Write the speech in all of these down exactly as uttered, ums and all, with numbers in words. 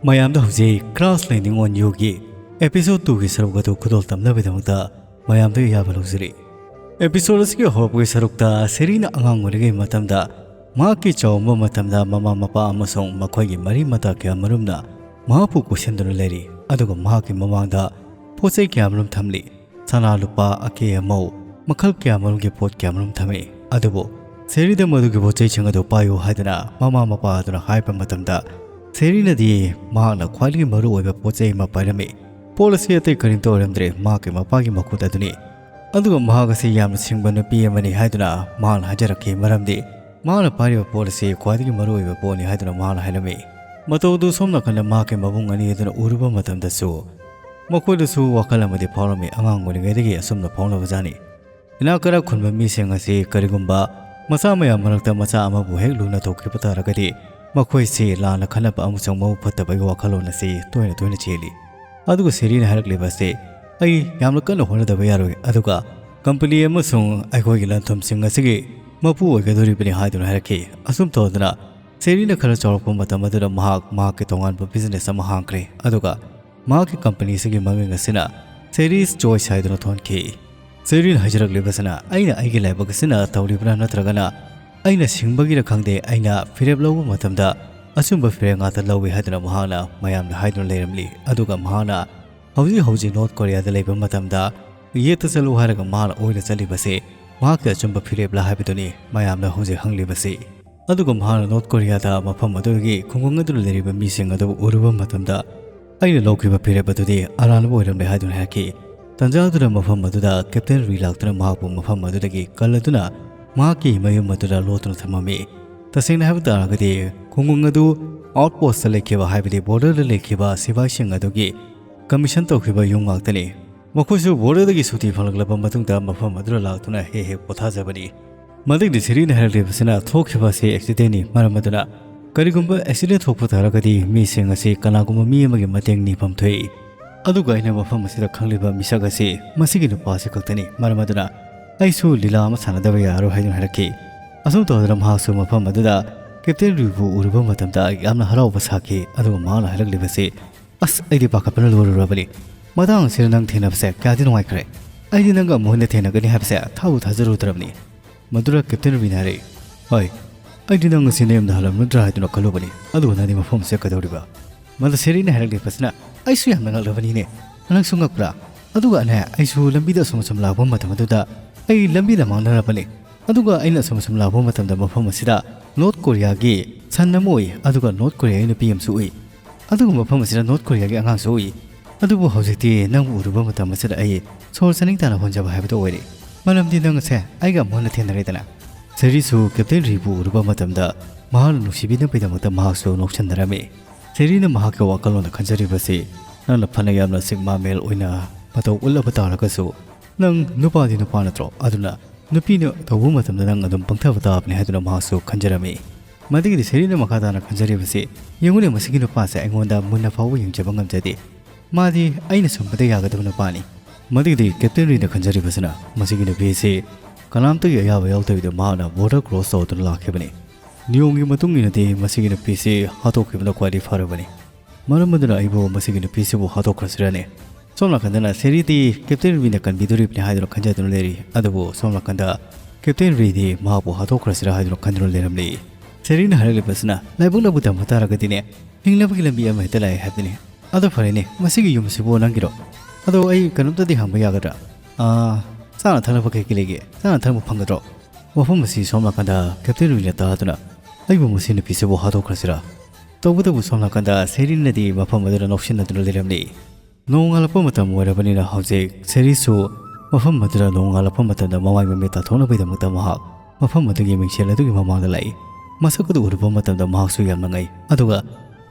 ꯃꯌꯥꯝꯗ ꯍꯧꯖꯤꯛ Crash Landing on Youꯒꯤ episode twoꯒꯤ ꯁꯔꯨꯛ ꯑꯗꯨ ꯈꯨꯗꯣꯜ ꯇꯝꯅꯕꯒꯤꯗꯃꯛꯇ ꯃꯌꯥꯝꯗ ꯑꯌꯥꯕ ꯂꯧꯖꯔꯤ꯫ Episode ꯑꯁꯤꯒꯤ ꯍꯧꯔꯛꯄꯒꯤ ꯁꯔꯨꯛꯇ ꯁꯦꯔꯤꯅ ꯑꯉꯥꯡ ꯑꯣꯏꯔꯤꯉꯩ ꯃꯇꯝꯗ ꯃꯍꯥꯛꯀꯤ ꯆꯥꯎꯔꯝꯕ ꯃꯇꯝꯗ ꯃꯃꯥ ꯃꯄꯥ ꯑꯃꯁꯨꯡ ꯃꯈꯣꯏꯒꯤ ꯃꯔꯤ ꯃꯇꯥ ꯀꯌꯥꯃꯔꯨꯝꯅ ꯃꯍꯥꯛꯄꯨ ꯀꯣꯏꯁꯤꯟꯗꯨꯅ ꯂꯩꯔꯤ, ꯑꯗꯨꯒ ꯃꯍꯥꯛꯀꯤ ꯃꯃꯥꯡꯗ ꯄꯣꯠ ꯆꯩ ꯀꯌꯥꯃꯔꯨꯝ ꯊꯝꯂꯤ꯫ ꯁꯅꯥ ꯂꯨꯄꯥ, ꯑꯀꯦ ꯑꯃꯧ, ꯃꯈꯜ ꯀꯌꯥꯃꯔꯨꯝꯒꯤ ꯄꯣꯠ ꯀꯌꯥꯃꯔꯨꯝ ꯊꯝꯃꯤ꯫ ꯑꯗꯨꯕꯨ ꯁꯦꯔꯤꯗ ꯃꯗꯨꯒꯤ ꯄꯣꯠ ꯆꯩꯁꯤꯡ ꯑꯗꯨ ꯄꯥꯏꯌꯨ ꯍꯥꯏꯗꯨꯅ ꯃꯃꯥ ꯃꯄꯥ ꯑꯗꯨꯅ ꯍꯥꯏꯕ ꯃꯇꯝꯗ, ꯁꯦꯔꯤꯅꯗꯤ ꯃꯍꯥꯛꯅ ꯈ꯭ꯋꯥꯏꯗꯒꯤ ꯃꯔꯨ ꯑꯣꯏꯕ ꯄꯣꯠ ꯆꯩ ꯑꯃ ꯄꯥꯏꯔꯝꯃꯤ꯫ ꯄꯣꯠ ꯑꯁꯤ ꯑꯇꯩ ꯀꯔꯤꯝꯇ ꯑꯣꯏꯔꯝꯗ꯭ꯔꯦ, ꯃꯍꯥꯛꯀꯤ ꯃꯄꯥꯒꯤ ꯃꯈꯨꯠ ꯑꯗꯨꯅꯤ꯫ ꯑꯗꯨꯒ ꯃꯍꯥꯛ ꯑꯁꯤ ꯌꯥꯝꯅ ꯁꯤꯡꯕ ꯅꯨꯄꯤ ꯑꯃꯅꯤ ꯍꯥꯏꯗꯨꯅ ꯃꯍꯥꯛꯅ ꯍꯥꯏꯖꯔꯛꯈꯤ, ꯃꯔꯝꯗꯤ ꯃꯍꯥꯛꯅ ꯄꯥꯏꯔꯤꯕ ꯄꯣꯠ ꯑꯁꯤ ꯈ꯭ꯋꯥꯏꯗꯒꯤ ꯃꯔꯨ ꯑꯣꯏꯕ ꯄꯣꯠꯅꯤ ꯍꯥꯏꯗꯨꯅ ꯃꯍꯥꯛꯅ ꯍꯥꯏꯔꯝꯃꯤ꯫ ꯃꯇꯧ ꯑꯗꯨ ꯁꯣꯝ ꯅꯥꯀꯟꯗ ꯃꯍꯥꯛꯀꯤ ꯃꯕꯨꯡ ꯑꯅꯤ ꯑꯗꯨꯅ ꯎꯔꯨꯕ ꯃꯇꯝꯗꯁꯨ ꯃꯈꯣꯏꯗꯁꯨ ꯋꯥꯈꯜ ꯑꯃꯗꯤ ꯐꯥꯎꯔꯝꯃꯤ꯫ ꯑꯉꯥꯡ ꯑꯣꯏꯔꯤꯉꯩꯗꯒꯤ ꯑꯁꯨꯝꯅ ꯐꯥꯎꯅꯕꯖꯥꯠꯅꯤ꯫ ꯏꯅꯥꯛ ꯀꯩꯔꯥꯛ ꯈꯨꯟꯕ ꯃꯤꯁꯤꯡ ꯑꯁꯤ ꯀꯔꯤꯒꯨꯝꯕ ꯃꯆꯥ ꯃꯌꯥꯝ ꯃꯔꯛꯇ ꯃꯆꯥ ꯑꯃꯕꯨ ꯍꯦꯛ ꯂꯨꯅ ꯇꯧꯈꯤꯕ ꯇꯥꯔꯒꯗꯤ, ꯃꯈꯣꯏꯁꯤ ꯂꯥꯟꯅ ꯈꯟꯅꯕ ꯑꯃꯁꯨꯡ ꯃꯕꯨꯛ ꯐꯠꯇꯕꯒꯤ ꯋꯥꯈꯜꯂꯣꯟ ꯑꯁꯤ ꯇꯣꯏꯅ ꯇꯣꯏꯅ ꯆꯦꯜꯂꯤ꯫ ꯑꯗꯨꯒ ꯁꯦꯔꯤꯅ ꯍꯥꯏꯔꯛꯂꯤꯕ ꯑꯁꯤ, "ꯑꯩ ꯌꯥꯝꯅ ꯀꯟꯅ ꯍꯣꯠꯅꯗꯕ ꯌꯥꯔꯣꯏ, ꯑꯗꯨꯒ ꯀꯝꯄꯅꯤ ꯑꯃꯁꯨꯡ ꯑꯩꯈꯣꯏꯒꯤ ꯂꯟ-ꯊꯨꯝꯁꯤꯡ ꯑꯁꯤꯒꯤ ꯃꯄꯨ ꯑꯣꯏꯒꯗꯧꯔꯤꯕꯅꯤ" ꯍꯥꯏꯗꯨꯅ ꯍꯥꯏꯔꯛꯈꯤ꯫ ꯑꯁꯨꯝ ꯇꯧꯗꯅ ꯁꯦꯔꯤꯅ ꯈꯔ ꯆꯥꯎꯔꯛꯄ ꯃꯇꯝ ꯑꯗꯨꯗ ꯃꯍꯥꯛ ꯃꯍꯥꯛꯀꯤ ꯇꯣꯉꯥꯟꯕ business ꯑꯃ ꯍꯥꯡꯈ꯭ꯔꯦ, ꯑꯗꯨꯒ ꯃꯍꯥꯛꯀꯤ ꯀꯝꯄꯅꯤ ꯑꯁꯤꯒꯤ ꯃꯃꯤꯡ ꯑꯁꯤꯅ Sherry's Choice ꯍꯥꯏꯗꯨꯅ ꯊꯣꯟꯈꯤ꯫ ꯁꯦꯔꯤꯅ ꯍꯥꯏꯖꯔꯛꯂꯤꯕꯁꯤꯅ, "ꯑꯩꯅ ꯑꯩꯒꯤ ꯂꯥꯏꯕꯛ ꯑꯁꯤꯅ ꯇꯧꯔꯤꯕ꯭ꯔꯥ ꯅꯠꯇ꯭ꯔꯒꯅ ꯑꯩꯅ ꯁꯤꯡꯕꯒꯤꯔ ꯈꯪꯗꯦ, ꯑꯩꯅ ꯐꯤꯔꯦꯞ ꯂꯧꯕ ꯃꯇꯝꯗ ꯑꯆꯨꯝꯕ ꯐꯤꯔꯦꯞ ꯉꯥꯛꯇ ꯂꯧꯏ" ꯍꯥꯏꯗꯨꯅ ꯃꯍꯥꯛꯅ ꯃꯌꯥꯝꯗ ꯍꯥꯏꯗꯨꯅ ꯂꯩꯔꯝꯂꯤ꯫ ꯑꯗꯨꯒ ꯃꯍꯥꯛꯅ ꯍꯧꯖꯤꯛ ꯍꯧꯖꯤꯛ ꯅꯣꯔꯠ ꯀꯣꯔꯤꯌꯥꯗ ꯂꯩꯕ ꯃꯇꯝꯗ ꯌꯦꯠꯇ ꯆꯠꯂꯨ ꯍꯥꯏꯔꯒ ꯃꯍꯥꯛꯅ ꯑꯣꯏꯅ ꯆꯠꯂꯤꯕꯁꯤ ꯃꯍꯥꯛꯀꯤ ꯑꯆꯨꯝꯕ ꯐꯤꯔꯦꯞꯂꯥ ꯍꯥꯏꯕꯗꯨꯅꯤ ꯃꯌꯥꯝꯅ ꯍꯧꯖꯤꯛ ꯍꯪꯂꯤꯕꯁꯤ꯫ ꯑꯗꯨꯒ ꯃꯍꯥꯛꯅ ꯅꯣꯔꯠ ꯀꯣꯔꯤꯌꯥꯗ ꯃꯐꯝ ꯑꯗꯨꯗꯒꯤ ꯈꯨꯡꯒꯪ ꯑꯗꯨꯗ ꯂꯩꯔꯤꯕ ꯃꯤꯁꯤꯡ ꯑꯗꯨꯕꯨ ꯎꯔꯨꯕ ꯃꯇꯝꯗ, "ꯑꯩꯅ ꯂꯧꯈꯤꯕ ꯐꯤꯔꯦꯞ ꯑꯗꯨꯗꯤ ꯑꯔꯥꯟꯕ ꯑꯣꯏꯔꯝꯂꯦ" ꯍꯥꯏꯗꯨꯅ ꯍꯥꯏꯔꯛꯈꯤ꯫ ꯇꯟꯖꯥ ꯑꯗꯨꯗ ꯃꯐꯝ ꯑꯗꯨꯗ ꯀꯦꯞꯇꯦꯟ ꯔꯤ ꯂꯥꯛꯇꯨꯅ ꯃꯍꯥꯛꯄꯨ ꯃꯐꯝ ꯑꯗꯨꯗꯒꯤ ꯀꯜꯂꯗꯨꯅ ꯃꯍꯥꯛꯀꯤ ꯃꯌꯨꯝ ꯑꯗꯨꯗ ꯂꯣꯠꯇꯨꯅ ꯊꯝꯃꯝꯃꯤ꯫ ꯇꯁꯦꯡꯅ ꯍꯥꯏꯕ ꯇꯥꯔꯒꯗꯤ ꯈꯨꯡꯒꯪ ꯑꯗꯨ outpost ꯂꯩꯈꯤꯕ, ꯍꯥꯏꯕꯗꯤ border ꯗ ꯂꯩꯈꯤꯕ ꯁꯤꯐꯥꯏꯁꯤꯡ ꯑꯗꯨꯒꯤ commission ꯇꯧꯈꯤꯕ ꯌꯨꯝ ꯉꯥꯛꯇꯅꯤ꯫ ꯃꯈꯣꯏꯁꯨ border ꯗꯒꯤ ꯁꯨꯇꯤ ꯐꯪꯂꯛꯂꯕ ꯃꯇꯨꯡꯗ ꯃꯐꯝ ꯑꯗꯨꯗ ꯂꯥꯛꯇꯨꯅ ꯍꯦꯛ ꯍꯦꯛ ꯄꯣꯊꯥꯖꯕꯅꯤ꯫ ꯃꯗꯨꯒꯤ ꯁꯦꯔꯤꯅ ꯍꯥꯏꯔꯛꯂꯤꯕꯁꯤꯅ ꯊꯣꯛꯈꯤꯕ ꯑꯁꯤ accident ꯅꯤ꯫ ꯃꯔꯝ ꯑꯗꯨꯅ ꯀꯔꯤꯒꯨꯝꯕ accident ꯊꯣꯛꯄ ꯇꯥꯔꯒꯗꯤ ꯃꯤꯁꯤꯡ ꯑꯁꯤ ꯀꯅꯥꯒꯨꯝꯕ ꯃꯤ ꯑꯃꯒꯤ ꯃꯇꯦꯡ ꯅꯤꯐꯝ ꯊꯣꯛꯏ꯫ ꯑꯗꯨꯒ ꯑꯩꯅ ꯃꯐꯝ ꯑꯁꯤꯗ ꯈꯪꯂꯤꯕ ꯃꯤꯁꯛ ꯑꯁꯤ ꯃꯁꯤꯒꯤ ꯅꯨꯄꯥ ꯑꯁꯤ ꯈꯛꯇꯅꯤ꯫ ꯃꯔꯝ ꯑꯗꯨꯅ ꯑꯩꯁꯨ ꯂꯤꯂꯥ ꯑꯃ ꯁꯥꯟꯅꯗꯕ ꯌꯥꯔꯣꯏ ꯍꯥꯏꯗꯨꯅ ꯍꯥꯏꯔꯛꯈꯤ꯫ ꯑꯁꯨꯝ ꯇꯧꯗꯅ ꯃꯍꯥꯛꯁꯨ ꯃꯐꯝ ꯑꯗꯨꯗ ꯀꯦꯞꯇꯦꯟ ꯔꯤꯕꯨ ꯎꯔꯨꯕ ꯃꯇꯝꯗ ꯑꯩ ꯌꯥꯝꯅ ꯍꯔꯥꯎꯕ ꯁꯥꯈꯤ, ꯑꯗꯨꯒ ꯃꯍꯥꯛꯅ ꯍꯥꯏꯔꯛꯂꯤꯕꯁꯤ, "ꯑꯁ, ꯑꯩꯗꯤ ꯄꯥꯈꯠꯄꯅ ꯂꯣꯏꯔꯨꯔꯕꯅꯤ꯫ ꯃꯇꯥꯡ ꯑꯁꯤꯗ ꯅꯪ ꯊꯦꯡꯅꯕꯁꯦ ꯀꯌꯥꯗꯤ ꯅꯨꯡꯉꯥꯏꯈ꯭ꯔꯦ꯫ ꯑꯩꯗꯤ ꯅꯪꯒ ꯑꯃꯨꯛ ꯍꯟꯅ ꯊꯦꯡꯅꯒꯅꯤ ꯍꯥꯏꯕꯁꯦ ꯊꯥꯕꯨ ꯊꯥꯖꯔꯨꯗ꯭ꯔꯕꯅꯤ꯫" ꯃꯗꯨꯗ ꯀꯦꯞꯇꯦꯟ ꯔꯤꯅ ꯍꯥꯏꯔꯛꯏ, "ꯍꯣꯏ, ꯑꯩꯗꯤ ꯅꯪ ꯑꯁꯤ ꯅꯌꯨꯝꯗ ꯍꯜꯂꯝꯂꯗ꯭ꯔꯥ ꯍꯥꯏꯗꯨꯅ ꯈꯜꯂꯨꯕꯅꯤ, ꯑꯗꯨꯒ ꯅꯪꯗꯤ ꯃꯐꯝ ꯑꯁꯤꯗ ꯀꯩꯗꯧꯔꯤꯕ?" ꯃꯗꯨ ꯁꯦꯔꯤꯅ ꯍꯥꯏꯔꯛꯂꯤꯕꯁꯤꯅ, "ꯑꯩꯁꯨ ꯌꯥꯝꯅ ꯉꯛꯂꯕꯅꯤꯅꯦ, ꯅꯪꯁꯨ ꯉꯛꯄ꯭ꯔꯥ?" ꯑꯗꯨꯒ ꯑꯅꯦ, ꯑꯩꯁꯨ ꯂꯝꯕꯤꯗ ꯑꯁꯨꯝ ꯑꯁꯨꯝ ꯂꯥꯛꯄ ꯃꯇꯝ ꯑꯗꯨꯗ ꯑꯩ ꯂꯝꯕꯤ ꯂꯝꯃꯥꯡꯅꯔꯕꯅꯤ꯫ ꯑꯗꯨꯒ ꯑꯩꯅ ꯑꯁꯨꯝ ꯑꯁꯨꯝ ꯂꯥꯛꯄ ꯃꯇꯝꯗ ꯃꯐꯝ ꯑꯁꯤꯗ ꯅꯣꯔꯠ ꯀꯣꯔꯤꯌꯥꯒꯤ ꯁꯟ ꯑꯃ ꯎꯏ, ꯑꯗꯨꯒ ꯅꯣꯔꯠ ꯀꯣꯔꯤꯌꯥꯒꯤ ꯅꯨꯄꯤ ꯑꯃꯁꯨ ꯎꯏ, ꯑꯗꯨꯒ ꯃꯐꯝ ꯑꯁꯤꯗ ꯅꯣꯔꯠ ꯀꯣꯔꯤꯌꯥꯒꯤ ꯑꯉꯥꯡꯁꯨ ꯎꯏ꯫ ꯑꯗꯨꯕꯨ ꯍꯧꯖꯤꯛꯇꯤ ꯅꯪꯕꯨ ꯎꯔꯨꯕ ꯃꯇꯝ ꯑꯁꯤꯗ ꯑꯩ ꯁꯣꯔ ꯆꯥꯅꯤꯡ ꯇꯥꯅ ꯍꯣꯟꯖꯕ ꯍꯥꯏꯕꯗꯨ ꯑꯣꯏꯔꯦ꯫ ꯃꯔꯝꯗꯤ ꯅꯪ ꯑꯁꯦ ꯑꯩꯒ ꯑꯃꯨꯛ ꯍꯟꯅ ꯊꯦꯡꯅꯔꯦꯗꯅ꯫ ꯁꯦꯔꯤꯁꯨ ꯀꯦꯞꯇꯦꯟ ꯔꯤꯕꯨ ꯎꯔꯨꯕ ꯃꯇꯝꯗ ꯃꯍꯥꯛꯅ ꯅꯨꯡꯁꯤꯕꯤꯅꯕꯒꯤꯗꯃꯛꯇ ꯃꯍꯥꯛꯁꯨ ꯅꯣꯛꯁꯟꯅꯔꯝꯃꯤ꯫ ꯁꯦꯔꯤꯅ ꯃꯍꯥꯛꯀꯤ ꯋꯥꯈꯜꯂꯣꯟꯗ ꯈꯟꯖꯔꯤꯕꯁꯤ, "ꯅꯪꯅ ꯐꯅ ꯌꯥꯝꯅ ꯁꯤꯒꯃꯥ ꯃꯦꯜ ꯑꯣꯏꯅ ꯃꯇꯧ ꯎꯠꯂꯕ ꯇꯥꯔꯒꯁꯨ, ꯅꯪ ꯅꯨꯄꯥꯗꯤ ꯅꯨꯄꯥ ꯅꯠꯇ꯭ꯔꯣ? ꯑꯗꯨꯅ ꯅꯨꯄꯤꯅ ꯇꯧꯕ ꯃꯇꯝꯗ ꯅꯪ ꯑꯗꯨꯝ ꯄꯪꯊꯕ ꯇꯥꯕꯅꯤ" ꯍꯥꯏꯗꯨꯅ ꯃꯍꯥꯛꯁꯨ ꯈꯟꯖꯔꯝꯃꯤ꯫ ꯃꯗꯨꯒꯤꯗꯤ ꯁꯦꯔꯤꯅ ꯃꯈꯥ ꯇꯥꯅ ꯈꯟꯖꯔꯤꯕꯁꯤ, "ꯌꯦꯡꯉꯨꯅꯦ, ꯃꯁꯤꯒꯤ ꯅꯨꯄꯥꯁꯦ ꯑꯩꯉꯣꯟꯗ ꯃꯨꯟꯅ ꯐꯥꯎꯕ ꯌꯦꯡꯖꯕ ꯉꯝꯖꯗꯦ꯫ ꯃꯥꯗꯤ ꯑꯩꯅ ꯁꯨꯝꯕꯗ ꯌꯥꯒꯗꯕ ꯅꯨꯄꯥꯅꯤ꯫" ꯃꯗꯨꯒꯤꯗꯤ ꯀꯦꯞꯇꯦꯟ ꯔꯤꯅ ꯈꯟꯖꯔꯤꯕꯁꯤꯅ, ꯃꯁꯤꯒꯤ ꯅꯨꯄꯤꯁꯤ ꯀꯅꯥꯝꯇꯒꯤ ꯑꯌꯥꯕ ꯌꯥꯎꯗꯕꯤꯗ ꯃꯍꯥꯛꯅ ꯕꯣꯔꯗꯔ ꯀ꯭ꯔꯣꯁ ꯇꯧꯗꯨꯅ ꯂꯥꯛꯈꯤꯕꯅꯤ꯫ ꯅꯤꯌꯣꯝꯒꯤ ꯃꯇꯨꯡ ꯏꯟꯅꯗꯤ ꯃꯁꯤꯒꯤ ꯅꯨꯄꯤꯁꯤ ꯍꯥꯠꯇꯣꯛꯈꯤꯕꯅ ꯈ꯭ꯋꯥꯏꯗꯒꯤ ꯐꯔꯕꯅꯤ꯫ ꯃꯔꯝ ꯑꯗꯨꯅ ꯑꯩꯕꯨ ꯃꯁꯤꯒꯤ ꯅꯨꯄꯤꯁꯤꯕꯨ ꯍꯥꯠꯇꯣꯛꯈ꯭ꯔꯁꯤꯔꯅꯦ꯫ ꯁꯣꯝ ꯅꯥꯀꯟꯗꯅ ꯁꯦꯔꯤꯗꯤ ꯀꯦꯞꯇꯦꯟ ꯔꯤꯅ ꯀꯟꯕꯤꯗꯣꯔꯤꯕꯅꯤ ꯍꯥꯏꯗꯨꯅ ꯈꯟꯖꯗꯨꯅ ꯂꯩꯔꯤ꯫ ꯑꯗꯨꯕꯨ ꯁꯣꯝ ꯅꯥꯀꯟꯗ ꯀꯦꯞꯇꯦꯟ ꯔꯤꯗꯤ ꯃꯍꯥꯛꯄꯨ ꯍꯥꯠꯇꯣꯛꯈ꯭ꯔꯁꯤꯔꯥ ꯍꯥꯏꯗꯨꯅ ꯈꯟꯗꯨꯅ ꯂꯩꯔꯝꯂꯤ꯫ ꯁꯦꯔꯤꯅ ꯍꯥꯏꯔꯛꯂꯤꯕꯁꯤꯅ, "ꯂꯥꯏꯕꯛꯅꯕꯨ ꯇꯝꯕ ꯇꯥꯔꯒꯗꯤꯅꯦ, ꯍꯤꯡꯅꯕꯒꯤ ꯂꯝꯕꯤ ꯑꯃ ꯍꯦꯛꯇ ꯂꯥꯛꯑꯦ ꯍꯥꯏꯕꯅꯤ꯫ ꯑꯗꯣ ꯐꯔꯦꯅꯦ, ꯃꯁꯤꯒꯤ ꯌꯨꯝꯁꯤꯕꯨ ꯅꯪꯒꯤꯔꯣ? ꯑꯗꯣ ꯑꯩ ꯀꯩꯅꯣꯝꯇꯗꯤ ꯍꯪꯕ ꯌꯥꯒꯗ꯭ꯔꯥ? ꯑꯥ, ꯆꯥꯅ ꯊꯛꯅꯕ ꯀꯩ ꯀꯩ ꯂꯩꯒꯦ? ꯆꯥꯅ ꯊꯛꯅꯕ ꯐꯪꯒꯗ꯭ꯔꯣ?" ꯋꯥꯐꯝ ꯑꯁꯤ ꯁꯣꯝ ꯅꯥꯀꯟꯗ ꯀꯦꯞꯇꯦꯟ ꯔꯤꯅ ꯇꯥꯗꯨꯅ, "ꯑꯩꯕꯨ ꯃꯁꯤ ꯅꯨꯄꯤꯁꯤꯕꯨ ꯍꯥꯠꯇꯣꯛꯈ꯭ꯔꯁꯤꯔꯥ?" ꯇꯧꯕꯇꯕꯨ ꯁꯣꯝ ꯅꯥꯀꯟꯗ ꯁꯦꯔꯤꯟꯅꯗꯤ ꯃꯐꯝ ꯑꯗꯨꯗ ꯅꯣꯛꯁꯤꯟꯅꯗꯨꯅ ꯂꯩꯔꯝꯂꯤ꯫ ꯅꯣꯡꯉꯥꯜꯂꯛꯄ ꯃꯇꯝ ꯑꯣꯏꯔꯕꯅꯤꯅ ꯍꯧꯖꯤꯛ ꯁꯦꯔꯤꯁꯁꯨ ꯃꯐꯝ ꯑꯗꯨꯗ ꯅꯣꯡꯉꯥꯜꯂꯛꯄ ꯃꯇꯝꯗ ꯃꯃꯥꯏ ꯃꯃꯤꯠ ꯇꯥꯊꯣꯛꯅꯕꯒꯤꯗꯃꯛꯇ ꯃꯍꯥꯛ ꯃꯐꯝ ꯑꯗꯨꯒꯤ ꯃꯤꯡꯁꯦꯜ ꯑꯗꯨꯒꯤ ꯃꯃꯥꯡꯗ ꯂꯥꯛꯏ꯫ ꯃꯁꯛ ꯑꯗꯨ ꯎꯔꯨꯕ ꯃꯇꯝꯗ ꯃꯍꯥꯛꯁꯨ ꯌꯥꯝꯅ ꯉꯛꯏ꯫ ꯑꯗꯨꯒ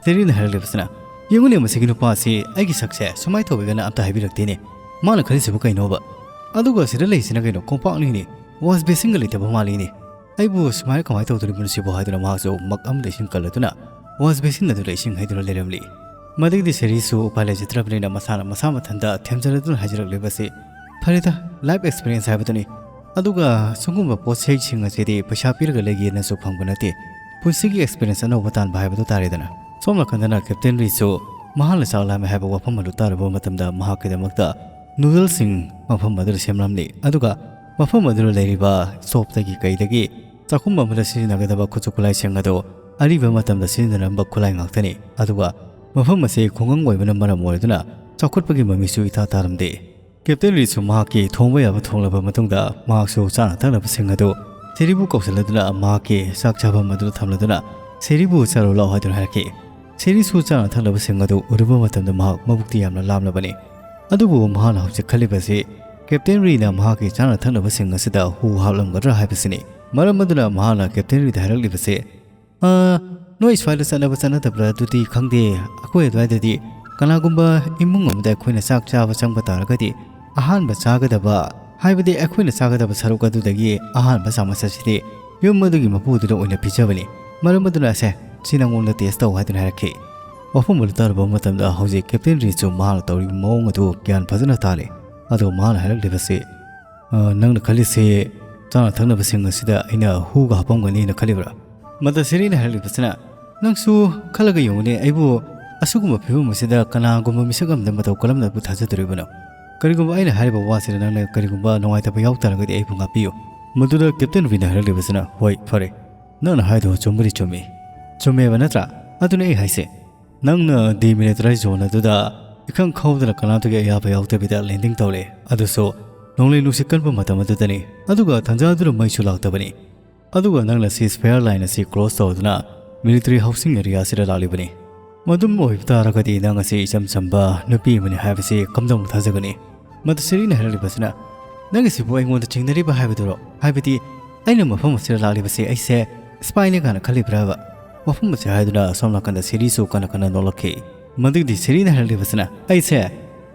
ꯁꯦꯔꯤꯟꯅ ꯍꯥꯏꯔꯛꯂꯤꯕꯁꯤꯅ, "ꯌꯦꯡꯉꯨꯅꯦ, ꯃꯁꯤꯒꯤ ꯅꯨꯄꯥ ꯑꯁꯤ ꯑꯩꯒꯤ ꯁꯛꯁꯦ ꯁꯨꯃꯥꯏꯅ ꯇꯧꯋꯦꯒꯅ ꯑꯝꯇ ꯍꯥꯏꯕꯤꯔꯛꯇꯦꯅꯦ꯫ ꯃꯥꯅ ꯈꯜꯂꯤꯁꯤꯕꯨ ꯀꯩꯅꯣꯕ? ꯑꯗꯨꯒ ꯁꯤꯗ ꯂꯩꯔꯤꯁꯤꯅ ꯀꯩꯅꯣ, ꯀꯣꯝꯄꯥꯛꯅꯤꯅꯦ, ꯋꯥꯁ ꯕꯦꯁꯤꯟꯒ ꯂꯩꯇꯕ ꯃꯥꯜꯂꯤꯅꯦ꯫ ꯑꯩꯕꯨ ꯁꯨꯃꯥꯏꯅ ꯀꯃꯥꯏꯅ ꯇꯧꯗꯣꯔꯤꯕꯅꯣ ꯁꯤꯕꯨ?" ꯍꯥꯏꯗꯨꯅ ꯃꯍꯥꯛꯁꯨ ꯃꯛ ꯑꯃꯗ ꯏꯁꯤꯡ ꯀꯜꯂꯗꯨꯅ ꯋꯥꯁ ꯕꯦꯁꯤꯟ ꯑꯗꯨꯗ ꯏꯁꯤꯡ ꯍꯩꯗꯨꯅ ꯂꯩꯔꯝꯂꯤ꯫ ꯃꯗꯨꯒꯤꯗꯤ ꯁꯦꯔꯤꯁꯁꯨ ꯎꯄꯥꯏ ꯂꯩꯖꯗ꯭ꯔꯕꯅꯤꯅ ꯃꯁꯥꯅ ꯃꯁꯥ ꯃꯊꯟꯇ ꯊꯦꯝꯖꯔꯗꯨꯅ ꯍꯥꯏꯖꯔꯛꯂꯤꯕꯁꯤ, "ꯐꯔꯦꯗ, ꯂꯥꯏꯐ ꯑꯦꯛꯁꯄꯤꯔꯤꯌꯦꯟꯁ ꯍꯥꯏꯕꯗꯨꯅꯤ꯫ ꯑꯗꯨꯒ ꯁꯤꯒꯨꯝꯕ ꯄꯣꯠ ꯆꯩꯁꯤꯡ ꯑꯁꯤꯗꯤ ꯄꯩꯁꯥ ꯄꯤꯔꯒ ꯂꯩꯒꯦꯅꯁꯨ ꯐꯪꯕ ꯅꯠꯇꯦ꯫ ꯄꯨꯟꯁꯤꯒꯤ ꯑꯦꯛꯁꯄꯤꯔꯤꯌꯦꯟꯁ ꯑꯅꯧꯕ ꯇꯥꯟꯕ ꯍꯥꯏꯕꯗꯨ ꯇꯥꯔꯦꯗꯅ꯫ ꯁꯣꯝ ꯅꯥꯀꯟꯗꯅ ꯀꯦꯞꯇꯦꯟ ꯔꯤꯁꯨ ꯃꯍꯥꯛꯅ ꯆꯥꯛ ꯂꯥꯝꯃꯦ ꯍꯥꯏꯕ ꯋꯥꯐꯝ ꯑꯗꯨ ꯇꯥꯔꯨꯕ ꯃꯇꯝꯗ ꯃꯍꯥꯛꯀꯤꯗꯃꯛꯇ ꯅꯨꯗꯜꯁꯤꯡ ꯃꯐꯝ ꯑꯗꯨꯗ ꯁꯦꯝꯂꯝꯂꯤ꯫ ꯑꯗꯨꯒ ꯃꯐꯝ ꯑꯗꯨꯗ ꯂꯩꯔꯤꯕ ꯁꯣꯞꯇꯒꯤ ꯀꯩꯗꯒꯤ ꯆꯥꯛꯈꯨꯝ ꯑꯃꯗ ꯁꯤꯖꯤꯟꯅꯒꯗꯕ ꯈꯨꯠꯁꯨ ꯈꯨꯠꯂꯥꯏꯁꯤꯡ ꯑꯗꯨ ꯑꯔꯤꯕ ꯃꯇꯝꯗ ꯁꯤꯖꯤꯟꯅꯔꯝꯕ ꯈꯨꯠꯂꯥꯏ ꯉꯥꯛꯇꯅꯤ꯫ ꯑꯗꯨꯒ ꯃꯐꯝ ꯑꯁꯤ ꯈꯨꯡꯒꯪ ꯑꯣꯏꯕꯅ ꯃꯔꯝ ꯑꯣꯏꯗꯨꯅ ꯆꯥꯎꯈꯠꯄꯒꯤ ꯃꯃꯤꯁꯨ ꯏꯊꯥ ꯇꯥꯔꯝꯗꯦ꯫ ꯀꯦꯞꯇꯦꯟ ꯔꯤꯁꯨ ꯃꯍꯥꯛꯀꯤ ꯊꯣꯡꯕ ꯌꯥꯕ ꯊꯣꯡꯂꯕ ꯃꯇꯨꯡꯗ ꯃꯍꯥꯛꯁꯨ ꯆꯥꯅ ꯊꯛꯅꯕꯁꯤꯡ ꯑꯗꯨ ꯁꯦꯔꯤꯕꯨ ꯀꯧꯁꯤꯜꯂꯗꯨꯅ ꯃꯍꯥꯛꯀꯤ ꯆꯥꯛ ꯆꯥꯐꯝ ꯑꯗꯨꯗ ꯊꯝꯂꯗꯨꯅ ꯁꯦꯔꯤꯕꯨ ꯆꯥꯔꯨ ꯂꯥꯛꯑꯣ ꯍꯥꯏꯗꯨꯅ ꯍꯥꯏꯔꯛꯈꯤ꯫ ꯁꯦꯔꯤꯁꯨ ꯆꯥꯅ ꯊꯛꯅꯕꯁꯤꯡ ꯑꯗꯨ ꯎꯔꯨꯕ ꯃꯇꯝꯗ ꯃꯍꯥꯛ ꯃꯕꯨꯛꯇꯤ ꯌꯥꯝꯅ ꯂꯥꯝꯂꯕꯅꯤ꯫ ꯑꯗꯨꯕꯨ ꯃꯍꯥꯛꯅ ꯍꯧꯖꯤꯛ ꯈꯜꯂꯤꯕꯁꯤ ꯀꯦꯞꯇꯦꯟ ꯔꯤꯅ ꯃꯍꯥꯛꯀꯤ ꯆꯥꯅ ꯊꯛꯅꯕꯁꯤꯡ ꯑꯁꯤꯗ ꯍꯨ ꯍꯥꯞꯂꯝꯒꯗ꯭ꯔꯥ ꯍꯥꯏꯕꯁꯤꯅꯤ꯫ ꯃꯔꯝ ꯑꯗꯨꯅ ꯃꯍꯥꯛꯅ ꯀꯦꯞꯇꯦꯟ ꯔꯤꯗ ꯍꯥꯏꯔꯛꯂꯤꯕꯁꯤ, "ꯑ, ꯅꯣꯏ ꯁ꯭ꯋꯥꯏꯗ ꯆꯠꯅꯕ ꯆꯠꯅꯗꯕ꯭ꯔꯥ ꯑꯗꯨꯗꯤ ꯈꯪꯗꯦ꯫ ꯑꯩꯈꯣꯏ ꯑꯗꯨꯋꯥꯏꯗꯗꯤ ꯀꯅꯥꯒꯨꯝꯕ ꯏꯃꯨꯡ ꯑꯃꯗ ꯑꯩꯈꯣꯏꯅ ꯆꯥꯛ ꯆꯥꯕ ꯆꯪꯕ ꯇꯥꯔꯒꯗꯤ ꯑꯍꯥꯟꯕ ꯆꯥꯒꯗꯕ, ꯍꯥꯏꯕꯗꯤ ꯑꯩꯈꯣꯏꯅ ꯆꯥꯒꯗꯕ ꯁꯔꯨꯛ ꯑꯗꯨꯗꯒꯤ ꯑꯍꯥꯟꯕ ꯆꯥꯃꯁ ꯑꯁꯤꯗꯤ ꯌꯨꯝ ꯑꯗꯨꯒꯤ ꯃꯄꯨꯗꯨꯗ ꯑꯣꯏꯅ ꯄꯤꯖꯕꯅꯤ꯫ ꯃꯔꯝ ꯑꯗꯨꯅ ꯁꯦ, ꯁꯤ ꯅꯪꯉꯣꯟꯗ ꯇꯦꯁ ꯇꯧ" ꯍꯥꯏꯗꯨꯅ ꯍꯥꯏꯔꯛꯈꯤ꯫ ꯋꯥꯐꯝ ꯑꯗꯨ ꯇꯥꯔꯨꯕ ꯃꯇꯝꯗ ꯍꯧꯖꯤꯛ ꯀꯦꯞꯇꯦꯟ ꯔꯤꯁꯨ ꯃꯍꯥꯛꯅ ꯇꯧꯔꯤꯕ ꯃꯑꯣꯡ ꯑꯗꯨ ꯒ꯭ꯌꯥꯟ ꯐꯖꯅ ꯇꯥꯔꯦ꯫ ꯑꯗꯨꯒ ꯃꯍꯥꯛꯅ ꯍꯥꯏꯔꯛꯂꯤꯕꯁꯤ, "ꯑ, ꯅꯪꯅ ꯈꯜꯂꯤꯁꯤ ꯆꯥꯅ ꯊꯛꯅꯕꯁꯤꯡ ꯑꯁꯤꯗ ꯑꯩꯅ ꯍꯨꯒ ꯍꯥꯞꯄꯝꯒꯅꯤꯅ ꯈꯜꯂꯤꯕ꯭ꯔꯥ?" ꯃꯗ ꯁꯦꯔꯤꯅ ꯍꯥꯏꯔꯛꯂꯤꯕꯁꯤꯅ, "ꯅꯪꯁꯨ ꯈꯜꯂꯒ ꯌꯦꯡꯉꯨꯅꯦ, ꯑꯩꯕꯨ ꯑꯁꯤꯒꯨꯝꯕ ꯐꯤꯕꯝ ꯑꯁꯤꯗ ꯀꯅꯥꯒꯨꯝꯕ ꯃꯤꯁꯛ ꯑꯃꯗ ꯃꯇꯧ ꯀꯔꯝꯅꯕꯨ ꯊꯥꯖꯗꯣꯔꯤꯕꯅꯣ? ꯀꯔꯤꯒꯨꯝꯕ ꯑꯩꯅ ꯍꯥꯏꯔꯤꯕ ꯋꯥꯁꯤꯗ ꯅꯪꯅ ꯀꯔꯤꯒꯨꯝꯕ ꯅꯨꯡꯉꯥꯏꯇꯕ ꯌꯥꯎ ꯇꯥꯔꯒꯗꯤ ꯑꯩꯕꯨ ꯉꯥꯛꯄꯤꯌꯨ"꯫ ꯃꯗꯨꯗ ꯀꯦꯞꯇꯦꯟ ꯔꯤꯅ ꯍꯥꯏꯔꯛꯂꯤꯕꯁꯤꯅ, "ꯍꯣꯏ, ꯐꯔꯦ, ꯅꯪꯅ ꯍꯥꯏꯗꯣ ꯆꯨꯝꯕꯨꯗꯤ ꯆꯨꯝꯃꯤ꯫ ꯆꯨꯝꯃꯦꯕ ꯅꯠꯇ꯭ꯔꯥ? ꯑꯗꯨꯅ ꯑꯩ ꯍꯥꯏꯁꯦ, ꯅꯪꯅ demilitarized zone ꯑꯗꯨꯗ ꯏꯈꯪ ꯈꯪꯍꯧꯗꯅ ꯀꯅꯥꯗꯨꯒꯤ ꯑꯌꯥꯕ ꯌꯥꯎꯗꯕꯤꯗ ꯂꯦꯟꯗꯤꯡ ꯇꯧꯔꯦ, ꯑꯗꯨꯁꯨ ꯅꯣꯡꯂꯩ ꯅꯨꯡꯁꯤꯠ ꯀꯟꯕ ꯃꯇꯝ ꯑꯗꯨꯗꯅꯤ꯫ ꯑꯗꯨꯒ ꯇꯟꯖꯥꯗꯨꯗ ꯃꯩꯁꯨ ꯂꯥꯛꯇꯕꯅꯤ꯫ ꯑꯗꯨꯒ ꯅꯪꯅ ceasefire line ꯑꯁꯤ cross ꯇꯧꯗꯨꯅ military housing area ꯑꯁꯤꯗ ꯂꯥꯛꯂꯤꯕꯅꯤ꯫ ꯃꯗꯨꯝ ꯑꯣꯏꯕ ꯇꯥꯔꯒꯗꯤ ꯅꯪ ꯑꯁꯤ ꯏꯆꯝ ꯆꯝꯕ ꯅꯨꯄꯤ ꯑꯃꯅꯤ ꯍꯥꯏꯕꯁꯤ ꯀꯝꯗꯧꯅ ꯊꯥꯖꯒꯅꯤ?" ꯃꯗꯨ ꯁꯦꯔꯤꯅ ꯍꯥꯏꯔꯛꯂꯤꯕꯁꯤꯅ, "ꯅꯪꯒꯤꯁꯤꯕꯨ ꯑꯩꯉꯣꯟꯗ ꯆꯤꯡꯅꯔꯤꯕ ꯍꯥꯏꯕꯗꯨꯔꯣ? ꯍꯥꯏꯕꯗꯤ ꯑꯩꯅ ꯃꯐꯝ ꯑꯁꯤꯗ ꯂꯥꯛꯂꯤꯕꯁꯤ ꯑꯩꯁꯦ spyꯅꯦ ꯀꯥꯏꯅ ꯈꯜꯂꯤꯕ꯭ꯔꯥꯕ?" ꯋꯥꯐꯝ ꯑꯁꯤ ꯍꯥꯏꯗꯨꯅ ꯑꯁꯣꯝ ꯅꯥꯀꯟꯗ ꯁꯦꯔꯤꯁꯨ ꯀꯟꯅ ꯀꯟꯅ ꯅꯣꯛꯂꯛꯈꯤ꯫ ꯃꯗꯨꯒꯤꯗꯤ ꯁꯦꯔꯤꯅ ꯍꯥꯏꯔꯛꯂꯤꯕꯁꯤꯅ, "ꯑꯩꯁꯦ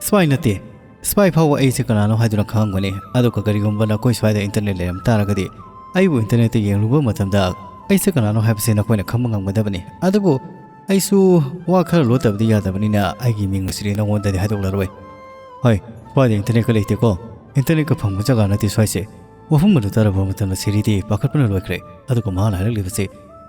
spy ꯅꯠꯇꯦ꯫ Spy ꯐꯥꯎꯕ ꯑꯩꯁꯦ ꯀꯅꯥꯅꯣ ꯍꯥꯏꯗꯨꯅ ꯈꯪꯉꯝꯒꯅꯤ꯫ ꯑꯗꯨꯒ ꯀꯔꯤꯒꯨꯝꯕ ꯅꯈꯣꯏ ꯁ꯭ꯋꯥꯏꯗ internet ꯂꯩꯔꯝ ꯇꯥꯔꯒꯗꯤ ꯑꯩꯕꯨ internetꯇ ꯌꯦꯡꯂꯨꯕ ꯃꯇꯝꯗ ꯑꯩꯁꯦ ꯀꯅꯥꯅꯣ ꯍꯥꯏꯕꯁꯤ ꯅꯈꯣꯏꯅ ꯈꯪꯕ ꯉꯝꯒꯗꯕꯅꯤ꯫ ꯑꯗꯨꯕꯨ ꯑꯩꯁꯨ ꯋꯥ ꯈꯔ ꯂꯣꯠꯇꯕꯗꯤ ꯌꯥꯗꯕꯅꯤꯅ ꯑꯩꯒꯤ ꯃꯤꯡ ꯑꯁꯤꯗꯤ ꯅꯉꯣꯟꯗꯗꯤ ꯍꯥꯏꯗꯣꯛꯂꯔꯣꯏ꯫ ꯍꯣꯏ, ꯁ꯭ꯋꯥꯏꯗ internetꯀ ꯂꯩꯇꯦꯀꯣ꯫ Internetꯀ ꯐꯪꯕ ꯖꯒꯥ ꯅꯠꯇꯦ ꯁ꯭ꯋꯥꯏꯁꯦ꯫" ꯋꯥꯐꯝ ꯑꯗꯨ ꯇꯥꯔꯕ ꯃꯇꯝꯗ ꯁꯦꯔꯤꯗꯤ ꯄꯥꯈꯠꯄꯅ ꯂꯣꯏꯈ꯭ꯔꯦ꯫ ꯑꯗꯨꯒ ꯃꯍꯥꯛꯅ ꯍꯥꯏꯔꯛꯂꯤꯕꯁꯤ,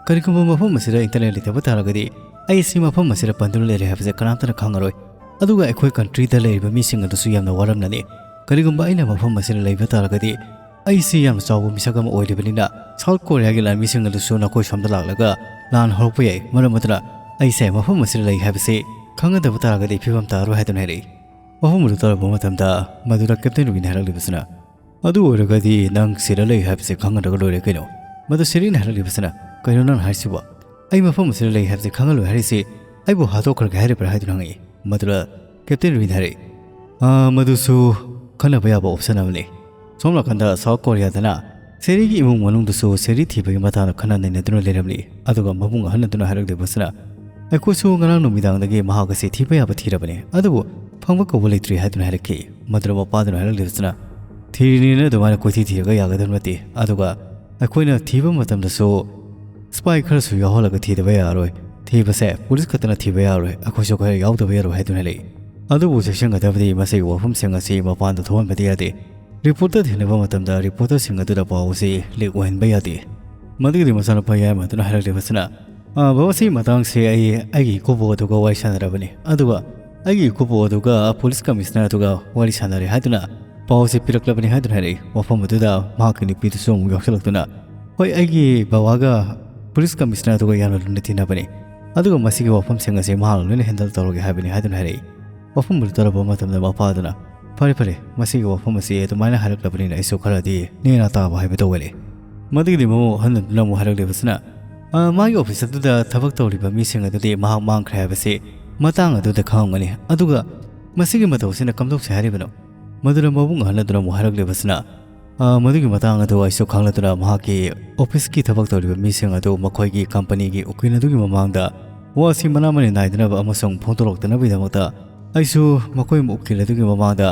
ꯀꯔꯤꯒꯨꯝꯕ ꯃꯐꯝ ꯑꯁꯤꯗ internet ꯂꯩꯇꯕ ꯇꯥꯔꯒꯗꯤ ꯑꯩ ꯑꯁꯤ ꯃꯐꯝ ꯑꯁꯤꯗ ꯄꯟꯗꯨꯅ ꯂꯩꯔꯦ ꯍꯥꯏꯕꯁꯦ ꯀꯅꯥꯝꯇꯅ ꯈꯪꯉꯔꯣꯏ꯫ ꯑꯗꯨꯒ ꯑꯩꯈꯣꯏ countryꯗ ꯂꯩꯔꯤꯕ ꯃꯤꯁꯤꯡ ꯑꯗꯨꯁꯨ ꯌꯥꯝꯅ ꯋꯥꯔꯝꯂꯅꯤ꯫ ꯀꯔꯤꯒꯨꯝꯕ ꯑꯩꯅ ꯃꯐꯝ ꯑꯁꯤꯗ ꯂꯩꯕ ꯇꯥꯔꯒꯗꯤ ꯑꯩꯁꯤ ꯌꯥꯝꯅ ꯆꯥꯎꯕ ꯃꯤꯁꯛ ꯑꯃ ꯑꯣꯏꯔꯤꯕꯅꯤꯅ South Koreaꯒꯤ ꯂꯥꯟꯃꯤꯁꯤꯡ ꯑꯗꯨꯁꯨ ꯅꯈꯣꯏ ꯁꯣꯝꯗ ꯂꯥꯛꯂꯒ ꯂꯥꯟ ꯍꯧꯔꯛꯄ ꯌꯥꯏ꯫ ꯃꯔꯝ ꯑꯗꯨꯅ ꯑꯩꯁꯦ ꯃꯐꯝ ꯑꯁꯤꯗ ꯂꯩ ꯍꯥꯏꯕꯁꯤ ꯈꯪꯒꯗꯕ ꯇꯥꯔꯒꯗꯤ ꯐꯤꯕꯝ ꯇꯥꯔꯣꯏ ꯍꯥꯏꯗꯨꯅ ꯍꯥꯏꯔꯛꯏ꯫ ꯋꯥꯐꯝ ꯑꯗꯨ ꯇꯥꯔꯨꯕ ꯃꯇꯝꯗ ꯃꯗꯨꯗ Captain ꯔꯨꯕꯤꯅ ꯍꯥꯏꯔꯛꯂꯤꯕꯁꯤꯅ, "ꯑꯗꯨ ꯑꯣꯏꯔꯒꯗꯤ ꯅꯪ ꯁꯤꯗ ꯂꯩ ꯍꯥꯏꯕꯁꯤ ꯈꯪꯒꯗ꯭ꯔꯒ ꯂꯣꯏꯔꯦ ꯀꯩꯅꯣ?" ꯃꯗꯨ ꯁꯦꯔꯤꯅ ꯍꯥꯏꯔꯛꯂꯤꯕꯁꯤꯅ, "ꯀꯩꯅꯣ ꯅꯪꯅ ꯍꯥꯏꯔꯤꯁꯤꯕꯣ? ꯑꯩ ꯃꯐꯝ ꯑꯁꯤꯗ ꯂꯩ ꯍꯥꯏꯕꯁꯤ ꯈꯪꯍꯜꯂꯣꯏ ꯍꯥꯏꯔꯤꯁꯤ ꯑꯩꯕꯨ ꯍꯥꯠꯇꯣꯛꯈ꯭ꯔꯒꯦ ꯍꯥꯏꯔꯤꯕ꯭ꯔꯥ?" ꯍꯥꯏꯗꯨꯅ ꯍꯪꯉꯛꯏ꯫ ꯃꯗꯨꯗ Captain ꯔꯨꯕꯤꯅ ꯍꯥꯏꯔꯛꯏ, "ꯑꯥ, ꯃꯗꯨꯁꯨ ꯈꯟꯅꯕ ꯌꯥꯕ option ꯑꯃꯅꯤ꯫ ꯁꯣꯝ ꯅꯥꯀꯟꯗ South Koreaꯗꯅ ꯁꯦꯔꯤꯒꯤ ꯏꯃꯨꯡ ꯃꯅꯨꯡꯗꯁꯨ ꯁꯦꯔꯤ ꯊꯤꯕꯒꯤ ꯃꯇꯥꯡꯗ ꯈꯟꯅ ꯅꯩꯅꯗꯨꯅ ꯂꯩꯔꯝꯂꯤ꯫ ꯑꯗꯨꯒ ꯃꯕꯨꯡ ꯑꯍꯜ ꯑꯗꯨꯅ ꯍꯥꯏꯔꯛꯂꯤꯕꯁꯤꯅ, ꯑꯩꯈꯣꯏꯁꯨ ꯉꯔꯥꯡ ꯅꯨꯃꯤꯗꯥꯡꯗꯒꯤ ꯃꯍꯥꯛ ꯑꯁꯤ ꯊꯤꯕ ꯌꯥꯕ ꯊꯤꯔꯕꯅꯤ, ꯑꯗꯨꯕꯨ ꯐꯪꯕ ꯀꯧꯕ ꯂꯩꯇ꯭ꯔꯤ ꯍꯥꯏꯗꯨꯅ ꯍꯥꯏꯔꯛꯈꯤ꯫ ꯃꯗꯨꯗ ꯃꯄꯥꯗꯨꯅ ꯍꯥꯏꯔꯛꯂꯤꯕꯁꯤꯅ, ꯊꯤꯔꯤꯅꯦꯅ ꯑꯗꯨꯃꯥꯏꯅ ꯀꯣꯏꯊꯤ ꯊꯤꯔꯒ ꯌꯥꯒꯗꯕ ꯅꯠꯇꯦ꯫ ꯑꯗꯨꯒ ꯑꯩꯈꯣꯏꯅ ꯊꯤꯕ ꯃꯇꯝꯗꯁꯨ ꯁꯤꯄꯥꯏ ꯈꯔꯁꯨ ꯌꯥꯎꯍꯜꯂꯒ ꯊꯤꯗꯕ ꯌꯥꯔꯣꯏ꯫ ꯊꯤꯕꯁꯦ ꯄꯨꯂꯤꯁ ꯈꯛꯇꯅ ꯊꯤꯕ ꯌꯥꯔꯣꯏ, ꯑꯩꯈꯣꯏꯁꯨ ꯈꯔ ꯌꯥꯎꯗꯕ ꯌꯥꯔꯣꯏ ꯍꯥꯏꯗꯨꯅ ꯂꯩ꯫ ꯑꯗꯨꯕꯨ ꯆꯦꯛꯁꯤꯟꯒꯗꯕꯗꯤ ꯃꯁꯤꯒꯤ ꯋꯥꯐꯝꯁꯤꯡ ꯑꯁꯤ ꯃꯄꯥꯟꯗ ꯊꯣꯛꯍꯟꯕꯗꯤ ꯌꯥꯗꯦ꯫ ꯔꯤꯄꯣꯔꯠꯇ ꯊꯦꯡꯅꯕ ꯃꯇꯝꯗ ꯔꯤꯄꯣꯔꯇꯔꯁꯤꯡ ꯑꯗꯨꯗ ꯄꯥꯎ ꯑꯁꯤ ꯂꯤꯛ ꯑꯣꯏꯍꯟꯕ ꯌꯥꯗꯦ꯫ ꯃꯗꯨꯒꯤꯗꯤ ꯃꯆꯥꯅꯨꯄꯥ ꯌꯥꯏꯃ ꯑꯗꯨꯅ ꯍꯥꯏꯔꯛꯂꯤꯕꯁꯤꯅ, "ꯑꯥ, ꯕꯕꯥ, ꯁꯤꯒꯤ ꯃꯇꯥꯡꯁꯦ ꯑꯩ ꯑꯩꯒꯤ ꯏꯀꯨꯕꯣꯛ ꯑꯗꯨꯒ ꯋꯥꯔꯤ ꯁꯥꯟꯅꯔꯕꯅꯤ꯫ ꯑꯗꯨꯒ ꯑꯩꯒꯤ ꯏꯀꯨꯕꯣꯛ ꯑꯗꯨꯒ ꯄꯨꯂꯤꯁ ꯀꯃꯤꯁꯅꯔ ꯑꯗꯨꯒ ꯋꯥꯔꯤ ꯁꯥꯟꯅꯔꯦ ꯍꯥꯏꯗꯨꯅ ꯄꯥꯎ ꯑꯁꯤ ꯄꯤꯔꯛꯂꯕꯅꯤ" ꯍꯥꯏꯗꯨꯅ ꯍꯥꯏꯔꯛꯏ꯫ ꯋꯥꯐꯝ ꯑꯗꯨꯗ ꯃꯍꯥꯛꯀꯤ ꯅꯨꯄꯤꯗꯨꯁꯨ ꯑꯃꯨꯛ ꯌꯥꯎꯁꯤꯜꯂꯛꯇꯨꯅ, "ꯍꯣꯏ, ꯑꯩꯒꯤ ꯕꯕꯥꯒ ꯄꯨꯂꯤꯁ ꯀꯃꯤꯁꯅꯔ ꯑꯗꯨꯒ ꯌꯥꯝꯅ ꯂꯨꯅ ꯇꯤꯟꯅꯕꯅꯤ꯫ ꯑꯗꯨꯒ ꯃꯁꯤꯒꯤ ꯋꯥꯐꯝꯁꯤꯡ ꯑꯁꯤ ꯃꯍꯥꯛꯅ ꯂꯣꯏꯅ handle ꯇꯧꯔꯒꯦ ꯍꯥꯏꯕꯅꯤ" ꯍꯥꯏꯗꯨꯅ ꯍꯥꯏꯔꯛꯏ꯫ ꯋꯥꯐꯝ ꯑꯗꯨ ꯇꯥꯔꯕ ꯃꯇꯝꯗ ꯃꯄꯥ ꯑꯗꯨꯅ, "ꯐꯔꯦ, ꯐꯔꯦ, ꯃꯁꯤꯒꯤ ꯋꯥꯐꯝ ꯑꯁꯤ ꯑꯗꯨꯃꯥꯏꯅ ꯍꯥꯏꯔꯛꯂꯕꯅꯤꯅ ꯑꯩꯁꯨ ꯈꯔꯗꯤ ꯅꯦꯅꯥ ꯇꯥꯕ ꯍꯥꯏꯕꯗꯨ ꯑꯣꯏꯔꯦ"꯫ ꯃꯗꯨꯒꯤꯗꯤ ꯃꯃꯧ ꯑꯍꯟ ꯑꯗꯨꯅ ꯑꯃꯨꯛ ꯍꯥꯏꯔꯛꯂꯤꯕꯁꯤꯅ, "ꯑ, ꯃꯥꯒꯤ office ꯑꯗꯨꯗ ꯊꯕꯛ ꯇꯧꯔꯤꯕ ꯃꯤꯁꯤꯡ ꯑꯗꯨꯗꯤ ꯃꯍꯥꯛ ꯃꯥꯡꯈ꯭ꯔꯦ ꯍꯥꯏꯕꯁꯤ ꯃꯇꯥꯡ ꯑꯗꯨꯗ ꯈꯪꯉꯝꯒꯅꯤ꯫ ꯑꯗꯨꯒ ꯃꯁꯤꯒꯤ ꯃꯇꯧ ꯑꯁꯤꯅ ꯀꯝꯗꯧꯁꯦ ꯍꯥꯏꯔꯤꯕꯅꯣ?" ꯃꯗꯨꯗ ꯃꯕꯨꯡ ꯑꯍꯜ ꯑꯗꯨꯅ ꯑꯃꯨꯛ ꯍꯥꯏꯔꯛꯂꯤꯕꯁꯤꯅ, "ꯑ, ꯃꯗꯨꯒꯤ ꯃꯇꯥꯡ ꯑꯗꯨ ꯑꯩꯁꯨ ꯈꯪꯂꯗꯨꯅ ꯃꯍꯥꯛꯀꯤ officeꯀꯤ ꯊꯕꯛ ꯇꯧꯔꯤꯕ ꯃꯤꯁꯤꯡ ꯑꯗꯨ ꯃꯈꯣꯏꯒꯤ companyꯒꯤ ꯎꯀꯤꯜ ꯑꯗꯨꯒꯤ ꯃꯃꯥꯡꯗ ꯋꯥꯁꯤ ꯃꯅꯥ ꯃꯅꯤꯟ ꯅꯥꯏꯗꯅꯕ ꯑꯃꯁꯨꯡ ꯐꯣꯡꯗꯣꯔꯛꯇꯅꯕꯒꯤꯗꯃꯛꯇ ꯑꯩꯁꯨ ꯃꯈꯣꯏ ꯎꯀꯤꯜ ꯑꯗꯨꯒꯤ ꯃꯃꯥꯡꯗ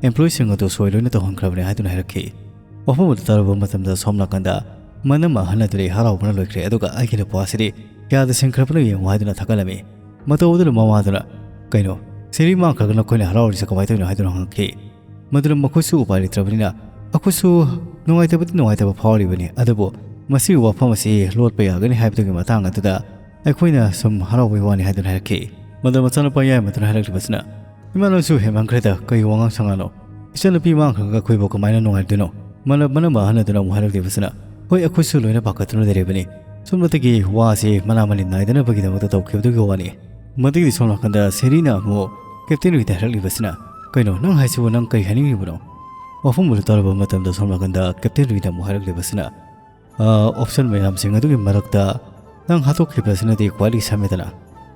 employeeꯁꯤꯡ ꯑꯗꯨ ꯁꯣꯏ ꯂꯣꯏꯅ ꯇꯧꯍꯟꯈ꯭ꯔꯕꯅꯤ" ꯍꯥꯏꯗꯨꯅ ꯍꯥꯏꯔꯛꯈꯤ꯫ ꯋꯥꯐꯝ ꯑꯗꯨ ꯇꯥꯔꯨꯕ ꯃꯇꯝꯗ ꯁꯣꯝ ꯅꯥꯀꯟꯗ ꯃꯅꯝꯃ ꯑꯍꯜ ꯑꯗꯨꯗꯤ ꯍꯔꯥꯎꯕꯅ ꯂꯣꯏꯈ꯭ꯔꯦ, ꯑꯗꯨꯒ "ꯑꯩꯒꯤ ꯅꯨꯄꯥꯁꯤꯗꯤ ꯀꯌꯥꯗ ꯁꯤꯡꯈ꯭ꯔꯕꯅꯣ ꯌꯦꯡꯉꯨ" ꯍꯥꯏꯗꯨꯅ ꯊꯥꯒꯠꯂꯝꯃꯤ꯫ ꯃꯇꯧ ꯑꯗꯨꯅ ꯃꯃꯥꯗꯨꯅ, "ꯀꯩꯅꯣ, ꯁꯦꯔꯤ ꯃꯥꯡꯈ꯭ꯔꯒ ꯅꯈꯣꯏꯅ ꯍꯔꯥꯎꯔꯤꯁꯦ ꯀꯃꯥꯏꯅ ꯇꯧꯔꯤꯅꯣ?" ꯍꯥꯏꯗꯨꯅ ꯍꯪꯉꯛꯈꯤ꯫ ꯃꯗꯨꯅ ꯃꯈꯣꯏꯁꯨ ꯎꯄꯥꯏ ꯂꯩꯇ꯭ꯔꯕꯅꯤꯅ, "ꯑꯩꯈꯣꯏꯁꯨ ꯅꯨꯡꯉꯥꯏꯇꯕꯗꯤ ꯅꯨꯡꯉꯥꯏꯇꯕ ꯐꯥꯎꯔꯤꯕꯅꯤ, ꯑꯗꯨꯕꯨ ꯃꯁꯤꯒꯤ ꯋꯥꯐꯝ ꯑꯁꯤ ꯂꯣꯠꯄ ꯌꯥꯒꯅꯤ ꯍꯥꯏꯕꯗꯨꯒꯤ ꯃꯇꯥꯡ ꯑꯗꯨꯗ ꯑꯩꯈꯣꯏꯅ ꯁꯨꯝ ꯍꯔꯥꯎꯕꯒꯤ ꯋꯥꯅꯤ ꯍꯥꯏꯗꯨꯅ ꯍꯥꯏꯔꯛꯈꯤ꯫ ꯃꯗꯨ ꯃꯆꯥꯅꯨꯄꯥ ꯌꯥꯏꯃꯗꯨꯅ ꯍꯥꯏꯔꯛꯂꯤꯕꯁꯤꯅ, "ꯏꯃꯥ, ꯅꯪꯁꯨ ꯍꯦꯟꯃꯟꯈ꯭ꯔꯦꯗ, ꯀꯔꯤ ꯋꯥꯉꯥꯡ ꯁꯉꯥꯡꯅꯣ? ꯏꯆꯟꯅꯨꯄꯤ ꯃꯥꯡꯈ꯭ꯔꯒ ꯑꯩꯈꯣꯏꯕꯨ ꯀꯃꯥꯏꯅ ꯅꯨꯡꯉꯥꯏꯗꯣꯏꯅꯣ?" ꯃꯅ-, ꯃꯅꯝꯃ ꯑꯍꯜ ꯑꯗꯨꯅ ꯑꯃꯨꯛ ꯍꯥꯏꯔꯛꯂꯤꯕꯁꯤꯅ, "ꯍꯣꯏ, ꯑꯩꯈꯣꯏꯁꯨ ꯂꯣꯏꯅ ꯄꯥꯈꯠꯇꯨꯅ ꯂꯩꯔꯤꯕꯅꯤ꯫ ꯁꯣꯝꯗꯒꯤ ꯋꯥ ꯑꯁꯤ ꯃꯅꯥ ꯃꯅꯤꯟ ꯅꯥꯏꯗꯅꯕꯒꯤꯗꯃꯛꯇ ꯇꯧꯈꯤꯕꯗꯨꯒꯤ ꯋꯥꯅꯤ꯫" ꯃꯗꯨꯒꯤꯗꯤ ꯁꯣꯝ ꯅꯥꯀꯟꯗ ꯁꯦꯔꯤꯅ ꯑꯃꯨꯛ ꯀꯦꯞꯇꯦꯟ ꯔꯨꯏꯗ ꯍꯥꯏꯔꯛꯂꯤꯕꯁꯤꯅ, "ꯀꯩꯅꯣ, ꯅꯪ ꯍꯥꯏꯁꯤꯕꯨ ꯅꯪ ꯀꯔꯤ ꯍꯥꯏꯅꯤꯡꯂꯤꯕꯅꯣ?" ꯋꯥꯐꯝ ꯑꯗꯨ ꯇꯥꯔꯕ ꯃꯇꯝꯗ ꯁꯣꯝ ꯅꯥꯀꯟꯗ ꯀꯦꯞꯇꯦꯟ ꯔꯨꯏꯅ ꯑꯃꯨꯛ ꯍꯥꯏꯔꯛꯂꯤꯕꯁꯤꯅ, "ꯑ, ꯑꯣꯞꯁꯟ ꯃꯌꯥꯝꯁꯤꯡ ꯑꯗꯨꯒꯤ ꯃꯔꯛꯇ ꯅꯪ ꯍꯥꯠꯇꯣꯛꯈꯤꯕꯁꯤꯅꯗꯤ ꯈ꯭ꯋꯥꯏꯗꯒꯤ ꯁꯝꯃꯦꯗꯅ꯫"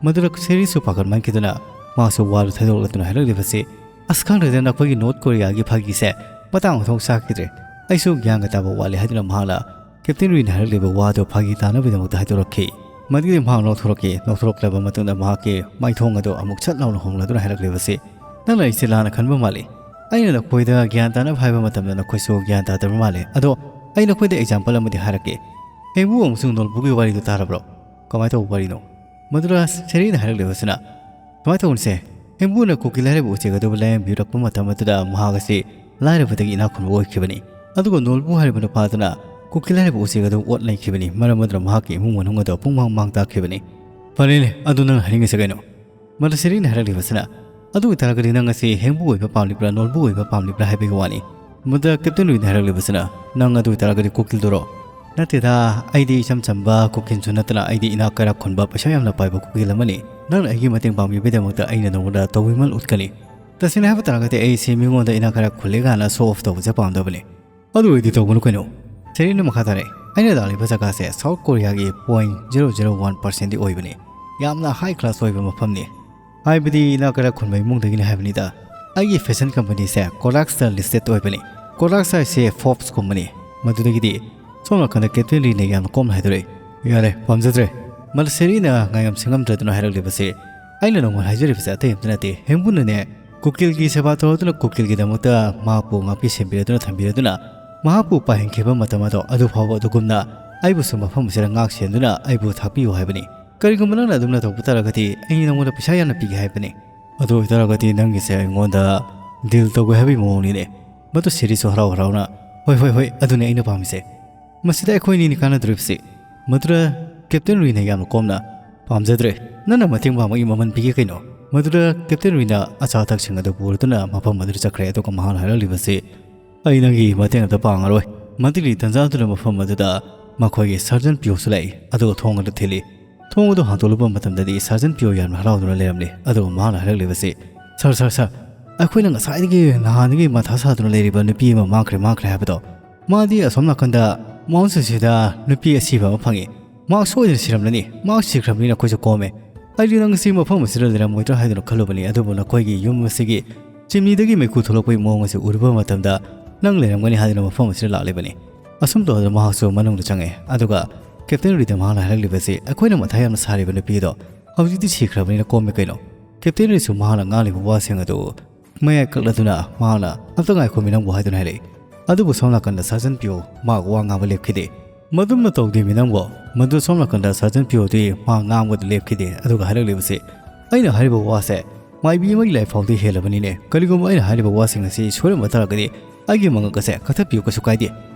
ꯃꯗꯨꯗ ꯁꯦꯔꯤꯁꯨ ꯄꯥꯈꯠꯃꯟꯈꯤꯗꯅ ꯃꯥꯁꯨ ꯋꯥꯗꯨ ꯊꯩꯗꯣꯛꯂꯗꯨꯅ ꯍꯥꯏꯔꯛꯂꯤꯕꯁꯤ, "ꯑꯁ, ꯈꯪꯗ꯭ꯔꯦꯗ, ꯅꯈꯣꯏꯒꯤ ꯅꯣꯔꯠ ꯀꯣꯔꯤꯌꯥꯒꯤ ꯐꯥꯒꯤꯁꯦ ꯃꯇꯥꯡ ꯃꯊꯧ ꯆꯥꯈꯤꯗ꯭ꯔꯦ꯫ ꯑꯩꯁꯨ ꯒ꯭ꯌꯥꯟꯒ ꯇꯥꯕ ꯋꯥꯠꯂꯦ" ꯍꯥꯏꯗꯨꯅ ꯃꯍꯥꯛꯅ ꯀꯦꯞꯇꯦꯟ ꯔꯨꯏꯅ ꯍꯥꯏꯔꯛꯂꯤꯕ ꯋꯥꯗꯨ ꯐꯥꯒꯤ ꯇꯥꯅꯕꯒꯤꯗꯃꯛꯇ ꯍꯥꯏꯗꯣꯔꯛꯈꯤ꯫ ꯃꯗꯨꯒꯤ ꯃꯍꯥꯛ ꯅꯣꯛꯊꯣꯔꯛꯈꯤ꯫ ꯅꯣꯛꯊꯣꯔꯛꯂꯕ ꯃꯇꯨꯡꯗ ꯃꯍꯥꯛꯀꯤ ꯃꯥꯏꯊꯣꯡ ꯑꯗꯨ ꯑꯃꯨꯛ ꯁꯠ ꯂꯥꯎꯅ ꯍꯣꯡꯂꯗꯨꯅ ꯍꯥꯏꯔꯛꯂꯤꯕꯁꯤ, "ꯅꯪꯅ ꯑꯩꯁꯦ ꯂꯥꯟꯅ ꯈꯟꯕ ꯃꯥꯜꯂꯤ꯫ ꯑꯩꯅ ꯅꯈꯣꯏꯗ ꯒ꯭ꯌꯥꯟ ꯇꯥꯅꯕ ꯍꯥꯏꯕ ꯃꯇꯝꯗ ꯅꯈꯣꯏꯁꯨ ꯒ꯭ꯌꯥꯟ ꯇꯥꯗꯕ ꯃꯥꯜꯂꯦ꯫ ꯑꯗꯣ ꯑꯩ ꯅꯈꯣꯏꯗ ꯑꯦꯛꯖꯥꯝꯄꯜ ꯑꯃꯗꯤ ꯍꯥꯏꯔꯛꯀꯦ꯫ ꯍꯦꯡꯕꯨ ꯑꯃꯁꯨꯡ ꯅꯣꯜꯕꯨꯒꯤ ꯋꯥꯔꯤꯗꯨ ꯇꯥꯔꯕ꯭ꯔꯣ? ꯀꯃꯥꯏꯅ ꯇꯧꯕ ꯋꯥꯔꯤꯅꯣ?" ꯃꯗꯨꯗ ꯁꯦꯔꯤꯅ ꯍꯥꯏꯔꯛꯂꯤꯕꯁꯤꯅ, ꯁꯨꯃꯥꯏꯅ ꯇꯧꯕꯅꯤꯁꯦ, ꯍꯦꯡꯕꯨꯅ ꯀꯨꯀꯤꯜ ꯍꯥꯏꯔꯤꯕ ꯎꯆꯦꯛ ꯑꯗꯨꯕꯨ ꯂꯥꯌꯦꯡꯕꯤꯔꯛꯄ ꯃꯇꯝ ꯑꯗꯨꯗ ꯃꯍꯥꯛ ꯑꯁꯤ ꯂꯥꯏꯔꯕꯗꯒꯤ ꯏꯅꯥꯛ ꯈꯨꯟꯕ ꯑꯣꯏꯈꯤꯕꯅꯤ꯫ ꯑꯗꯨꯒ ꯅꯣꯜꯕꯨ ꯍꯥꯏꯔꯤꯕ ꯅꯨꯄꯥ ꯑꯗꯨꯅ ꯀꯨꯀꯤꯜ ꯍꯥꯏꯔꯤꯕ ꯎꯆꯦꯛ ꯑꯗꯨ ꯑꯣꯠ ꯅꯩꯈꯤꯕꯅꯤ꯫ ꯃꯔꯝ ꯑꯗꯨꯅ ꯃꯍꯥꯛꯀꯤ ꯏꯃꯨꯡ ꯃꯅꯨꯡ ꯑꯗꯨ ꯄꯨꯡꯃꯥꯡ ꯃꯥꯡ ꯇꯥꯛꯈꯤꯕꯅꯤ꯫ ꯐꯔꯦꯅꯦ, ꯑꯗꯨ ꯅꯪꯅ ꯍꯥꯏꯅꯤꯡꯉꯤꯁꯦ ꯀꯩꯅꯣ? ꯃꯗꯨ ꯁꯦꯔꯤꯅ ꯍꯥꯏꯔꯛꯂꯤꯕꯁꯤꯅ, "ꯑꯗꯨ ꯑꯣꯏꯇꯥꯔꯒꯗꯤ ꯅꯪ ꯑꯁꯤ ꯍꯦꯡꯕꯨ ꯑꯣꯏꯕ ꯄꯥꯝꯂꯤꯕ꯭ꯔꯥ, ꯅꯣꯜꯕꯨ ꯑꯣꯏꯕ ꯄꯥꯝꯂꯤꯕ꯭ꯔꯥ ꯍꯥꯏꯕꯒꯤ ꯋꯥꯅꯤ꯫" ꯃꯗꯨꯗ ꯀꯦꯞꯇꯦꯟ ꯔꯨꯏꯅ ꯍꯥꯏꯔꯛꯂꯤꯕꯁꯤꯅ, "ꯅꯪ ꯑꯗꯨ ꯑꯣꯏꯇꯥꯔꯒꯗꯤ ꯀꯨꯀꯤꯜꯗꯨꯔꯣ?" "ꯅꯠꯇꯦꯗ, ꯑꯩꯗꯤ ꯏꯆꯝ ꯆꯝꯕ ꯀꯨꯀꯤꯜꯁꯨ ꯅꯠꯇꯅ ꯑꯩꯗꯤ ꯏꯅꯥꯛ ꯀꯩꯔꯥꯛ ꯈꯨꯟꯕ ꯄꯩꯁꯥ ꯌꯥꯝꯅ ꯄꯥꯏꯕ ꯀꯨꯀꯤꯜ ꯑꯃꯅꯤ꯫ ꯅꯪꯅ ꯑꯩꯒꯤ ꯃꯇꯦꯡ ꯄꯥꯡꯕꯤꯕꯒꯤꯗꯃꯛꯇ ꯑꯩꯅ ꯅꯉꯣꯟꯗ ꯇꯧꯕꯤꯃꯜ ꯎꯠꯀꯅꯤ꯫ ꯇꯁꯦꯡꯅ ꯍꯥꯏꯕ ꯇꯥꯔꯒꯗꯤ ꯑꯩꯁꯤ ꯃꯤꯉꯣꯟꯗ ꯏꯅꯥꯛ ꯀꯩꯔꯥꯛ ꯈꯨꯜꯂꯦ ꯀꯥꯏꯅ ꯁꯣ ꯑꯣꯐ ꯇꯧꯕꯁꯦ ꯄꯥꯝꯗꯕꯅꯤ꯫" "ꯑꯗꯨ ꯑꯣꯏꯔꯗꯤ ꯇꯧꯒꯅꯨ ꯀꯩꯅꯣ꯫" ꯁꯦꯔꯤꯅ ꯃꯈꯥ ꯇꯥꯔꯛꯑꯦ, "ꯑꯩꯅ ꯂꯥꯛꯂꯤꯕ ꯖꯒꯥꯁꯦ ꯁꯥꯎꯠ ꯀꯣꯔꯤꯌꯥꯒꯤ ꯄꯣꯏꯟ ꯖꯦꯔꯣ ꯖꯦꯔꯣ ꯋꯥꯟ ꯄꯥꯔꯁꯦꯟꯗꯤ ꯑꯣꯏꯕꯅꯤ꯫ ꯌꯥꯝꯅ ꯍꯥꯏ ꯀ꯭ꯂꯥꯁ ꯑꯣꯏꯕ ꯃꯐꯝꯅꯤ꯫ ꯍꯥꯏꯕꯗꯤ ꯏꯅꯥꯛ ꯀꯩꯔꯥꯛ ꯈꯨꯟꯕ ꯏꯃꯨꯡꯗꯒꯤꯅꯤ ꯍꯥꯏꯕꯅꯤꯗ꯫ ꯑꯩꯒꯤ ꯐꯦꯁꯟ ꯀꯝꯄꯅꯤꯁꯦ ꯀꯣꯔꯥꯛꯁꯇ ꯂꯤꯁꯇꯦꯠ ꯑꯣꯏꯕꯅꯤ꯫" ꯀꯣꯔꯥꯛꯁ ꯍꯥꯏꯁꯦ ꯐꯣꯔꯕꯁꯀꯨꯝꯕꯅꯤ꯫ ꯃꯗꯨꯗꯒꯤꯗꯤ ꯁꯣꯝ ꯅꯥꯀꯟꯗ ꯀꯦꯞꯇꯦꯟ ꯔꯤꯅ ꯌꯥꯝꯅ ꯀꯣꯝꯅ ꯍꯥꯏꯗꯣꯔꯛꯏ, "ꯌꯥꯔꯦ, ꯄꯥꯝꯖꯗ꯭ꯔꯦ꯫" ꯃꯗꯨ ꯁꯦꯔꯤꯅ ꯉꯥꯏꯉꯝ ꯁꯤꯡꯉꯝꯗ꯭ꯔꯗꯨꯅ ꯍꯥꯏꯔꯛꯂꯤꯕꯁꯦ, "ꯑꯩꯅ ꯅꯉꯣꯟꯗ ꯍꯥꯏꯖꯔꯤꯕꯁꯦ ꯑꯇꯩ ꯑꯝꯇ ꯅꯠꯇꯦ꯫ ꯍꯦꯡꯕꯨꯅꯅꯦ ꯀꯨꯀꯤꯜꯒꯤ ꯁꯦꯕꯥ ꯇꯧꯔꯗꯨꯅ ꯀꯨꯀꯤꯜꯒꯤꯗꯃꯛꯇ ꯃꯍꯥꯛꯄꯨ ꯉꯥꯛꯄꯤ ꯁꯦꯟꯕꯤꯔꯗꯨꯅ ꯊꯝꯕꯤꯔꯗꯨꯅ ꯃꯍꯥꯛꯄꯨ ꯄꯥꯏꯍꯟꯈꯤꯕ ꯃꯇꯝ ꯑꯗꯣ ꯑꯗꯨ ꯐꯥꯎꯕ ꯑꯗꯨꯒꯨꯝꯅ ꯑꯩꯕꯨꯁꯨ ꯃꯐꯝ ꯑꯁꯤꯗ ꯉꯥꯛ ꯁꯦꯟꯗꯨꯅ ꯑꯩꯕꯨ ꯊꯥꯛꯄꯤꯌꯨ ꯍꯥꯏꯕꯅꯤ꯫ ꯀꯔꯤꯒꯨꯝꯕ ꯅꯪꯅ ꯑꯗꯨꯝꯅ ꯇꯧꯕ ꯇꯥꯔꯒꯗꯤ ꯑꯩ ꯅꯉꯣꯟꯗ ꯄꯩꯁꯥ ꯌꯥꯝꯅ ꯄꯤꯒꯦ ꯍꯥꯏꯕꯅꯤ꯫" "ꯑꯗꯨ ꯑꯣꯏꯇꯥꯔꯒꯗꯤ ꯅꯪꯒꯤꯁꯦ ꯑꯩꯉꯣꯟꯗ ꯗꯤꯜ ꯇꯧꯒꯦ ꯍꯥꯏꯕꯒꯤ ꯃꯑꯣꯡꯅꯤꯅꯦ꯫" ꯃꯗꯨ ꯁꯦꯔꯤꯁꯨ ꯍꯔꯥꯎ ꯍꯔꯥꯎꯅ, "ꯍꯣꯏ, ꯍꯣꯏ, ꯍꯣꯏ, ꯑꯗꯨꯅꯦ ꯑꯩꯅ ꯄꯥꯝꯃꯤꯁꯦ꯫" "ꯃꯁꯤꯗ ꯑꯩꯈꯣꯏꯅꯤꯅ ꯀꯥꯟꯅꯗꯣꯔꯤꯕꯁꯤ?" ꯃꯗꯨꯗ ꯀꯦꯞꯇꯦꯟ ꯔꯨꯏꯅ ꯌꯥꯝꯅ ꯀꯣꯝꯅ, "ꯄꯥꯝꯖꯗ꯭ꯔꯦ, ꯅꯪꯅ ꯃꯇꯦꯡ ꯄꯥꯡꯕꯒꯤ ꯃꯃꯜ ꯄꯤꯒꯦ ꯀꯩꯅꯣ?" ꯃꯗꯨꯗ ꯀꯦꯞꯇꯦꯟ ꯔꯨꯏꯅ ꯑꯆꯥ ꯑꯊꯛꯁꯤꯡ ꯑꯗꯨ ꯄꯨꯔꯗꯨꯅ ꯃꯐꯝ ꯑꯗꯨꯗ ꯆꯠꯈ꯭ꯔꯦ꯫ ꯑꯗꯨꯒ ꯃꯍꯥꯛꯅ ꯍꯥꯏꯔꯛꯂꯤꯕꯁꯤ, "ꯑꯩ ꯅꯪꯒꯤ ꯃꯇꯦꯡ ꯑꯝꯇ ꯄꯥꯡꯉꯔꯣꯏ꯫" ꯃꯗꯨꯒꯤ ꯇꯟꯖꯥꯗꯨꯗ ꯃꯐꯝ ꯑꯗꯨꯗ ꯃꯈꯣꯏꯒꯤ ꯁꯥꯔꯖꯟ ꯄꯤꯌꯣꯁꯨ ꯂꯥꯛꯏ꯫ ꯑꯗꯨꯒ ꯊꯣꯡ ꯑꯗꯨ ꯊꯤꯜꯂꯤ꯫ ꯊꯣꯡ ꯑꯗꯨ ꯍꯥꯡꯗꯣꯛꯂꯨꯕ ꯃꯇꯝꯗꯗꯤ ꯁꯥꯔꯖꯟ ꯄꯤꯌꯣ ꯌꯥꯝꯅ ꯍꯔꯥꯎꯗꯨꯅ ꯂꯩꯔꯝꯂꯦ꯫ ꯑꯗꯨꯒ ꯃꯍꯥꯛꯅ ꯍꯥꯏꯔꯛꯂꯤꯕꯁꯤ, "ꯁꯥꯔ, ꯁꯥꯔ, ꯁꯥꯔ, ꯑꯩꯈꯣꯏꯅ ꯉꯁꯥꯏꯗꯒꯤ, ꯅꯍꯥꯟꯗꯒꯤ ꯃꯊꯥ ꯁꯥꯗꯨꯅ ꯂꯩꯔꯤꯕ ꯅꯨꯄꯤ ꯑꯃ ꯃꯥꯡꯈ꯭ꯔꯦ, ꯃꯥꯡꯈ꯭ꯔꯦ ꯍꯥꯏꯕꯗꯣ, ꯃꯥꯗꯤ ꯑꯁꯣꯝ ꯅꯥꯀꯟꯗ ꯃꯥꯎꯟꯁꯤꯁꯤꯗ ꯅꯨꯄꯤ ꯑꯁꯤꯕ ꯑꯃ ꯐꯪꯉꯤ꯫ ꯃꯥ ꯁꯣꯏꯗꯅ ꯁꯤꯔꯝꯂꯅꯤ꯫ ꯃꯥ ꯁꯤꯈ꯭ꯔꯕꯅꯤꯅ ꯑꯩꯈꯣꯏꯁꯨ ꯀꯣꯝꯃꯦ꯫ ꯑꯩꯗꯤ ꯅꯪ ꯁꯤ ꯃꯐꯝ ꯑꯁꯤꯗ ꯂꯩꯔꯝꯃꯣꯏꯗ꯭ꯔꯥ ꯍꯥꯏꯗꯨꯅ ꯈꯜꯂꯨꯕꯅꯤ, ꯑꯗꯨꯕꯨ ꯅꯈꯣꯏꯒꯤ ꯌꯨꯝ ꯑꯁꯤꯒꯤ ꯆꯤꯝꯅꯤꯗꯒꯤ ꯃꯩꯈꯨ ꯊꯣꯛꯂꯛꯄꯒꯤ ꯃꯑꯣꯡ ꯑꯁꯤ ꯎꯔꯨꯕ ꯃꯇꯝꯗ ꯅꯪ ꯂꯩꯔꯝꯒꯅꯤ ꯍꯥꯏꯗꯨꯅ ꯃꯐꯝ ꯑꯁꯤꯗ ꯂꯥꯛꯂꯤꯕꯅꯤ꯫" ꯑꯁꯨꯝ ꯇꯧꯗꯅ ꯃꯍꯥꯛꯁꯨ ꯃꯅꯨꯡꯗ ꯆꯪꯉꯦ꯫ ꯑꯗꯨꯒ ꯀꯦꯞꯇꯦꯟ ꯔꯤꯗ ꯃꯍꯥꯛꯅ ꯍꯥꯏꯔꯛꯂꯤꯕꯁꯤ, "ꯑꯩꯈꯣꯏꯅ ꯃꯊꯥ ꯌꯥꯝꯅ ꯁꯥꯔꯤꯕ ꯅꯨꯄꯤꯗꯣ ꯍꯧꯖꯤꯛꯇꯤ ꯁꯤꯈ꯭ꯔꯕꯅꯤꯅ ꯀꯣꯝꯃꯦ ꯀꯩꯅꯣ꯫" ꯀꯦꯞꯇꯦꯟ ꯔꯤꯁꯨ ꯃꯍꯥꯛꯅ ꯉꯥꯡꯂꯤꯕ ꯋꯥꯁꯤꯡ ꯑꯗꯨ ꯃꯌꯥꯏ ꯀꯛꯂꯗꯨꯅ ꯃꯍꯥꯛꯅ, "ꯑꯝꯇ ꯉꯥꯏꯈꯣ ꯃꯤ ꯅꯪꯕꯨ" ꯍꯥꯏꯗꯨꯅ ꯍꯥꯏꯔꯛꯏ꯫ ꯑꯗꯨꯕꯨ ꯁꯣꯝ ꯅꯥꯀꯟꯗ ꯁꯥꯔꯖꯟ ꯄꯤꯌꯣ ꯃꯍꯥꯛ ꯋꯥ ꯉꯥꯡꯕ ꯂꯦꯞꯈꯤꯗꯦ꯫ "ꯃꯗꯨꯝꯅ ꯇꯧꯗꯦ ꯃꯤ ꯅꯪꯕꯨ꯫" ꯃꯗꯨ ꯁꯣꯝ ꯅꯥꯀꯟꯗ ꯁꯥꯔꯖꯟ ꯄꯤꯌꯣꯗꯤ ꯃꯍꯥꯛ ꯉꯥꯡꯕꯗ ꯂꯦꯞꯈꯤꯗꯦ꯫ ꯑꯗꯨꯒ ꯍꯥꯏꯔꯛꯂꯤꯕꯁꯤ, "ꯑꯩꯅ ꯍꯥꯏꯔꯤꯕ ꯋꯥꯁꯦ ꯃꯥꯏꯕꯤ ꯑꯃꯒꯤ ꯂꯥꯏꯐꯥꯎꯗꯤ ꯍꯦꯜꯂꯕꯅꯤꯅꯦ꯫ ꯀꯔꯤꯒꯨꯝꯕ ꯑꯩꯅ ꯍꯥꯏꯔꯤꯕ ꯋꯥꯁꯤꯡ ꯑꯁꯤ ꯁꯣꯏꯔꯝꯕ ꯇꯥꯔꯒꯗꯤ ꯑꯩꯒꯤ ꯃꯉꯛ ꯑꯁꯦ ꯀꯛꯊꯠꯄꯤꯌꯨ, ꯀꯩꯁꯨ ꯀꯥꯏꯗꯦ꯫"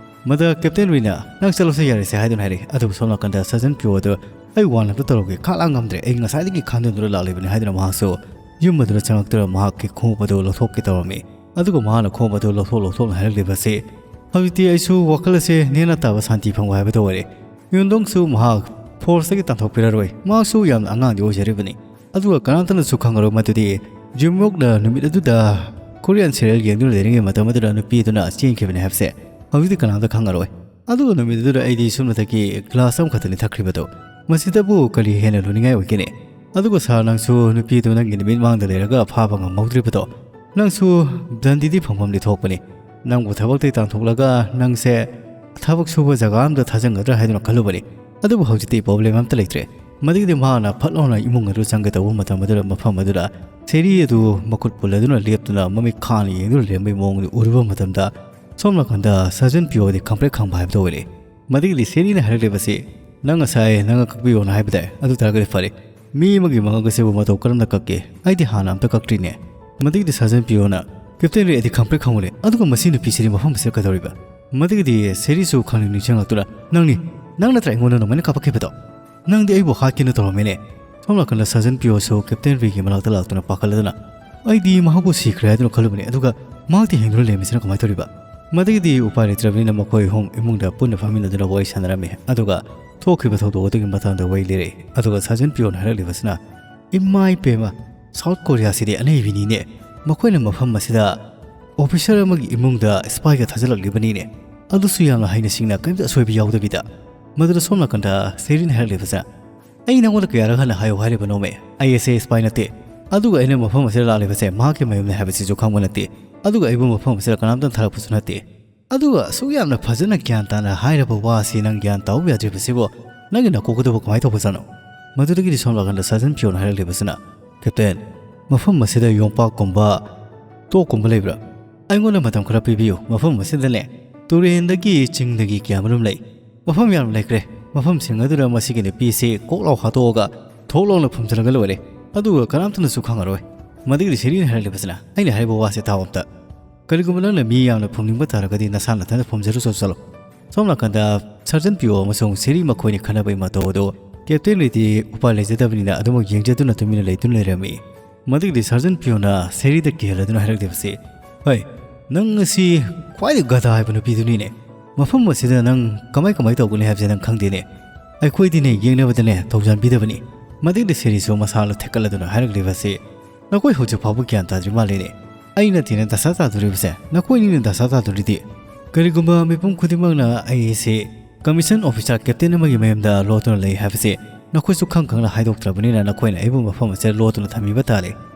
ꯃꯗꯨ ꯀꯦꯞꯇꯦꯟ ꯔꯤꯅ, "ꯅꯪ ꯆꯠꯂꯣꯁꯦ, ꯌꯥꯔꯦꯁꯦ" ꯍꯥꯏꯗꯨꯅ ꯍꯥꯏꯔꯛꯏ꯫ ꯑꯗꯨꯕꯨ ꯁꯣꯝ ꯅꯥꯀꯟꯗ ꯁꯥꯔꯖꯟ ꯄꯤꯌꯣ ꯑꯗꯨ, "ꯑꯩ ꯋꯥ ꯑꯝꯇ ꯇꯧꯔꯒꯦ, ꯈꯥꯡ ꯂꯥꯡ ꯉꯝꯗ꯭ꯔꯦ, ꯑꯩ ꯉꯁꯥꯏꯗꯒꯤ ꯈꯥꯡꯗꯨꯅ ꯂꯥꯛꯂꯤꯕꯅꯤ" ꯍꯥꯏꯗꯨꯅ ꯃꯍꯥꯛꯁꯨ ꯌꯨꯝ ꯑꯗꯨꯗ ꯆꯪꯂꯛꯇꯨꯅ ꯃꯍꯥꯛꯀꯤ ꯈꯣꯡꯎꯞ ꯑꯗꯨ ꯂꯧꯊꯣꯛꯀꯦ ꯇꯧꯔꯝꯃꯤ꯫ ꯑꯗꯨꯒ ꯃꯍꯥꯛꯅ ꯈꯣꯡꯎꯞ ꯑꯗꯨ ꯂꯧꯊꯣꯛ ꯂꯧꯊꯣꯛꯅ ꯍꯥꯏꯔꯛꯂꯤꯕꯁꯤ, "ꯍꯧꯖꯤꯛꯇꯤ ꯑꯩꯁꯨ ꯋꯥꯈꯜ ꯑꯁꯦ ꯅꯦꯅꯥ ꯇꯥꯕ ꯁꯥꯟꯇꯤ ꯐꯪꯕ ꯍꯥꯏꯕꯗꯨ ꯑꯣꯏꯔꯦ꯫ ꯌꯨꯟꯗꯣꯡꯁꯨ ꯃꯍꯥꯛ ꯐꯣꯔꯁꯇꯒꯤ ꯇꯥꯟꯊꯣꯛꯄꯤꯔꯔꯣꯏ, ꯃꯍꯥꯛꯁꯨ ꯌꯥꯝꯅ ꯑꯉꯥꯡꯗꯤ ꯑꯣꯏꯖꯔꯤꯕꯅꯤ꯫ ꯑꯗꯨꯒ ꯀꯅꯥꯝꯇꯅꯁꯨ ꯈꯪꯉꯔꯣꯏ ꯃꯗꯨꯗꯤ ꯖꯤꯝꯋꯣꯛꯅ ꯅꯨꯃꯤꯠ ꯑꯗꯨꯗ ꯀꯣꯔꯤꯌꯥꯟ ꯁꯦꯔꯤꯌꯦꯜ ꯌꯦꯡꯗꯨꯅ ꯂꯩꯔꯤꯉꯩ ꯃꯇꯝ ꯑꯗꯨꯗ ꯅꯨꯄꯤ ꯑꯗꯨꯅ ꯆꯦꯟꯈꯤꯕꯅꯤ ꯍꯥꯏꯕꯁꯦ ꯍꯧꯖꯤꯛꯇꯤ ꯀꯅꯥꯝꯇ ꯈꯪꯉꯔꯣꯏ꯫ ꯑꯗꯨꯒ ꯅꯨꯃꯤꯠ ꯑꯗꯨꯗ ꯑꯩꯗꯤ ꯁꯨꯞꯅꯇꯒꯤ ꯒ꯭ꯂꯥꯁ ꯑꯃꯈꯛꯇꯅꯤ ꯊꯛꯈ꯭ꯔꯤꯕꯗꯣ, ꯃꯁꯤꯗꯕꯨ ꯀꯔꯤ ꯍꯦꯟꯅ ꯂꯨꯅꯤꯡꯉꯥꯏ ꯑꯣꯏꯒꯅꯤ? ꯑꯗꯨꯒ ꯁꯥꯔ, ꯅꯪꯁꯨ ꯅꯨꯄꯤꯗꯨ ꯅꯪꯒꯤ ꯅꯨꯃꯤꯠ ꯃꯥꯡꯗ ꯂꯩꯔꯒ ꯐꯥꯕ ꯉꯝꯍꯧꯗ꯭ꯔꯤꯕꯗꯣ, ꯅꯪꯁꯨ ꯗꯟꯗꯤꯗꯤ ꯐꯪꯐꯝꯗꯤ ꯊꯣꯛꯄꯅꯤ꯫ ꯅꯪꯕꯨ ꯊꯕꯛꯇꯒꯤ ꯇꯥꯟꯊꯣꯛꯂꯒ ꯅꯪꯁꯦ ꯊꯕꯛ ꯁꯨꯕ ꯖꯒꯥ ꯑꯝꯗ ꯊꯥꯖꯤꯟꯒꯗ꯭ꯔꯥ ꯍꯥꯏꯗꯨꯅ ꯈꯜꯂꯨꯕꯅꯤ꯫ ꯑꯗꯨꯕꯨ ꯍꯧꯖꯤꯛꯇꯤ ꯄ꯭ꯔꯣꯕ꯭ꯂꯦꯝ ꯑꯝꯇ ꯂꯩꯇ꯭ꯔꯦ꯫" ꯃꯗꯨꯒꯤꯗꯤ ꯃꯍꯥꯛꯅ ꯐꯠ ꯂꯥꯎꯅ ꯏꯃꯨꯡ ꯑꯗꯨ ꯆꯪꯒꯦ ꯇꯧꯕ ꯃꯇꯝ ꯑꯗꯨꯗ ꯁꯦꯔꯤ ꯑꯗꯨ ꯃꯈꯨꯠ ꯄꯨꯜꯂꯗꯨꯅ ꯂꯦꯞꯇꯨꯅ ꯃꯃꯤꯠ ꯈꯥꯅ ꯌꯦꯡꯗꯨꯅ ꯂꯩꯔꯝꯕꯒꯤ ꯃꯑꯣꯡꯗꯨ ꯎꯔꯨꯕ ꯃꯇꯝꯗ ꯁꯣꯝ ꯅꯥꯀꯟꯗ ꯁꯥꯔꯖꯟ ꯄꯤꯌꯣꯗꯤ ꯈꯪꯄ꯭ꯔꯦꯛ ꯈꯪꯕ ꯍꯥꯏꯕꯗꯨ ꯑꯣꯏꯔꯦ꯫ ꯃꯗꯨꯒꯤꯗꯤ ꯁꯦꯔꯤꯅ ꯍꯥꯏꯔꯛꯂꯤꯕꯁꯤ, "ꯅꯪ ꯉꯁꯥꯏ ꯅꯪ ꯀꯛꯄꯤꯌꯣꯅ ꯍꯥꯏꯕꯗꯥꯏ? ꯑꯗꯨ ꯇꯥꯔꯒꯗꯤ ꯐꯔꯦ꯫ ꯃꯤ ꯑꯃꯒꯤ ꯃꯉꯛ ꯑꯁꯤꯕꯨ ꯃꯇꯧ ꯀꯔꯝꯅ ꯀꯛꯀꯦ? ꯑꯩꯗꯤ ꯍꯥꯟꯅ ꯑꯝꯇ ꯀꯛꯇ꯭ꯔꯤꯅꯦ꯫" ꯃꯗꯨꯒꯤꯗꯤ ꯁꯥꯔꯖꯟ ꯄꯤꯌꯣꯅ, "ꯀꯦꯞꯇꯦꯟ ꯔꯤ, ꯑꯩꯗꯤ ꯈꯪꯄ꯭ꯔꯦꯛ ꯈꯪꯉꯨꯔꯦ꯫ ꯑꯗꯨꯒ ꯃꯁꯤ ꯅꯨꯄꯤꯁꯤꯗꯤ ꯃꯐꯝ ꯑꯁꯤꯗ ꯀꯩꯗꯧꯔꯤꯕ? ꯃꯗꯨꯒꯤꯗꯤ ꯁꯦꯔꯤꯁꯨ ꯈꯪꯅꯤꯡ ꯅꯤꯡꯁꯤꯡꯂꯛꯇꯨꯅ, "ꯅꯪꯅꯤ, ꯅꯪ ꯅꯠꯇ꯭ꯔꯥ ꯑꯩꯉꯣꯟꯗ ꯑꯗꯨꯃꯥꯏꯅ ꯀꯥꯞꯄꯛꯈꯤꯕꯗꯣ? ꯅꯪꯗꯤ ꯑꯩꯕꯨ ꯍꯥꯠꯀꯦꯅ ꯇꯧꯔꯝꯃꯦꯅꯦ!" ꯁꯣꯝ ꯅꯥꯀꯟꯗ ꯁꯥꯔꯖꯟ ꯄꯤꯌꯣꯁꯨ ꯀꯦꯞꯇꯦꯟ ꯔꯤꯒꯤ ꯃꯅꯥꯛꯇ ꯂꯥꯛꯇꯨꯅ ꯄꯥꯈꯠꯂꯗꯨꯅ, "ꯑꯩꯗꯤ ꯃꯍꯥꯛꯄꯨ ꯁꯤꯈ꯭ꯔꯦ ꯍꯥꯏꯗꯨꯅ ꯈꯜꯂꯨꯕꯅꯤ, ꯑꯗꯨꯒ ꯃꯍꯥꯛꯇꯤ ꯍꯤꯡꯗꯨꯅ ꯂꯩꯔꯝꯃꯤꯁꯤꯅ ꯀꯃꯥꯏꯅ ꯇꯧꯔꯤꯕ?" ꯃꯗꯨꯒꯤꯗꯤ ꯎꯄꯥꯏ ꯂꯩꯇ꯭ꯔꯕꯅꯤꯅ ꯃꯈꯣꯏ ꯑꯍꯨꯝ ꯏꯃꯨꯡꯗ ꯄꯨꯟꯅ ꯐꯝꯃꯤꯟꯅꯗꯨꯅ ꯋꯥꯔꯤ ꯁꯥꯟꯅꯔꯝꯃꯤ, ꯑꯗꯨꯒ ꯊꯣꯛꯈꯤꯕ ꯊꯧꯗꯣꯛ ꯑꯗꯨꯒꯤ ꯃꯇꯥꯡꯗ ꯋꯥꯔꯤ ꯂꯤꯔꯛꯏ꯫ ꯑꯗꯨꯒ ꯁꯥꯔꯖꯟ ꯄꯤꯌꯣꯅ ꯍꯥꯏꯔꯛꯂꯤꯕꯁꯤꯅ, "ꯏꯃꯥ ꯏꯄꯦꯝꯃ, ꯁꯥꯎꯠ ꯀꯣꯔꯤꯌꯥꯁꯤꯗꯤ ꯑꯅꯩꯕꯤꯅꯤꯅꯦ꯫ ꯃꯈꯣꯏꯅ ꯃꯐꯝ ꯑꯁꯤꯗ ꯑꯣꯐꯤꯁꯔ ꯑꯃꯒꯤ ꯏꯃꯨꯡꯗ ꯁ꯭ꯄꯥꯏꯒ ꯊꯥꯖꯤꯜꯂꯛꯂꯤꯕꯅꯤꯅꯦ, ꯑꯗꯨꯁꯨ ꯌꯥꯝꯅ ꯍꯩꯅ ꯁꯤꯡꯅ, ꯀꯔꯤꯝꯇ ꯑꯁꯣꯏꯕ ꯌꯥꯎꯗꯕꯤꯗ꯫" ꯃꯗꯨꯗ ꯁꯣꯝ ꯅꯥꯀꯟꯗ ꯁꯦꯔꯤꯟ ꯍꯥꯏꯔꯛꯂꯤꯕꯁꯤꯅ, "ꯑꯩ ꯅꯉꯣꯟꯗ ꯀꯌꯥꯔꯛ ꯍꯟꯅ ꯍꯥꯏꯌꯨ ꯍꯥꯏꯔꯤꯕꯅꯣꯃꯦ? ꯑꯩ ꯑꯁꯦ ꯁ꯭ꯄꯥꯏ ꯅꯠꯇꯦ꯫ ꯑꯗꯨꯒ ꯑꯩꯅ ꯃꯐꯝ ꯑꯁꯤꯗ ꯂꯥꯛꯂꯤꯕꯁꯦ ꯃꯍꯥꯛꯀꯤ ꯃꯌꯨꯝꯅꯤ ꯍꯥꯏꯕꯁꯤꯁꯨ ꯈꯪꯕ ꯅꯠꯇꯦ꯫ ꯑꯗꯨꯒ ꯑꯩꯕꯨ ꯃꯐꯝ ꯑꯁꯤꯗ ꯀꯅꯥꯝꯇꯅ ꯊꯥꯔꯛꯄꯁꯨ ꯅꯠꯇꯦ꯫ ꯑꯗꯨꯒ ꯑꯁꯨꯛ ꯌꯥꯝꯅ ꯐꯖꯅ ꯒ꯭ꯌꯥꯟ ꯇꯥꯅ ꯍꯥꯏꯔꯕ ꯋꯥꯁꯤ ꯅꯪ ꯒ꯭ꯌꯥꯟ ꯇꯥꯍꯧꯕ ꯌꯥꯗ꯭ꯔꯤꯕꯁꯤꯕꯨ ꯅꯪꯒꯤ ꯅꯀꯣꯛꯇꯕꯨ ꯀꯃꯥꯏꯅ ꯇꯧꯕꯖꯥꯠꯅꯣ?" ꯃꯗꯨꯗꯒꯤꯗꯤ ꯁꯣꯝ ꯅꯥꯀꯟꯗ ꯁꯥꯔꯖꯟ ꯄꯤꯌꯣꯅ ꯍꯥꯏꯔꯛꯂꯤꯕꯁꯤꯅ, "ꯀꯦꯞꯇꯦꯟ, ꯃꯐꯝ ꯑꯁꯤꯗ ꯌꯣꯝꯄꯥꯛꯀꯨꯝꯕ, ꯇꯣꯛꯀꯨꯝꯕ ꯂꯩꯕ꯭ꯔꯥ? ꯑꯩꯉꯣꯟꯗ ꯃꯇꯝ ꯈꯔ ꯄꯤꯕꯤꯌꯨ꯫ ꯃꯐꯝ ꯑꯁꯤꯗꯅꯦ, ꯇꯨꯔꯦꯟꯗꯒꯤ, ꯆꯤꯡꯗꯒꯤ ꯀꯌꯥꯃꯔꯨꯝ ꯂꯩ꯫ ꯃꯐꯝ ꯌꯥꯝꯅ ꯂꯩꯈ꯭ꯔꯦ꯫ ꯃꯐꯝꯁꯤꯡ ꯑꯗꯨꯗ ꯃꯁꯤꯒꯤ ꯅꯨꯄꯤꯁꯤ ꯀꯣꯛ ꯂꯥꯎ ꯍꯥꯠꯇꯣꯛꯑꯒ ꯊꯣꯛ ꯂꯥꯎꯅ ꯐꯨꯝꯖꯤꯜꯂꯒ ꯂꯣꯏꯔꯦ꯫ ꯑꯗꯨꯒ ꯀꯅꯥꯝꯇꯅꯁꯨ ꯈꯪꯉꯔꯣꯏ꯫" ꯃꯗꯨꯒꯤꯗꯤ ꯁꯦꯔꯤꯅ ꯍꯥꯏꯔꯛꯂꯤꯕꯁꯤꯅ, "ꯑꯩꯅ ꯍꯥꯏꯔꯤꯕ ꯋꯥꯁꯦ ꯇꯥꯎ ꯑꯝꯇ꯫ ꯀꯔꯤꯒꯨꯝꯕ ꯅꯪꯅ ꯃꯤ ꯌꯥꯝꯅ ꯐꯨꯝꯅꯤꯡꯕ ꯇꯥꯔꯒꯗꯤ ꯅꯁꯥ ꯅꯊꯟꯗ ꯐꯨꯝꯖꯔꯨ ꯆꯠꯂꯣ꯫" ꯁꯣꯝ ꯅꯥꯀꯟꯗ ꯁꯥꯔꯖꯟ ꯄꯤꯌꯣ ꯑꯃꯁꯨꯡ ꯁꯦꯔꯤ ꯃꯈꯣꯏꯅꯤ ꯈꯟꯅꯕꯒꯤ ꯃꯇꯧ ꯑꯗꯨ ꯀꯦꯞꯇꯦꯟ ꯔꯤꯗꯤ ꯎꯄꯥꯏ ꯂꯩꯖꯗꯕꯅꯤꯅ ꯑꯗꯨꯃꯛ ꯌꯦꯡꯖꯗꯨꯅ ꯇꯨꯃꯤꯟꯅ ꯂꯩꯗꯨꯅ ꯂꯩꯔꯝꯃꯤ꯫ ꯃꯗꯨꯒꯤꯗꯤ ꯁꯥꯔꯖꯟ ꯄꯤꯌꯣꯅ ꯁꯦꯔꯤꯗ ꯀꯤꯍꯜꯂꯗꯨꯅ ꯍꯥꯏꯔꯛꯂꯤꯕꯁꯤ, "ꯍꯣꯏ, ꯅꯪ ꯑꯁꯤ ꯈ꯭ꯋꯥꯏꯗꯒꯤ ꯒꯙꯥ ꯍꯥꯏꯕ ꯅꯨꯄꯤꯗꯨꯅꯤꯅꯦ꯫ ꯃꯐꯝ ꯑꯁꯤꯗ ꯅꯪ ꯀꯃꯥꯏ ꯀꯃꯥꯏ ꯇꯧꯒꯅꯤ ꯍꯥꯏꯕꯁꯦ ꯅꯪ ꯈꯪꯗꯦꯅꯦ꯫ ꯑꯩꯈꯣꯏꯗꯤꯅꯦ ꯌꯦꯡꯅꯕꯗꯅꯦ ꯊꯧꯖꯥꯟꯕꯤꯗꯕꯅꯤ꯫" ꯃꯗꯨꯒꯤꯗꯤ ꯁꯦꯔꯤꯁꯨ ꯃꯁꯥꯅ ꯊꯦꯛꯀꯠꯂꯗꯨꯅ ꯍꯥꯏꯔꯛꯂꯤꯕꯁꯤ, "ꯅꯈꯣꯏ ꯍꯧꯖꯤꯛ ꯐꯥꯎꯕ ꯒ꯭ꯌꯥꯟ ꯇꯥꯗ꯭ꯔꯤ ꯃꯥꯜꯂꯦꯅꯦ꯫ ꯑꯩꯅ ꯅꯠꯇꯦꯅ ꯗꯁꯥ ꯇꯥꯗꯣꯔꯤꯕꯁꯦ, ꯅꯈꯣꯏꯅꯤꯅ ꯗꯁꯥ ꯇꯥꯗꯣꯔꯤꯗꯤ꯫ ꯀꯔꯤꯒꯨꯝꯕ ꯃꯤꯄꯨꯝ ꯈꯨꯗꯤꯡꯃꯛꯅ ꯑꯩꯁꯦ ꯀꯃꯤꯁꯟ ꯑꯣꯐꯤꯁꯥꯔ ꯀꯦꯞꯇꯦꯟ ꯑꯃꯒꯤ ꯃꯌꯨꯝꯗ ꯂꯣꯠꯇꯨꯅ ꯂꯩ ꯍꯥꯏꯕꯁꯦ ꯅꯈꯣꯏꯁꯨ ꯈꯪ ꯈꯪꯅ ꯍꯥꯏꯗꯣꯛꯇ꯭ꯔꯕꯅꯤꯅ ꯅꯈꯣꯏꯅ ꯑꯩꯕꯨ ꯃꯐꯝ ꯑꯁꯤꯗ ꯂꯣꯠꯇꯨꯅ ꯊꯝꯕꯤꯕ ꯇꯥꯔꯦ꯫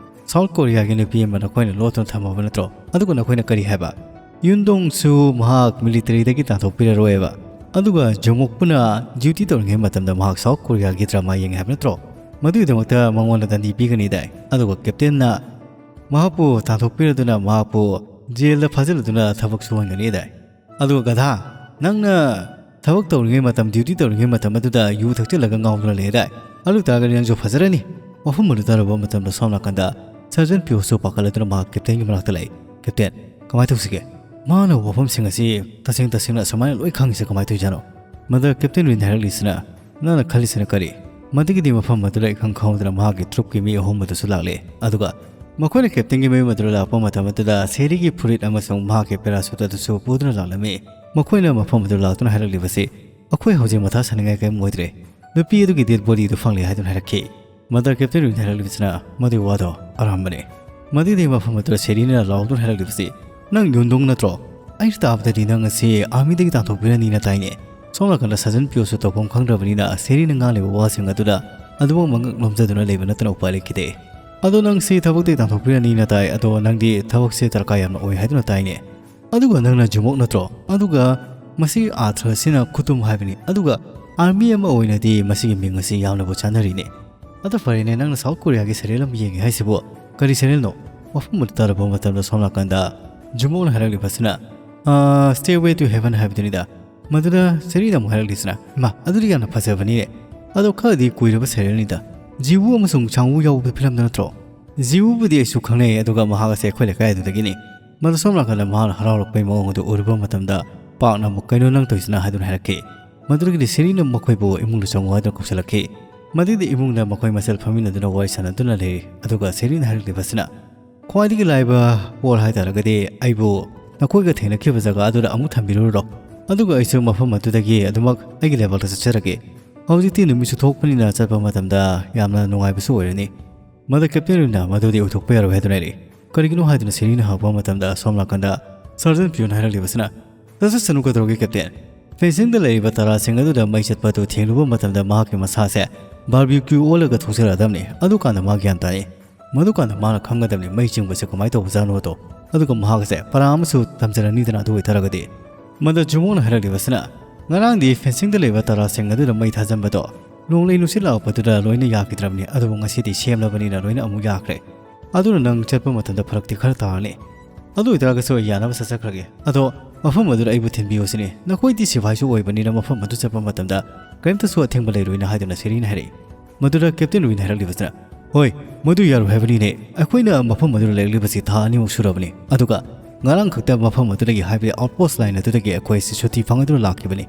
ꯁꯥꯎꯠ ꯀꯣꯔꯤꯌꯥꯒꯤ ꯅꯨꯄꯤ ꯑꯃ ꯅꯈꯣꯏꯅ ꯂꯣꯠꯇꯨꯅ ꯊꯝꯃꯕ ꯅꯠꯇ꯭ꯔꯣ? ꯑꯗꯨꯒ ꯅꯈꯣꯏꯅ ꯀꯔꯤ ꯍꯥꯏꯕ? ꯌꯨꯟꯗꯣꯡꯁꯨ ꯃꯍꯥꯛ ꯃꯤꯂꯤꯇꯔꯤꯗꯒꯤ ꯇꯥꯟꯊꯣꯛꯄꯤꯔꯔꯣꯏꯕ꯫ ꯑꯗꯨꯒ ꯖꯣꯃꯣꯛꯄꯨꯅ ꯗ꯭ꯌꯨꯇꯤ ꯇꯧꯔꯤꯉꯩ ꯃꯇꯝꯗ ꯃꯍꯥꯛ ꯁꯥꯎꯠ ꯀꯣꯔꯤꯌꯥꯒꯤ ꯗ꯭ꯔꯃꯥ ꯌꯦꯡꯉꯦ ꯍꯥꯏꯕ ꯅꯠꯇ꯭ꯔꯣ? ꯃꯗꯨꯒꯤꯗꯃꯛꯇ ꯃꯉꯣꯟꯗ ꯗꯟꯗꯤ ꯄꯤꯒꯅꯤꯗꯥꯏ꯫ ꯑꯗꯨꯒ ꯀꯦꯞꯇꯦꯟꯅ ꯃꯍꯥꯛꯄꯨ ꯇꯥꯟꯊꯣꯛꯄꯤꯔꯗꯨꯅ ꯃꯍꯥꯛꯄꯨ ꯖꯦꯜꯗ ꯐꯥꯖꯤꯜꯂꯗꯨꯅ ꯊꯕꯛ ꯁꯨꯍꯟꯒꯅꯤꯗꯥꯏ꯫ ꯑꯗꯨꯒ ꯒꯙꯥ, ꯅꯪꯅ ꯊꯕꯛ ꯇꯧꯔꯤꯉꯩ ꯃꯇꯝ, ꯗ꯭ꯌꯨꯇꯤ ꯇꯧꯔꯤꯉꯩ ꯃꯇꯝ ꯑꯗꯨꯗ ꯌꯨ ꯊꯛꯆꯤꯜꯂꯒ ꯉꯥꯎꯗꯨꯅ ꯂꯩꯗꯥꯏ꯫ ꯑꯗꯨ ꯇꯥꯔꯒꯗꯤ ꯅꯪꯁꯨ ꯐꯖꯔꯅꯤ꯫" ꯋꯥꯐꯝ ꯑꯗꯨ ꯇꯥꯔꯨꯕ ꯃꯇꯝꯗ ꯁꯣꯝ ꯅꯥꯀꯟꯗ ꯁꯥꯔꯖꯟ ꯄꯤꯌꯣꯁꯨ ꯄꯥꯈꯠꯂꯗꯨꯅ ꯃꯍꯥꯛ ꯀꯦꯞꯇꯦꯟꯒꯤ ꯃꯅꯥꯛꯇ ꯂꯥꯛꯏ꯫ "ꯀꯦꯞꯇꯦꯟ, ꯀꯃꯥꯏꯅ ꯇꯧꯁꯤꯒꯦ?" ꯃꯥꯅ ꯋꯥꯐꯝꯁꯤꯡ ꯑꯁꯤ ꯇꯁꯦꯡ ꯇꯁꯦꯡꯅ ꯑꯁꯨꯃꯥꯏꯅ ꯂꯣꯏ ꯈꯪꯉꯤꯁꯦ ꯀꯃꯥꯏꯅ ꯇꯧꯔꯤꯖꯥꯠꯅꯣ? ꯃꯗꯨꯗ ꯀꯦꯞꯇꯦꯟ ꯔꯤꯟ ꯍꯥꯏꯔꯛꯂꯤꯁꯤꯅ, ꯅꯪꯅ ꯈꯜꯂꯤꯁꯤꯅ ꯀꯔꯤ? ꯃꯗꯨꯒꯤꯗꯤ ꯃꯐꯝ ꯑꯗꯨꯗ ꯏꯈꯪ ꯈꯪꯍꯧꯗꯅ ꯃꯍꯥꯛꯀꯤ ꯇ꯭ꯔꯨꯞꯀꯤ ꯃꯤ ꯑꯍꯨꯝ ꯑꯗꯨꯁꯨ ꯂꯥꯛꯂꯦ꯫ ꯑꯗꯨꯒ ꯃꯈꯣꯏꯅ ꯀꯦꯞꯇꯦꯟꯒꯤ ꯃꯌꯨꯝ ꯑꯗꯨꯗ ꯂꯥꯛꯄ ꯃꯇꯝ ꯑꯗꯨꯗ ꯁꯦꯔꯤꯒꯤ ꯐꯨꯔꯤꯠ ꯑꯃꯁꯨꯡ ꯃꯍꯥꯛꯀꯤ ꯄꯦꯔꯥꯁꯨꯠ ꯑꯗꯨꯁꯨ ꯄꯨꯗꯨꯅ ꯂꯥꯛꯂꯝꯃꯤ꯫ ꯃꯈꯣꯏꯅ ꯃꯐꯝ ꯑꯗꯨꯗ ꯂꯥꯛꯇꯨꯅ ꯍꯥꯏꯔꯛꯂꯤꯕꯁꯤ, "ꯑꯩꯈꯣꯏ ꯍꯧꯖꯤꯛ ꯃꯊꯥ ꯁꯥꯅꯤꯡꯉꯥꯏ ꯀꯔꯤꯝ ꯑꯣꯏꯗ꯭ꯔꯦ꯫ ꯅꯨꯄꯤ ꯑꯗꯨꯒꯤ ꯗꯦꯗ ꯕꯣꯗꯤ ꯑꯗꯨ ꯐꯪꯂꯦ" ꯍꯥꯏꯗꯨꯅ ꯍꯥꯏꯔꯛꯈꯤ꯫ ꯃꯗꯨꯗ ꯀꯦꯞꯇꯦꯟ ꯔꯤꯟ ꯍꯥꯏꯔꯛꯂꯤꯕꯁꯤꯅ, "ꯃꯗꯨꯒꯤ ꯋꯥꯗꯣ ꯑꯔꯥꯟꯕꯅꯤ"꯫ ꯃꯗꯨꯒꯤ ꯃꯐꯝ ꯑꯗꯨꯗ ꯁꯦꯔꯤꯅ ꯂꯥꯎꯗꯨꯅ ꯍꯥꯏꯔꯛꯂꯤꯕꯁꯤ, "ꯅꯪ ꯌꯣꯟꯗꯣꯡ ꯅꯠꯇ꯭ꯔꯣ? ꯑꯩꯅ ꯇꯥꯕꯗꯗꯤ ꯅꯪ ꯑꯁꯤ ꯑꯥꯔꯃꯤꯗꯒꯤ ꯇꯥꯟꯊꯣꯛꯄꯤꯔꯅꯤꯅ ꯇꯥꯏꯅꯦ"꯫ ꯁꯣꯝ ꯅꯥꯀꯟꯗ ꯁꯥꯖꯟ ꯄꯤꯌꯣꯁꯨ ꯇꯧꯐꯝ ꯈꯪꯗ꯭ꯔꯕꯅꯤꯅ ꯁꯦꯔꯤꯅ ꯉꯥꯡꯂꯤꯕ ꯋꯥꯁꯤꯡ ꯑꯗꯨꯗ ꯑꯗꯨꯃꯛ ꯃꯉꯛ ꯂꯣꯝꯖꯗꯨꯅ ꯂꯩꯕ ꯅꯠꯇꯅ ꯎꯄꯥꯏ ꯂꯩꯈꯤꯗꯦ꯫ "ꯑꯗꯣ ꯅꯪꯁꯤ ꯊꯕꯛꯇꯒꯤ ꯇꯥꯟꯊꯣꯛꯄꯤꯔꯅꯤꯅ ꯇꯥꯏ, ꯑꯗꯣ ꯅꯪꯗꯤ ꯊꯕꯛꯁꯦ ꯗꯔꯀꯥꯔ ꯌꯥꯝꯅ ꯑꯣꯏ ꯍꯥꯏꯗꯨꯅ ꯇꯥꯏꯅꯦ꯫ ꯑꯗꯨꯒ ꯅꯪꯅ ꯖꯨꯃꯣꯛ ꯅꯠꯇ꯭ꯔꯣ? ꯑꯗꯨꯒ ꯃꯁꯤꯒꯤ ꯑꯥꯔꯊ ꯑꯁꯤꯅ ꯈꯨꯇꯨꯝ ꯍꯥꯏꯕꯅꯤ꯫ ꯑꯗꯨꯒ ꯑꯥꯔꯃꯤ ꯑꯃ ꯑꯣꯏꯅꯗꯤ ꯃꯁꯤꯒꯤ ꯃꯤꯡ ꯑꯁꯤ ꯌꯥꯝꯅꯕꯨ ꯆꯥꯅꯔꯤꯅꯦ꯫ ꯑꯗꯣ ꯐꯔꯦꯅꯦ, ꯅꯪꯅ ꯁꯥꯎꯠ ꯀꯣꯔꯤꯌꯥꯒꯤ ꯁꯦꯔꯤꯌꯦꯜ ꯑꯃ ꯌꯦꯡꯉꯦ ꯍꯥꯏꯁꯤꯕꯨ ꯀꯔꯤ ꯁꯦꯔꯤꯌꯦꯜꯅꯣ?" ꯋꯥꯐꯝ ꯑꯗꯨ ꯇꯥꯔꯕ ꯃꯇꯝꯗ ꯁꯣꯝ ꯅꯥꯀꯟꯗ ꯖꯨꯃꯣꯛꯅ ꯍꯥꯏꯔꯛꯂꯤꯕꯁꯤꯅ, "ꯑꯥ, Stairway to Heaven" ꯍꯥꯏꯕꯗꯨꯅꯤꯗ꯫ ꯃꯗꯨꯗ ꯁꯦꯔꯤꯅ ꯑꯃꯨꯛ ꯍꯥꯏꯔꯛꯂꯤꯁꯤꯅ, "ꯃꯥ, ꯑꯗꯨꯗꯤ ꯌꯥꯝꯅ ꯐꯖꯕꯅꯤꯅꯦ꯫ ꯑꯗꯣ ꯈꯔꯗꯤ ꯀꯨꯏꯔꯕ ꯁꯦꯔꯤꯌꯦꯜꯅꯤꯗ꯫ ꯖꯤꯋꯨ ꯑꯃꯁꯨꯡ ꯆꯥꯡꯋꯨ ꯌꯥꯎꯕ ꯐꯤꯂꯝꯗꯨ ꯅꯠꯇ꯭ꯔꯣ?" "ꯖꯤꯋꯨꯕꯨꯗꯤ ꯑꯩꯁꯨ ꯈꯪꯅꯩ, ꯑꯗꯨꯒ ꯃꯍꯥꯛ ꯑꯁꯦ ꯑꯩꯈꯣꯏ ꯂꯩꯀꯥꯏ ꯑꯗꯨꯗꯒꯤꯅꯤ"꯫ ꯃꯗꯨ ꯁꯣꯝ ꯅꯥꯀꯟꯗ ꯃꯍꯥꯛꯅ ꯍꯔꯥꯎꯔꯛꯄꯒꯤ ꯃꯑꯣꯡ ꯑꯗꯨ ꯎꯔꯨꯕ ꯃꯇꯝꯗ ꯄꯥꯛꯅ ꯑꯃꯨꯛ, "ꯀꯩꯅꯣ ꯅꯪ ꯇꯧꯔꯤꯁꯤꯅ?" ꯍꯥꯏꯗꯨꯅ ꯍꯥꯏꯔꯛꯈꯤ꯫ ꯃꯗꯨꯗꯒꯤꯗꯤ ꯁꯦꯔꯤꯅ ꯃꯈꯣꯏꯕꯨ ꯏꯃꯨꯡꯗ ꯆꯪꯉꯨ ꯍꯥꯏꯗꯨꯅ ꯀꯧꯁꯤꯜꯂꯛꯈꯤ꯫ ꯃꯗꯨꯒꯤꯗꯤ ꯏꯃꯨꯡꯗ ꯃꯈꯣꯏ ꯃꯁꯦꯜ ꯐꯝꯃꯤꯟꯅꯗꯨꯅ ꯋꯥꯔꯤ ꯁꯥꯟꯅꯗꯨꯅ ꯂꯩꯔꯤ꯫ ꯑꯗꯨꯒ ꯁꯦꯔꯤꯅ ꯍꯥꯏꯔꯛꯂꯤꯕꯁꯤꯅ, "ꯈ꯭ꯋꯥꯏꯗꯒꯤ ꯂꯥꯏꯕ ꯋꯥꯔꯣꯜ ꯍꯥꯏꯇꯥꯔꯒꯗꯤ ꯑꯩꯕꯨ ꯅꯈꯣꯏꯒ ꯊꯦꯡꯅꯈꯤꯕ ꯖꯒꯥ ꯑꯗꯨꯗ ꯑꯃꯨꯛ ꯊꯝꯕꯤꯔꯨꯔꯣ꯫ ꯑꯗꯨꯒ ꯑꯩꯁꯨ ꯃꯐꯝ ꯑꯗꯨꯗꯒꯤ ꯑꯗꯨꯃꯛ ꯑꯩꯒꯤ ꯂꯦꯕꯦꯜꯗ ꯆꯠꯆꯔꯒꯦ꯫ ꯍꯧꯖꯤꯛꯇꯤ ꯅꯨꯃꯤꯠꯁꯨ ꯊꯣꯛꯄꯅꯤꯅ ꯆꯠꯄ ꯃꯇꯝꯗ ꯌꯥꯝꯅ ꯅꯨꯡꯉꯥꯏꯕꯁꯨ ꯑꯣꯏꯔꯅꯤ"꯫ ꯃꯗꯨ ꯀꯦꯞꯇꯦꯟ ꯔꯤꯟꯅ ꯃꯗꯨꯗꯤ ꯑꯣꯏꯊꯣꯛꯄ ꯌꯥꯔꯣꯏ ꯍꯥꯏꯗꯨꯅ ꯍꯥꯏꯔꯛꯏ꯫ ꯀꯔꯤꯒꯤꯅꯣ ꯍꯥꯏꯗꯨꯅ ꯁꯦꯔꯤꯅ ꯍꯪꯉꯛꯄ ꯃꯇꯝꯗ ꯁꯣꯝ ꯅꯥꯀꯟꯗ ꯁꯔꯖꯟ ꯄꯤꯌꯣꯟ ꯍꯥꯏꯔꯛꯂꯤꯕꯁꯤꯅ, "ꯆꯠꯆꯁꯅꯨ, ꯀꯩꯗꯧꯔꯒꯦ ꯀꯦꯞꯇꯦꯟ? ꯐꯦꯟꯁꯤꯡꯗ ꯂꯩꯔꯤꯕ ꯇꯔꯥꯁꯤꯡ ꯑꯗꯨꯗ ꯃꯩ ꯆꯠꯄ ꯑꯗꯨ ꯊꯦꯡꯂꯨꯕ ꯃꯇꯝꯗ ꯃꯍꯥꯛꯀꯤ ꯃꯁꯥꯁꯦ ꯕꯥꯔꯕꯤꯀ꯭ꯌꯨ ꯑꯣꯜꯂꯒ ꯊꯣꯛꯆꯔꯛꯑꯗꯕꯅꯤ꯫ ꯑꯗꯨꯀꯥꯟꯗ ꯃꯥ ꯒ꯭ꯌꯥꯟ ꯇꯥꯅꯤ꯫ ꯃꯗꯨꯀꯥꯟꯗ ꯃꯥꯅ ꯈꯪꯒꯗꯕꯅꯤ ꯃꯩ ꯆꯤꯡꯕꯁꯦ ꯀꯃꯥꯏꯅ ꯇꯧꯕꯖꯥꯠꯅꯣꯗꯣ꯫ ꯑꯗꯨꯒ ꯃꯍꯥꯛ ꯑꯁꯦ ꯄꯔꯥ ꯑꯃꯁꯨ ꯇꯝꯖꯔꯅꯤꯗꯅ, ꯑꯗꯨ ꯑꯣꯏꯇꯥꯔꯒꯗꯤ"꯫ ꯃꯗ ꯖꯨꯃꯣꯡꯅ ꯍꯥꯏꯔꯛꯂꯤꯕꯁꯤꯅ, "ꯉꯔꯥꯡꯗꯤ ꯐꯦꯟꯁꯤꯡꯗ ꯂꯩꯕ ꯇꯔꯥꯁꯤꯡ ꯑꯗꯨꯗ ꯃꯩ ꯊꯥꯖꯤꯟꯕꯗꯣ ꯅꯣꯡꯂꯩ ꯅꯨꯡꯁꯤꯠ ꯂꯥꯛꯄꯗꯨꯗ ꯂꯣꯏꯅ ꯌꯥꯈꯤꯗ꯭ꯔꯕꯅꯤ, ꯑꯗꯨꯕꯨ ꯉꯁꯤꯗꯤ ꯁꯦꯝꯂꯕꯅꯤꯅ ꯂꯣꯏꯅ ꯑꯃꯨꯛ ꯌꯥꯈ꯭ꯔꯦ꯫ ꯑꯗꯨꯅ ꯅꯪ ꯆꯠꯄ ꯃꯇꯝꯗ ꯐꯔꯛꯇꯤ ꯈꯔ ꯇꯥꯔꯅꯤ꯫ ꯑꯗꯨ ꯑꯣꯏꯇꯥꯔꯒꯁꯨ ꯑꯩ ꯌꯥꯅꯕ ꯆꯠꯆꯈ꯭ꯔꯒꯦ꯫ ꯑꯗꯣ ꯃꯐꯝ ꯑꯗꯨꯗ ꯑꯩꯕꯨ ꯊꯤꯟꯕꯤꯌꯨ ꯁꯤꯅꯤ꯫ ꯅꯈꯣꯏꯗꯤ ꯁꯤꯐꯥꯏꯁꯨ ꯑꯣꯏꯕꯅꯤꯅ ꯃꯐꯝ ꯑꯗꯨ ꯆꯠꯄ ꯃꯇꯝꯗ ꯀꯔꯤꯝꯇꯁꯨ ꯑꯊꯤꯡꯕ ꯂꯩꯔꯣꯏꯅ" ꯍꯥꯏꯗꯨꯅ ꯁꯦꯔꯤꯅ ꯍꯥꯏꯔꯛꯏ꯫ ꯃꯗꯨꯗ ꯀꯦꯞꯇꯦꯟ ꯔꯨꯏꯅ ꯍꯥꯏꯔꯛꯂꯤꯕꯁꯤꯅ, "ꯍꯣꯏ, ꯃꯗꯨ ꯌꯥꯔꯣꯏ ꯍꯥꯏꯕꯅꯤꯅꯦ꯫ ꯑꯩꯈꯣꯏꯅ ꯃꯐꯝ ꯑꯗꯨꯗ ꯂꯩꯔꯛꯂꯤꯕꯁꯤ ꯊꯥ ꯑꯅꯤꯃꯨꯛ ꯁꯨꯔꯕꯅꯤ, ꯑꯗꯨꯒ ꯉꯔꯥꯡ ꯈꯛꯇ ꯃꯐꯝ ꯑꯗꯨꯗꯒꯤ, ꯍꯥꯏꯕꯗꯤ outpost line ꯑꯗꯨꯗꯒꯤ ꯑꯩꯈꯣꯏ ꯑꯁꯤ ꯁꯨꯇꯤ ꯐꯪꯗꯨꯅ ꯂꯥꯛꯈꯤꯕꯅꯤ꯫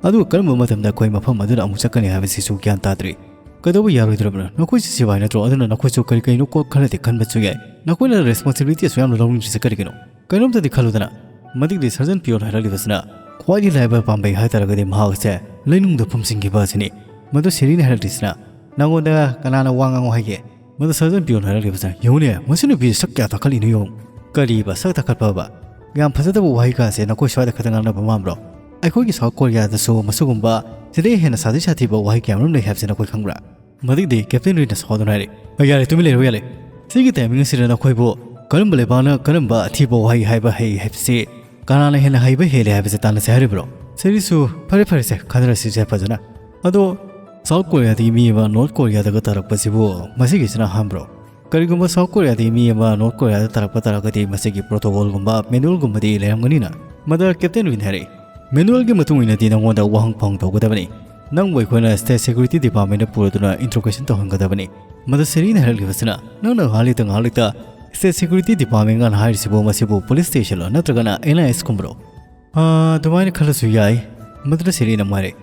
ꯑꯗꯨꯒ ꯀꯔꯝꯕ ꯃꯇꯝꯗ ꯑꯩꯈꯣꯏ ꯃꯐꯝ ꯑꯗꯨꯗ ꯑꯃꯨꯛ ꯆꯠꯀꯅꯤ ꯍꯥꯏꯕꯁꯤꯁꯨ ꯒ꯭ꯌꯥꯟ ꯇꯥꯗ꯭ꯔꯤ꯫ ꯀꯩꯗꯧꯕ ꯌꯥꯔꯣꯏꯗ꯭ꯔꯕꯅꯣ? ꯅꯈꯣꯏꯁꯤ ꯁꯤꯐꯥꯏ ꯅꯠꯇ꯭ꯔꯣ? ꯑꯗꯨꯅ ꯅꯈꯣꯏꯁꯨ ꯀꯔꯤ ꯀꯔꯤꯅꯣ ꯀꯣꯛ ꯈꯔꯗꯤ ꯈꯟꯕꯁꯨ ꯌꯥꯏ꯫ ꯅꯈꯣꯏꯅ responsibility ꯑꯁꯨꯛ ꯌꯥꯝꯅ ꯂꯧꯅꯤꯡꯗ꯭ꯔꯤꯁꯦ ꯀꯔꯤꯒꯤꯅꯣ? ꯀꯩꯅꯣꯝꯇꯗꯤ ꯈꯜꯂꯨꯗꯅ꯫ ꯃꯗꯨꯒꯤꯗꯤ Sergeant Pio ꯅ ꯍꯥꯏꯔꯛꯂꯤꯕꯁꯤꯅ, ꯈ꯭ꯋꯥꯏꯗꯒꯤ ꯂꯥꯏꯕ ꯄꯥꯝꯕꯩ ꯍꯥꯏ ꯇꯥꯔꯒꯗꯤ ꯃꯍꯥꯛꯁꯦ ꯂꯩꯅꯨꯡꯗ ꯐꯨꯝꯖꯤꯟꯈꯤꯕ ꯑꯁꯤꯅꯤ꯫ ꯃꯗꯨ ꯁꯦꯔꯤꯅ ꯍꯥꯏꯔꯛꯂꯤꯁꯤꯅ, "ꯅꯉꯣꯟꯗ ꯀꯅꯥꯅ ꯋꯥ ꯉꯥꯡꯉꯣ ꯍꯥꯏꯒꯦ?" ꯃꯗꯨ Sergeant Pio ꯅ ꯍꯥꯏꯔꯛꯂꯤꯕꯁꯤꯅ, "ꯌꯦꯡꯉꯨꯅꯦ, ꯃꯁꯤ ꯅꯨꯄꯤꯁꯦ ꯁꯛ ꯀꯌꯥ ꯇꯥꯈꯠꯂꯤꯅꯣ ꯌꯦꯡꯉꯨ꯫ ꯀꯔꯤꯕ ꯁꯛ ꯇꯥꯈꯠꯄꯕ? ꯌꯥꯝ ꯐꯖꯗꯕ ꯋꯥꯍꯩ ꯀꯥꯁꯦ ꯅꯈꯣꯏ ꯁ꯭ꯋꯥꯏꯗ ꯈꯛꯇ ꯉꯥꯡꯅꯕ ꯃꯥꯟꯕ꯭ꯔꯣ? ꯑꯩꯈꯣꯏꯒꯤ South Korea ꯗꯁꯨ ꯃꯁꯤꯒꯨꯝꯕ ꯁꯤꯗꯩ ꯍꯦꯟꯅ ꯁꯥꯊꯤ ꯁꯥꯊꯤꯕ ꯋꯥꯍꯩ ꯀꯌꯥ ꯃꯔꯨꯝ ꯂꯩ ꯍꯥꯏꯕꯁꯤ ꯅꯈꯣꯏ ꯈꯪꯕ꯭ꯔꯥ?" ꯃꯗꯨꯒꯤꯗꯤ Captain Rin ꯅ ꯁꯥꯎꯗꯨꯅ ꯍꯥꯏꯔꯦ, "ꯑ, ꯌꯥꯔꯦ, ꯇꯨꯃꯤꯟ ꯂꯩꯔꯣ, ꯌꯥꯔꯦ꯫ ꯁꯤꯒꯤ timing ꯑꯁꯤꯗ ꯅꯈꯣꯏꯕꯨ ꯀꯔꯝꯕ ꯂꯩꯕꯥꯛꯅ ꯀꯔꯝꯕ ꯑꯊꯤꯕ ꯋꯥꯍꯩ ꯍꯥꯏꯕ ꯍꯩ ꯍꯥꯏꯕꯁꯤ, ꯀꯅꯥꯅ ꯍꯦꯟꯅ ꯍꯩꯕ ꯍꯦꯜꯂꯦ ꯍꯥꯏꯕꯁꯤ ꯇꯥꯟꯅꯁꯦ ꯍꯥꯏꯔꯤꯕ꯭ꯔꯣ?" ꯁꯦꯔꯤꯁꯨ, "ꯐꯔꯦ, ꯐꯔꯦꯁꯦ, ꯈꯟꯅꯔꯁꯤꯁꯦ ꯐꯖꯅ꯫ ꯑꯗꯣ South Korea ꯗꯒꯤ ꯃꯤ ꯑꯃ North Korea ꯗꯒ ꯇꯥꯔꯛꯄꯁꯤꯕꯨ ꯃꯁꯤꯒꯤꯁꯤꯅ ꯑꯍꯥꯟꯕ꯭ꯔꯣ? ꯀꯔꯤꯒꯨꯝꯕ South Korea ꯗꯒꯤ ꯃꯤ ꯑꯃ North Korea ꯗ ꯇꯥꯔꯛꯄ ꯇꯥꯔꯒꯗꯤ ꯃꯁꯤꯒꯤ protocol ꯒꯨꯝꯕ, manual ꯒꯨꯝꯕꯗꯤ ꯂꯩꯔꯝꯒꯅꯤꯅ?" ꯃꯗ Captain Rin ꯍꯥꯏꯔꯛꯏ, "Manual ꯒꯤ ꯃꯇꯨꯡ ꯏꯟꯅꯗꯤ ꯅꯉꯣꯟꯗ ꯋꯥꯍꯪ ꯐꯪ ꯇꯧꯒꯗꯕꯅꯤ꯫ ꯅꯪꯕꯨ ꯑꯩꯈꯣꯏꯅ State Security Department ꯗ ꯄꯨꯔꯗꯨꯅ interrogation ꯇꯧꯍꯟꯒꯗꯕꯅꯤ꯫" ꯃꯗ ꯁꯦꯔꯤꯅ ꯍꯥꯏꯔꯛꯂꯤꯕꯁꯤꯅ, "ꯅꯪꯅ ꯉꯥꯏꯍꯥꯛ ꯂꯩꯇ ꯉꯥꯏꯍꯥꯛ ꯂꯩꯇ State Security Department ꯒꯅ ꯍꯥꯏꯔꯤꯁꯤꯕꯨ ꯃꯁꯤꯕꯨ police station ꯂꯣ ꯅꯠꯇ꯭ꯔꯒꯅ N I S ꯀꯨꯝꯕꯔꯣ?" "ꯑꯥ, ꯑꯗꯨꯃꯥꯏꯅ ꯈꯜꯂꯁꯨ ꯌꯥꯏ꯫" ꯃꯗꯨꯗ ꯁꯦꯔꯤꯅ ꯑꯃꯨꯛ ꯍꯥꯏꯔꯛꯏ,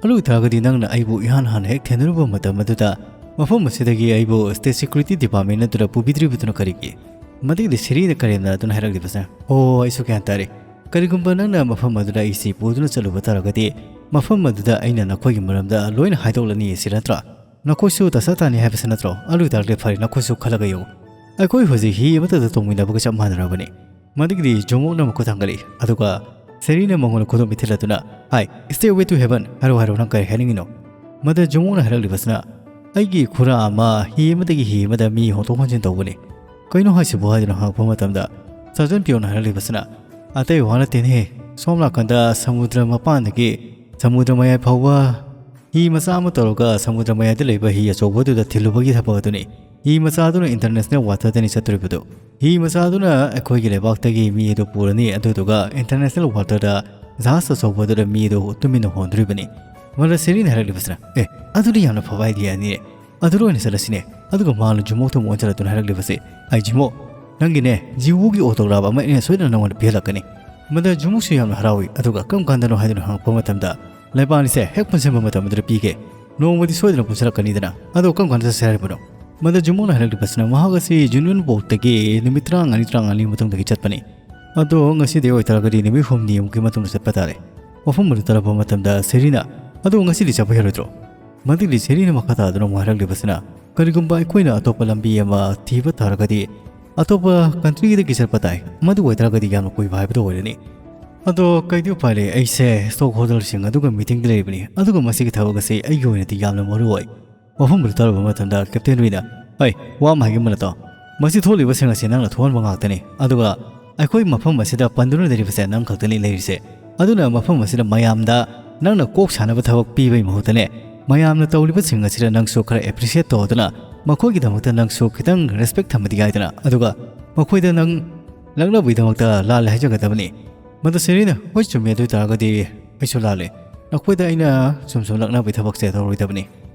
"ꯑꯗꯨ ꯑꯣꯏꯇꯥꯔꯒꯗꯤ ꯅꯪꯅ ꯑꯩꯕꯨ ꯏꯍꯥꯟ ꯍꯥꯟꯅ ꯍꯦꯛ ꯊꯦꯡꯅꯔꯨꯕ ꯃꯇꯝ ꯑꯗꯨꯗ ꯃꯐꯝ ꯑꯁꯤꯗꯒꯤ ꯑꯩꯕꯨ State Security Department ꯑꯗꯨꯗ ꯄꯨꯕꯤꯗ꯭ꯔꯤꯕꯗꯨꯅ ꯀꯔꯤꯒꯤ?" ꯃꯗꯨꯒꯤꯗꯤ ꯁꯦꯔꯤꯅ ꯀꯔꯦꯝꯅꯗꯨꯅ ꯍꯥꯏꯔꯛꯂꯤꯕꯁꯦ, "ꯑꯣ, ꯑꯩꯁꯨ ꯒ꯭ꯌꯥꯟ ꯇꯥꯔꯦ꯫ ꯀꯔꯤꯒꯨꯝꯕ ꯅꯪꯅ ꯃꯐꯝ ꯑꯗꯨꯗ ꯑꯩꯁꯤ ꯄꯨꯗꯨꯅ ꯆꯠꯂꯨꯕ ꯇꯥꯔꯒꯗꯤ ꯃꯐꯝ ꯑꯗꯨꯗ ꯑꯩꯅ ꯅꯈꯣꯏꯒꯤ ꯃꯔꯝꯗ ꯂꯣꯏꯅ ꯍꯥꯏꯗꯣꯛꯂꯅꯤ ꯁꯤ ꯅꯠꯇ꯭ꯔꯣ? ꯅꯈꯣꯏꯁꯨ ꯗꯁꯥ ꯇꯥꯅꯤ ꯍꯥꯏꯕꯁꯤ ꯅꯠꯇ꯭ꯔꯣ? ꯑꯗꯨ ꯑꯣꯏꯇꯥꯔꯒꯗꯤ ꯐꯔꯦ, ꯅꯈꯣꯏꯁꯨ ꯈꯜꯂꯒ ꯌꯦꯡꯉꯨ꯫ ꯑꯩꯈꯣꯏ ꯍꯧꯖꯤꯛ ꯍꯤ ꯑꯃꯠꯇꯗ ꯇꯣꯡꯃꯤꯟꯅꯕꯒ ꯆꯞ ꯃꯥꯟꯅꯔꯕꯅꯤ꯫" ꯃꯗꯨꯒꯤꯗꯤ ꯖꯣꯃꯣꯛꯅ ꯃꯈꯨꯠ ꯊꯥꯡꯒꯠꯂꯤ꯫ ꯑꯗꯨꯒ ꯁꯦꯔꯤꯅ ꯃꯉꯣꯟꯗ ꯈꯨꯗꯣꯝ ꯄꯤꯊꯤꯜꯂꯗꯨꯅ, "Hi, stairway to heaven, ꯍꯥꯏꯔꯣ, ꯍꯥꯏꯔꯣ, ꯅꯪ ꯀꯔꯤ ꯍꯥꯏꯅꯤꯡꯉꯤꯅꯣ?" ꯃꯗ ꯖꯣꯃꯣꯛꯅ ꯍꯥꯏꯔꯛꯂꯤꯕꯁꯤꯅ, "ꯑꯩꯒꯤ ꯈꯨꯔꯥ ꯑꯃ ꯍꯤ ꯑꯃꯗꯒꯤ ꯍꯤ ꯑꯃꯗ ꯃꯤ ꯍꯣꯟꯗꯣꯛ ꯍꯣꯟꯖꯤꯟ ꯇꯧꯕꯅꯤ꯫" "ꯀꯩꯅꯣ ꯍꯥꯏꯁꯤꯕꯨ?" ꯍꯥꯏꯗꯨꯅ ꯍꯪꯉꯛꯄ ꯃꯇꯝꯗ, Sergeant Pio ꯅ ꯍꯥꯏꯔꯛꯂꯤꯕꯁꯤꯅ, "ꯑꯇꯩ ꯋꯥ ꯅꯠꯇꯦꯅꯦ, ꯁꯣꯝ ꯅꯥꯀꯟꯗ ꯁꯃꯨꯗ꯭ꯔ ꯃꯄꯥꯟꯗꯒꯤ ꯁꯃꯨꯗ꯭ꯔ ꯃꯌꯥꯏ ꯐꯥꯎꯕ ꯍꯤ ꯃꯆꯥ ꯑꯃ ꯇꯧꯔꯒ ꯁꯃꯨꯗ꯭ꯔ ꯃꯌꯥꯏꯗ ꯂꯩꯕ ꯍꯤ ꯑꯆꯧꯕꯗꯨꯗ ꯊꯤꯜꯂꯨꯕꯒꯤ ꯊꯕꯛ ꯑꯗꯨꯅꯤ꯫ ꯍꯤ ꯃꯆꯥꯗꯨꯅ international water ꯗꯅꯤ ꯆꯠꯇꯣꯔꯤꯕꯗꯨ꯫ ꯍꯤ ꯃꯆꯥꯗꯨꯅ ꯑꯩꯈꯣꯏꯒꯤ ꯂꯩꯕꯥꯛꯇꯒꯤ ꯃꯤ ꯑꯗꯨ ꯄꯨꯔꯅꯤ, ꯑꯗꯨꯗꯨꯒ international water ꯗ ꯖꯍꯥꯖ ꯑꯆꯧꯕꯗꯨꯗ ꯃꯤ ꯑꯗꯨ ꯇꯨꯃꯤꯟꯅ ꯍꯣꯟꯗꯣꯔꯤꯕꯅꯤ꯫" ꯃꯗ ꯁꯦꯔꯤꯅ ꯍꯥꯏꯔꯛꯂꯤꯕꯁꯤꯅ, "ꯑꯦ, ꯑꯗꯨꯗꯤ ꯌꯥꯝꯅ ꯐꯕ idea ꯅꯤꯅꯦ꯫ ꯑꯗꯨꯗ ꯑꯣꯏꯅ ꯆꯠꯂꯁꯤꯅꯦ꯫" ꯑꯗꯨꯒ ꯃꯥꯅ ꯖꯨꯃꯣꯛꯇ ꯑꯃꯨꯛ ꯑꯣꯟꯁꯤꯜꯂꯛꯇꯨꯅ ꯍꯥꯏꯔꯛꯂꯤꯕꯁꯤ, "ꯑꯩ ꯖꯨꯃꯣꯛ, "ꯅꯪꯒꯤꯅꯦ, ꯖꯤꯋꯨꯒꯤ autograph ꯑꯃ ꯑꯩꯅ ꯁꯣꯏꯗꯅ ꯅꯪꯉꯣꯟꯗ ꯄꯤꯍꯜꯂꯛꯀꯅꯤ꯫" ꯃꯗ ꯖꯨꯃꯨꯛꯁꯨ ꯌꯥꯝꯅ ꯍꯔꯥꯎꯏ, ꯑꯗꯨꯒ "ꯀꯔꯝ ꯀꯥꯟꯗꯅꯣ?" ꯍꯥꯏꯗꯨꯅ ꯍꯪꯉꯛꯄ ꯃꯇꯝꯗ, "ꯂꯩꯕꯥꯛ ꯑꯅꯤꯁꯦ ꯍꯦꯛ ꯄꯨꯟꯁꯤꯟꯕ ꯃꯇꯝ ꯑꯗꯨꯗ ꯄꯤꯒꯦ꯫ ꯅꯣꯡꯃꯗꯤ ꯁꯣꯏꯗꯅ ꯄꯨꯟꯁꯤꯜꯂꯛꯀꯅꯤꯗꯅ꯫ ꯑꯗꯣ ꯀꯔꯝ ꯀꯥꯟꯗ ꯆꯠꯁꯦ ꯍꯥꯏꯔꯤꯕꯅꯣ?" ꯃꯗ ꯖꯨꯃꯨꯛꯅ ꯍꯥꯏꯔꯛꯂꯤꯕꯁꯤꯅ, ꯃꯍꯥꯛ ꯑꯁꯤ Union Vote ꯇꯒꯤ ꯅꯨꯃꯤꯠ ꯇꯔꯥꯃꯉꯥꯅꯤ, ꯇꯔꯥꯃꯉꯥꯅꯤ ꯃꯇꯨꯡꯗꯒꯤ ꯆꯠꯄꯅꯤ꯫ ꯑꯗꯣ ꯉꯁꯤꯗꯤ ꯑꯣꯏꯇꯥꯔꯒꯗꯤ ꯅꯨꯃꯤꯠ ꯍꯨꯝꯅꯤꯃꯨꯛꯀꯤ ꯃꯇꯨꯡꯗ ꯆꯠꯄ ꯇꯥꯔꯦ꯫ ꯋꯥꯐꯝ ꯑꯗꯨ ꯇꯥꯔꯛꯄ ꯃꯇꯝꯗ ꯁꯦꯔꯤꯅ, "ꯑꯗꯣ ꯉꯁꯤꯗꯤ ꯆꯠꯄ ꯌꯥꯔꯣꯏꯗ꯭ꯔꯣ?" ꯃꯗꯨꯒꯤ ꯁꯦꯔꯤꯅ ꯃꯈꯥ ꯇꯥꯗꯨꯅ ꯑꯃꯨꯛ ꯍꯥꯏꯔꯛꯂꯤꯕꯁꯤꯅ, "ꯀꯔꯤꯒꯨꯝꯕ ꯑꯩꯈꯣꯏꯅ ꯑꯇꯣꯞꯄ ꯂꯝꯕꯤ ꯑꯃ ꯊꯤꯕ ꯇꯥꯔꯒꯗꯤ, ꯑꯇꯣꯞꯄ country ꯗꯒꯤ ꯆꯠꯄ ꯇꯥꯏ꯫ ꯃꯗꯨ ꯑꯣꯏꯇꯥꯔꯒꯗꯤ ꯌꯥꯝꯅ ꯀꯨꯏꯕ ꯍꯥꯏꯕꯗꯨ ꯑꯣꯏꯔꯅꯤ꯫" "ꯑꯗꯣ ꯀꯩꯗꯤ ꯎꯄꯥꯏ ꯂꯩ, ꯑꯩꯁꯦ stockholder ꯁꯤꯡ ꯑꯗꯨꯒ meeting ꯗ ꯂꯩꯔꯤꯕꯅꯤ, ꯑꯗꯨꯒ ꯃꯁꯤꯒꯤ ꯊꯕꯛ ꯑꯁꯤ ꯑꯩꯒꯤ ꯑꯣꯏꯅꯗꯤ ꯌꯥꯝꯅ ꯃꯔꯨ ꯑꯣꯏ꯫" ꯋꯥꯐꯝ ꯑꯗꯨ ꯇꯥꯔꯨꯕ ꯃꯇꯝꯗ Captain ꯔꯨꯏꯅ, "ꯍꯩ, ꯋꯥ ꯑꯃ ꯍꯥꯏꯒꯦ ꯃꯅꯇꯣ, ꯃꯁꯤ ꯊꯣꯛꯂꯤꯕꯁꯤꯡ ꯑꯁꯤ ꯅꯪꯅ ꯊꯣꯛꯍꯟꯕ ꯉꯥꯛꯇꯅꯤ, ꯑꯗꯨꯒ ꯑꯩꯈꯣꯏ ꯃꯐꯝ ꯑꯁꯤꯗ ꯄꯟꯗꯨꯅ ꯂꯩꯔꯤꯕꯁꯦ ꯅꯪ ꯈꯛꯇꯅꯤ ꯂꯩꯔꯤꯁꯦ꯫ ꯑꯗꯨꯅ ꯃꯐꯝ ꯑꯁꯤꯗ ꯃꯌꯥꯝꯗ ꯅꯪꯅ ꯀꯣꯛ ꯁꯥꯟꯅꯕ ꯊꯕꯛ ꯄꯤꯕꯒꯤ ꯃꯍꯨꯠꯇꯅꯦ, ꯃꯌꯥꯝꯅ ꯇꯧꯔꯤꯕꯁꯤꯡ ꯑꯁꯤꯗ ꯅꯪꯁꯨ ꯈꯔ appreciate ꯇꯧꯗꯨꯅ, ꯃꯈꯣꯏꯒꯤꯗꯃꯛꯇ ꯅꯪꯁꯨ ꯈꯤꯇꯪ respect ꯊꯝꯕꯗꯤ ꯌꯥꯏꯗꯅ, ꯑꯗꯨꯒ ꯃꯈꯣꯏꯗ ꯅꯪ ꯂꯛꯅꯕꯒꯤꯗꯃꯛꯇ ꯂꯥꯜꯂꯦ ꯍꯥꯏꯖꯒꯗꯕꯅꯤ꯫" ꯃꯗ ꯁꯦꯔꯤꯅ, "ꯍꯣꯏ, ꯆꯨꯝꯃꯤ, ꯑꯗꯨ ꯑꯣꯏ ꯇꯥꯔꯒꯗꯤ ꯑꯩꯁꯨ ꯂꯥꯜꯂꯦ꯫ ꯅꯈꯣꯏꯗ ꯑꯩꯅ ꯁꯨꯝ ꯁꯨꯝ ꯂꯛꯅꯕꯒꯤ ꯊꯕꯛꯁꯦ ꯇꯧꯔꯣꯏꯗꯕꯅꯤ꯫"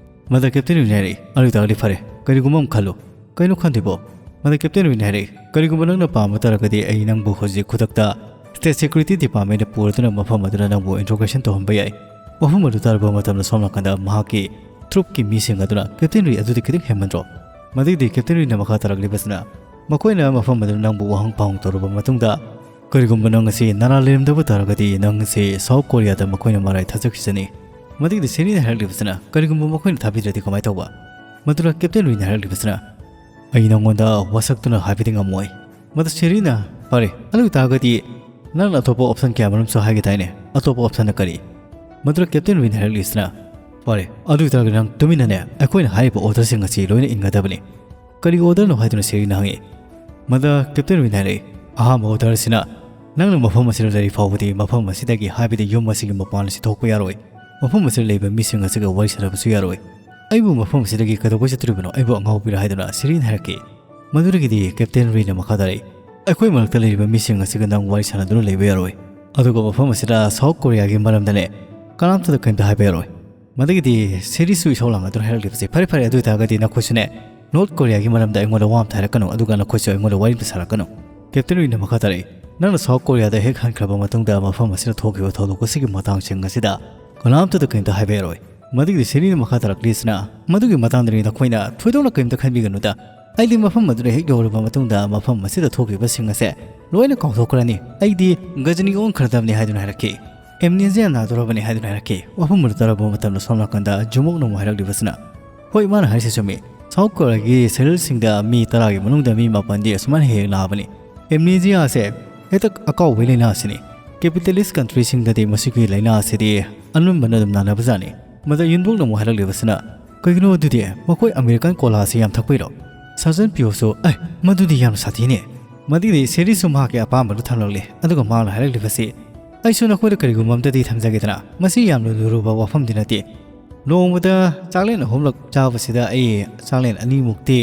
ꯃꯗ Captain ꯔꯨꯏꯅ ꯍꯥꯏꯔꯛꯏ, "ꯑꯗꯨ ꯑꯣꯏ ꯇꯥꯔꯒꯗꯤ ꯐꯔꯦ, ꯀꯔꯤꯒꯨꯝꯕ ꯑꯃ ꯈꯜꯂꯨ꯫" "ꯀꯩꯅꯣ ꯈꯟꯗꯣꯏꯕꯣ?" ꯃꯗ Captain ꯔꯨꯏꯅ ꯍꯥꯏꯔꯛꯏ, "ꯀꯔꯤꯒꯨꯝꯕ ꯅꯪꯅ ꯄꯥꯝꯕ ꯇꯥꯔꯒꯗꯤ ꯑꯩ ꯅꯪꯕꯨ ꯍꯧꯖꯤꯛ ꯈꯨꯗꯛꯇ State Security Department ꯗ ꯄꯨꯔꯗꯨꯅ ꯃꯐꯝ ꯑꯗꯨꯗ ꯅꯪꯕꯨ interrogation ꯇꯧꯍꯟꯕ ꯌꯥꯏ꯫" ꯋꯥꯐꯝ ꯑꯗꯨ ꯇꯥꯔꯕ ꯃꯇꯝꯗ ꯁꯣꯝ ꯅꯥꯀꯟꯗ ꯃꯍꯥꯛꯀꯤ troop ꯀꯤ ꯃꯤꯁꯤꯡ ꯑꯗꯨꯅ, "Captain ꯔꯨꯏ, ꯑꯗꯨꯗꯤ ꯈꯤꯇꯪ ꯍꯦꯟꯃꯟꯗ꯭ꯔꯣ?" ꯃꯗꯒꯤꯗꯤ Captain ꯔꯨꯏꯅ ꯃꯈꯥ ꯇꯥꯔꯛꯂꯤꯕꯁꯤꯅ, "ꯃꯈꯣꯏꯅ ꯃꯐꯝ ꯑꯗꯨꯗ ꯅꯪꯕꯨ ꯋꯥꯍꯪ ꯄꯥꯎꯍꯪ ꯇꯧꯔꯕ ꯃꯇꯨꯡꯗ, ꯀꯔꯤꯒꯨꯝꯕ ꯅꯪ ꯑꯁꯤ ꯅꯥꯔꯥ ꯂꯩꯔꯝꯗꯕ ꯇꯥꯔꯒꯗꯤ ꯅꯪ ꯑꯁꯤ South Korea ꯗ ꯃꯈꯣꯏꯅ ꯃꯔꯥꯏ ꯊꯥꯖꯈꯤꯁꯅꯤ꯫" ꯃꯗꯒꯤꯗꯤ ꯁꯦꯔꯤꯅ ꯍꯥꯏꯔꯛꯂꯤꯕꯁꯤꯅ, "ꯀꯔꯤꯒꯨꯝꯕ ꯃꯈꯣꯏꯅ ꯊꯥꯕꯤꯗ꯭ꯔꯗꯤ ꯀꯃꯥꯏꯅ ꯇꯧꯕ?" ꯃꯗꯨꯗ Captain ꯔꯨꯏꯅ ꯍꯥꯏꯔꯛꯂꯤꯕꯁꯤꯅ, "ꯑꯩ ꯅꯪꯉꯣꯟꯗ ꯋꯥꯁꯛꯇꯨꯅ ꯍꯥꯏꯕꯗꯤ ꯉꯝꯃꯣꯏ꯫" ꯃꯗꯨ ꯁꯦꯔꯤꯅ, "ꯐꯔꯦ, ꯑꯗꯨ ꯑꯣꯏ ꯇꯥꯔꯒꯗꯤ ꯅꯪꯅ ꯑꯇꯣꯞꯄ option ꯀꯌꯥꯃꯔꯨꯝꯁꯨ ꯍꯥꯏꯒꯦ ꯇꯥꯏꯅꯦ, ꯑꯇꯣꯞꯄ option ꯅ ꯀꯔꯤ?" ꯃꯗꯨꯗ Captain ꯔꯨꯏꯅ ꯍꯥꯏꯔꯛꯂꯤꯁꯤꯅ, "ꯐꯔꯦ, ꯑꯗꯨ ꯑꯣꯏ ꯇꯥꯔꯒꯗꯤ ꯅꯪ ꯇꯨꯃꯤꯟꯅꯅꯦ ꯑꯩꯈꯣꯏꯅ ꯍꯥꯏꯔꯤꯕ order ꯁꯤꯡ ꯑꯁꯤ ꯂꯣꯏꯅ ꯏꯟꯒꯗꯕꯅꯤ꯫" "ꯀꯔꯤ order ꯅꯣ?" ꯍꯥꯏꯗꯨꯅ ꯁꯦꯔꯤꯅ ꯍꯪꯉꯤ꯫ ꯃꯗ Captain ꯔꯨꯏꯅ ꯍꯥꯏꯔꯛꯏ, "ꯑꯍꯥꯟꯕ order ꯑꯁꯤꯅ ꯅꯪꯅ ꯃꯐꯝ ꯑꯁꯤꯗ ꯂꯩꯔꯤ ꯐꯥꯎꯕꯗꯤ ꯃꯐꯝ ꯑꯁꯤꯗꯒꯤ, ꯍꯥꯏꯕꯗꯤ ꯌꯨꯝ ꯑꯁꯤꯒꯤ ꯃꯄꯥꯟ ꯑꯁꯤ ꯊꯣꯛꯄ ꯌꯥꯔꯣꯏ꯫ ꯃꯐꯝ ꯑꯁꯤꯗ ꯂꯩꯕ ꯃꯤꯁꯤꯡ ꯑꯁꯤꯒ ꯋꯥꯔꯤ ꯁꯥꯟꯅꯕꯁꯨ ꯌꯥꯔꯣꯏ꯫ ꯑꯩꯕꯨ ꯃꯐꯝ ꯑꯁꯤꯗꯒꯤ ꯀꯩꯗꯧꯕꯩ ꯆꯠꯇꯣꯔꯤꯕꯅꯣ? ꯑꯩꯕꯨ ꯑꯉꯥꯎꯕꯤꯔ?" ꯍꯥꯏꯗꯨꯅ ꯁꯦꯔꯤꯅ ꯍꯥꯏꯔꯛꯈꯤ꯫ ꯃꯗꯨꯗꯒꯤꯗꯤ Captain ꯔꯨꯏꯅ ꯃꯈꯥ ꯇꯥꯔꯛꯏ, "ꯑꯩꯈꯣꯏ ꯃꯔꯛꯇ ꯂꯩꯔꯤꯕ ꯃꯤꯁꯤꯡ ꯑꯁꯤꯒ ꯅꯪ ꯋꯥꯔꯤ ꯁꯥꯟꯅꯗꯨꯅ ꯂꯩꯕ ꯌꯥꯔꯣꯏ꯫ ꯑꯗꯨꯒ ꯃꯐꯝ ꯑꯁꯤꯗ South Korea ꯒꯤ ꯃꯔꯝꯗꯅꯦ ꯀꯅꯥꯝꯇꯗ ꯀꯔꯤꯝꯇ ꯍꯥꯏꯕ ꯌꯥꯔꯣꯏ꯫" ꯃꯗꯒꯤꯗꯤ ꯁꯦꯔꯤꯁꯨ ꯏꯁꯧ ꯂꯥꯡꯅꯗꯨꯅ ꯍꯥꯏꯔꯛꯂꯤꯕꯁꯦ, "ꯐꯔꯦ, ꯐꯔꯦ, ꯑꯗꯨ ꯑꯣꯏ ꯇꯥꯔꯒꯗꯤ ꯅꯈꯣꯏꯁꯨꯅꯦ "ꯅꯣꯔꯠ ꯀꯣꯔꯤꯌꯥꯒꯤ ꯃꯔꯝꯗ ꯑꯩꯉꯣꯟꯗ ꯋꯥ ꯑꯝꯇ ꯍꯥꯏꯔꯛꯀꯅꯨ, ꯑꯗꯨꯒ ꯅꯈꯣꯏꯁꯨ ꯑꯩꯉꯣꯟꯗ ꯋꯥꯔꯤ ꯑꯝꯇ ꯁꯥꯔꯛꯀꯅꯨ꯫" ꯀꯦꯞꯇꯦꯟ ꯔꯤꯅ ꯃꯈꯥ ꯇꯥꯔꯛꯏ, "ꯅꯪꯅ ꯁꯥꯎꯠ ꯀꯣꯔꯤꯌꯥꯗ ꯍꯦꯛ ꯍꯟꯈ꯭ꯔꯕ ꯃꯇꯨꯡꯗ ꯃꯐꯝ ꯑꯁꯤꯗ ꯊꯣꯛꯈꯤꯕ ꯊꯧꯗꯣꯛ ꯑꯁꯤꯒꯤ ꯃꯇꯥꯡꯁꯤꯡ ꯑꯁꯤꯗ ꯀꯅꯥꯝꯇꯗ ꯀꯔꯤꯝꯇ ꯍꯥꯏꯕ ꯌꯥꯔꯣꯏ꯫" ꯃꯗꯨꯒꯤꯗꯤ ꯁꯦꯔꯤꯅ ꯃꯈꯥ ꯇꯥꯔꯛꯂꯤꯁꯤꯅ, "ꯃꯗꯨꯒꯤ ꯃꯇꯥꯡꯗꯗꯤ ꯅꯈꯣꯏꯅ ꯊꯣꯏꯗꯣꯛꯅ ꯀꯔꯤꯝꯇ ꯈꯟꯕꯤꯒꯅꯨꯗ꯫ ꯑꯩꯗꯤ ꯃꯐꯝ ꯑꯗꯨꯗ ꯍꯦꯛ ꯌꯧꯔꯕ ꯃꯇꯨꯡꯗ ꯃꯐꯝ ꯑꯁꯤꯗ ꯊꯣꯛꯈꯤꯕꯁꯤꯡ ꯑꯁꯦ ꯂꯣꯏꯅ ꯀꯥꯎꯊꯣꯛꯈ꯭ꯔꯅꯤ꯫ ꯑꯩꯗꯤ ꯒꯖꯅꯤ ꯑꯣꯟꯈ꯭ꯔꯗꯕꯅꯤ" ꯍꯥꯏꯗꯨꯅ ꯍꯥꯏꯔꯛꯈꯤ꯫ "ꯑꯦꯝꯅꯦꯖꯤꯌꯥ ꯅꯥꯗꯣꯔꯕꯅꯤ" ꯍꯥꯏꯗꯨꯅ ꯍꯥꯏꯔꯛꯈꯤ꯫ ꯋꯥꯐꯝ ꯑꯗꯨ ꯇꯥꯔꯕ ꯃꯇꯝꯗ ꯁꯣꯝ ꯅꯥꯀꯟꯗ ꯖꯨꯃꯣꯛꯅ ꯑꯃꯨꯛ ꯍꯥꯏꯔꯛꯂꯤꯕꯁꯤꯅ, "ꯍꯣꯏ, ꯃꯥꯅ ꯍꯥꯏꯔꯤꯁꯦ ꯆꯨꯝꯃꯤ꯫ ꯁꯥꯎꯠ ꯀꯣꯔꯤꯌꯥꯒꯤ ꯁꯦꯔꯦꯜꯁꯤꯡꯗ ꯃꯤ ꯇꯔꯥꯒꯤ ꯃꯅꯨꯡꯗ ꯃꯤ ꯃꯥꯄꯟꯗꯤ ꯑꯁꯨꯃꯥꯏꯅ ꯍꯦꯛ ꯍꯦꯛ ꯅꯥꯕꯅꯤ꯫ ꯑꯦꯝꯅꯦꯖꯤꯌꯥꯁꯦ ꯍꯦꯛꯇ ꯑꯀꯥꯎꯕꯩ ꯂꯥꯏꯅꯥ ꯑꯁꯤꯅꯤ꯫ ꯀꯦꯄꯤꯇꯦꯂꯤꯁ ꯀꯟꯇ꯭ꯔꯤꯁꯤꯡꯗꯗꯤ ꯃꯁꯤꯒꯤ ꯂꯥꯏꯅꯥ ꯑꯁꯤꯗꯤ ꯑꯅꯝꯕꯅ ꯑꯗꯨꯝ ꯅꯥꯅꯕꯖꯥꯠꯅꯤ꯫" ꯃꯗ ꯌꯨꯟꯕꯣꯛꯅ ꯑꯃꯨꯛ ꯍꯥꯏꯔꯛꯂꯤꯕꯁꯤꯅ, "ꯀꯩꯒꯤꯅꯣ ꯑꯗꯨꯗꯤ? ꯃꯈꯣꯏ ꯑꯃꯦꯔꯤꯀꯥꯟ ꯀꯣꯂꯥꯁꯤ ꯌꯥꯝ ꯊꯛꯄꯩꯔꯣ?" ꯁꯥꯔꯖꯟ ꯄꯤꯌꯣꯁꯨ, "ꯑꯦ, ꯃꯗꯨꯗꯤ ꯌꯥꯝꯅ ꯁꯥꯊꯤꯅꯦ꯫" ꯃꯗꯨꯒꯤꯗꯤ ꯁꯦꯔꯤꯁꯁꯨ ꯃꯍꯥꯛꯀꯤ ꯑꯄꯥꯝꯕꯗꯨ ꯊꯝꯂꯛꯂꯤ꯫ ꯑꯗꯨꯒ ꯃꯍꯥꯛꯅ ꯍꯥꯏꯔꯛꯂꯤꯕꯁꯤ, "ꯑꯩꯁꯨ ꯅꯈꯣꯏꯗ ꯀꯔꯤꯒꯨꯝꯕ ꯑꯝꯇꯗꯤ ꯊꯝꯖꯒꯦꯗꯅ꯫ ꯃꯁꯤ ꯌꯥꯝꯅ ꯂꯨꯔꯨꯕ ꯋꯥꯐꯝꯗꯤ ꯅꯠꯇꯦ꯫ ꯅꯣꯡꯃꯗ ꯆꯥꯛꯂꯦꯟ ꯑꯍꯨꯝꯂꯛ ꯆꯥꯕꯁꯤꯗ ꯑꯩ ꯆꯥꯛꯂꯦꯟ ꯑꯅꯤꯃꯨꯛꯇꯤ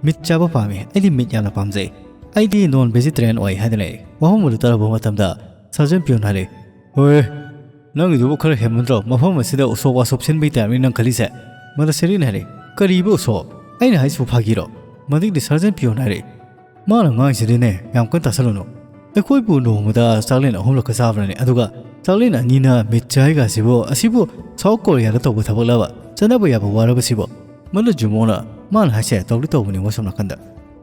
ꯃꯤꯠ ꯆꯥꯕ ꯄꯥꯝꯃꯤ꯫ ꯑꯩꯗꯤ ꯃꯤꯠ ꯌꯥꯝꯅ ꯄꯥꯝꯖꯩ꯫ ꯑꯩꯗꯤ ꯅꯣꯟ ꯚꯦꯖꯤꯇꯦꯔꯤꯌꯟ ꯑꯣꯏ" ꯍꯥꯏꯗꯨꯅ ꯂꯩ꯫ ꯋꯥꯍꯪ ꯑꯗꯨ ꯇꯥꯔꯕ ꯃꯇꯝꯗ ꯁꯥꯔꯖꯟ ꯄꯤꯌꯣꯟ ꯍꯥꯏꯔꯦ, "ꯍꯣꯏ, ꯅꯪꯒꯤꯗꯨꯕꯨ ꯈꯔ ꯍꯦꯟꯃꯟꯗ꯭ꯔꯣ? ꯃꯐꯝ ꯑꯁꯤꯗ ꯎꯁꯣꯞ ꯋꯥꯁꯣꯞ ꯁꯤꯟꯕꯒꯤ ꯇꯥꯏꯞꯅꯤ ꯅꯪ ꯈꯜꯂꯤꯁꯦ?" ꯃꯗ ꯁꯦꯔꯤꯅ ꯍꯥꯏꯔꯦ, "ꯀꯔꯤꯕ ꯎꯁꯣꯞ? ꯑꯩꯅ ꯍꯥꯏꯁꯤꯕꯨ ꯐꯥꯒꯤꯔꯣ?" ꯃꯗꯨꯒꯤꯗꯤ ꯁꯥꯔꯖꯟ ꯄꯤꯌꯣꯟ ꯍꯥꯏꯔꯦ, "ꯃꯥꯅ ꯉꯥꯡꯉꯤꯁꯤꯗꯤꯅꯦ, ꯌꯥꯝ ꯀꯟꯅ ꯇꯥꯁꯜꯂꯨꯅꯨ꯫ ꯑꯩꯈꯣꯏꯕꯨ ꯅꯣꯡꯃꯗ ꯆꯥꯛꯂꯦꯟ ꯑꯍꯨꯝꯂꯛꯀ ꯆꯥꯕ꯭ꯔꯅꯦ? ꯑꯗꯨꯒ ꯆꯥꯛꯂꯦꯟ ꯑꯅꯤꯅ ꯃꯤꯠ ꯆꯥꯏꯒ ꯑꯁꯤꯕꯨ, ꯑꯁꯤꯕꯨ ꯁꯥꯎꯠ ꯀꯣꯔꯤꯌꯥꯗ ꯇꯧꯕ ꯊꯕꯛꯂꯕ? ꯆꯠꯅꯕ ꯌꯥꯕ ꯋꯥꯔꯕꯁꯤꯕꯨ?" ꯃꯗꯨ ꯖꯨꯃꯣꯅ, "ꯃꯥꯅ ꯍꯥꯏꯁꯦ ꯇꯧꯗꯤ ꯇꯧꯕꯅꯤ ꯃꯣꯏ ꯁꯣꯝ ꯅꯥꯀꯟꯗ꯫"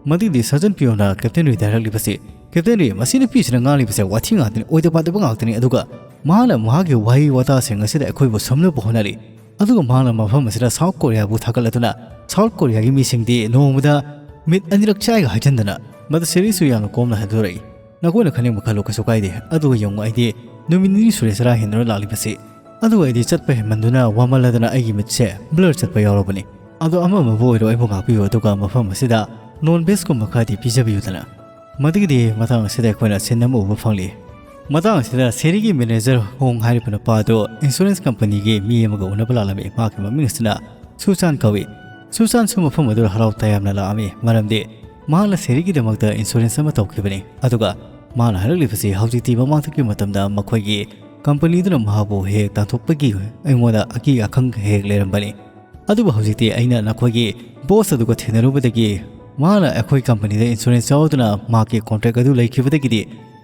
ꯃꯗꯨꯒꯤꯗꯤ ꯁꯥꯔꯖꯟ ꯄꯤꯌꯣꯅ ꯀꯦꯞꯇꯦꯟ ꯔꯤꯗ ꯍꯥꯏꯔꯛꯂꯤꯕꯁꯤ, "ꯀꯦꯞꯇꯦꯟ ꯔꯤ, ꯃꯁꯤ ꯅꯨꯄꯤꯁꯤꯅ ꯉꯥꯡꯂꯤꯕꯁꯦ ꯋꯥꯊꯤ ꯉꯥꯛꯇꯅꯤ, ꯑꯣꯏꯗ ꯄꯥꯗꯕ ꯉꯥꯛꯇꯅꯤ꯫ ꯑꯗꯨꯒ ꯃꯍꯥꯛꯅ ꯃꯍꯥꯛꯀꯤ ꯋꯥꯍꯩ ꯋꯥꯇꯥꯁꯤꯡ ꯑꯁꯤꯗ ꯑꯩꯈꯣꯏꯕꯨ ꯁꯨꯝꯅꯕ ꯍꯣꯠꯅꯔꯤ꯫ ꯑꯗꯨꯒ ꯃꯍꯥꯛꯅ ꯃꯐꯝ ꯑꯁꯤꯗ ꯁꯥꯎꯠ ꯀꯣꯔꯤꯌꯥꯕꯨ ꯊꯥꯒꯠꯂꯗꯨꯅ, ꯁꯥꯎꯠ ꯀꯣꯔꯤꯌꯥꯒꯤ ꯃꯤꯁꯤꯡꯗꯤ ꯅꯣꯡꯃꯗ ꯃꯤꯠ ꯑꯅꯤꯔꯛ ꯆꯥꯏꯒ ꯍꯥꯏꯖꯟꯗꯅ꯫" ꯃꯗꯨ ꯁꯦꯔꯤꯁꯨ ꯌꯥꯝꯅ ꯀꯣꯝꯅ ꯍꯟꯗꯣꯔꯛꯏ꯫ "ꯅꯈꯣꯏꯅ ꯈꯟꯅꯤꯡꯕ ꯈꯜꯂꯨ, ꯀꯩꯁꯨ ꯀꯥꯏꯗꯦ꯫ ꯑꯗꯨꯒ ꯌꯦꯡꯉꯨ, ꯑꯩꯗꯤ ꯅꯨꯃꯤꯠ ꯅꯤꯅꯤ ꯁꯨꯔꯦ ꯆꯔꯥ ꯍꯦꯟꯗꯨꯅ ꯂꯥꯛꯂꯤꯕꯁꯤ꯫ ꯑꯗꯨꯒ ꯑꯩꯗꯤ ꯆꯠꯄ ꯍꯦꯟꯃꯟꯗꯨꯅ ꯋꯥꯃꯜꯂꯗꯅ ꯑꯩꯒꯤ ꯃꯤꯠꯁꯦ ꯕ꯭ꯂꯔ ꯆꯠꯄ ꯌꯥꯎꯔꯕꯅꯤ꯫ ꯑꯗꯣ ꯑꯃ ꯑꯃꯕꯨ ꯑꯣꯏꯔꯣ ꯑꯩꯕꯨ ꯉꯥꯛꯄꯤꯌꯨ, ꯑꯗꯨꯒ ꯃꯐꯝ ꯑꯁꯤꯗ ꯅꯣꯟ ꯚꯦꯖꯀꯨꯝꯕ ꯈꯔꯗꯤ ꯄꯤꯖꯕꯤꯌꯨꯗꯅ꯫" ꯃꯗꯨꯒꯤꯗꯤ ꯃꯇꯥꯡ ꯑꯁꯤꯗ ꯑꯩꯈꯣꯏꯅ ꯁꯤꯟ ꯑꯃ ꯎꯕ ꯐꯪꯂꯤ꯫ ꯃꯇꯥꯡ ꯑꯁꯤꯗ ꯁꯦꯔꯤꯒꯤ ꯃꯦꯅꯦꯖꯔ ꯍꯣꯡ ꯍꯥꯏꯔꯤꯕ ꯅꯨꯄꯥ ꯑꯗꯨ ꯏꯟꯁꯨꯔꯦꯟꯁ ꯀꯝꯄꯅꯤꯒꯤ ꯃꯤ ꯑꯃꯒ ꯎꯅꯕ ꯂꯥꯛꯂꯝꯃꯤ꯫ ꯃꯍꯥꯛꯀꯤ ꯃꯃꯤꯡ ꯑꯁꯤꯅ ꯁꯨꯆꯥꯟ ꯀꯧꯏ꯫ ꯁꯨꯆꯥꯟꯁꯨ ꯃꯐꯝ ꯑꯗꯨꯗ ꯍꯔꯥꯎ ꯇꯌꯥꯝꯅ ꯂꯥꯛꯑꯝꯃꯤ, ꯃꯔꯝꯗꯤ ꯃꯍꯥꯛꯅ ꯁꯦꯔꯤꯒꯤꯗꯃꯛꯇ ꯏꯟꯁꯨꯔꯦꯟꯁ ꯑꯃ ꯇꯧꯈꯤꯕꯅꯤ꯫ ꯑꯗꯨꯒ ꯃꯍꯥꯛꯅ ꯍꯥꯏꯔꯛꯂꯤꯕꯁꯤ ꯍꯧꯖꯤꯛꯇꯤ ꯃꯃꯥꯡꯊꯛꯀꯤ ꯃꯇꯝꯗ ꯃꯈꯣꯏꯒꯤ ꯀꯝꯄꯅꯤꯗꯨꯅ ꯃꯍꯥꯛꯄꯨ ꯍꯦꯛ ꯇꯥꯟꯊꯣꯛꯄꯒꯤ ꯑꯩꯉꯣꯟꯗ ꯑꯀꯤ ꯑꯈꯪ ꯍꯦꯛ ꯂꯩꯔꯝꯕꯅꯤ꯫ ꯑꯗꯨꯕꯨ ꯍꯧꯖꯤꯛꯇꯤ ꯑꯩꯅ ꯅꯈꯣꯏꯒꯤ ꯕꯣꯁ ꯑꯗꯨꯒ ꯊꯦꯡꯅꯔꯨꯕꯗꯒꯤ ꯃꯥꯅ ꯑꯩꯈꯣꯏ ꯀꯝꯄꯅꯤꯗ ꯏꯟꯁꯨꯔꯦꯟꯁ ꯌꯥꯎꯗꯨꯅ ꯃꯍꯥꯛꯀꯤ ꯀꯣꯟꯇ꯭ꯔꯦꯛ ꯑꯗꯨ ꯂꯩꯈꯤꯕꯗꯒꯤꯗꯤ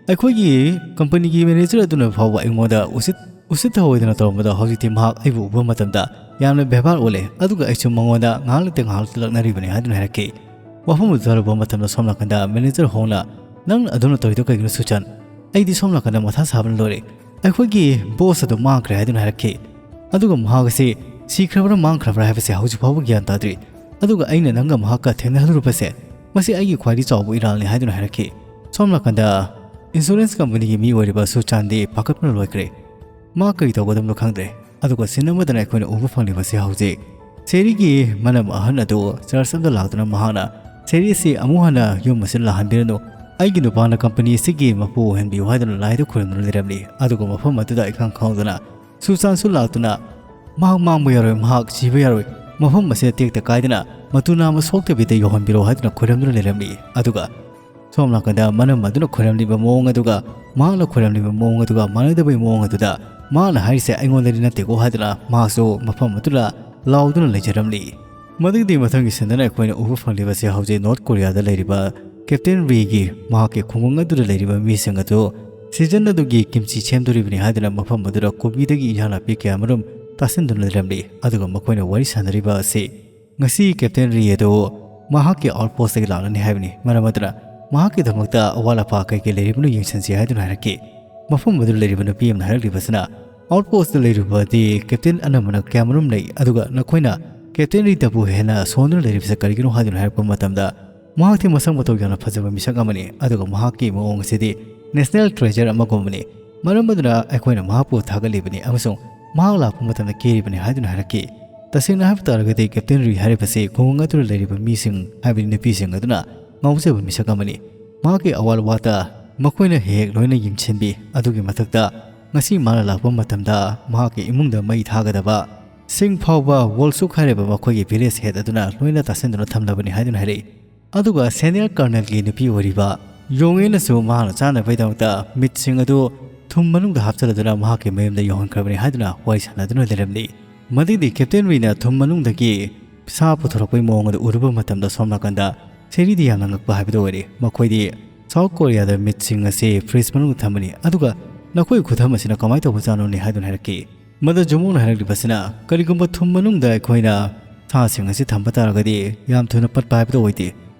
ꯑꯩꯈꯣꯏꯒꯤ ꯀꯝꯄꯅꯤꯒꯤ ꯃꯦꯅꯦꯖꯔ ꯑꯗꯨꯅ ꯐꯥꯎꯕ ꯑꯩꯉꯣꯟꯗ ꯎꯁꯤꯠ ꯎꯁꯤꯠ ꯊꯑꯣꯏꯗꯅ ꯇꯧꯔꯝꯕꯗꯣ ꯍꯧꯖꯤꯛꯇꯤ ꯃꯍꯥꯛ ꯑꯩꯕꯨ ꯎꯕ ꯃꯇꯝꯗ ꯌꯥꯝꯅ ꯕꯦꯕꯥꯔ ꯑꯣꯜꯂꯦ, ꯑꯗꯨꯒ ꯑꯩꯁꯨ ꯃꯉꯣꯟꯗ ꯉꯥꯏꯍꯥꯛ ꯂꯩꯇ ꯉꯥꯏꯍꯥꯛ ꯂꯛꯅꯔꯤꯕꯅꯤ ꯍꯥꯏꯗꯨꯅ ꯍꯥꯏꯔꯛꯈꯤ꯫ ꯋꯥꯐꯝ ꯑꯗꯨ ꯇꯥꯔꯨꯕ ꯃꯇꯝꯗ ꯁꯣꯝ ꯅꯥꯀꯟꯗ ꯃꯦꯅꯦꯖꯔ ꯍꯣꯡꯅ, "ꯅꯪ ꯑꯗꯨꯅ ꯇꯧꯔꯤꯗꯣ ꯀꯩꯒꯤꯅꯣ ꯁꯨꯆꯟ? ꯑꯩꯗꯤ ꯁꯣꯝ ꯅꯥꯀꯟꯗ ꯃꯊꯥ ꯁꯥꯕꯅ ꯂꯣꯏꯔꯦ꯫ ꯑꯩꯈꯣꯏꯒꯤ ꯕꯣꯁ ꯑꯗꯨ ꯃꯥꯡꯈ꯭ꯔꯦ" ꯍꯥꯏꯗꯨꯅ ꯍꯥꯏꯔꯛꯈꯤ꯫ ꯑꯗꯨꯒ ꯃꯍꯥꯛ ꯑꯁꯤ ꯁꯤꯈ꯭ꯔꯕ꯭ꯔꯥ ꯃꯥꯡꯈ꯭ꯔꯕ꯭ꯔꯥ ꯍꯥꯏꯕꯁꯦ ꯍꯧꯖꯤꯛ ꯐꯥꯎꯕ ꯒ꯭ꯌꯥꯟ ꯇꯥꯗ꯭ꯔꯤ꯫ ꯑꯗꯨꯒ ꯑꯩꯅ ꯅꯪꯒ ꯃꯍꯥꯛꯀ ꯊꯦꯡꯅꯍꯜꯂꯨꯔꯕꯁꯦ, ꯃꯁꯤ ꯑꯩꯒꯤ ꯈ꯭ꯋꯥꯏꯗꯒꯤ ꯆꯥꯎꯕ ꯏꯔꯥꯜꯅꯤ ꯍꯥꯏꯗꯨꯅ ꯍꯥꯏꯔꯛꯈꯤ꯫ ꯁꯣꯝ ꯅꯥꯀꯟꯗ ꯏꯟꯁꯨꯔꯦꯟꯁ ꯀꯝꯄꯅꯤꯒꯤ ꯃꯤ ꯑꯣꯏꯔꯤꯕ ꯁꯨꯆꯥꯟꯗꯤ ꯄꯥꯈꯠꯄꯅ ꯂꯣꯏꯈ꯭ꯔꯦ꯫ ꯃꯥ ꯀꯔꯤ ꯇꯧꯒꯗꯕꯅꯣ ꯈꯪꯗ꯭ꯔꯦ꯫ ꯑꯗꯨꯒ ꯁꯤꯟ ꯑꯃꯗꯅ ꯑꯩꯈꯣꯏꯅ ꯎꯕ ꯐꯪꯂꯤꯕꯁꯤ ꯍꯧꯖꯤꯛ ꯁꯦꯔꯤꯒꯤ ꯃꯅꯝ ꯑꯍꯟ ꯑꯗꯨ ꯆꯔꯆ ꯑꯃꯗ ꯂꯥꯛꯇꯨꯅ ꯃꯍꯥꯛꯅ ꯁꯦꯔꯤ ꯑꯁꯤ ꯑꯃꯨꯛ ꯍꯟꯅ ꯌꯨꯝ ꯑꯁꯤꯗ ꯂꯥꯛꯍꯟꯕꯤꯔꯅꯨ, ꯑꯩꯒꯤ ꯅꯨꯄꯥꯅ ꯀꯝꯄꯅꯤ ꯑꯁꯤꯒꯤ ꯃꯄꯨ ꯑꯣꯏꯍꯟꯕꯤꯌꯨ ꯍꯥꯏꯗꯨꯅ ꯂꯥꯏꯗ ꯈꯨꯔꯨꯝꯗꯨꯅ ꯂꯩꯔꯝꯂꯤ꯫ ꯑꯗꯨꯒ ꯃꯐꯝ ꯑꯗꯨꯗ ꯏꯈꯪ ꯈꯪꯍꯧꯗꯅ ꯁꯨꯆꯥꯟꯁꯨ ꯂꯥꯛꯇꯨꯅ, "ꯃꯍꯥꯛ ꯃꯥꯡꯕ ꯌꯥꯔꯣꯏ, ꯃꯍꯥꯛ ꯁꯤꯕ ꯌꯥꯔꯣꯏ, ꯃꯐꯝ ꯑꯁꯤꯗ ꯇꯦꯛꯇ ꯀꯥꯏꯗꯅ ꯃꯇꯨ ꯅꯥꯝꯃ ꯁꯣꯛꯇꯕꯤꯗ ꯌꯧꯍꯟꯕꯤꯔꯣ" ꯍꯥꯏꯗꯨꯅ ꯈꯨꯔꯨꯝꯗꯨꯅ ꯂꯩꯔꯝꯂꯤ꯫ ꯑꯗꯨꯒ ꯁꯣꯝ ꯅꯥꯀꯟꯗ ꯃꯅꯝ ꯑꯗꯨꯅ ꯈꯣꯏꯔꯝꯂꯤꯕ ꯃꯑꯣꯡ ꯑꯗꯨꯒ ꯃꯍꯥꯛꯅ ꯈꯣꯏꯔꯝꯂꯤꯕ ꯃꯑꯣꯡ ꯑꯗꯨꯒ ꯃꯥꯟꯅꯗꯕꯒꯤ ꯃꯑꯣꯡ ꯑꯗꯨꯗ ꯃꯍꯥꯛꯅ ꯍꯥꯏꯔꯤꯁꯦ ꯑꯩꯉꯣꯟꯗꯗꯤ ꯅꯠꯇꯦꯀꯣ ꯍꯥꯏꯗꯨꯅ ꯃꯍꯥꯛꯁꯨ ꯃꯐꯝ ꯑꯗꯨꯗ ꯂꯥꯎꯗꯨꯅ ꯂꯩꯖꯔꯝꯂꯤ꯫ ꯃꯗꯨꯒꯤ ꯃꯊꯪꯒꯤ ꯁꯤꯟꯗꯅ ꯑꯩꯈꯣꯏꯅ ꯎꯕ ꯐꯪꯂꯤꯕꯁꯦ ꯍꯧꯖꯤꯛ ꯅꯣꯔꯠ ꯀꯣꯔꯤꯌꯥꯗ ꯂꯩꯔꯤꯕ ꯀꯦꯞꯇꯦꯟ ꯔꯤꯒꯤ ꯃꯍꯥꯛꯀꯤ ꯈꯨꯡꯒꯪ ꯑꯗꯨꯗ ꯂꯩꯔꯤꯕ ꯃꯤꯁꯤꯡ ꯑꯗꯨ ꯁꯤꯖꯟ ꯑꯗꯨꯒꯤ ꯀꯤꯝꯆꯤ ꯁꯦꯝꯗꯣꯔꯤꯕꯅꯤ ꯍꯥꯏꯗꯨꯅ ꯃꯐꯝ ꯑꯗꯨꯗ ꯀꯣꯕꯤꯗꯒꯤ ꯏꯟꯁꯥꯡ ꯅꯥꯄꯤ ꯀꯌꯥꯃꯔꯨꯝ ꯇꯥꯁꯤꯟꯗꯨꯅ ꯂꯩꯔꯝꯂꯤ꯫ ꯑꯗꯨꯒ ꯃꯈꯣꯏꯅ ꯋꯥꯔꯤ ꯁꯥꯟꯅꯔꯤꯕ ꯑꯁꯤ ꯉꯁꯤ ꯀꯦꯞꯇꯦꯟ ꯔꯤ ꯑꯗꯨ ꯃꯍꯥꯛꯀꯤ ꯑꯥꯎꯠꯄꯣꯁꯇꯒꯤ ꯂꯥꯛꯂꯅꯤ ꯍꯥꯏꯕꯅꯤ꯫ ꯃꯔꯝ ꯑꯗꯨꯅ ꯃꯍꯥꯛꯀꯤꯗꯃꯛꯇ ꯑꯋꯥꯠ ꯑꯄꯥ ꯀꯩ ꯀꯩ ꯂꯩꯔꯤꯕꯅꯣ ꯌꯦꯡꯁꯤꯟꯁꯤ ꯍꯥꯏꯗꯨꯅ ꯍꯥꯏꯔꯛꯈꯤ꯫ ꯃꯐꯝ ꯑꯗꯨꯗ ꯂꯩꯔꯤꯕ ꯅꯨꯄꯤ ꯑꯃꯅ ꯍꯥꯏꯔꯛꯂꯤꯕꯁꯤꯅ, "ꯑꯥꯎꯠꯄꯣꯁꯇ ꯂꯩꯔꯤꯕꯗꯤ ꯀꯦꯞꯇꯦꯟ ꯑꯅꯝꯕꯅ ꯀꯌꯥꯃꯔꯨꯝ ꯂꯩ, ꯑꯗꯨꯒ ꯅꯈꯣꯏꯅ ꯀꯦꯞꯇꯦꯟ ꯔꯤꯇꯕꯨ ꯍꯦꯟꯅ ꯁꯣꯟꯗꯨꯅ ꯂꯩꯔꯤꯕꯁꯤ ꯀꯔꯤꯒꯤꯅꯣ?" ꯍꯥꯏꯗꯨꯅ ꯍꯥꯏꯔꯛꯄ ꯃꯇꯝꯗ, ꯃꯍꯥꯛꯇꯤ ꯃꯁꯛ ꯃꯇꯧ ꯌꯥꯝꯅ ꯐꯖꯕ ꯃꯤꯁꯛ ꯑꯃꯅꯤ, ꯑꯗꯨꯒ ꯃꯍꯥꯛꯀꯤ ꯃꯑꯣꯡ ꯑꯁꯤꯗꯤ ꯅꯦꯁꯅꯦꯜ ꯇ꯭ꯔꯦꯖꯔ ꯑꯃꯒꯨꯝꯕꯅꯤ꯫ ꯃꯔꯝ ꯑꯗꯨꯅ ꯑꯩꯈꯣꯏꯅ ꯃꯍꯥꯛꯄꯨ ꯊꯥꯒꯠꯂꯤꯕꯅꯤ ꯑꯃꯁꯨꯡ ꯃꯍꯥꯛ ꯂꯥꯛꯄ ꯃꯇꯝꯗ ꯀꯦꯔꯤꯕꯅꯤ ꯍꯥꯏꯗꯨꯅ ꯍꯥꯏꯔꯛꯈꯤ꯫ ꯇꯁꯦꯡꯅ ꯍꯥꯏꯕ ꯇꯥꯔꯒꯗꯤ ꯀꯦꯞꯇꯦꯟ ꯔꯤ ꯍꯥꯏꯔꯤꯕꯁꯤ ꯈꯨꯡꯒꯪ ꯑꯗꯨꯗ ꯂꯩꯔꯤꯕ ꯃꯤꯁꯤꯡ, ꯍꯥꯏꯕꯗꯤ ꯅꯨꯄꯤꯁꯤꯡ ꯑꯗꯨꯅ ꯉꯥꯎꯖꯕ ꯃꯤꯁꯛ ꯑꯃꯅꯤ꯫ ꯃꯍꯥꯛꯀꯤ ꯑꯋꯥꯠ ꯑꯋꯥꯠꯇ ꯃꯈꯣꯏꯅ ꯍꯦꯛ ꯍꯦꯛ ꯂꯣꯏꯅ ꯌꯦꯡꯁꯤꯟꯕꯤ꯫ ꯑꯗꯨꯒꯤ ꯃꯊꯛꯇ ꯉꯁꯤ ꯃꯥꯅ ꯂꯥꯛꯄ ꯃꯇꯝꯗ ꯃꯍꯥꯛꯀꯤ ꯏꯃꯨꯡꯗ ꯃꯩ ꯊꯥꯒꯗꯕ ꯁꯤꯡ ꯐꯥꯎꯕ ꯋꯣꯜꯁꯨꯛ ꯍꯥꯏꯔꯤꯕ ꯃꯈꯣꯏꯒꯤ ꯚꯤꯂꯦꯖ ꯍꯦꯗ ꯑꯗꯨꯅ ꯂꯣꯏꯅ ꯇꯥꯁꯤꯟꯗꯨꯅ ꯊꯝꯂꯕꯅꯤ ꯍꯥꯏꯗꯨꯅ ꯍꯥꯏꯔꯛꯏ꯫ ꯑꯗꯨꯒ ꯁꯦꯅꯤꯌꯔ ꯀꯔꯅꯦꯜꯒꯤ ꯅꯨꯄꯤ ꯑꯣꯏꯔꯤꯕ ꯌꯣꯡꯉꯦꯅꯁꯨ ꯃꯍꯥꯛꯅ ꯆꯥꯅꯕꯒꯤꯗꯃꯛꯇ ꯃꯤꯠꯁꯤꯡ ꯑꯗꯨ ꯊꯨꯝ ꯃꯅꯨꯡꯗ ꯍꯥꯞꯆꯤꯜꯂꯗꯨꯅ ꯃꯍꯥꯛꯀꯤ ꯃꯌꯨꯝꯗ ꯌꯧꯍꯟꯈ꯭ꯔꯕꯅꯤ ꯍꯥꯏꯗꯨꯅ ꯋꯥꯔꯤ ꯁꯥꯟꯅꯗꯨꯅ ꯂꯩꯔꯝꯂꯤ꯫ ꯃꯗꯩꯗꯤ ꯀꯦꯞꯇꯦꯟ ꯔꯤꯅ ꯊꯨꯝ ꯃꯅꯨꯡꯗꯒꯤ ꯁꯥ ꯄꯨꯊꯣꯔꯛꯄꯒꯤ ꯃꯑꯣꯡ ꯑꯗꯨ ꯎꯔꯨꯕ ꯃꯇꯝꯗ, ꯁꯣꯝ ꯅꯥꯀꯟꯗ ꯁꯦꯔꯤꯗꯤ ꯌꯥꯝꯅ ꯉꯛꯄ ꯍꯥꯏꯕꯗꯨ ꯑꯣꯏꯔꯦ꯫ ꯃꯈꯣꯏꯗꯤ ꯁꯥꯎꯠ ꯀꯣꯔꯤꯌꯥꯗ ꯃꯤꯠꯁꯤꯡ ꯑꯁꯤ ꯐ꯭ꯔꯤꯖ ꯃꯅꯨꯡꯗ ꯊꯝꯕꯅꯤ, ꯑꯗꯨꯒ ꯅꯈꯣꯏꯒꯤ ꯈꯨꯊꯝ ꯑꯁꯤꯅ ꯀꯃꯥꯏꯅ ꯇꯧꯕꯖꯥꯠꯅꯣꯅꯦ ꯍꯥꯏꯗꯨꯅ ꯍꯥꯏꯔꯛꯈꯤ꯫ ꯃꯗ ꯖꯨꯃꯨꯛꯅ ꯍꯥꯏꯔꯛꯂꯤꯕꯁꯤꯅ, ꯀꯔꯤꯒꯨꯝꯕ ꯊꯨꯝ ꯃꯅꯨꯡꯗ ꯑꯩꯈꯣꯏꯅ ꯁꯥꯁꯤꯡ ꯑꯁꯤ ꯊꯝꯕ ꯇꯥꯔꯒꯗꯤ ꯌꯥꯝ ꯊꯨꯅ ꯄꯠꯄ ꯍꯥꯏꯕꯗꯨ ꯑꯣꯏꯗꯦ꯫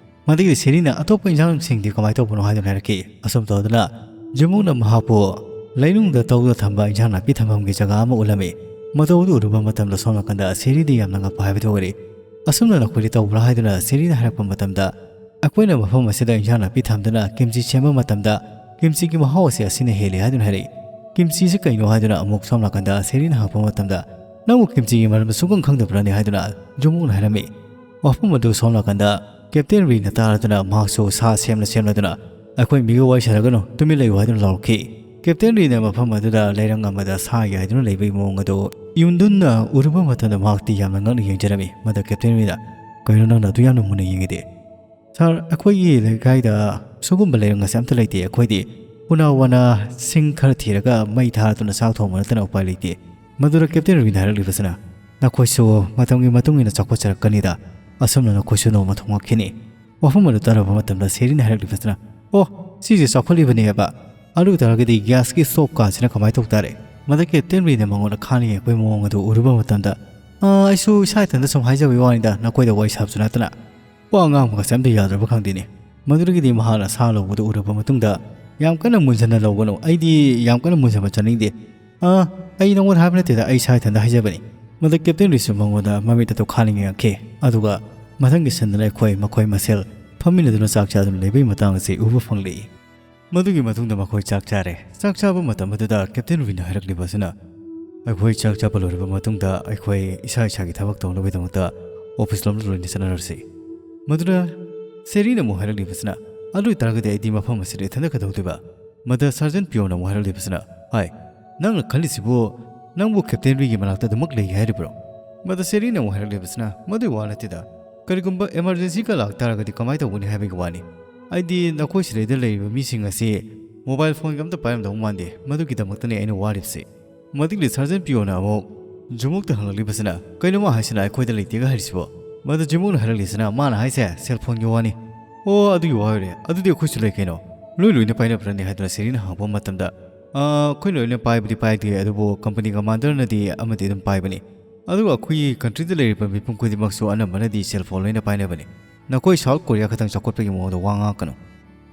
ꯃꯗꯒꯤ ꯁꯦꯔꯤꯅ ꯑꯇꯣꯞꯄ ꯏꯟꯁꯥꯡꯁꯤꯡꯗꯤ ꯀꯃꯥꯏꯅ ꯇꯧꯕꯅꯣ ꯍꯥꯏꯗꯨꯅ ꯍꯥꯏꯔꯛꯈꯤ꯫ ꯑꯁꯨꯝ ꯇꯧꯗꯨꯅ ꯖꯨꯃꯨꯛꯅ ꯃꯍꯥꯛꯄꯨ ꯂꯩꯅꯨꯡꯗ ꯇꯧꯗꯨꯅ ꯊꯝꯕ ꯏꯟꯁꯥꯡ ꯅꯥꯄꯤ ꯊꯝꯐꯝꯒꯤ ꯖꯒꯥ ꯑꯃ ꯎꯠꯂꯝꯃꯤ꯫ ꯃꯗꯨ ꯑꯗꯨ ꯎꯔꯨꯕ ꯃꯇꯝꯗ, ꯁꯣꯝ ꯅꯥꯀꯟꯗ ꯁꯦꯔꯤꯗꯤ ꯌꯥꯝꯅ ꯉꯛꯄ ꯍꯥꯏꯕꯗꯨ ꯑꯣꯏꯔꯦ꯫ ꯑꯁꯨꯝꯅ ꯅꯈꯣꯏꯗꯤ ꯇꯧꯕ꯭ꯔꯥ ꯍꯥꯏꯗꯨꯅ ꯁꯦꯔꯤꯅ ꯍꯥꯏꯔꯛꯄ ꯃꯇꯝꯗ, ꯑꯩꯈꯣꯏꯅ ꯃꯐꯝ ꯑꯁꯤꯗ ꯏꯟꯁꯥꯡ ꯅꯥꯄꯤ ꯊꯝꯗꯨꯅ ꯀꯤꯝꯆꯤ ꯁꯦꯝꯕ ꯃꯇꯝꯗ, ꯀꯤꯝꯆꯤꯒꯤ ꯃꯍꯥꯎ ꯑꯁꯤ ꯑꯁꯤꯅ ꯍꯦꯜꯂꯤ ꯍꯥꯏꯗꯨꯅ ꯍꯥꯏꯔꯛꯏ꯫ ꯀꯤꯝꯆꯤꯁꯤ ꯀꯩꯅꯣ ꯍꯥꯏꯗꯨꯅ ꯑꯃꯨꯛ ꯁꯣꯝ ꯅꯥꯀꯟꯗ ꯁꯦꯔꯤꯅ ꯍꯪꯉꯛꯄ ꯃꯇꯝꯗ, ꯅꯪꯕꯨ ꯀꯤꯝꯆꯤꯒꯤ ꯃꯔꯝꯗ ꯁꯨꯡꯈꯪ ꯈꯪꯗꯕ꯭ꯔꯥꯅꯦ ꯍꯥꯏꯗꯨꯅ ꯖꯨꯃꯨꯛꯅ ꯍꯥꯏꯔꯝꯃꯤ꯫ ꯋꯥꯐꯝ ꯑꯗꯨ ꯁꯣꯝ ꯅꯥꯀꯟꯗ ꯀꯦꯞꯇꯦꯟ ꯔꯤꯅ ꯇꯥꯔꯗꯨꯅ ꯃꯍꯥꯛꯁꯨ ꯁꯥ ꯁꯦꯝꯂ ꯁꯦꯝꯂꯗꯨꯅ, "ꯑꯩꯈꯣꯏ ꯃꯤꯒ ꯋꯥꯔꯤ ꯁꯥꯟꯅꯒꯅꯨ, ꯇꯨꯃꯤꯟ ꯂꯩꯌꯨ" ꯍꯥꯏꯗꯨꯅ ꯂꯥꯎꯔꯛꯈꯤ꯫ ꯀꯦꯞꯇꯦꯟ ꯔꯤꯅ ꯃꯐꯝ ꯑꯗꯨꯗ ꯂꯩꯔꯪ ꯑꯃꯗ ꯁꯥ ꯌꯥꯏꯗꯨꯅ ꯂꯩꯕꯒꯤ ꯃꯑꯣꯡ ꯑꯗꯨ ꯌꯨꯟꯗꯨꯟꯅ ꯎꯔꯨꯕ ꯃꯇꯝꯗ ꯃꯍꯥꯛꯇꯤ ꯌꯥꯝꯅ ꯉꯛꯅ ꯌꯦꯡꯖꯔꯝꯃꯤ꯫ ꯃꯗ ꯀꯦꯞꯇꯦꯟ ꯔꯤꯅ, "ꯀꯩꯅꯣ ꯅꯪꯅ ꯑꯗꯨ ꯌꯥꯝꯅ ꯃꯨꯟꯅ ꯌꯦꯡꯉꯤꯗꯤ?" "ꯁꯥꯔ, ꯑꯩꯈꯣꯏꯒꯤ ꯂꯩꯀꯥꯏꯗ ꯁꯤꯒꯨꯝꯕ ꯂꯩꯔꯪ ꯑꯁꯦ ꯑꯝꯇ ꯂꯩꯇꯦ꯫ ꯑꯩꯈꯣꯏꯗꯤ ꯎꯅꯥ ꯋꯥꯅꯥ ꯁꯤꯡ ꯈꯔ ꯊꯤꯔꯒ ꯃꯩ ꯊꯥꯗꯨꯅ ꯆꯥꯛ ꯊꯣꯡꯕ ꯅꯠꯇꯅ ꯎꯄꯥꯏ ꯂꯩꯇꯦ꯫" ꯃꯗꯨꯗ ꯀꯦꯞꯇꯦꯟ ꯔꯤꯅ ꯍꯥꯏꯔꯛꯂꯤꯕꯁꯤꯅ, "ꯅꯈꯣꯏꯁꯨ ꯃꯇꯝꯒꯤ ꯃꯇꯨꯡ ꯏꯟꯅ ꯆꯥꯎꯈꯠꯆꯔꯛꯀꯅꯤꯗ, ꯑꯁꯨꯝꯅ ꯅꯈꯣꯏꯁꯨ ꯅꯣꯡꯃ ꯊꯣꯡꯂꯛꯈꯤꯅꯤ꯫" ꯋꯥꯐꯝ ꯑꯗꯨ ꯇꯥꯔꯕ ꯃꯇꯝꯗ ꯁꯦꯔꯤꯅ ꯍꯥꯏꯔꯛꯂꯤꯕꯁꯤꯅ, "ꯑꯣ, ꯁꯤꯁꯦ ꯆꯥꯎꯈꯠꯂꯤꯕꯅꯦꯕ꯫ ꯑꯗꯨ ꯑꯣꯏ ꯇꯥꯔꯒꯗꯤ ꯒ꯭ꯌꯥꯁꯀꯤ ꯁ꯭ꯇꯣꯞ ꯀꯥꯁꯤꯅ ꯀꯃꯥꯏꯅ ꯇꯧ ꯇꯥꯔꯦ?" ꯃꯗ ꯀꯦꯞꯇꯦꯟ ꯔꯤꯅ ꯃꯉꯣꯟꯗ ꯈꯥꯅ ꯌꯦꯡꯉꯛꯄꯒꯤ ꯃꯑꯣꯡ ꯑꯗꯨ ꯎꯔꯨꯕ ꯃꯇꯝꯗ, "ꯑꯥ, ꯑꯩꯁꯨ ꯏꯁꯥ ꯏꯊꯟꯇ ꯁꯨꯝ ꯍꯥꯏꯖꯕꯒꯤ ꯋꯥꯅꯤꯗ, ꯅꯈꯣꯏꯗ ꯋꯥꯔꯤ ꯁꯥꯕꯁꯨ ꯅꯠꯇꯅ꯫" ꯋꯥ ꯉꯥꯡꯕꯒꯁꯦ ꯑꯝꯇ ꯌꯥꯗ꯭ꯔꯕ ꯈꯪꯗꯦꯅꯦ꯫ ꯃꯗꯨꯗꯒꯤꯗꯤ ꯃꯍꯥꯛꯅ ꯁꯥ ꯂꯧꯕꯗꯨ ꯎꯔꯕ ꯃꯇꯨꯡꯗ, "ꯌꯥꯝ ꯀꯟꯅ ꯃꯨꯟꯖꯟꯅ ꯂꯧꯒꯅꯨ, ꯑꯩꯗꯤ ꯌꯥꯝ ꯀꯟꯅ ꯃꯨꯟꯖꯟꯕ ꯆꯥꯅꯤꯡꯗꯦ꯫" "ꯑꯥ, ꯑꯩ ꯅꯉꯣꯟꯗ ꯍꯥꯏꯕ ꯅꯠꯇꯦꯗ, ꯑꯩ ꯏꯁꯥ ꯏꯊꯟꯇ ꯍꯥꯏꯖꯕꯅꯤ꯫" ꯃꯗ ꯀꯦꯞꯇꯦꯟ ꯔꯤꯁꯨ ꯃꯉꯣꯟꯗ ꯃꯃꯤꯠ ꯑꯗꯨ ꯈꯥꯅ ꯌꯦꯡꯉꯛꯈꯤ꯫ ꯑꯗꯨꯒ ꯃꯊꯪꯒꯤ ꯁꯤꯟꯗꯅ ꯑꯩꯈꯣꯏ ꯃꯈꯣꯏ ꯃꯁꯦꯜ ꯐꯝꯃꯤꯟꯅꯗꯨꯅ ꯆꯥꯛ ꯆꯥꯗꯨꯅ ꯂꯩꯕꯒꯤ ꯃꯇꯥꯡ ꯑꯁꯤ ꯎꯕ ꯐꯪꯂꯛꯏ꯫ ꯃꯗꯨꯒꯤ ꯃꯇꯨꯡꯗ ꯃꯈꯣꯏ ꯆꯥꯛ ꯆꯥꯔꯦ꯫ ꯆꯥꯛ ꯆꯥꯕ ꯃꯇꯝ ꯑꯗꯨꯗ ꯀꯦꯞꯇꯦꯟ ꯔꯤꯅ ꯍꯥꯏꯔꯛꯂꯤꯕ ꯑꯁꯤꯅ, "ꯑꯩꯈꯣꯏ ꯆꯥꯛ ꯆꯥꯕ ꯂꯣꯏꯔꯕ ꯃꯇꯨꯡꯗ ꯑꯩꯈꯣꯏ ꯏꯁꯥ ꯏꯁꯥꯒꯤ ꯊꯕꯛ ꯇꯧꯅꯕꯒꯤꯗꯃꯛꯇ ꯑꯣꯐꯤꯁ ꯂꯣꯝꯗ ꯂꯣꯏꯅ ꯆꯠꯅꯔꯁꯤ꯫" ꯃꯗꯨꯗ ꯁꯦꯔꯤꯅ ꯑꯃꯨꯛ ꯍꯥꯏꯔꯛꯂꯤꯕꯁꯤꯅ, "ꯑꯗꯨ ꯑꯣꯏ ꯇꯥꯔꯒꯗꯤ ꯑꯩꯗꯤ ꯃꯐꯝ ꯑꯁꯤꯗ ꯏꯊꯟꯇ ꯀꯩꯗꯧꯗꯣꯏꯕ?" ꯃꯗ ꯁꯥꯔꯖꯦꯟ ꯄꯤꯌꯣꯅ ꯑꯃꯨꯛ ꯍꯥꯏꯔꯛꯂꯤꯕꯁꯤꯅ, "ꯍꯥꯏ, ꯅꯪꯅ ꯈꯜꯂꯤꯁꯤꯕꯨ ꯅꯪꯕꯨ ꯀꯦꯞꯇꯦꯟ ꯔꯤꯒꯤ ꯃꯅꯥꯛꯇ ꯑꯗꯨꯃꯛ ꯂꯩꯒꯦ ꯍꯥꯏꯔꯤꯕ꯭ꯔꯣ?" ꯃꯗ ꯁꯦꯔꯤꯅ ꯑꯃꯨꯛ ꯍꯥꯏꯔꯛꯂꯤꯕꯁꯤꯅ, "ꯃꯗꯨꯒꯤ ꯋꯥ ꯅꯠꯇꯦꯗ, ꯀꯔꯤꯒꯨꯝꯕ ꯏꯃꯥꯔꯖꯦꯟꯁꯤꯒ ꯂꯥꯛ ꯇꯥꯔꯒꯗꯤ ꯀꯃꯥꯏꯅ ꯇꯧꯒꯅꯤ ꯍꯥꯏꯕꯒꯤ ꯋꯥꯅꯤ꯫ ꯑꯩꯗꯤ ꯅꯈꯣꯏ ꯁꯤꯗꯩꯗ ꯂꯩꯔꯤꯕ ꯃꯤꯁꯤꯡ ꯑꯁꯤ ꯃꯣꯕꯥꯏꯜ ꯐꯣꯟꯒ ꯑꯝꯇ ꯄꯥꯏꯔꯝꯗꯧ ꯃꯥꯟꯗꯦ, ꯃꯗꯨꯒꯤꯗꯃꯛꯇꯅꯤ ꯑꯩꯅ ꯋꯥꯔꯤꯕꯁꯤ꯫" ꯃꯗꯨꯒꯤ ꯁꯥꯔꯖꯦꯟ ꯄꯤꯌꯣꯅ ꯑꯃꯨꯛ, ꯖꯨꯃꯨꯛꯇ ꯍꯪꯂꯛꯂꯤꯕꯁꯤꯅ, "ꯀꯩꯅꯣ ꯃꯥ ꯍꯥꯏꯁꯤꯅ ꯑꯩꯈꯣꯏꯗ ꯂꯩꯇꯦꯒ ꯍꯥꯏꯔꯤꯁꯤꯕꯣ?" ꯃꯗꯨ ꯖꯨꯃꯨꯛꯅ ꯍꯥꯏꯔꯛꯂꯤꯁꯤꯅ, "ꯃꯥꯅ ꯍꯥꯏꯁꯦ ꯁꯦꯜ ꯐꯣꯟꯒꯤ ꯋꯥꯅꯤ꯫" "ꯑꯣ, ꯑꯗꯨꯒꯤ ꯋꯥ ꯑꯣꯏꯔꯦ, ꯑꯗꯨꯗꯤ ꯑꯩꯈꯣꯏꯁꯨ ꯂꯩ ꯀꯩꯅꯣ, ꯂꯣꯏ ꯂꯣꯏꯅ ꯄꯥꯏꯅꯕ꯭ꯔꯅꯦ?" ꯍꯥꯏꯗꯨꯅ ꯁꯦꯔꯤꯅ ꯍꯪꯕ ꯃꯇꯝꯗ, "ꯑꯥ, ꯑꯩꯈꯣꯏ ꯂꯣꯏꯅ ꯄꯥꯏꯕꯗꯤ ꯄꯥꯏꯗꯦ, ꯑꯗꯨꯕꯨ ꯀꯝꯄꯅꯤ ꯀꯃꯥꯟꯗꯔꯅꯗꯤ ꯑꯃꯗꯤ ꯑꯗꯨꯝ ꯄꯥꯏꯕꯅꯤ꯫ ꯑꯗꯨꯒ ꯑꯩꯈꯣꯏꯒꯤ ꯀꯟꯇ꯭ꯔꯤꯗ ꯂꯩꯔꯤꯕ ꯃꯤꯄꯨꯝ ꯈꯨꯗꯤꯡꯃꯛꯁꯨ ꯑꯅꯝꯕꯅꯗꯤ ꯁꯦꯜ ꯐꯣꯟ ꯂꯣꯏꯅ ꯄꯥꯏꯅꯕꯅꯤ꯫ ꯅꯈꯣꯏ ꯁꯥꯎꯠ ꯀꯣꯔꯤꯌꯥ ꯈꯛꯇꯪ ꯆꯥꯎꯈꯠꯄꯒꯤ ꯃꯑꯣꯡꯗ ꯋꯥ ꯉꯥꯡꯉꯛꯀꯅꯨ꯫"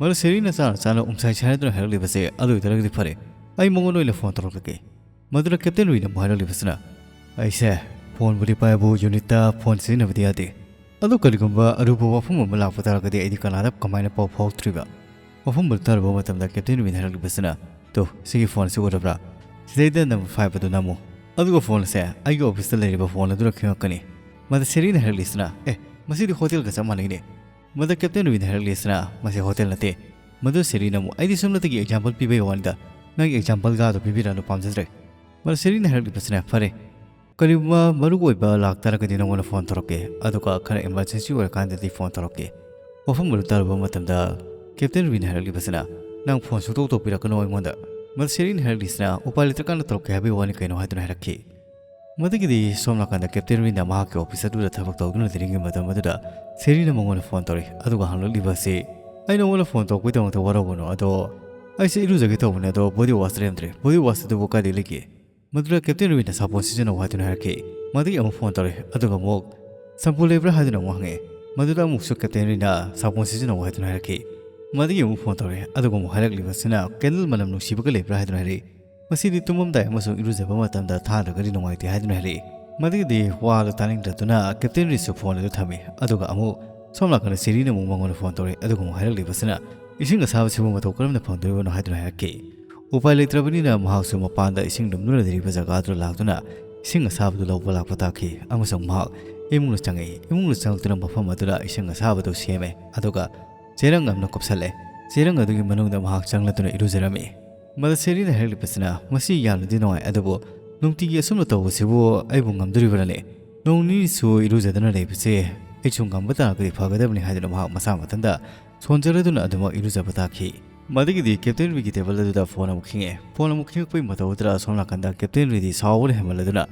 ꯃꯗꯨ ꯁꯦꯔꯤꯅ ꯆꯥꯅ ꯆꯥꯅ ꯎꯝꯁꯥꯏ ꯁꯥꯏꯅꯗꯨꯅ ꯍꯥꯏꯔꯛꯂꯤꯕꯁꯦ ꯑꯗꯨ ꯑꯣꯏꯇꯥꯔꯒꯗꯤ ꯐꯔꯦ, ꯑꯩ ꯃꯉꯣꯟꯗ ꯑꯣꯏꯅ ꯐꯣꯟ ꯇꯧꯔꯛꯂꯒꯦ꯫ ꯃꯗꯨꯗ ꯀꯦꯞꯇꯦꯟ ꯔꯨꯏꯅ ꯑꯃꯨꯛ ꯍꯥꯏꯔꯛꯂꯤꯕꯁꯤꯅ, "ꯑꯩꯁꯦ ꯐꯣꯟꯕꯨꯗꯤ ꯄꯥꯏꯕꯨ ꯌꯨꯅꯤꯠꯇ ꯐꯣꯟ ꯁꯤꯖꯤꯟꯅꯕꯗꯤ ꯌꯥꯗꯦ꯫ ꯑꯗꯣ ꯀꯔꯤꯒꯨꯝꯕ ꯑꯔꯨꯕ ꯋꯥꯐꯝ ꯑꯃ ꯂꯥꯛꯄ ꯇꯥꯔꯒꯗꯤ ꯑꯩꯗꯤ ꯀꯅꯥꯗ ꯀꯃꯥꯏꯅ ꯄꯥꯎ ꯐꯥꯎꯔꯛꯇ꯭ꯔꯤꯕ?" ꯋꯥꯐꯝ ꯑꯗꯨ ꯇꯥꯔꯨꯕ ꯃꯇꯝꯗ ꯀꯦꯞꯇꯦꯟ ꯔꯨꯏꯅ ꯍꯥꯏꯔꯛꯂꯤꯕꯁꯤꯅ, "ꯇꯨ, ꯁꯤꯒꯤ ꯐꯣꯟꯁꯤ ꯎꯔꯕ꯭ꯔꯥ? ꯁꯤꯗꯩꯗ ꯅꯝꯕꯔ ꯐꯥꯏꯚ ꯑꯗꯨ ꯅꯝꯃꯨ꯫ ꯑꯗꯨꯒ ꯐꯣꯟ ꯑꯁꯦ ꯑꯩꯒꯤ ꯑꯣꯐꯤꯁꯇ ꯂꯩꯔꯤꯕ ꯐꯣꯟ ꯑꯗꯨꯗ ꯈꯤꯡꯉꯛꯀꯅꯤ꯫" ꯃꯗ ꯁꯦꯔꯤꯅ ꯍꯥꯏꯔꯛꯂꯤꯁꯤꯅ, "ꯑꯦ, ꯃꯁꯤꯗꯤ ꯍꯣꯇꯦꯜꯒ ꯆꯞ ꯃꯥꯟꯅꯩꯅꯦ꯫" ꯃꯗ ꯀꯦꯞꯇꯦꯟ ꯔꯨꯏꯅ ꯍꯥꯏꯔꯛꯂꯤꯁꯤꯅ, "ꯃꯁꯤ ꯍꯣꯇꯦꯜ ꯅꯠꯇꯦ꯫ ꯃꯗꯨ ꯁꯦꯔꯤꯅ ꯑꯃꯨꯛ, ꯑꯩꯗꯤ ꯁꯣꯝꯗꯒꯤ ꯑꯦꯛꯖꯥꯝꯄꯜ ꯄꯤꯕꯒꯤ ꯋꯥꯅꯤꯗ, ꯅꯪꯒꯤ ꯑꯦꯛꯖꯥꯝꯄꯜꯒ ꯑꯗꯨ ꯄꯤꯕꯤꯔꯛꯑꯅꯨ, ꯄꯥꯝꯖꯗ꯭ꯔꯦ꯫" ꯃꯗ ꯁꯦꯔꯤꯅ ꯍꯥꯏꯔꯛꯂꯤꯕꯁꯤꯅ, "ꯐꯔꯦ, ꯀꯔꯤꯒꯨꯝꯕ ꯃꯔꯨ ꯑꯣꯏꯕ ꯂꯥꯛꯇꯥꯔꯒꯗꯤ ꯅꯉꯣꯟꯗ ꯐꯣꯟ ꯇꯧꯔꯛꯀꯦ, ꯑꯗꯨꯒ ꯈꯔ ꯏꯃꯥꯔꯖꯦꯟꯁꯤ ꯑꯣꯏꯔꯀꯥꯟꯗꯗꯤ ꯐꯣꯟ ꯇꯧꯔꯛꯀꯦ꯫" ꯋꯥꯐꯝ ꯑꯗꯨ ꯇꯥꯔꯨꯕ ꯃꯇꯝꯗ ꯀꯦꯞꯇꯦꯟ ꯔꯨꯏꯅ ꯍꯥꯏꯔꯛꯂꯤꯕꯁꯤꯅ, "ꯅꯪ ꯐꯣꯟ ꯁꯨꯡꯇꯧ ꯇꯧꯕꯤꯔꯛꯀꯅꯨ ꯑꯩꯉꯣꯟꯗ꯫" ꯃꯗ ꯁꯦꯔꯤꯅ ꯍꯥꯏꯔꯛꯂꯤꯁꯤꯅ, "ꯎꯄꯥꯏ ꯂꯩꯇ꯭ꯔꯀꯥꯟꯗ ꯇꯧꯔꯛꯀꯦ ꯍꯥꯏꯕꯒꯤ ꯋꯥꯅꯤ ꯀꯩꯅꯣ?" ꯍꯥꯏꯗꯨꯅ ꯍꯥꯏꯔꯛꯈꯤ꯫ ꯃꯗꯨꯒꯤꯗꯤ ꯁꯣꯝ ꯅꯥꯀꯟꯗ ꯀꯦꯞꯇꯦꯟ ꯔꯨꯏꯅ ꯃꯍꯥꯛꯀꯤ ꯑꯣꯐꯤꯁ ꯑꯗꯨꯗ ꯊꯕꯛ ꯇꯧꯗꯨꯅ ꯂꯩꯔꯤꯉꯩ ꯃꯇꯝ ꯑꯗꯨꯗ ꯁꯦꯔꯤꯅ ꯃꯉꯣꯟꯗ ꯐꯣꯟ ꯇꯧꯔꯤ, ꯑꯗꯨꯒ ꯍꯪꯂꯛꯂꯤꯕ ꯑꯁꯤ, "ꯑꯩ ꯅꯉꯣꯟꯗ ꯐꯣꯟ ꯇꯧꯔꯛꯄꯒꯤꯗꯃꯛꯇ ꯋꯥꯔꯧꯒꯅꯨ, ꯑꯗꯣ ꯑꯩꯁꯦ ꯏꯔꯨꯖꯒꯦ ꯇꯧꯕꯅꯦ, ꯑꯗꯣ ꯕꯣꯗꯤ ꯋꯥꯁ ꯂꯩꯔꯝꯗ꯭ꯔꯦ꯫ ꯕꯣꯗꯤ ꯋꯥꯁ ꯑꯗꯨꯕꯨ ꯀꯥꯏꯗ ꯂꯩꯒꯦ?" ꯃꯗꯨꯗ ꯀꯦꯞꯇꯦꯟ ꯔꯨꯏꯅ ꯁꯥꯄꯣꯟ ꯁꯤꯖꯤꯟꯅꯧ ꯍꯥꯏꯗꯨꯅ ꯍꯥꯏꯔꯛꯈꯤ꯫ ꯃꯗꯨꯒꯤ ꯑꯃꯨꯛ ꯐꯣꯟ ꯇꯧꯔꯦ, ꯑꯗꯨꯒ ꯑꯃꯨꯛ ꯁꯝꯄꯨ ꯂꯩꯕ꯭ꯔꯥ ꯍꯥꯏꯗꯨꯅ ꯑꯃꯨꯛ ꯍꯪꯉꯦ꯫ ꯃꯗꯨꯗ ꯑꯃꯨꯛꯁꯨ ꯀꯦꯞꯇꯦꯟ ꯔꯨꯏꯅ ꯁꯥꯄꯣꯟ ꯁꯤꯖꯤꯟꯅꯧ ꯍꯥꯏꯗꯨꯅ ꯍꯥꯏꯔꯛꯈꯤ꯫ ꯃꯗꯨꯒꯤ ꯑꯃꯨꯛ ꯐꯣꯟ ꯇꯧꯔꯦ, ꯑꯗꯨꯒ ꯑꯃꯨꯛ ꯍꯥꯏꯔꯛꯂꯤꯕꯁꯤꯅ, "ꯀꯦꯟꯗꯜ ꯃꯅꯝ ꯅꯨꯡꯁꯤꯕꯒ ꯂꯩꯕ꯭ꯔꯥ?" ꯍꯥꯏꯗꯨꯅ ꯍꯥꯏꯔꯛꯏ꯫ "ꯃꯁꯤꯗꯤ ꯇꯨꯝꯃꯝꯗꯥꯏ ꯑꯃꯁꯨꯡ ꯏꯔꯨꯖꯕ ꯃꯇꯝꯗ ꯊꯥꯗ꯭ꯔꯒꯗꯤ ꯅꯨꯡꯉꯥꯏꯇꯦ" ꯍꯥꯏꯗꯨꯅ ꯍꯥꯏꯔꯛꯏ꯫ ꯃꯗꯨꯒꯤꯗꯤ ꯋꯥꯗꯨ ꯇꯥꯅꯤꯡꯗ꯭ꯔꯗꯨꯅ ꯀꯦꯞꯇꯦꯟ ꯔꯨꯏꯁꯨ ꯐꯣꯟ ꯑꯗꯨ ꯊꯝꯃꯤ꯫ ꯑꯗꯨꯒ ꯑꯃꯨꯛ ꯁꯣꯝ ꯅꯥꯀꯟꯗ ꯁꯦꯔꯤꯅ ꯑꯃꯨꯛ ꯃꯉꯣꯟꯗ ꯐꯣꯟ ꯇꯧꯔꯛꯏ꯫ ꯑꯗꯨꯒ ꯑꯃꯨꯛ ꯍꯥꯏꯔꯛꯂꯤꯕꯁꯤꯅ, "ꯏꯁꯤꯡ ꯑꯁꯥꯕꯁꯤꯕꯨ ꯃꯇꯧ ꯀꯔꯝꯅ ꯐꯪꯗꯣꯔꯤꯕꯅꯣ?" ꯍꯥꯏꯗꯨꯅ ꯍꯥꯏꯔꯛꯈꯤ꯫ ꯎꯄꯥꯏ ꯂꯩꯇ꯭ꯔꯕꯅꯤꯅ ꯃꯍꯥꯛꯁꯨ ꯃꯄꯥꯟꯗ ꯏꯁꯤꯡ ꯂꯨꯝꯗꯨꯅ ꯂꯩꯔꯤꯕ ꯖꯒꯥꯗꯨꯗ ꯂꯥꯛꯇꯨꯅ ꯏꯁꯤꯡ ꯑꯁꯥꯕꯗꯨ ꯂꯧꯕ ꯂꯥꯛꯄ ꯇꯥꯈꯤ, ꯑꯃꯁꯨꯡ ꯃꯍꯥꯛ ꯏꯃꯨꯡꯗ ꯆꯪꯉꯛꯏ꯫ ꯏꯃꯨꯡꯗ ꯆꯪꯂꯛꯇꯨꯅ ꯃꯐꯝ ꯑꯗꯨꯗ ꯏꯁꯤꯡ ꯑꯁꯥꯕꯗꯨ ꯁꯦꯝꯃꯦ, ꯑꯗꯨꯒ ꯆꯦꯔꯪ ꯑꯃꯅ ꯀꯨꯞꯁꯜꯂꯦ꯫ ꯆꯦꯔꯪ ꯑꯗꯨꯒꯤ ꯃꯅꯨꯡꯗ ꯃꯍꯥꯛ ꯆꯪꯂꯗꯨꯅ ꯏꯔꯨꯖꯔꯝꯃꯤ꯫ ꯃꯗ ꯁꯦꯔꯤꯅ ꯍꯥꯏꯔꯛꯂꯤꯕꯁꯤꯅ, "ꯃꯁꯤ ꯌꯥꯝꯅꯗꯤ ꯅꯨꯡꯉꯥꯏ, ꯑꯗꯨꯕꯨ ꯅꯨꯡꯇꯤꯒꯤ ꯑꯁꯨꯝꯅ ꯇꯧꯕꯁꯤꯕꯨ ꯑꯩꯕꯨ ꯉꯝꯗꯣꯔꯤꯕ꯭ꯔꯅꯦ? ꯅꯣꯡ ꯅꯤꯅꯤꯁꯨ ꯏꯔꯨꯖꯗꯅ ꯂꯩꯕꯁꯦ ꯑꯩꯁꯨ ꯉꯝꯕ ꯇꯥꯔꯒꯗꯤ ꯐꯒꯗꯕꯅꯤ" ꯍꯥꯏꯗꯨꯅ ꯃꯍꯥꯛ ꯃꯁꯥ ꯃꯊꯟꯇ ꯁꯣꯟꯖꯔꯗꯨꯅ ꯑꯗꯨꯃꯛ ꯏꯔꯨꯖꯕ ꯇꯥꯈꯤ꯫ ꯃꯗꯨꯒꯤꯗꯤ ꯀꯦꯞꯇꯦꯟ ꯔꯨꯏꯒꯤ ꯇꯦꯕꯜ ꯑꯗꯨꯗ ꯐꯣꯟ ꯑꯃꯨꯛ ꯈꯤꯡꯉꯦ꯫ ꯐꯣꯟ ꯑꯃꯨꯛ ꯈꯤꯡꯉꯛꯄꯒꯤ ꯃꯇꯧ ꯑꯗꯨꯗ ꯑꯁꯣꯝ ꯅꯥꯀꯟꯗ ꯀꯦꯞꯇꯦꯟ ꯔꯨꯏꯗꯤ ꯁꯥꯎꯕꯅ ꯍꯦꯟꯃꯜꯂꯗꯨꯅ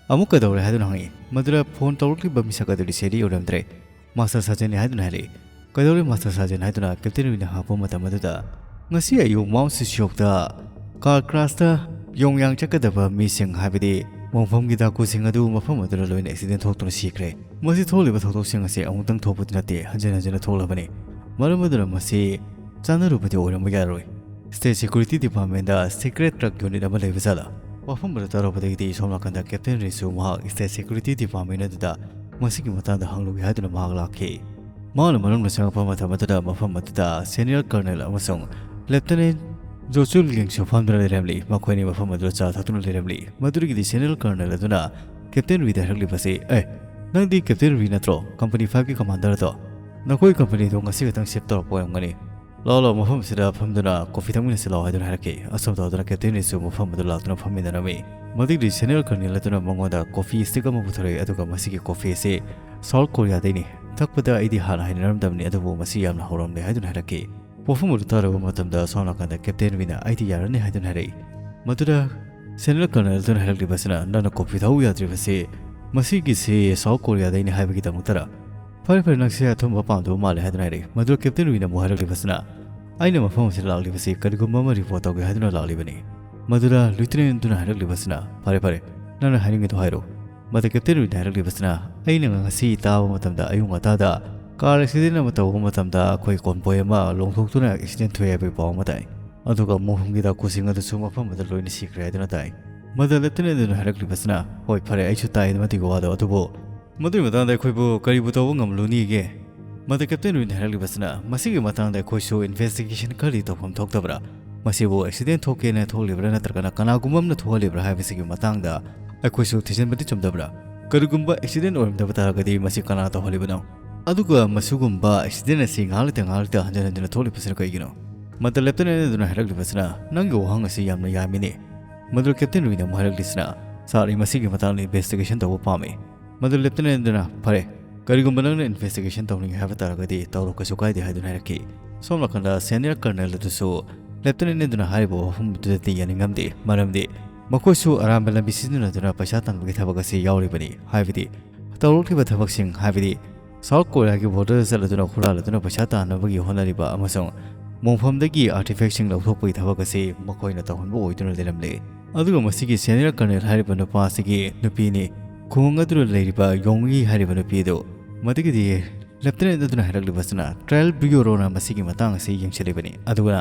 "ꯑꯃꯨꯛ ꯀꯩꯗꯧꯔꯦ?" ꯍꯥꯏꯗꯨꯅ ꯍꯪꯉꯤ꯫ ꯃꯗꯨꯗ ꯐꯣꯟ ꯇꯧꯔꯛꯂꯤꯕ ꯃꯤꯁꯛ ꯑꯗꯨꯗꯤ ꯁꯦꯔꯤ ꯑꯣꯏꯔꯝꯗ꯭ꯔꯦ꯫ "ꯃꯥꯁꯇꯔ ꯁꯥꯖꯟꯅꯤ" ꯍꯥꯏꯗꯨꯅ ꯍꯥꯏꯔꯛꯏ꯫ "ꯀꯩꯗꯧꯔꯦ ꯃꯥꯁꯇꯔ ꯁꯥꯖꯟ?" ꯍꯥꯏꯗꯨꯅ ꯀꯦꯞꯇꯦꯟ ꯔꯨꯏꯅ ꯍꯪꯉꯛꯄ ꯃꯇꯝ ꯑꯗꯨꯗ, "ꯉꯁꯤ ꯑꯌꯨꯛ ꯃꯥꯎꯟ ꯁꯤꯁꯤꯌꯣꯛꯇ ꯀꯥꯔ ꯀ꯭ꯔꯥꯁꯇ ꯌꯣꯡꯌꯥꯡ ꯆꯠꯀꯗꯕ ꯃꯤꯁꯤꯡ, ꯍꯥꯏꯕꯗꯤ ꯃꯣꯡꯐꯝꯒꯤ ꯗꯥꯀꯨꯁꯤꯡ ꯑꯗꯨ ꯃꯐꯝ ꯑꯗꯨꯗ ꯂꯣꯏꯅ ꯑꯦꯛꯁꯤꯗꯦꯟ ꯊꯣꯛꯇꯨꯅ ꯁꯤꯈ꯭ꯔꯦ꯫ ꯃꯁꯤ ꯊꯣꯛꯂꯤꯕ ꯊꯧꯗꯣꯛꯁꯤꯡ ꯑꯁꯤ ꯑꯃꯨꯛꯇꯪ ꯊꯣꯛꯄꯗꯤ ꯅꯠꯇꯦ, ꯍꯟꯖꯤꯟ ꯍꯟꯖꯤꯟꯅ ꯊꯣꯛꯂꯕꯅꯤ꯫ ꯃꯔꯝ ꯑꯗꯨꯅ ꯃꯁꯤ ꯆꯥꯟꯅꯔꯨꯕꯗꯤ ꯑꯣꯏꯔꯝꯕ ꯌꯥꯔꯣꯏ꯫ ꯁ꯭ꯇꯦꯠ ꯁꯦꯀ꯭ꯌꯨꯔꯤꯇꯤ ꯗꯤꯄꯥꯔꯠꯃꯦꯟꯗ ꯁꯤꯀ꯭ꯔꯦꯠ ꯗ꯭ꯔꯒ ꯌꯨꯅꯤꯠ ꯑꯃ ꯂꯩꯕ ꯖꯥꯠꯂꯥ?" ꯋꯥꯐꯝ ꯑꯗꯨ ꯇꯥꯔꯨꯕꯗꯒꯤꯗꯤ ꯁꯣꯝ ꯅꯥꯀꯟꯗ ꯀꯦꯞꯇꯦꯟ ꯔꯤꯁꯨ ꯃꯍꯥꯛ ꯁ꯭ꯇꯦꯠ ꯁꯦꯀ꯭ꯌꯨꯔꯤꯇꯤ ꯗꯤꯄꯥꯔꯠꯃꯦꯟ ꯑꯗꯨꯗ ꯃꯁꯤꯒꯤ ꯃꯇꯥꯡꯗ ꯍꯪꯂꯨꯒꯦ ꯍꯥꯏꯗꯨꯅ ꯃꯍꯥꯛ ꯂꯥꯛꯈꯤ꯫ ꯃꯍꯥꯛꯅ ꯃꯅꯨꯡꯗ ꯆꯪꯂꯛꯄ ꯃꯇꯝ ꯑꯗꯨꯗ ꯃꯐꯝ ꯑꯗꯨꯗ ꯁꯦꯅꯤꯌꯔ ꯀꯔꯅꯦꯜ ꯑꯃꯁꯨꯡ ꯂꯦꯞꯇꯤꯅꯦꯟ ꯖꯣꯆꯨꯜ ꯂꯤꯡꯁꯨ ꯐꯝꯗꯨꯅ ꯂꯩꯔꯝꯂꯤ꯫ ꯃꯈꯣꯏꯅꯤ ꯃꯐꯝ ꯑꯗꯨꯗ ꯆꯥ ꯊꯛꯇꯨꯅ ꯂꯩꯔꯝꯂꯤ꯫ ꯃꯗꯨꯗꯒꯤꯗꯤ ꯁꯦꯅꯤꯌꯔ ꯀꯔꯅꯦꯜ ꯑꯗꯨꯅ ꯀꯦꯞꯇꯦꯟ ꯔꯤꯗ ꯍꯥꯏꯔꯛꯂꯤꯕꯁꯤ, "ꯑꯦ, ꯅꯪꯗꯤ ꯀꯦꯞꯇꯦꯟ ꯔꯤ ꯅꯠꯇ꯭ꯔꯣ? ꯀꯝꯄꯅꯤ ꯐꯥꯏꯚꯀꯤ ꯀꯃꯥꯟꯗꯔ ꯑꯗꯣ? ꯅꯈꯣꯏ ꯀꯝꯄꯅꯤꯗꯣ ꯉꯁꯤ ꯈꯛꯇꯪ ꯁꯤꯞ ꯇꯧꯔꯛꯄ ꯑꯣꯏꯔꯝꯒꯅꯤ꯫ ꯂꯥꯛꯑꯣ, ꯂꯥꯛꯑꯣ, ꯃꯐꯝ ꯑꯁꯤꯗ ꯐꯝꯗꯨꯅ ꯀꯣꯐꯤ ꯊꯛꯃꯤꯟꯅꯁꯤ ꯂꯥꯛꯑꯣ" ꯍꯥꯏꯗꯨꯅ ꯍꯥꯏꯔꯛꯈꯤ꯫ ꯑꯁꯨꯝ ꯇꯧꯗꯨꯅ ꯀꯦꯞꯇꯦꯟ ꯔꯤꯁꯨ ꯃꯐꯝ ꯑꯗꯨ ꯂꯥꯛꯇꯨꯅ ꯐꯝꯃꯤꯟꯅꯔꯝꯃꯤ꯫ ꯃꯗꯨꯒꯤ ꯁꯦꯅꯤꯌꯔ ꯀꯔꯅꯦꯜ ꯑꯗꯨꯅ ꯃꯉꯣꯟꯗ ꯀꯣꯐꯤ ꯁ꯭ꯇꯤꯛ ꯑꯃ ꯄꯨꯊꯣꯔꯛꯏ, ꯑꯗꯨꯒ "ꯃꯁꯤꯒꯤ ꯀꯣꯐꯤ ꯑꯁꯤ ꯁꯥꯎꯠ ꯀꯣꯔꯤꯌꯥꯗꯩꯅꯤ꯫ ꯊꯛꯄꯗ ꯑꯩꯗꯤ ꯍꯥꯟꯅ ꯍꯩꯅꯔꯝꯗꯕꯅꯤ, ꯑꯗꯨꯕꯨ ꯃꯁꯤ ꯌꯥꯝꯅ ꯍꯧꯔꯝꯂꯦ" ꯍꯥꯏꯗꯨꯅ ꯍꯥꯏꯔꯛꯈꯤ꯫ ꯋꯥꯐꯝ ꯑꯗꯨ ꯇꯥꯔꯕ ꯃꯇꯝꯗ ꯁꯣꯝ ꯅꯥꯀꯟꯗ ꯀꯦꯞꯇꯦꯟ ꯔꯤꯅ "ꯑꯩꯗꯤ ꯌꯥꯔꯅꯤ" ꯍꯥꯏꯗꯨꯅ ꯍꯥꯏꯔꯛꯏ꯫ ꯃꯗꯨꯗ ꯁꯦꯅꯤꯌꯔ ꯀꯔꯅꯦꯜ ꯑꯗꯨꯅ ꯍꯥꯏꯔꯛꯂꯤꯕꯁꯤꯅ, "ꯅꯪꯅ ꯀꯣꯐꯤ ꯊꯛꯎ ꯌꯥꯗ꯭ꯔꯤꯕꯁꯤ ꯃꯁꯤꯒꯤꯁꯤ ꯁꯥꯎꯠ ꯀꯣꯔꯤꯌꯥꯗꯩꯅꯤ ꯍꯥꯏꯕꯒꯤꯗꯃꯛꯇꯔ? ꯐꯔꯦ, ꯐꯔꯦ, ꯅꯪꯁꯦ ꯑꯊꯨꯝꯕ ꯄꯥꯝꯗꯕ ꯃꯥꯜꯂꯦ" ꯍꯥꯏꯗꯨꯅ ꯍꯥꯏꯔꯛꯏ꯫ ꯃꯗꯨꯗ ꯀꯦꯞꯇꯦꯟ ꯔꯤꯅ ꯑꯃꯨꯛ ꯍꯥꯏꯔꯛꯂꯤꯕꯁꯤꯅ, "ꯑꯩꯅ ꯃꯐꯝ ꯑꯁꯤꯗ ꯂꯥꯛꯂꯤꯕꯁꯤ ꯀꯔꯤꯒꯨꯝꯕ ꯑꯃ ꯔꯤꯄꯣꯔꯠ ꯇꯧꯒꯦ ꯍꯥꯏꯗꯨꯅ ꯂꯥꯛꯂꯤꯕꯅꯤ"꯫ ꯃꯗꯨꯗ ꯂꯤꯎꯇꯤꯅꯦꯟ ꯑꯗꯨꯅ ꯍꯥꯏꯔꯛꯂꯤꯕꯁꯤꯅ, "ꯐꯔꯦ, ꯐꯔꯦ, ꯅꯪꯅ ꯍꯥꯏꯅꯤꯡꯉꯤꯗꯨ ꯍꯥꯏꯔꯣ"꯫ ꯃꯗꯨ ꯀꯦꯞꯇꯦꯟ ꯔꯤꯅ ꯍꯥꯏꯔꯛꯂꯤꯕꯁꯤꯅ, "ꯑꯩꯅ ꯉꯁꯤ ꯇꯥꯕ ꯃꯇꯝꯗ ꯑꯌꯨꯛ ꯉꯟꯇꯥꯗ ꯀꯥꯔ ꯑꯦꯛꯁꯤꯗꯦꯟ ꯑꯃ ꯇꯧꯕ ꯃꯇꯝꯗ ꯑꯩꯈꯣꯏ ꯀꯣꯟꯕꯣꯏ ꯑꯃ ꯂꯣꯡꯊꯣꯛꯇꯨꯅ ꯑꯦꯛꯁꯤꯗꯦꯟ ꯊꯣꯛꯑꯦ ꯍꯥꯏꯕꯒꯤ ꯄꯥꯎ ꯑꯃ ꯇꯥꯏ꯫ ꯑꯗꯨꯒ ꯃꯣꯡꯐꯝꯒꯤ ꯗꯥꯀꯨꯁꯤꯡ ꯑꯗꯨꯁꯨ ꯃꯐꯝ ꯑꯗꯨꯗ ꯂꯣꯏꯅ ꯁꯤꯈ꯭ꯔꯦ" ꯍꯥꯏꯗꯨꯅ ꯇꯥꯏ꯫ ꯃꯗꯨ ꯂꯦꯞꯇꯤꯅꯦꯟ ꯑꯗꯨꯅ ꯍꯥꯏꯔꯛꯂꯤꯕꯁꯤꯅ, "ꯍꯣꯏ, ꯐꯔꯦ, ꯑꯩꯁꯨ ꯇꯥꯏ ꯃꯗꯨꯒꯤ ꯋꯥꯗꯣ, ꯑꯗꯨꯕꯨ ꯃꯗꯨꯒꯤ ꯃꯇꯥꯡꯗ ꯑꯩꯈꯣꯏꯕꯨ ꯀꯔꯤꯕꯨ ꯇꯧꯕ ꯉꯝꯂꯨꯅꯤꯒꯦ?" ꯃꯗꯨ ꯀꯦꯞꯇꯦꯟ ꯔꯤꯅ ꯍꯥꯏꯔꯛꯂꯤꯕꯁꯤꯅ, "ꯃꯁꯤꯒꯤ ꯃꯇꯥꯡꯗ ꯑꯩꯈꯣꯏꯁꯨ ꯏꯟꯚꯦꯁꯇꯤꯒꯦꯁꯟ ꯈꯔꯗꯤ ꯇꯧꯐꯝ ꯊꯣꯛꯇꯕ꯭ꯔꯥ? ꯃꯁꯤꯕꯨ ꯑꯦꯛꯁꯤꯗꯦꯟ ꯊꯣꯛꯀꯦꯅ ꯊꯣꯛꯂꯤꯕ꯭ꯔꯥ, ꯅꯠꯇ꯭ꯔꯒꯅ ꯀꯅꯥꯒꯨꯝꯕ ꯑꯃꯅ ꯊꯣꯛꯍꯜꯂꯤꯕ꯭ꯔꯥ ꯍꯥꯏꯕꯁꯤꯒꯤ ꯃꯇꯥꯡꯗ ꯑꯩꯈꯣꯏꯁꯨ ꯊꯤꯖꯤꯟꯕꯗꯤ ꯆꯨꯝꯗꯕ꯭ꯔꯥ? ꯀꯔꯤꯒꯨꯝꯕ ꯑꯦꯛꯁꯤꯗꯦꯟ ꯑꯣꯏꯔꯝꯗꯕ ꯇꯥꯔꯒꯗꯤ ꯃꯁꯤ ꯀꯅꯥꯅ ꯇꯧꯍꯜꯂꯤꯕꯅꯣ? ꯑꯗꯨꯒ ꯃꯁꯤꯒꯨꯝꯕ ꯑꯦꯛꯁꯤꯗꯦꯟ ꯑꯁꯤ ꯉꯥꯏꯍꯥꯛ ꯂꯩꯇ ꯉꯥꯏꯍꯥꯛ ꯂꯩꯇ ꯍꯟꯖꯤꯟ ꯍꯟꯖꯤꯟꯅ ꯊꯣꯛꯂꯤꯕꯁꯤꯅ ꯀꯩꯒꯤꯅꯣ?" ꯃꯗꯨ ꯂꯦꯞꯇꯤꯅꯦꯟ ꯑꯗꯨꯅ ꯍꯥꯏꯔꯛꯂꯤꯕꯁꯤꯅ, "ꯅꯪꯒꯤ ꯋꯥꯍꯪ ꯑꯁꯤ ꯌꯥꯝꯅ ꯌꯥꯝꯃꯤꯅꯦ"꯫ ꯃꯗꯨ ꯀꯦꯞꯇꯦꯟ ꯔꯤꯅ ꯑꯃꯨꯛ ꯍꯥꯏꯔꯛꯂꯤꯁꯤꯅ, "ꯁꯥꯔ, ꯑꯩ ꯃꯁꯤꯒꯤ ꯃꯇꯥꯡꯗ ꯏꯟꯚꯦꯁꯇꯤꯒꯦꯁꯟ ꯇꯧꯕ ꯄꯥꯝꯃꯤ"꯫ ꯃꯗꯨ ꯂꯦꯞꯇꯤꯅꯦꯟ ꯑꯗꯨꯅ, "ꯐꯔꯦ, ꯀꯔꯤꯒꯨꯝꯕ ꯅꯪꯅ ꯏꯟꯚꯦꯁꯇꯤꯒꯦꯁꯟ ꯇꯧꯅꯤꯡꯉꯦ ꯍꯥꯏꯕ ꯇꯥꯔꯒꯗꯤ ꯇꯧꯔꯣ, ꯀꯩꯁꯨ ꯀꯥꯏꯗꯦ" ꯍꯥꯏꯗꯨꯅ ꯍꯥꯏꯔꯛꯈꯤ꯫ ꯁꯣꯝ ꯅꯥꯀꯟꯗ ꯁꯦꯅꯤꯌꯔ ꯀꯔꯅꯦꯜ ꯑꯗꯨꯁꯨ ꯂꯦꯞꯇꯤꯅꯦꯟ ꯑꯗꯨꯅ ꯍꯥꯏꯔꯤꯕ ꯋꯥꯐꯝ ꯑꯗꯨꯗꯗꯤ ꯌꯥꯅꯤꯡꯉꯝꯗꯦ, ꯃꯔꯝꯗꯤ ꯃꯈꯣꯏꯁꯨ ꯑꯔꯥꯟꯕ ꯂꯝꯕꯤ ꯁꯤꯖꯤꯟꯅꯗꯨꯅ ꯄꯩꯁꯥ ꯇꯥꯟꯕꯒꯤ ꯊꯕꯛ ꯑꯁꯤ ꯌꯥꯎꯔꯤꯕꯅꯤ꯫ ꯍꯥꯏꯕꯗꯤ ꯇꯧꯔꯛꯂꯤꯕ ꯊꯕꯛꯁꯤꯡ, ꯍꯥꯏꯕꯗꯤ ꯁꯥꯎꯠ ꯀꯣꯔꯤꯌꯥꯒꯤ ꯕꯣꯔꯗꯔꯗ ꯆꯠꯂꯗꯨꯅ ꯍꯨꯔꯥꯜꯂꯗꯨꯅ ꯄꯩꯁꯥ ꯇꯥꯟꯅꯕꯒꯤ ꯍꯣꯠꯅꯔꯤꯕ ꯑꯃꯁꯨꯡ ꯃꯣꯡꯐꯝꯗꯒꯤ ꯑꯥꯔꯇꯤꯐꯦꯛꯁꯤꯡ ꯂꯧꯊꯣꯛꯄꯒꯤ ꯊꯕꯛ ꯑꯁꯤ ꯃꯈꯣꯏꯅ ꯇꯧꯍꯟꯕ ꯑꯣꯏꯗꯨꯅ ꯂꯩꯔꯝꯂꯦ꯫ ꯑꯗꯨꯒ ꯃꯁꯤꯒꯤ ꯁꯦꯅꯤꯌꯔ ꯀꯔꯅꯦꯜ ꯍꯥꯏꯔꯤꯕ ꯅꯨꯄꯥ ꯑꯁꯤꯒꯤ ꯅꯨꯄꯤꯅꯤ꯫ ꯈꯨꯡꯒꯪ ꯑꯗꯨꯗ ꯂꯩꯔꯤꯕ ꯌꯣꯡꯉꯤ ꯍꯥꯏꯔꯤꯕ ꯅꯨꯄꯤ ꯑꯗꯨ꯫ ꯃꯗꯨꯒꯤꯗꯤ ꯂꯦꯐꯇꯤꯅꯦꯟ ꯑꯗꯨꯅ ꯍꯥꯏꯔꯛꯂꯤꯕꯁꯤꯅ ꯇ꯭ꯔꯥꯏꯌꯦꯜ ꯕ꯭ꯌꯨꯔꯣꯅ ꯃꯁꯤꯒꯤ ꯃꯇꯥꯡ ꯑꯁꯤ ꯌꯦꯡꯁꯤꯜꯂꯤꯕꯅꯤ꯫ ꯑꯗꯨꯒ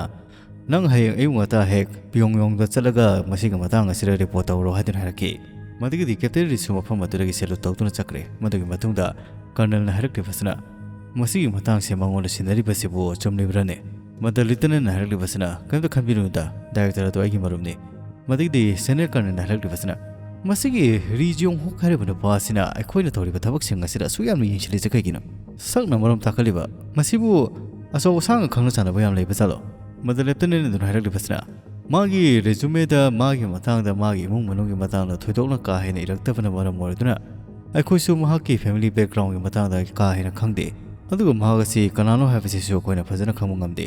ꯅꯪ ꯍꯌꯦꯡ ꯑꯌꯨꯛ ꯉꯟꯇꯥ ꯍꯦꯛ ꯄꯤꯌꯣꯡꯌꯣꯡꯗ ꯆꯠꯂꯒ ꯃꯁꯤꯒꯤ ꯃꯇꯥꯡ ꯑꯁꯤꯗ ꯔꯤꯄꯣꯔꯠ ꯇꯧꯔꯣ ꯍꯥꯏꯗꯨꯅ ꯍꯥꯏꯔꯛꯈꯤ꯫ ꯃꯗꯨꯒꯤꯗꯤ ꯀꯦꯞꯇꯦꯟ ꯔꯤꯁꯨ ꯃꯐꯝ ꯑꯗꯨꯗꯒꯤ ꯁꯦꯂꯨꯠ ꯇꯧꯗꯨꯅ ꯆꯠꯈ꯭ꯔꯦ꯫ ꯃꯗꯨꯒꯤ ꯃꯇꯨꯡꯗ ꯀꯔꯅꯦꯜꯅ ꯍꯥꯏꯔꯛꯂꯤꯕꯁꯤꯅ, ꯃꯁꯤꯒꯤ ꯃꯇꯥꯡꯁꯦ ꯃꯉꯣꯟꯗ ꯁꯤꯟꯅꯔꯤꯕꯁꯤꯕꯨ ꯆꯨꯝꯂꯤꯕ꯭ꯔꯥꯅꯦ? ꯃꯗ ꯂꯤꯇꯅꯦꯟꯅ ꯍꯥꯏꯔꯛꯂꯤꯕꯁꯤꯅ, ꯀꯔꯤꯝꯇ ꯈꯟꯕꯤꯔꯨꯅꯨꯗ, ꯗꯥꯏꯔꯦꯛꯇꯔ ꯑꯗꯨ ꯑꯩꯒꯤ ꯃꯔꯨꯞꯅꯤ꯫ ꯃꯗꯨꯒꯤꯗꯤ ꯁꯦꯅꯤꯌꯔ ꯀꯔꯅꯦꯜꯅ ꯍꯥꯏꯔꯛꯂꯤꯕꯁꯤꯅ, ꯃꯁꯤꯒꯤ ꯔꯤ ꯖꯤꯌꯣꯡ ꯍꯨꯛ ꯍꯥꯏꯔꯤꯕ ꯅꯨꯄꯥ ꯑꯁꯤꯅ ꯑꯩꯈꯣꯏꯅ ꯇꯧꯔꯤꯕ ꯊꯕꯛꯁꯤꯡ ꯑꯁꯤꯗ ꯑꯁꯨꯛ ꯌꯥꯝꯅ ꯌꯦꯡꯁꯤꯜꯂꯤꯁꯦ ꯀꯩꯒꯤꯅꯣ? ꯁꯛꯅ ꯃꯔꯝ ꯇꯥꯛꯀꯜꯂꯤꯕ ꯃꯁꯤꯕꯨ ꯑꯆꯧ ꯑꯁꯥꯡꯒ ꯈꯪꯅ ꯆꯥꯟꯅꯕ ꯌꯥꯝ ꯂꯩꯕ ꯖꯥꯠꯂꯣ? ꯃꯗ ꯂꯦꯞꯇꯅꯦꯟ ꯑꯗꯨꯅ ꯍꯥꯏꯔꯛꯂꯤꯕꯁꯤꯅ, ꯃꯥꯒꯤ ꯔꯦꯖꯨꯃꯦꯗ ꯃꯥꯒꯤ ꯃꯇꯥꯡꯗ, ꯃꯥꯒꯤ ꯏꯃꯨꯡ ꯃꯅꯨꯡꯒꯤ ꯃꯇꯥꯡꯗ ꯊꯣꯏꯗꯣꯛꯅ ꯀꯥ ꯍꯦꯟꯅ ꯏꯔꯛꯇꯕꯅ ꯃꯔꯝ ꯑꯣꯏꯔꯗꯨꯅ ꯑꯩꯈꯣꯏꯁꯨ ꯃꯍꯥꯛꯀꯤ ꯐꯦꯃꯤꯂꯤ ꯕꯦꯛꯒ꯭ꯔꯥꯎꯟꯒꯤ ꯃꯇꯥꯡꯗ ꯀꯥ ꯍꯦꯟꯅ ꯈꯪꯗꯦ꯫ ꯑꯗꯨꯒ ꯃꯍꯥꯛ ꯑꯁꯤ ꯀꯅꯥꯅꯣ ꯍꯥꯏꯕꯁꯤꯁꯨ ꯑꯩꯈꯣꯏꯅ ꯐꯖꯅ ꯈꯪꯕ ꯉꯝꯗꯦ꯫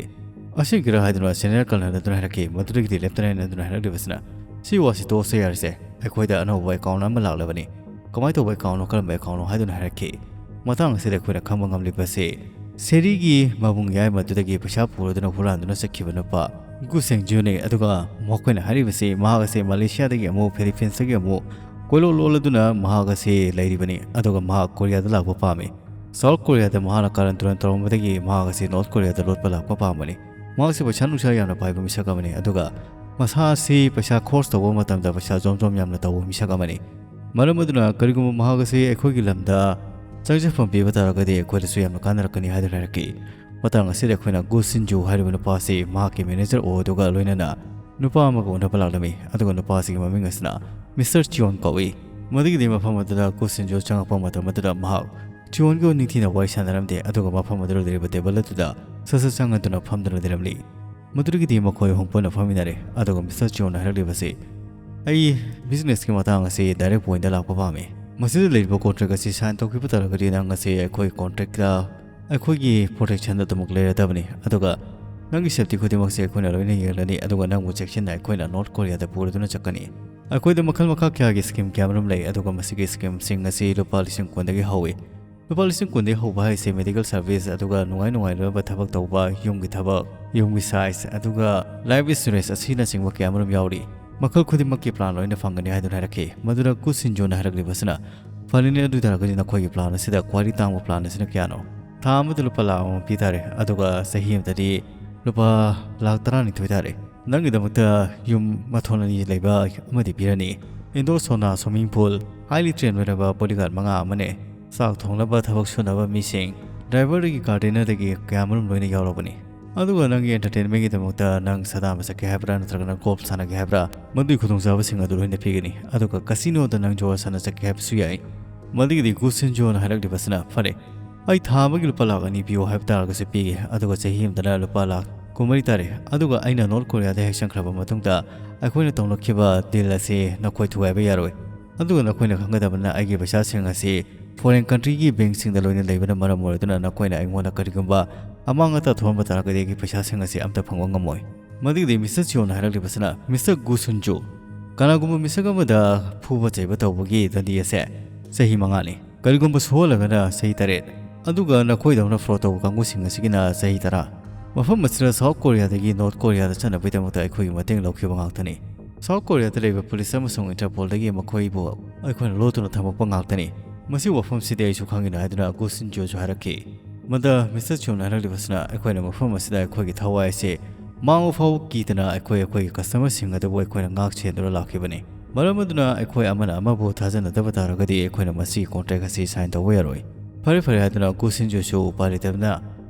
ꯑꯁꯦꯡꯀꯤꯔꯥ ꯍꯥꯏꯗꯨꯅ ꯁꯦꯅꯤꯌꯔ ꯀꯔꯅꯦꯜ ꯑꯗꯨꯅ ꯍꯥꯏꯔꯛꯈꯤ꯫ ꯃꯗꯨꯗꯒꯤꯗꯤ ꯂꯦꯞꯇꯅꯦꯟ ꯑꯗꯨꯅ ꯍꯥꯏꯔꯛꯂꯤꯕꯁꯤꯅ, ꯁꯤ ꯋꯥꯁꯤ ꯇꯣꯛꯁꯦ ꯌꯥꯔꯁꯦ, ꯑꯩꯈꯣꯏꯗ ꯑꯅꯧꯕ ꯑꯦꯀꯥꯎꯟ ꯑꯃ ꯂꯥꯛꯂꯕꯅꯤ꯫ ꯀꯃꯥꯏꯅ ꯇꯧꯕ ꯑꯦꯀꯥꯎꯟꯅꯣ, ꯀꯔꯝꯕ ꯑꯦꯀꯥꯎꯟꯅꯣ ꯍꯥꯏꯗꯨꯅ ꯍꯥꯏꯔꯛꯈꯤ꯫ ꯃꯇꯥꯡ ꯑꯁꯤꯗ ꯑꯩꯈꯣꯏꯅ ꯈꯪꯕ ꯉꯝꯂꯤꯕꯁꯤ ꯁꯦꯔꯤꯒꯤ ꯃꯕꯨꯡ ꯌꯥꯏꯃ ꯑꯗꯨꯗꯒꯤ ꯄꯩꯁꯥ ꯄꯨꯔꯗꯨꯅ ꯍꯨꯔꯥꯟꯗꯨꯅ ꯆꯠꯈꯤꯕ ꯅꯨꯄꯥ ꯒꯨ ꯁꯦꯡꯖꯨꯅꯤ꯫ ꯑꯗꯨꯒ ꯃꯈꯣꯏꯅ ꯍꯥꯏꯔꯤꯕꯁꯤ ꯃꯍꯥꯛ ꯑꯁꯤ ꯃꯂꯦꯁꯤꯌꯥꯗꯒꯤ ꯑꯃꯨꯛ ꯐꯤꯂꯤꯄꯤꯟꯁꯇꯒꯤ ꯑꯃꯨꯛ ꯀꯣꯏꯂꯣ ꯂꯣꯜꯂꯗꯨꯅ ꯃꯍꯥꯛ ꯑꯁꯤ ꯂꯩꯔꯤꯕꯅꯤ꯫ ꯑꯗꯨꯒ ꯃꯍꯥꯛ ꯀꯣꯔꯤꯌꯥꯗ ꯂꯥꯛꯄ ꯄꯥꯝꯃꯤ꯫ ꯁꯥꯎꯠ ꯀꯣꯔꯤꯌꯥꯗ ꯃꯍꯥꯛꯅ ꯀꯥꯔꯟ ꯇꯨꯔꯟ ꯇꯧꯔꯝꯕꯗꯒꯤ ꯃꯍꯥꯛ ꯑꯁꯤ ꯅꯣꯔꯠ ꯀꯣꯔꯤꯌꯥꯗ ꯂꯣꯠꯄ ꯂꯥꯛꯄ ꯄꯥꯝꯕꯅꯤ꯫ ꯃꯍꯥꯛꯁꯤ ꯄꯩꯁꯥ ꯅꯨꯡꯁꯥ ꯌꯥꯝꯅ ꯄꯥꯏꯕ ꯃꯤꯁꯛ ꯑꯃꯅꯤ꯫ ꯑꯗꯨꯒ ꯃꯁꯥ ꯑꯁꯤ ꯄꯩꯁꯥ ꯈꯣꯔꯁ ꯇꯧꯕ ꯃꯇꯝꯗ ꯄꯩꯁꯥ ꯖꯣꯝ ꯖꯣꯝ ꯌꯥꯝꯅ ꯇꯧꯕ ꯃꯤꯁꯛ ꯑꯃꯅꯤ꯫ ꯃꯔꯝ ꯑꯗꯨꯅ ꯀꯔꯤꯒꯨꯝꯕ ꯃꯍꯥꯛ ꯑꯁꯤ ꯑꯩꯈꯣꯏꯒꯤ ꯂꯝꯗ ꯆꯪꯖꯐꯝ ꯄꯤꯕ ꯇꯥꯔꯒꯗꯤ ꯑꯩꯈꯣꯏꯗꯁꯨ ꯌꯥꯝꯅ ꯀꯥꯟꯅꯔꯛꯀꯅꯤ ꯍꯥꯏꯗꯨꯅ ꯍꯥꯏꯔꯛꯈꯤ꯫ ꯃꯇꯥꯡ ꯑꯁꯤꯗ ꯑꯩꯈꯣꯏꯅ ꯒꯨ ꯁꯤꯟꯖꯨ ꯍꯥꯏꯔꯤꯕ ꯅꯨꯄꯥ ꯑꯁꯤ ꯃꯍꯥꯛꯀꯤ ꯃꯦꯅꯦꯖꯔ ꯑꯣ ꯑꯗꯨꯒ ꯂꯣꯏꯅꯅ ꯅꯨꯄꯥ ꯑꯃꯒ ꯎꯅꯕ ꯂꯥꯛꯂꯝꯃꯤ꯫ ꯑꯗꯨꯒ ꯅꯨꯄꯥ ꯑꯁꯤꯒꯤ ꯃꯃꯤꯡ ꯑꯁꯤꯅ ꯃꯤꯁꯇꯔ ꯆꯤꯌꯣꯟ ꯀꯧꯏ꯫ ꯃꯗꯨꯒꯤꯗꯤ ꯃꯐꯝ ꯑꯗꯨꯗ ꯒꯨ ꯁꯤꯟꯖꯨ ꯆꯪꯉꯛꯄ ꯃꯇꯝ ꯑꯗꯨꯗ ꯃꯍꯥꯛ ꯆꯤꯌꯣꯟꯒ ꯅꯤꯡꯊꯤꯅ ꯋꯥꯔꯤ ꯁꯥꯟꯅꯔꯝꯗꯦ꯫ ꯑꯗꯨꯒ ꯃꯐꯝ ꯑꯗꯨꯗ ꯂꯩꯔꯤꯕ ꯇꯦꯕꯜ ꯑꯗꯨꯗ ꯁꯠ ꯁꯠ ꯆꯪꯉꯗꯨꯅ ꯐꯝꯗꯨꯅ ꯂꯩꯔꯝꯂꯤ꯫ ꯃꯗꯨꯗꯒꯤꯗꯤ ꯃꯈꯣꯏ ꯑꯍꯨꯝ ꯄꯨꯟꯅ ꯐꯝꯃꯤꯟꯅꯔꯦ꯫ ꯑꯗꯨꯒ ꯃꯤꯁꯇꯔ ꯆꯤꯌꯣꯟꯅ ꯍꯥꯏꯔꯛꯂꯤꯕꯁꯤ, ꯑꯩ ꯕꯤꯖꯤꯅꯦꯁꯀꯤ ꯃꯇꯥꯡ ꯑꯁꯤ ꯗꯥꯏꯔꯦꯛ ꯄꯣꯏꯟꯗ ꯂꯥꯛꯄ ꯄꯥꯝꯃꯤ꯫ ꯃꯁꯤꯗ ꯂꯩꯔꯤꯕ ꯀꯣꯟꯇ꯭ꯔꯦꯛ ꯑꯁꯤ ꯁꯥꯏꯟ ꯇꯧꯈꯤꯕ ꯇꯥꯔꯒꯗꯤ ꯅꯪ ꯑꯁꯤ ꯑꯩꯈꯣꯏ ꯀꯣꯟꯇ꯭ꯔꯦꯛꯇ, ꯑꯩꯈꯣꯏꯒꯤ ꯄ꯭ꯔꯣꯇꯦꯛꯁꯟꯗ ꯑꯗꯨꯃꯛ ꯂꯩꯔꯗꯕꯅꯤ꯫ ꯑꯗꯨꯒ ꯅꯪꯒꯤ ꯁꯦꯐꯇꯤ ꯈꯨꯗꯤꯡꯃꯛꯁꯦ ꯑꯩꯈꯣꯏꯅ ꯂꯣꯏꯅ ꯌꯦꯡꯂꯅꯤ꯫ ꯑꯗꯨꯒ ꯅꯪꯕꯨ ꯆꯦꯛꯁꯤꯟꯅ ꯑꯩꯈꯣꯏꯅ ꯅꯣꯔꯠ ꯀꯣꯔꯤꯌꯥꯗ ꯄꯨꯔꯗꯨꯅ ꯆꯠꯀꯅꯤ꯫ ꯑꯩꯈꯣꯏꯗ ꯃꯈꯜ ꯃꯈꯥ ꯀꯌꯥꯒꯤ ꯁ꯭ꯀꯤꯝ ꯀꯌꯥ ꯑꯃꯔꯣꯝ ꯂꯩ, ꯑꯗꯨꯒ ꯃꯁꯤꯒꯤ ꯁ꯭ꯀꯤꯝꯁꯤꯡ ꯑꯁꯤ ꯂꯨꯄꯥ ꯂꯤꯁꯤꯡ ꯀꯨꯟꯗꯒꯤ ꯍꯧꯏ꯫ ꯂꯨꯄꯥ ꯂꯤꯁꯤꯡ ꯀꯨꯟꯗꯒꯤ ꯍꯧꯕ ꯍꯥꯏꯁꯦ ꯃꯦꯗꯤꯀꯦꯜ ꯁꯔꯚꯤꯁ, ꯑꯗꯨꯒ ꯅꯨꯡꯉꯥꯏ ꯅꯨꯡꯉꯥꯏꯔꯕ ꯊꯕꯛ ꯇꯧꯕ, ꯌꯨꯝꯒꯤ ꯊꯕꯛ, ꯌꯨꯝꯒꯤ ꯁꯥꯏꯖ, ꯑꯗꯨꯒ ꯂꯥꯏꯐ ꯏꯟꯁꯨꯔꯦꯟꯁ ꯑꯁꯤꯅꯆꯤꯡꯕ ꯀꯌꯥ ꯑꯃꯔꯣꯝ ꯌꯥꯎꯔꯤ꯫ ꯃꯈꯜ ꯈꯨꯗꯤꯡꯃꯛꯀꯤ ꯄ꯭ꯂꯥꯟ ꯂꯣꯏꯅ ꯐꯪꯒꯅꯤ ꯍꯥꯏꯗꯨꯅ ꯍꯥꯏꯔꯛꯈꯤ꯫ ꯃꯗꯨꯗ ꯒꯨ ꯁꯤꯟꯖꯨꯅ ꯍꯥꯏꯔꯛꯂꯤꯕꯁꯤꯅ, "ꯐꯔꯦꯅꯦ, ꯑꯗꯨ ꯑꯣꯏ ꯇꯥꯔꯒꯗꯤ ꯅꯈꯣꯏꯒꯤ ꯄ꯭ꯂꯥꯟ ꯑꯁꯤꯗ ꯈ꯭ꯋꯥꯏꯗꯒꯤ ꯇꯥꯡꯕ ꯄ꯭ꯂꯥꯟ ꯑꯁꯤꯅ ꯀꯌꯥꯅꯣ?" "ꯊꯥ ꯑꯃꯗ ꯂꯨꯄꯥ ꯂꯥꯈ ꯑꯃ ꯄꯤ ꯇꯥꯔꯦ, ꯑꯗꯨꯒ ꯆꯍꯤ ꯑꯃꯗꯗꯤ ꯂꯨꯄꯥ ꯂꯥꯈ ꯇꯔꯥꯅꯤꯊꯣꯏ ꯇꯥꯔꯦ꯫ ꯅꯪꯒꯤꯗꯃꯛꯇ ꯌꯨꯝ ꯃꯊꯣꯟ ꯑꯅꯤ ꯂꯩꯕ ꯑꯃꯗꯤ ꯄꯤꯔꯅꯤ꯫ ꯏꯟꯗꯣꯔ ꯁꯣꯅꯥ, ꯁ꯭ꯋꯤꯃꯤꯡ ꯄꯨꯜ, ꯍꯥꯏꯂꯤ ꯇ꯭ꯔꯦꯟ ꯑꯣꯏꯔꯕ ꯕꯣꯗꯤꯒꯥꯔꯗ ꯃꯉꯥ ꯑꯃꯅꯦ꯫ ꯆꯥꯛ ꯊꯣꯡꯅꯕ ꯊꯕꯛ ꯁꯨꯅꯕ ꯃꯤꯁꯤꯡ, ꯗ꯭ꯔꯥꯏꯚꯔꯗꯒꯤ ꯒꯥꯔꯗꯦꯅꯔꯗꯒꯤ ꯀꯌꯥ ꯑꯃꯔꯣꯝ ꯂꯣꯏꯅ ꯌꯥꯎꯔꯕꯅꯤ꯫ ꯑꯗꯨꯒ ꯅꯪꯒꯤ ꯑꯦꯟꯇꯔꯇꯦꯟꯃꯦꯟꯒꯤꯗꯃꯛꯇ ꯅꯪ ꯁꯥꯗꯥꯟꯕ ꯆꯠꯀꯦ ꯍꯥꯏꯕ꯭ꯔꯥ ꯅꯠꯇ꯭ꯔꯒꯅ ꯒꯣꯜꯐ ꯁꯥꯟꯅꯒꯦ ꯍꯥꯏꯕ꯭ꯔꯥ, ꯃꯗꯨꯒꯤ ꯈꯨꯗꯣꯡꯆꯥꯕꯁꯤꯡ ꯑꯗꯨ ꯂꯣꯏꯅ ꯄꯤꯒꯅꯤ꯫ ꯑꯗꯨꯒ ꯀꯁꯤꯅꯣꯗ ꯅꯪ ꯖꯨꯋꯥ ꯁꯥꯟꯅ ꯆꯠꯀꯦ ꯍꯥꯏꯕꯁꯨ ꯌꯥꯏ꯫" ꯃꯗꯨꯒꯤꯗꯤ ꯒꯨ ꯁꯤꯟꯖꯣꯅ ꯍꯥꯏꯔꯛꯂꯤꯕꯁꯤꯅ, "ꯐꯔꯦ, ꯑꯩ ꯊꯥ ꯑꯃꯒꯤ ꯂꯨꯄꯥ ꯂꯥꯈ ꯑꯅꯤ ꯄꯤꯌꯨ ꯍꯥꯏꯕ ꯇꯥꯔꯒꯁꯨ ꯄꯤꯒꯦ, ꯑꯗꯨꯒ ꯆꯍꯤ ꯑꯃꯗꯅ ꯂꯨꯄꯥ ꯂꯥꯈ ꯀꯨꯟꯃꯔꯤ ꯇꯥꯔꯦ꯫ ꯑꯗꯨꯒ ꯑꯩꯅ ꯅꯣꯔꯠ ꯀꯣꯔꯤꯌꯥꯗ ꯍꯦꯛ ꯆꯪꯈ꯭ꯔꯕ ꯃꯇꯨꯡꯗ ꯑꯩꯈꯣꯏꯅ ꯇꯧꯅꯈꯤꯕ ꯗꯤꯜ ꯑꯁꯤ ꯅꯈꯣꯏ ꯊꯨꯒꯥꯏꯕ ꯌꯥꯔꯣꯏ꯫ ꯑꯗꯨꯒ ꯅꯈꯣꯏꯅ ꯈꯪꯒꯗꯕꯅ, ꯑꯩꯒꯤ ꯄꯩꯁꯥꯁꯤꯡ ꯑꯁꯤ ꯐꯣꯔꯦꯟ ꯀꯟꯇ꯭ꯔꯤꯒꯤ ꯕꯦꯡꯁꯤꯡꯗ ꯂꯣꯏꯅ ꯂꯩꯕꯅ ꯃꯔꯝ ꯑꯣꯏꯔꯗꯨꯅ ꯅꯈꯣꯏꯅ ꯑꯩꯉꯣꯟꯗ ꯀꯔꯤꯒꯨꯝꯕ ꯑꯃꯥꯡ ꯑꯇꯥ ꯊꯣꯛꯍꯟꯕ ꯇꯥꯔꯒꯗꯤ ꯑꯩꯒꯤ ꯄꯩꯁꯥꯁꯤꯡ ꯑꯁꯤ ꯑꯝꯇ ꯐꯪꯕ ꯉꯝꯃꯣꯏ꯫" ꯃꯗꯨꯒꯤꯗꯤ ꯃꯤꯁꯇꯔ ꯆꯤꯌꯣꯅ ꯍꯥꯏꯔꯛꯂꯤꯕꯁꯤꯅ, "ꯃꯤꯁꯇꯔ ꯒꯨ ꯁꯨꯟꯖꯨ, ꯀꯅꯥꯒꯨꯝꯕ ꯃꯤꯁꯛ ꯑꯃꯗ ꯐꯨꯕ ꯆꯩꯕ ꯇꯧꯕꯒꯤ ꯗꯟꯗꯤ ꯑꯁꯦ ꯆꯍꯤ ꯃꯉꯥꯅꯤ꯫ ꯀꯔꯤꯒꯨꯝꯕ ꯁꯣꯛꯍꯜꯂꯒꯅ ꯆꯍꯤ ꯇꯔꯦꯠ, ꯑꯗꯨꯒ ꯅꯈꯣꯏꯗꯧꯅ ꯐ꯭ꯔꯣꯗ ꯇꯧꯕ ꯀꯥꯡꯕꯨꯁꯤꯡ ꯑꯁꯤꯒꯤꯅ ꯆꯍꯤ ꯇꯔꯥ꯫ ꯃꯐꯝ ꯑꯁꯤꯗ ꯁꯥꯎꯠ ꯀꯣꯔꯤꯌꯥꯗꯒꯤ ꯅꯣꯔꯠ ꯀꯣꯔꯤꯌꯥꯗ ꯆꯠꯅꯕꯒꯤꯗꯃꯛꯇ ꯑꯩꯈꯣꯏꯒꯤ ꯃꯇꯦꯡ ꯂꯧꯈꯤꯕ ꯉꯥꯛꯇꯅꯤ꯫ ꯁꯥꯎꯠ ꯀꯣꯔꯤꯌꯥꯗ ꯂꯩꯕ ꯄꯨꯂꯤꯁ ꯑꯃꯁꯨꯡ ꯏꯟꯇꯔꯄꯣꯜꯗꯒꯤ ꯃꯈꯣꯏꯕꯨ ꯑꯩꯈꯣꯏꯅ ꯂꯣꯠꯇꯨꯅ ꯊꯝꯃꯛꯄ ꯉꯥꯛꯇꯅꯤ꯫ ꯃꯁꯤꯒꯤ ꯋꯥꯐꯝꯁꯤꯗꯤ ꯑꯩꯁꯨ ꯈꯪꯉꯤꯅ" ꯍꯥꯏꯗꯨꯅ ꯒꯨ ꯁꯤꯟꯖꯨꯁꯨ ꯍꯥꯏꯔꯛꯈꯤ꯫ ꯃꯗ ꯃꯤꯁꯇꯔ ꯆꯤꯌꯣꯅ ꯍꯥꯏꯔꯛꯂꯤꯕꯁꯤꯅ, "ꯑꯩꯈꯣꯏꯅ ꯃꯐꯝ ꯑꯁꯤꯗ ꯑꯩꯈꯣꯏꯒꯤ ꯊꯋꯥꯏ ꯑꯁꯤ ꯃꯥꯡꯕ ꯐꯥꯎꯕ ꯀꯤꯗꯅ ꯑꯩꯈꯣꯏ ꯑꯩꯈꯣꯏꯒꯤ ꯀꯁꯇꯃꯔꯁꯤꯡ ꯑꯗꯨꯕꯨ ꯑꯩꯈꯣꯏꯅ ꯉꯥꯛ ꯁꯦꯟꯗꯨꯅ ꯂꯥꯛꯈꯤꯕꯅꯤ꯫ ꯃꯔꯝ ꯑꯗꯨꯅ ꯑꯩꯈꯣꯏ ꯑꯃꯅ ꯑꯃꯕꯨ ꯊꯥꯖꯅꯗꯕ ꯇꯥꯔꯒꯗꯤ ꯑꯩꯈꯣꯏꯅ ꯃꯁꯤꯒꯤ ꯀꯣꯟꯇ꯭ꯔꯦꯛ ꯑꯁꯤ ꯁꯥꯏꯟ ꯇꯧꯕ ꯌꯥꯔꯣꯏ꯫" "ꯐꯔꯦ, ꯐꯔꯦ" ꯍꯥꯏꯗꯨꯅ ꯒꯨ ꯁꯤꯟꯖꯨꯁꯨ ꯎꯄꯥꯏ ꯂꯩꯇꯕꯅ,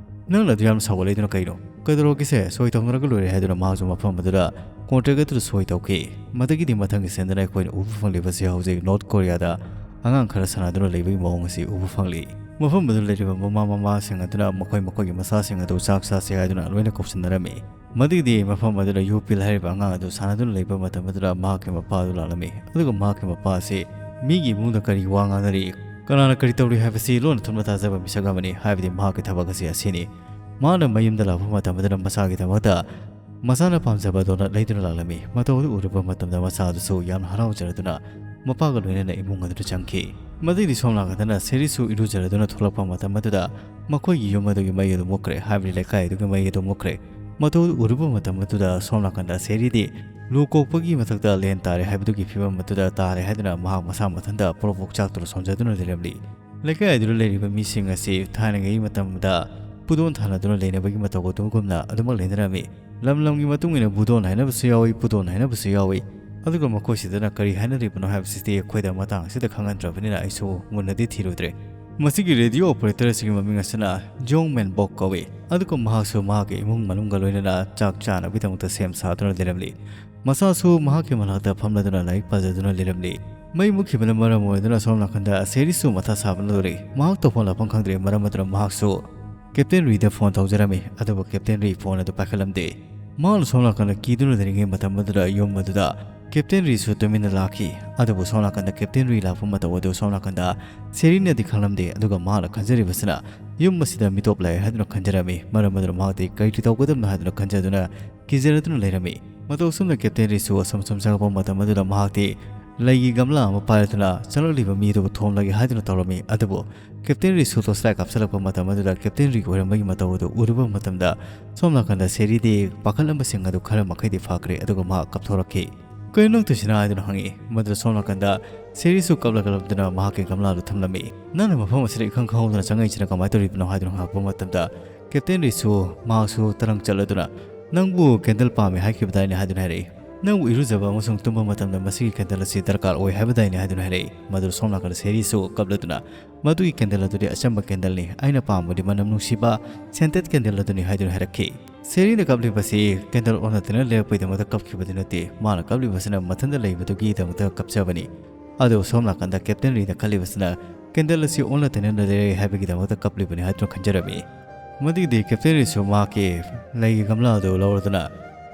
"ꯅꯪꯅ ꯑꯗꯨ ꯌꯥꯝ ꯁꯥꯎꯒꯠꯂꯛꯏꯗꯨꯅ ꯀꯩꯅꯣ? ꯀꯩꯗꯧꯔꯒꯦꯁꯦ? ꯁꯣꯏ ꯇꯧꯅꯔꯒ ꯂꯣꯏꯔꯦ" ꯍꯥꯏꯗꯨꯅ ꯃꯍꯥꯛꯁꯨ ꯃꯐꯝ ꯑꯗꯨꯗ ꯀꯣꯟꯇ꯭ꯔꯦꯛ ꯑꯗꯨꯗ ꯁꯣꯏ ꯇꯧꯈꯤ꯫ ꯃꯗꯒꯤꯗꯤ ꯃꯊꯪꯒꯤ ꯁꯦꯟꯗꯅ ꯑꯩꯈꯣꯏꯅ ꯎꯕ ꯐꯪꯂꯤꯕꯁꯤ ꯍꯧꯖꯤꯛ ꯅꯣꯔꯠ ꯀꯣꯔꯤꯌꯥꯗ ꯑꯉꯥꯡ ꯈꯔ ꯁꯥꯟꯅꯗꯨꯅ ꯂꯩꯕꯒꯤ ꯃꯑꯣꯡ ꯑꯁꯤ ꯎꯕ ꯐꯪꯂꯤ꯫ ꯃꯐꯝ ꯑꯗꯨꯗ ꯂꯩꯔꯤꯕ ꯃꯃꯥ ꯃꯃꯥꯁꯤꯡ ꯑꯗꯨꯅ ꯃꯈꯣꯏ ꯃꯈꯣꯏꯒꯤ ꯃꯆꯥꯁꯤꯡ ꯑꯗꯨ ꯆꯥꯛ ꯆꯥꯁꯤ ꯍꯥꯏꯗꯨꯅ ꯂꯣꯏꯅ ꯀꯧꯁꯤꯟꯅꯔꯝꯃꯤ꯫ ꯃꯗꯨꯒꯤꯗꯤ ꯃꯐꯝ ꯑꯗꯨꯗ ꯌꯨ ꯄꯤꯜ ꯍꯥꯏꯔꯤꯕ ꯑꯉꯥꯡ ꯑꯗꯨ ꯁꯥꯟꯅꯗꯨꯅ ꯂꯩꯕ ꯃꯇꯝ ꯑꯗꯨꯗ ꯃꯍꯥꯛꯀꯤ ꯃꯄꯥ ꯑꯗꯨ ꯂꯥꯛꯂꯝꯃꯤ꯫ ꯑꯗꯨꯒ ꯃꯍꯥꯛꯀꯤ ꯃꯄꯥ ꯑꯁꯤ ꯃꯤꯒꯤ ꯏꯃꯨꯡꯗ ꯀꯔꯤ ꯋꯥ ꯉꯥꯡꯅꯔꯤ, ꯀꯅꯥꯅ ꯀꯔꯤ ꯇꯧꯔꯤ ꯍꯥꯏꯕꯁꯤ ꯂꯣꯟꯅ ꯊꯨꯞꯅ ꯇꯥꯖꯕ ꯃꯤꯁꯛ ꯑꯃꯅꯤ, ꯍꯥꯏꯕꯗꯤ ꯃꯍꯥꯛꯀꯤ ꯊꯕꯛ ꯑꯁꯤ ꯑꯁꯤꯅꯤ꯫ ꯃꯍꯥꯛꯅ ꯃꯌꯨꯝꯗ ꯂꯥꯛꯄ ꯃꯇꯝ ꯑꯗꯨꯗ ꯃꯁꯥꯒꯤꯗꯃꯛꯇ ꯃꯆꯥꯅ ꯄꯥꯝꯖꯕ ꯗꯣꯅꯠ ꯂꯩꯗꯨꯅ ꯂꯥꯛꯂꯝꯃꯤ꯫ ꯃꯇꯧ ꯑꯗꯨ ꯎꯔꯨꯕ ꯃꯇꯝꯗ ꯃꯆꯥ ꯑꯗꯨꯁꯨ ꯌꯥꯝꯅ ꯍꯔꯥꯎꯖꯔꯗꯨꯅ ꯃꯄꯥꯒ ꯂꯣꯏꯅꯅ ꯏꯃꯨꯡ ꯑꯗꯨꯗ ꯆꯪꯈꯤ꯫ ꯃꯗꯨꯗꯤ ꯁꯣꯝ ꯅꯥꯀꯟꯗꯅ ꯁꯦꯔꯤꯁꯨ ꯏꯔꯨꯖꯔꯗꯨꯅ ꯊꯣꯛꯂꯛꯄ ꯃꯇꯝ ꯑꯗꯨꯗ ꯃꯈꯣꯏꯒꯤ ꯌꯨꯝ ꯑꯗꯨꯒꯤ ꯃꯩ ꯑꯗꯨ ꯃꯨꯠꯈ꯭ꯔꯦ, ꯍꯥꯏꯕꯗꯤ ꯂꯩꯀꯥꯏ ꯑꯗꯨꯒꯤ ꯃꯩ ꯑꯗꯨ ꯃꯨꯠꯈ꯭ꯔꯦ꯫ ꯃꯇꯧ ꯑꯗꯨ ꯎꯔꯨꯕ ꯃꯇꯝ ꯑꯗꯨꯗ ꯁꯣꯝ ꯅꯥꯀꯟꯗ ꯁꯦꯔꯤꯗꯤ ꯂꯨ ꯀꯣꯛꯄꯒꯤ ꯃꯊꯛꯇ ꯂꯦꯟ ꯇꯥꯔꯦ ꯍꯥꯏꯕꯗꯨꯒꯤ ꯐꯤꯕꯝ ꯑꯗꯨꯗ ꯇꯥꯔꯦ ꯍꯥꯏꯗꯨꯅ ꯃꯍꯥꯛ ꯃꯁꯥ ꯃꯊꯟꯇ ꯄ꯭ꯔꯣꯛ ꯄ꯭ꯔꯣꯛ ꯆꯥꯛꯇꯨꯅ ꯁꯣꯟꯖꯗꯨꯅ ꯂꯩꯔꯝꯂꯤ꯫ ꯂꯩꯀꯥꯏ ꯑꯗꯨꯗ ꯂꯩꯔꯤꯕ ꯃꯤꯁꯤꯡ ꯑꯁꯤ ꯊꯥꯏꯅꯉꯩ ꯃꯇꯝꯗ ꯄꯨꯗꯣꯟ ꯊꯥꯅꯗꯨꯅ ꯂꯩꯅꯕꯒꯤ ꯃꯇꯧ ꯑꯗꯨꯒꯨꯝꯅ ꯑꯗꯨꯃꯛ ꯂꯩꯅꯔꯝꯃꯤ꯫ ꯂꯝ ꯂꯝꯒꯤ ꯃꯇꯨꯡ ꯏꯟꯅ ꯕꯨꯗꯣꯟ ꯍꯥꯏꯅꯕꯁꯨ ꯌꯥꯎꯏ, ꯄꯨꯗꯣꯟ ꯍꯥꯏꯅꯕꯁꯨ ꯌꯥꯎꯏ꯫ ꯑꯗꯨꯒ ꯃꯈꯣꯏꯁꯤꯗꯅ ꯀꯔꯤ ꯍꯥꯏꯅꯔꯤꯕꯅꯣ ꯍꯥꯏꯕꯁꯤꯗꯤ ꯑꯩꯈꯣꯏꯗ ꯃꯇꯥꯡ ꯑꯁꯤꯗ ꯈꯪꯍꯟꯗ꯭ꯔꯕꯅꯤꯅ ꯑꯩꯁꯨ ꯃꯨꯟꯅꯗꯤ ꯊꯤꯔꯨꯗ꯭ꯔꯦ꯫ ꯃꯁꯤꯒꯤ ꯔꯦꯗꯤꯑꯣ ꯑꯣꯄꯔꯦꯇꯔ ꯑꯁꯤꯒꯤ ꯃꯃꯤꯡ ꯑꯁꯤꯅ ꯖꯣꯡ ꯃꯦꯟꯕꯣꯛ ꯀꯧꯏ꯫ ꯑꯗꯨꯒ ꯃꯍꯥꯛꯁꯨ ꯃꯍꯥꯛꯀꯤ ꯏꯃꯨꯡ ꯃꯅꯨꯡꯒ ꯂꯣꯏꯅꯅ ꯆꯥꯛ ꯆꯥꯅꯕꯒꯤꯗꯃꯛꯇ ꯁꯦꯝ ꯁꯥꯗꯨꯅ ꯂꯩꯔꯝꯂꯤ꯫ ꯃꯆꯥꯁꯨ ꯃꯍꯥꯛꯀꯤ ꯃꯅꯥꯛꯇ ꯐꯝꯂꯗꯨꯅ ꯂꯥꯏꯔꯤꯛ ꯄꯥꯖꯗꯨꯅ ꯂꯩꯔꯝꯂꯤ꯫ ꯃꯩ ꯃꯨꯠꯈꯤꯕꯅ ꯃꯔꯝ ꯑꯣꯏꯗꯨꯅ ꯁꯣꯝ ꯅꯥꯀꯟꯗ ꯁꯦꯔꯤꯁꯁꯨ ꯃꯊꯥ ꯁꯥꯕꯅ ꯂꯣꯏꯔꯦ꯫ ꯃꯍꯥꯛ ꯇꯧꯐꯝ ꯂꯥꯛꯐꯝ ꯈꯪꯗ꯭ꯔꯦ꯫ ꯃꯔꯝ ꯑꯗꯨꯅ ꯃꯍꯥꯛꯁꯨ ꯀꯦꯞꯇꯦꯟ ꯔꯤꯗ ꯐꯣꯟ ꯇꯧꯖꯔꯝꯃꯤ, ꯑꯗꯨꯕꯨ ꯀꯦꯞꯇꯦꯟ ꯔꯤ ꯐꯣꯟ ꯑꯗꯨ ꯄꯥꯏꯈꯠꯂꯝꯗꯦ꯫ ꯃꯍꯥꯛꯅ ꯁꯣꯝ ꯅꯥꯀꯟꯗ ꯀꯤꯗꯨꯅ ꯂꯩꯔꯤꯉꯩ ꯃꯇꯝ ꯑꯗꯨꯗ ꯌꯨꯝ ꯑꯗꯨꯗ ꯀꯦꯞꯇꯦꯟ ꯔꯤꯁꯨ ꯇꯨꯃꯤꯟꯅ ꯂꯥꯛꯈꯤ꯫ ꯑꯗꯨꯕꯨ ꯁꯣꯝ ꯅꯥꯀꯟꯗ ꯀꯦꯞꯇꯦꯟ ꯔꯤ ꯂꯥꯛꯄ ꯃꯇꯧ ꯑꯗꯨ ꯁꯣꯝ ꯅꯥꯀꯟꯗ ꯁꯦꯔꯤꯅꯗꯤ ꯈꯪꯂꯝꯗꯦ꯫ ꯑꯗꯨꯒ ꯃꯍꯥꯛꯅ ꯈꯟꯖꯔꯤꯕꯁꯤꯅ ꯌꯨꯝ ꯑꯁꯤꯗ ꯃꯤꯇꯣꯞ ꯂꯥꯛꯑꯦ ꯍꯥꯏꯗꯨꯅ ꯈꯟꯖꯔꯝꯃꯤ꯫ ꯃꯔꯝ ꯑꯗꯨꯅ ꯃꯍꯥꯛꯇꯤ ꯀꯔꯤ ꯇꯧꯒꯗꯕꯅꯣ ꯍꯥꯏꯗꯨꯅ ꯈꯟꯖꯗꯨꯅ ꯀꯤꯖꯔꯗꯨꯅ ꯂꯩꯔꯝꯃꯤ꯫ ꯃꯇꯧ ꯑꯁꯨꯝꯅ ꯀꯦꯞꯇꯦꯟ ꯔꯤꯁꯨ ꯑꯁꯨꯝ ꯑꯁꯨꯝ ꯆꯪꯂꯛꯄ ꯃꯇꯝ ꯑꯗꯨꯗ ꯃꯍꯥꯛꯇꯤ ꯂꯩꯒꯤ ꯒꯝꯂꯥ ꯑꯃ ꯄꯥꯏꯔꯗꯨꯅ ꯆꯪꯂꯛꯂꯤꯕ ꯃꯤ ꯑꯗꯨꯕꯨ ꯊꯣꯝꯂꯒꯦ ꯍꯥꯏꯗꯨꯅ ꯇꯧꯔꯝꯃꯤ꯫ ꯑꯗꯨꯕꯨ ꯀꯦꯞꯇꯦꯟ ꯔꯤꯁꯨ ꯇꯣꯔꯆꯂꯥꯏꯠ ꯀꯥꯞꯁꯤꯜꯂꯛꯄ ꯃꯇꯝ ꯑꯗꯨꯗ ꯀꯦꯞꯇꯦꯟ ꯔꯤ ꯑꯣꯏꯔꯝꯕꯒꯤ ꯃꯇꯧ ꯑꯗꯨ ꯎꯔꯨꯕ ꯃꯇꯝꯗ ꯁꯣꯝ ꯅꯥꯀꯟꯗ ꯁꯦꯔꯤꯗꯤ ꯄꯥꯈꯠꯂꯝꯕꯁꯤꯡ ꯑꯗꯨ ꯈꯔ ꯃꯈꯩꯗꯤ ꯐꯈ꯭ꯔꯦ, ꯑꯗꯨꯒ ꯃꯍꯥꯛ ꯀꯞꯊꯣꯔꯛꯈꯤ꯫ "ꯀꯔꯤꯅꯣ ꯅꯪ ꯇꯧꯏꯁꯤꯅ?" ꯍꯥꯏꯗꯨꯅ ꯍꯪꯉꯤ꯫ ꯃꯗꯨꯗ ꯁꯣꯝ ꯅꯥꯀꯟꯗ ꯁꯦꯔꯤꯁꯨ ꯀꯞꯂ ꯀꯞꯂꯗꯨꯅ ꯃꯍꯥꯛꯀꯤ ꯒꯝꯂꯥꯗꯨ ꯊꯝꯂꯝꯃꯤ꯫ "ꯅꯪꯅ ꯃꯐꯝ ꯑꯁꯤꯗ ꯏꯈꯪ ꯈꯪꯍꯧꯗꯅ ꯆꯪꯉꯛꯏꯁꯤꯅ ꯀꯃꯥꯏꯅ ꯇꯧꯔꯤꯕꯅꯣ?" ꯍꯥꯏꯗꯨꯅ ꯍꯪꯉꯛꯄ ꯃꯇꯝꯗ ꯀꯦꯞꯇꯦꯟ ꯔꯤꯁꯨ ꯃꯍꯥꯛꯁꯨ ꯇꯔꯪ ꯆꯠꯂꯗꯨꯅ, "ꯅꯪꯕꯨ ꯀꯦꯟꯗꯜ ꯄꯥꯝꯃꯤ ꯍꯥꯏꯈꯤꯕꯗꯥꯏꯅꯦ?" ꯍꯥꯏꯗꯨꯅ ꯍꯥꯏꯔꯛꯏ꯫ "ꯅꯪꯕꯨ ꯏꯔꯨꯖꯕ ꯑꯃꯁꯨꯡ ꯇꯨꯝꯕ ꯃꯇꯝꯗ ꯃꯁꯤꯒꯤ ꯀꯦꯟꯗꯜ ꯑꯁꯤ ꯗꯔꯀꯥꯔ ꯑꯣꯏ ꯍꯥꯏꯕꯗꯥꯏꯅꯦ?" ꯍꯥꯏꯗꯨꯅ ꯍꯥꯏꯔꯛꯏ꯫ ꯃꯗꯨ ꯁꯣꯝ ꯅꯥꯀꯟꯗ ꯁꯦꯔꯤꯁꯨ ꯀꯞꯂꯗꯨꯅ, "ꯃꯗꯨꯒꯤ ꯀꯦꯟꯗꯜ ꯑꯗꯨꯗꯤ ꯑꯆꯝꯕ ꯀꯦꯟꯗꯜꯅꯤ, ꯑꯩꯅ ꯄꯥꯝꯕꯗꯤ ꯃꯅꯝ ꯅꯨꯡꯁꯤꯕ ꯁꯦꯟꯇꯦꯠ ꯀꯦꯟꯗꯜ ꯑꯗꯨꯅꯤ" ꯍꯥꯏꯗꯨꯅ ꯍꯥꯏꯔꯛꯈꯤ꯫ ꯁꯦꯔꯤꯅ ꯀꯞꯂꯤꯕꯁꯤ ꯀꯦꯟꯗꯜ ꯑꯣꯟꯅ ꯇꯩꯅ ꯂꯩꯔꯛꯄꯒꯤꯗꯃꯛꯇ ꯀꯞꯈꯤꯕꯗꯤ ꯅꯠꯇꯦ, ꯃꯥꯅ ꯀꯞꯂꯤꯕꯁꯤꯅ ꯃꯊꯟꯇ ꯂꯩꯕꯗꯨꯒꯤꯗꯃꯛꯇ ꯀꯞꯆꯕꯅꯤ꯫ ꯑꯗꯨ ꯁꯣꯝ ꯅꯥꯀꯟꯗ ꯀꯦꯞꯇꯦꯟ ꯔꯤꯅ ꯈꯜꯂꯤꯕꯁꯤꯅ ꯀꯦꯟꯗꯜ ꯑꯁꯤ ꯑꯣꯟꯅ ꯇꯩꯅꯅ ꯂꯩꯔꯦ ꯍꯥꯏꯕꯒꯤꯗꯃꯛꯇ ꯀꯞꯂꯤꯕꯅꯤ ꯍꯥꯏꯗꯨꯅ ꯈꯟꯖꯔꯝꯃꯤ꯫ ꯃꯗꯨꯒꯤꯗꯤ ꯀꯦꯞꯇꯦꯟ ꯔꯤꯁꯨ ꯃꯍꯥꯛꯀꯤ ꯂꯩꯒꯤ ꯒꯝꯂꯥ ꯑꯗꯨ ꯂꯧꯔꯗꯨꯅ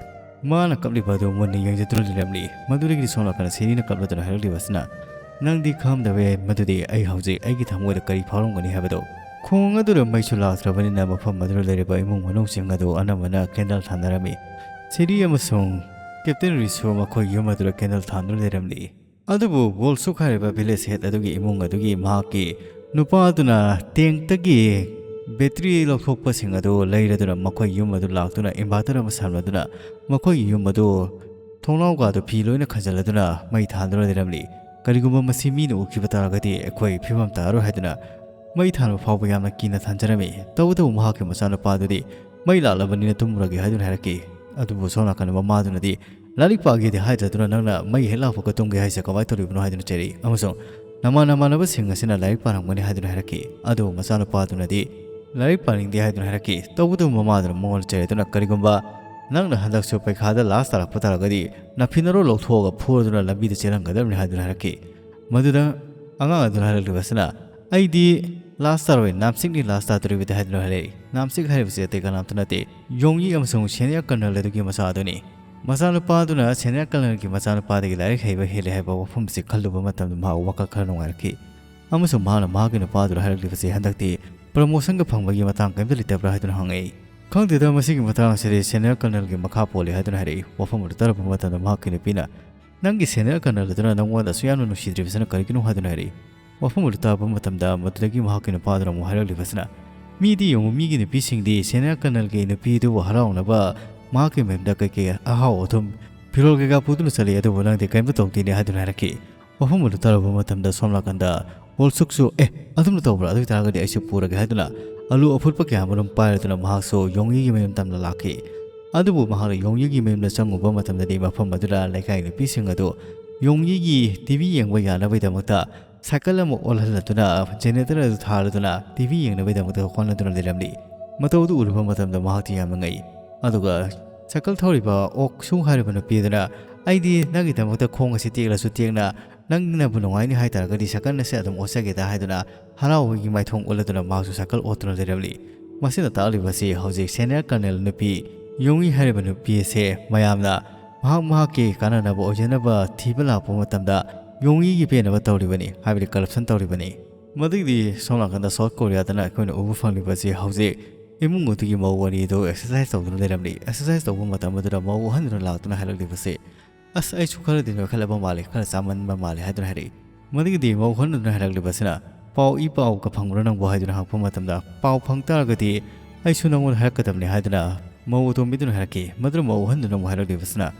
ꯃꯥꯅ ꯀꯞꯂꯤꯕ ꯑꯗꯨ ꯃꯨꯟꯅ ꯌꯦꯡꯖꯗꯨꯅ ꯂꯩꯔꯝꯂꯤ꯫ ꯃꯗꯨꯗꯒꯤꯗꯤ ꯁꯣꯝ ꯅꯥꯀꯟꯗ ꯁꯦꯔꯤꯅ ꯀꯞꯂꯗꯨꯅ ꯍꯥꯏꯔꯛꯂꯤꯕꯁꯤꯅ, "ꯅꯪꯗꯤ ꯈꯪꯂꯝꯗꯕ ꯌꯥꯏ ꯃꯗꯨꯗꯤ ꯑꯩ ꯍꯧꯖꯤꯛ ꯑꯩꯒꯤ ꯊꯃꯣꯏꯗ ꯀꯔꯤ ꯐꯥꯎꯔꯝꯒꯅꯤ ꯍꯥꯏꯕꯗꯨ"꯫ ꯈꯨꯡꯒꯪ ꯑꯗꯨꯗ ꯃꯩꯁꯨ ꯂꯥꯛꯇ꯭ꯔꯕꯅꯤꯅ ꯃꯐꯝ ꯑꯗꯨꯗ ꯂꯩꯔꯤꯕ ꯏꯃꯨꯡ ꯃꯅꯨꯡꯁꯤꯡ ꯑꯗꯨ ꯑꯅꯝꯕꯅ ꯀꯦꯟꯗꯜ ꯊꯥꯟꯅꯔꯝꯃꯤ꯫ ꯁꯤꯔꯤ ꯑꯃꯁꯨꯡ ꯀꯦꯞꯇꯦꯟ ꯔꯤꯁꯨ ꯃꯈꯣꯏ ꯌꯨꯝ ꯑꯗꯨꯗ ꯀꯦꯟꯗꯜ ꯊꯥꯟꯗꯨꯅ ꯂꯩꯔꯝꯂꯤ꯫ ꯑꯗꯨꯕꯨ ꯒꯣꯜꯁꯨꯛ ꯍꯥꯏꯔꯤꯕ ꯚꯤꯂꯦꯖ ꯍꯦꯗ ꯑꯗꯨꯒꯤ ꯏꯃꯨꯡ ꯑꯗꯨꯒꯤ ꯃꯍꯥꯛꯀꯤ ꯅꯨꯄꯥ ꯑꯗꯨꯅ ꯇꯦꯡꯇꯒꯤ ꯕꯦꯇ꯭ꯔꯤ ꯂꯧꯊꯣꯛꯄꯁꯤꯡ ꯑꯗꯨ ꯂꯩꯔꯗꯨꯅ ꯃꯈꯣꯏ ꯌꯨꯝ ꯑꯗꯨ ꯂꯥꯛꯇꯨꯅ ꯏꯟꯚꯥꯏꯇꯔ ꯑꯃ ꯁꯥꯟꯅꯗꯨꯅ ꯃꯈꯣꯏꯒꯤ ꯌꯨꯝ ꯑꯗꯨ ꯊꯣꯡꯅꯥꯎꯒꯥꯗꯨ ꯐꯤ ꯂꯣꯏꯅ ꯈꯟꯖꯤꯜꯂꯗꯨꯅ ꯃꯩ ꯊꯥꯟꯗꯨꯅ ꯂꯩꯔꯝꯂꯤ꯫ "ꯀꯔꯤꯒꯨꯝꯕ ꯃꯁꯤ ꯃꯤꯅ ꯎꯈꯤꯕ ꯇꯥꯔꯒꯗꯤ ꯑꯩꯈꯣꯏ ꯐꯤꯕꯝ ꯇꯥꯔꯔꯣꯏ" ꯍꯥꯏꯗꯨꯅ ꯃꯩ ꯊꯥꯟꯕ ꯐꯥꯎꯕ ꯌꯥꯝꯅ ꯀꯤꯅ ꯊꯥꯟꯖꯔꯝꯃꯤ꯫ ꯇꯧꯕꯇꯕꯨ ꯃꯍꯥꯛꯀꯤ ꯃꯆꯥꯅꯨꯄꯥꯗꯨꯗꯤ "ꯃꯩ ꯂꯥꯛꯂꯕꯅꯤꯅ ꯇꯨꯝꯃꯨꯔꯒꯦ" ꯍꯥꯏꯗꯨꯅ ꯍꯥꯏꯔꯛꯈꯤ꯫ ꯑꯗꯨꯕꯨ ꯁꯣꯝ ꯅꯥꯀꯟꯗ ꯃꯃꯥꯗꯨꯅꯗꯤ "ꯂꯥꯏꯔꯤꯛ ꯄꯥꯒꯦꯗꯤ ꯍꯥꯏꯗ꯭ꯔꯗꯨꯅ ꯅꯪꯅ ꯃꯩ ꯍꯦꯛ ꯂꯥꯛꯄꯒ ꯇꯨꯝꯒꯦ ꯍꯥꯏꯁꯦ ꯀꯃꯥꯏꯅ ꯇꯧꯔꯤꯕꯅꯣ?" ꯍꯥꯏꯗꯨꯅ ꯆꯩꯔꯛꯏ꯫ ꯑꯃꯁꯨꯡ "ꯅꯃꯥꯟ ꯅꯃꯥꯟꯅꯕꯁꯤꯡ ꯑꯁꯤꯅ ꯂꯥꯏꯔꯤꯛ ꯄꯥꯔꯝꯒꯅꯤ" ꯍꯥꯏꯗꯨꯅ ꯍꯥꯏꯔꯛꯈꯤ꯫ ꯑꯗꯨꯕꯨ ꯃꯆꯥꯅꯨꯄꯥꯗꯨꯅꯗꯤ "ꯂꯥꯏꯔꯤꯛ ꯄꯥꯅꯤꯡꯗꯦ" ꯍꯥꯏꯗꯨꯅ ꯍꯥꯏꯔꯛꯈꯤ꯫ ꯇꯧꯕꯇꯕꯨ ꯃꯃꯥꯗꯨꯅ ꯃꯉꯣꯟꯗ ꯆꯩꯔꯗꯨꯅ "ꯀꯔꯤꯒꯨꯝꯕ ꯅꯪꯅ ꯍꯟꯗꯛꯁꯨ ꯄꯩꯈꯥꯗ ꯂꯥꯁ ꯇꯥꯔꯛꯄ ꯇꯥꯔꯒꯗꯤ ꯅꯐꯤꯅꯔꯣ ꯂꯧꯊꯣꯛꯑꯒ ꯐꯨꯔꯗꯨꯅ ꯂꯝꯕꯤꯗ ꯆꯦꯜꯍꯟꯒꯗꯕꯅꯤ" ꯍꯥꯏꯗꯨꯅ ꯍꯥꯏꯔꯛꯈꯤ꯫ ꯃꯗꯨꯗ ꯑꯉꯥꯡ ꯑꯗꯨꯅ ꯍꯥꯏꯔꯛꯂꯤꯕꯁꯤꯅ "ꯑꯩꯗꯤ ꯂꯥꯁ ꯇꯥꯔꯣꯏ, ꯅꯥꯝꯁꯤꯛꯅꯤ ꯂꯥꯁ ꯇꯥꯗꯣꯔꯤꯕꯗꯤ" ꯍꯥꯏꯗꯨꯅ ꯍꯥꯏꯔꯛꯏ꯫ ꯅꯥꯝꯁꯤꯛ ꯍꯥꯏꯔꯤꯕꯁꯤ ꯑꯇꯩ ꯀꯅꯥꯝꯇ ꯅꯠꯇꯦ, ꯌꯣꯡꯌꯤ ꯑꯃꯁꯨꯡ ꯁꯦꯅꯤꯌꯔ ꯀꯔꯅꯦꯜ ꯑꯗꯨꯒꯤ ꯃꯆꯥ ꯑꯗꯨꯅꯤ꯫ ꯃꯆꯥꯅꯨꯄꯥ ꯑꯗꯨꯅ ꯁꯦꯅꯤꯌꯔ ꯀꯔꯅꯦꯜꯒꯤ ꯃꯆꯥꯅꯨꯄꯥꯗꯒꯤ ꯂꯥꯏꯔꯤꯛ ꯍꯩꯕ ꯍꯦꯜꯂꯦ ꯍꯥꯏꯕ ꯋꯥꯐꯝꯁꯤ ꯈꯜꯂꯨꯕ ꯃꯇꯝꯗ ꯃꯍꯥꯛ ꯋꯥꯈꯜ ꯈꯔ ꯅꯨꯡꯉꯥꯏꯔꯛꯈꯤ꯫ ꯑꯃꯁꯨꯡ ꯃꯍꯥꯛꯅ ꯃꯍꯥꯛꯀꯤ ꯅꯨꯄꯥꯗꯨꯗ ꯍꯥꯏꯔꯛꯂꯤꯕꯁꯤ ꯍꯟꯗꯛꯇꯤ ꯄ꯭ꯔꯃꯣꯁꯟꯒ ꯐꯪꯕꯒꯤ ꯃꯇꯥꯡ ꯀꯔꯤꯝꯇ ꯂꯩꯇꯕ꯭ꯔꯥ ꯍꯥꯏꯗꯨꯅ ꯍꯪꯉꯛꯏ꯫ "ꯈꯪꯗꯦꯗ, ꯃꯁꯤꯒꯤ ꯃꯇꯥꯡ ꯑꯁꯤꯗꯤ ꯁꯦꯅꯤꯌꯔ ꯀꯔꯅꯦꯜꯒꯤ ꯃꯈꯥ ꯄꯣꯜꯂꯤ" ꯍꯥꯏꯗꯨꯅ ꯍꯥꯏꯔꯛꯏ꯫ ꯋꯥꯐꯝ ꯑꯗꯨ ꯇꯥꯔꯕ ꯃꯇꯝꯗ ꯃꯍꯥꯛꯀꯤ ꯅꯨꯄꯤꯅ "ꯅꯪꯒꯤ ꯁꯦꯅꯤꯌꯔ ꯀꯔꯅꯦꯜ ꯑꯗꯨꯅ ꯅꯪꯉꯣꯟꯗ ꯑꯁꯨꯛ ꯌꯥꯝꯅ ꯅꯨꯡꯁꯤꯗ꯭ꯔꯤꯕꯁꯤꯅ ꯀꯔꯤꯒꯤꯅꯣ?" ꯍꯥꯏꯗꯨꯅ ꯍꯥꯏꯔꯛꯏ꯫ ꯋꯥꯐꯝ ꯑꯗꯨ ꯇꯥꯕ ꯃꯇꯝꯗ ꯃꯗꯨꯗꯒꯤ ꯃꯍꯥꯛꯀꯤ ꯅꯨꯄꯥꯗꯨꯅ ꯑꯃꯨꯛ ꯍꯥꯏꯔꯛꯂꯤꯕꯁꯤꯅ, "ꯃꯤꯗꯤ ꯌꯦꯡꯉꯨ, ꯃꯤꯒꯤ ꯅꯨꯄꯤꯁꯤꯡꯗꯤ ꯁꯦꯅꯤꯌꯔ ꯀꯔꯅꯦꯜꯒꯤ ꯅꯨꯄꯤꯗꯨꯕꯨ ꯍꯔꯥꯎꯅꯕ ꯃꯍꯥꯛꯀꯤ ꯃꯌꯨꯝꯗ ꯀꯩꯀꯩ ꯑꯍꯥꯎ ꯑꯊꯨꯝ, ꯐꯤꯔꯣꯜ ꯀꯩꯀꯥ ꯄꯨꯗꯨꯅ ꯆꯠꯂꯤ, ꯑꯗꯨꯕꯨ ꯅꯪꯗꯤ ꯀꯔꯤꯝꯇ ꯇꯧꯗꯦꯅꯦ" ꯍꯥꯏꯗꯨꯅ ꯍꯥꯏꯔꯛꯈꯤ꯫ ꯋꯥꯐꯝ ꯑꯗꯨ ꯇꯥꯔꯨꯕ ꯃꯇꯝꯗ ꯁꯣꯝ ꯅꯥꯀꯟꯗ ꯋꯣꯜꯁꯨꯛꯁꯨ, "ꯑꯦ, ꯑꯗꯨꯝꯅ ꯇꯧꯕ꯭ꯔꯥ? ꯑꯗꯨ ꯑꯣꯏꯇꯥꯔꯒꯗꯤ ꯑꯩꯁꯨ ꯄꯨꯔꯒꯦ" ꯍꯥꯏꯗꯨꯅ ꯑꯂꯨ ꯑꯐꯨꯠꯄ ꯀꯌꯥ ꯃꯔꯨꯝ ꯄꯥꯏꯔꯗꯨꯅ ꯃꯍꯥꯛꯁꯨ ꯌꯣꯡꯌꯤꯒꯤ ꯃꯌꯨꯝ ꯇꯝꯅ ꯂꯥꯛꯈꯤ꯫ ꯑꯗꯨꯕꯨ ꯃꯍꯥꯛꯅ ꯌꯣꯡꯌꯤꯒꯤ ꯃꯌꯨꯝꯗ ꯆꯪꯉꯨꯕ ꯃꯇꯝꯗꯗꯤ ꯃꯐꯝ ꯑꯗꯨꯗ ꯂꯩꯀꯥꯏ ꯅꯨꯄꯤꯁꯤꯡ ꯑꯗꯨ ꯌꯣꯡꯌꯤꯒꯤ ꯇꯤꯚꯤ ꯌꯦꯡꯕ ꯌꯥꯅꯕꯒꯤꯗꯃꯛꯇ ꯁꯥꯏꯀꯜ ꯑꯃ ꯑꯣꯜꯍꯜꯂꯗꯨꯅ ꯖꯦꯅꯦꯔꯦꯇꯔ ꯑꯗꯨ ꯊꯥꯔꯗꯨꯅ ꯇꯤꯚꯤ ꯌꯦꯡꯅꯕꯒꯤꯗꯃꯛꯇ ꯍꯣꯠꯅꯗꯨꯅ ꯂꯩꯔꯝꯂꯤ꯫ ꯃꯇꯧ ꯑꯗꯨ ꯎꯔꯨꯕ ꯃꯇꯝꯗ ꯃꯍꯥꯛꯇꯤ ꯌꯥꯝꯅ ꯉꯛꯏ꯫ ꯑꯗꯨꯒ ꯁꯥꯏꯀꯜ ꯊꯧꯔꯤꯕ ꯑꯣꯛꯁꯨ ꯍꯥꯏꯔꯤꯕ ꯅꯨꯄꯤ ꯑꯗꯨꯅ, "ꯑꯩꯗꯤ ꯅꯪꯒꯤꯗꯃꯛꯇ ꯈꯣꯡ ꯑꯁꯤ ꯇꯦꯛꯂꯁꯨ ꯇꯦꯛꯅ ꯅꯪꯅꯕꯨ ꯅꯨꯡꯉꯥꯏꯅꯤ ꯍꯥꯏꯇꯥꯔꯒꯗꯤ ꯁꯥꯏꯀꯜ ꯑꯁꯤ ꯑꯗꯨꯝ ꯑꯣꯠꯆꯒꯦꯗ" ꯍꯥꯏꯗꯨꯅ ꯍꯔꯥꯎꯕꯒꯤ ꯃꯥꯏꯊꯣꯡ ꯎꯠꯂꯗꯨꯅ ꯃꯍꯥꯛꯁꯨ ꯁꯥꯏꯀꯜ ꯑꯣꯠꯇꯨꯅ ꯂꯩꯔꯝꯂꯤ꯫ ꯃꯁꯤꯅ ꯇꯥꯛꯂꯤꯕꯁꯤ ꯍꯧꯖꯤꯛ ꯁꯦꯅꯤꯌꯔ ꯀꯔꯅꯦꯜ ꯅꯨꯄꯤ ꯌꯣꯡꯌꯤ ꯍꯥꯏꯔꯤꯕ ꯅꯨꯄꯤ ꯑꯁꯦ ꯃꯌꯥꯝꯅ ꯃꯍꯥꯛ ꯃꯍꯥꯛꯀꯤ ꯀꯥꯟꯅꯅꯕ ꯑꯣꯏꯖꯅꯕ ꯊꯤꯕ ꯂꯥꯛꯄ ꯃꯇꯝꯗ ꯌꯣꯡꯌꯤꯒꯤ ꯄꯦꯟꯅꯕ ꯇꯧꯔꯤꯕꯅꯤ, ꯍꯥꯏꯕꯗꯤ ꯀꯔꯞꯁꯟ ꯇꯧꯔꯤꯕꯅꯤ꯫ ꯃꯗꯨꯒꯤꯗꯤ ꯁꯣꯝ ꯅꯥꯀꯟꯗ ꯁꯥꯎꯠ ꯀꯣꯔꯤꯌꯥꯗꯅ ꯑꯩꯈꯣꯏꯅ ꯎꯕ ꯐꯪꯂꯤꯕꯁꯤ ꯍꯧꯖꯤꯛ ꯏꯃꯨꯡ ꯑꯗꯨꯒꯤ ꯃꯧ ꯑꯅꯤꯗꯨ ꯑꯦꯛꯁꯔꯁꯥꯏꯁ ꯇꯧꯗꯨꯅ ꯂꯩꯔꯝꯂꯤ꯫ ꯑꯦꯛꯁꯔꯁꯥꯏꯁ ꯇꯧꯕ ꯃꯇꯝ ꯑꯗꯨꯗ ꯃꯧ ꯑꯍꯟꯗꯨꯅ ꯂꯥꯛꯇꯨꯅ ꯍꯥꯏꯔꯛꯂꯤꯕꯁꯤ, "ꯑꯁ, ꯑꯩꯁꯨ ꯈꯔꯗꯤ ꯅꯣꯏꯈꯠꯂꯕ ꯃꯥꯜꯂꯦ, ꯈꯔ ꯆꯥꯃꯟꯕ ꯃꯥꯜꯂꯦ" ꯍꯥꯏꯗꯨꯅ ꯍꯥꯏꯔꯛꯏ꯫ ꯃꯗꯨꯒꯤꯗꯤ ꯃꯧ ꯑꯍꯟꯗꯨꯅ ꯍꯥꯏꯔꯛꯂꯤꯕꯁꯤꯅ, "ꯄꯥꯎ, ꯏ ꯄꯥꯎꯒ ꯐꯪꯕ꯭ꯔꯣ ꯅꯪꯕꯨ?" ꯍꯥꯏꯗꯨꯅ ꯍꯪꯉꯛꯄ ꯃꯇꯝꯗ, "ꯄꯥꯎ ꯐꯪ ꯇꯥꯔꯒꯗꯤ ꯑꯩꯁꯨ ꯅꯪꯉꯣꯟꯗ ꯍꯥꯏꯔꯛꯀꯗꯕꯅꯤ" ꯍꯥꯏꯗꯨꯅ ꯃꯧ ꯑꯇꯣꯝꯕꯤꯗꯨꯅ ꯍꯥꯏꯔꯛꯈꯤ꯫ ꯃꯗꯨꯅ ꯃꯧ ꯑꯍꯟꯗꯨꯅ ꯑꯃꯨꯛ ꯍꯥꯏꯔꯛꯂꯤꯕꯁꯤꯅ,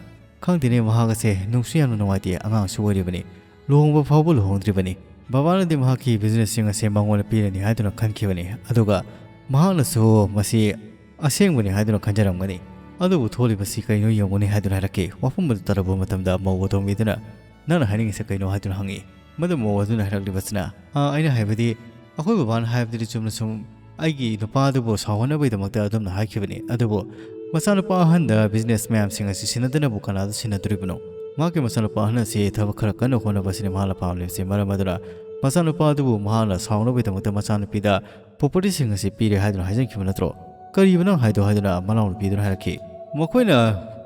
"ꯈꯪꯗꯦꯅꯦ, ꯃꯍꯥꯛ ꯑꯁꯦ ꯅꯨꯡꯁꯨ ꯌꯥꯝꯅ ꯅꯨꯡꯉꯥꯏꯇꯦ, ꯑꯉꯥꯡꯁꯨ ꯑꯣꯏꯔꯤꯕꯅꯤ, ꯂꯨꯍꯣꯡꯕ ꯐꯥꯎꯕ ꯂꯨꯍꯣꯡꯗ꯭ꯔꯤꯕꯅꯤ꯫ ꯕꯕꯥꯅꯗꯤ ꯃꯍꯥꯛꯀꯤ ꯕꯤꯖꯤꯅꯦꯁꯁꯤꯡ ꯑꯁꯦ ꯃꯉꯣꯟꯗ ꯄꯤꯔꯅꯤ ꯍꯥꯏꯗꯨꯅ ꯈꯟꯈꯤꯕꯅꯤ, ꯑꯗꯨꯒ ꯃꯍꯥꯛꯅꯁꯨ ꯃꯁꯤ ꯑꯁꯦꯡꯕꯅꯤ ꯍꯥꯏꯗꯨꯅ ꯈꯟꯖꯔꯝꯒꯅꯤ꯫ ꯑꯗꯨꯕꯨ ꯊꯣꯛꯂꯤꯕꯁꯤ ꯀꯩꯅꯣ ꯌꯦꯡꯉꯨꯅꯤ" ꯍꯥꯏꯗꯨꯅ ꯍꯥꯏꯔꯛꯈꯤ꯫ ꯋꯥꯐꯝ ꯑꯗꯨ ꯇꯥꯔꯕ ꯃꯇꯝꯗ ꯃꯧ ꯑꯇꯣꯝꯕꯤꯗꯨꯅ, "ꯅꯪꯅ ꯍꯥꯏꯅꯤꯡꯉꯤꯁꯦ ꯀꯩꯅꯣ?" ꯍꯥꯏꯗꯨꯅ ꯍꯪꯉꯤ꯫ ꯃꯗꯨ ꯃꯧ ꯑꯗꯨꯅ ꯍꯥꯏꯔꯛꯂꯤꯕꯁꯤꯅ, "ꯑꯥ, ꯑꯩꯅ ꯍꯥꯏꯕꯗꯤ, ꯑꯩꯈꯣꯏ ꯕꯕꯥꯅ ꯍꯥꯏꯕꯗꯨꯗꯤ ꯆꯨꯝꯅ ꯁꯨꯝ ꯑꯩꯒꯤ ꯅꯨꯄꯥ ꯑꯗꯨꯕꯨ ꯁꯥꯎꯍꯟꯅꯕꯒꯤꯗꯃꯛꯇ ꯑꯗꯨꯝꯅ ꯍꯥꯏꯈꯤꯕꯅꯤ, ꯑꯗꯨꯕꯨ ꯃꯆꯥꯅꯨꯄꯥ ꯑꯍꯟꯗ ꯕꯤꯖꯤꯅꯦꯁ ꯃꯌꯥꯝꯁꯤꯡ ꯑꯁꯤ ꯁꯤꯟꯅꯗꯅꯕꯨ ꯀꯅꯥꯗ ꯁꯤꯟꯅꯗꯣꯔꯤꯕꯅꯣ? ꯃꯍꯥꯛꯀꯤ ꯃꯆꯥꯅꯨꯄꯥ ꯑꯍꯟ ꯑꯁꯤ ꯊꯕꯛ ꯈꯔ ꯀꯟꯅ ꯍꯣꯠꯅꯕꯁꯤꯅꯤ ꯃꯍꯥꯛꯅ ꯄꯥꯝꯂꯤꯕꯁꯤ꯫ ꯃꯔꯝ ꯑꯗꯨꯅ ꯃꯆꯥꯅꯨꯄꯥ ꯑꯗꯨꯕꯨ ꯃꯍꯥꯛꯅ ꯁꯥꯎꯅꯕꯒꯤꯗꯃꯛꯇ ꯃꯆꯥꯅꯨꯄꯤꯗ ꯄ꯭ꯔꯣꯄꯔꯇꯤꯁꯤꯡ ꯑꯁꯤ ꯄꯤꯔꯦ ꯍꯥꯏꯗꯨꯅ ꯍꯥꯏꯖꯤꯟꯈꯤꯕ ꯅꯠꯇ꯭ꯔꯣ? ꯀꯔꯤꯕ ꯅꯪ ꯍꯥꯏꯗꯣ?" ꯍꯥꯏꯗꯨꯅ ꯃꯅꯥꯎꯅꯨꯄꯤꯗꯨꯅ ꯍꯥꯏꯔꯛꯈꯤ꯫ ꯃꯈꯣꯏꯅ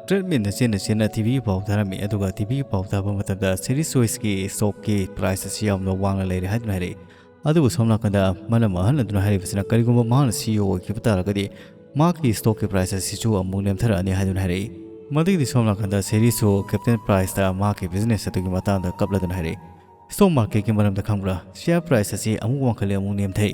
ꯇ꯭ꯔꯦꯗꯃꯤꯜꯗ ꯆꯦꯟꯅ ꯆꯦꯟꯅ ꯇꯤꯚꯤꯒꯤ ꯄꯥꯎ ꯇꯥꯔꯝꯃꯤ꯫ ꯑꯗꯨꯒ ꯇꯤꯚꯤꯒꯤ ꯄꯥꯎ ꯇꯥꯕ ꯃꯇꯝꯗ ꯁꯦꯔꯤ ꯁꯣꯏꯁꯀꯤ ꯁ꯭ꯇꯣꯛꯀꯤ ꯄ꯭ꯔꯥꯏꯁ ꯑꯁꯤ ꯌꯥꯝꯅ ꯋꯥꯡꯅ ꯂꯩꯔꯦ ꯍꯥꯏꯗꯨꯅ ꯍꯥꯏꯔꯛꯏ꯫ ꯑꯗꯨꯕꯨ ꯁꯣꯝ ꯅꯥꯀꯟꯗ ꯃꯅꯝ ꯑꯍꯜ ꯑꯗꯨꯅ ꯍꯥꯏꯔꯤꯕꯁꯤꯅ, "ꯀꯔꯤꯒꯨꯝꯕ ꯃꯍꯥꯛꯅ ꯁꯤ ꯏ ꯑꯣ ꯑꯣꯏꯈꯤꯕ ꯇꯥꯔꯒꯗꯤ ꯃꯍꯥꯛꯀꯤ ꯁ꯭ꯇꯣꯛꯀꯤ ꯄ꯭ꯔꯥꯏꯁ ꯑꯁꯤꯁꯨ ꯑꯃꯨꯛ ꯅꯦꯝꯊꯔꯛꯑꯅꯤ" ꯍꯥꯏꯗꯨꯅ ꯍꯥꯏꯔꯛꯏ꯫ ꯃꯗꯨꯒꯤꯗꯤ ꯁꯣꯝ ꯅꯥꯀꯟꯗ ꯁꯦꯔꯤꯁꯨ ꯀꯦꯞꯇꯦꯟ ꯄ꯭ꯔꯥꯏꯁꯇ ꯃꯍꯥꯛꯀꯤ ꯕꯤꯖꯤꯅꯦꯁ ꯑꯗꯨꯒꯤ ꯃꯇꯥꯡꯗ ꯀꯞꯂꯗꯨꯅ ꯍꯥꯏꯔꯛꯏ꯫ "ꯁ꯭ꯇꯣꯛ ꯃꯥꯔꯀꯦꯠꯀꯤ ꯃꯔꯝꯗ ꯈꯪꯕ꯭ꯔꯥ? ꯁꯤꯌꯥꯔ ꯄ꯭ꯔꯥꯏꯁ ꯑꯁꯤ ꯑꯃꯨꯛ ꯋꯥꯡꯈꯠꯂꯦ, ꯑꯃꯨꯛ ꯅꯦꯝꯊꯩ꯫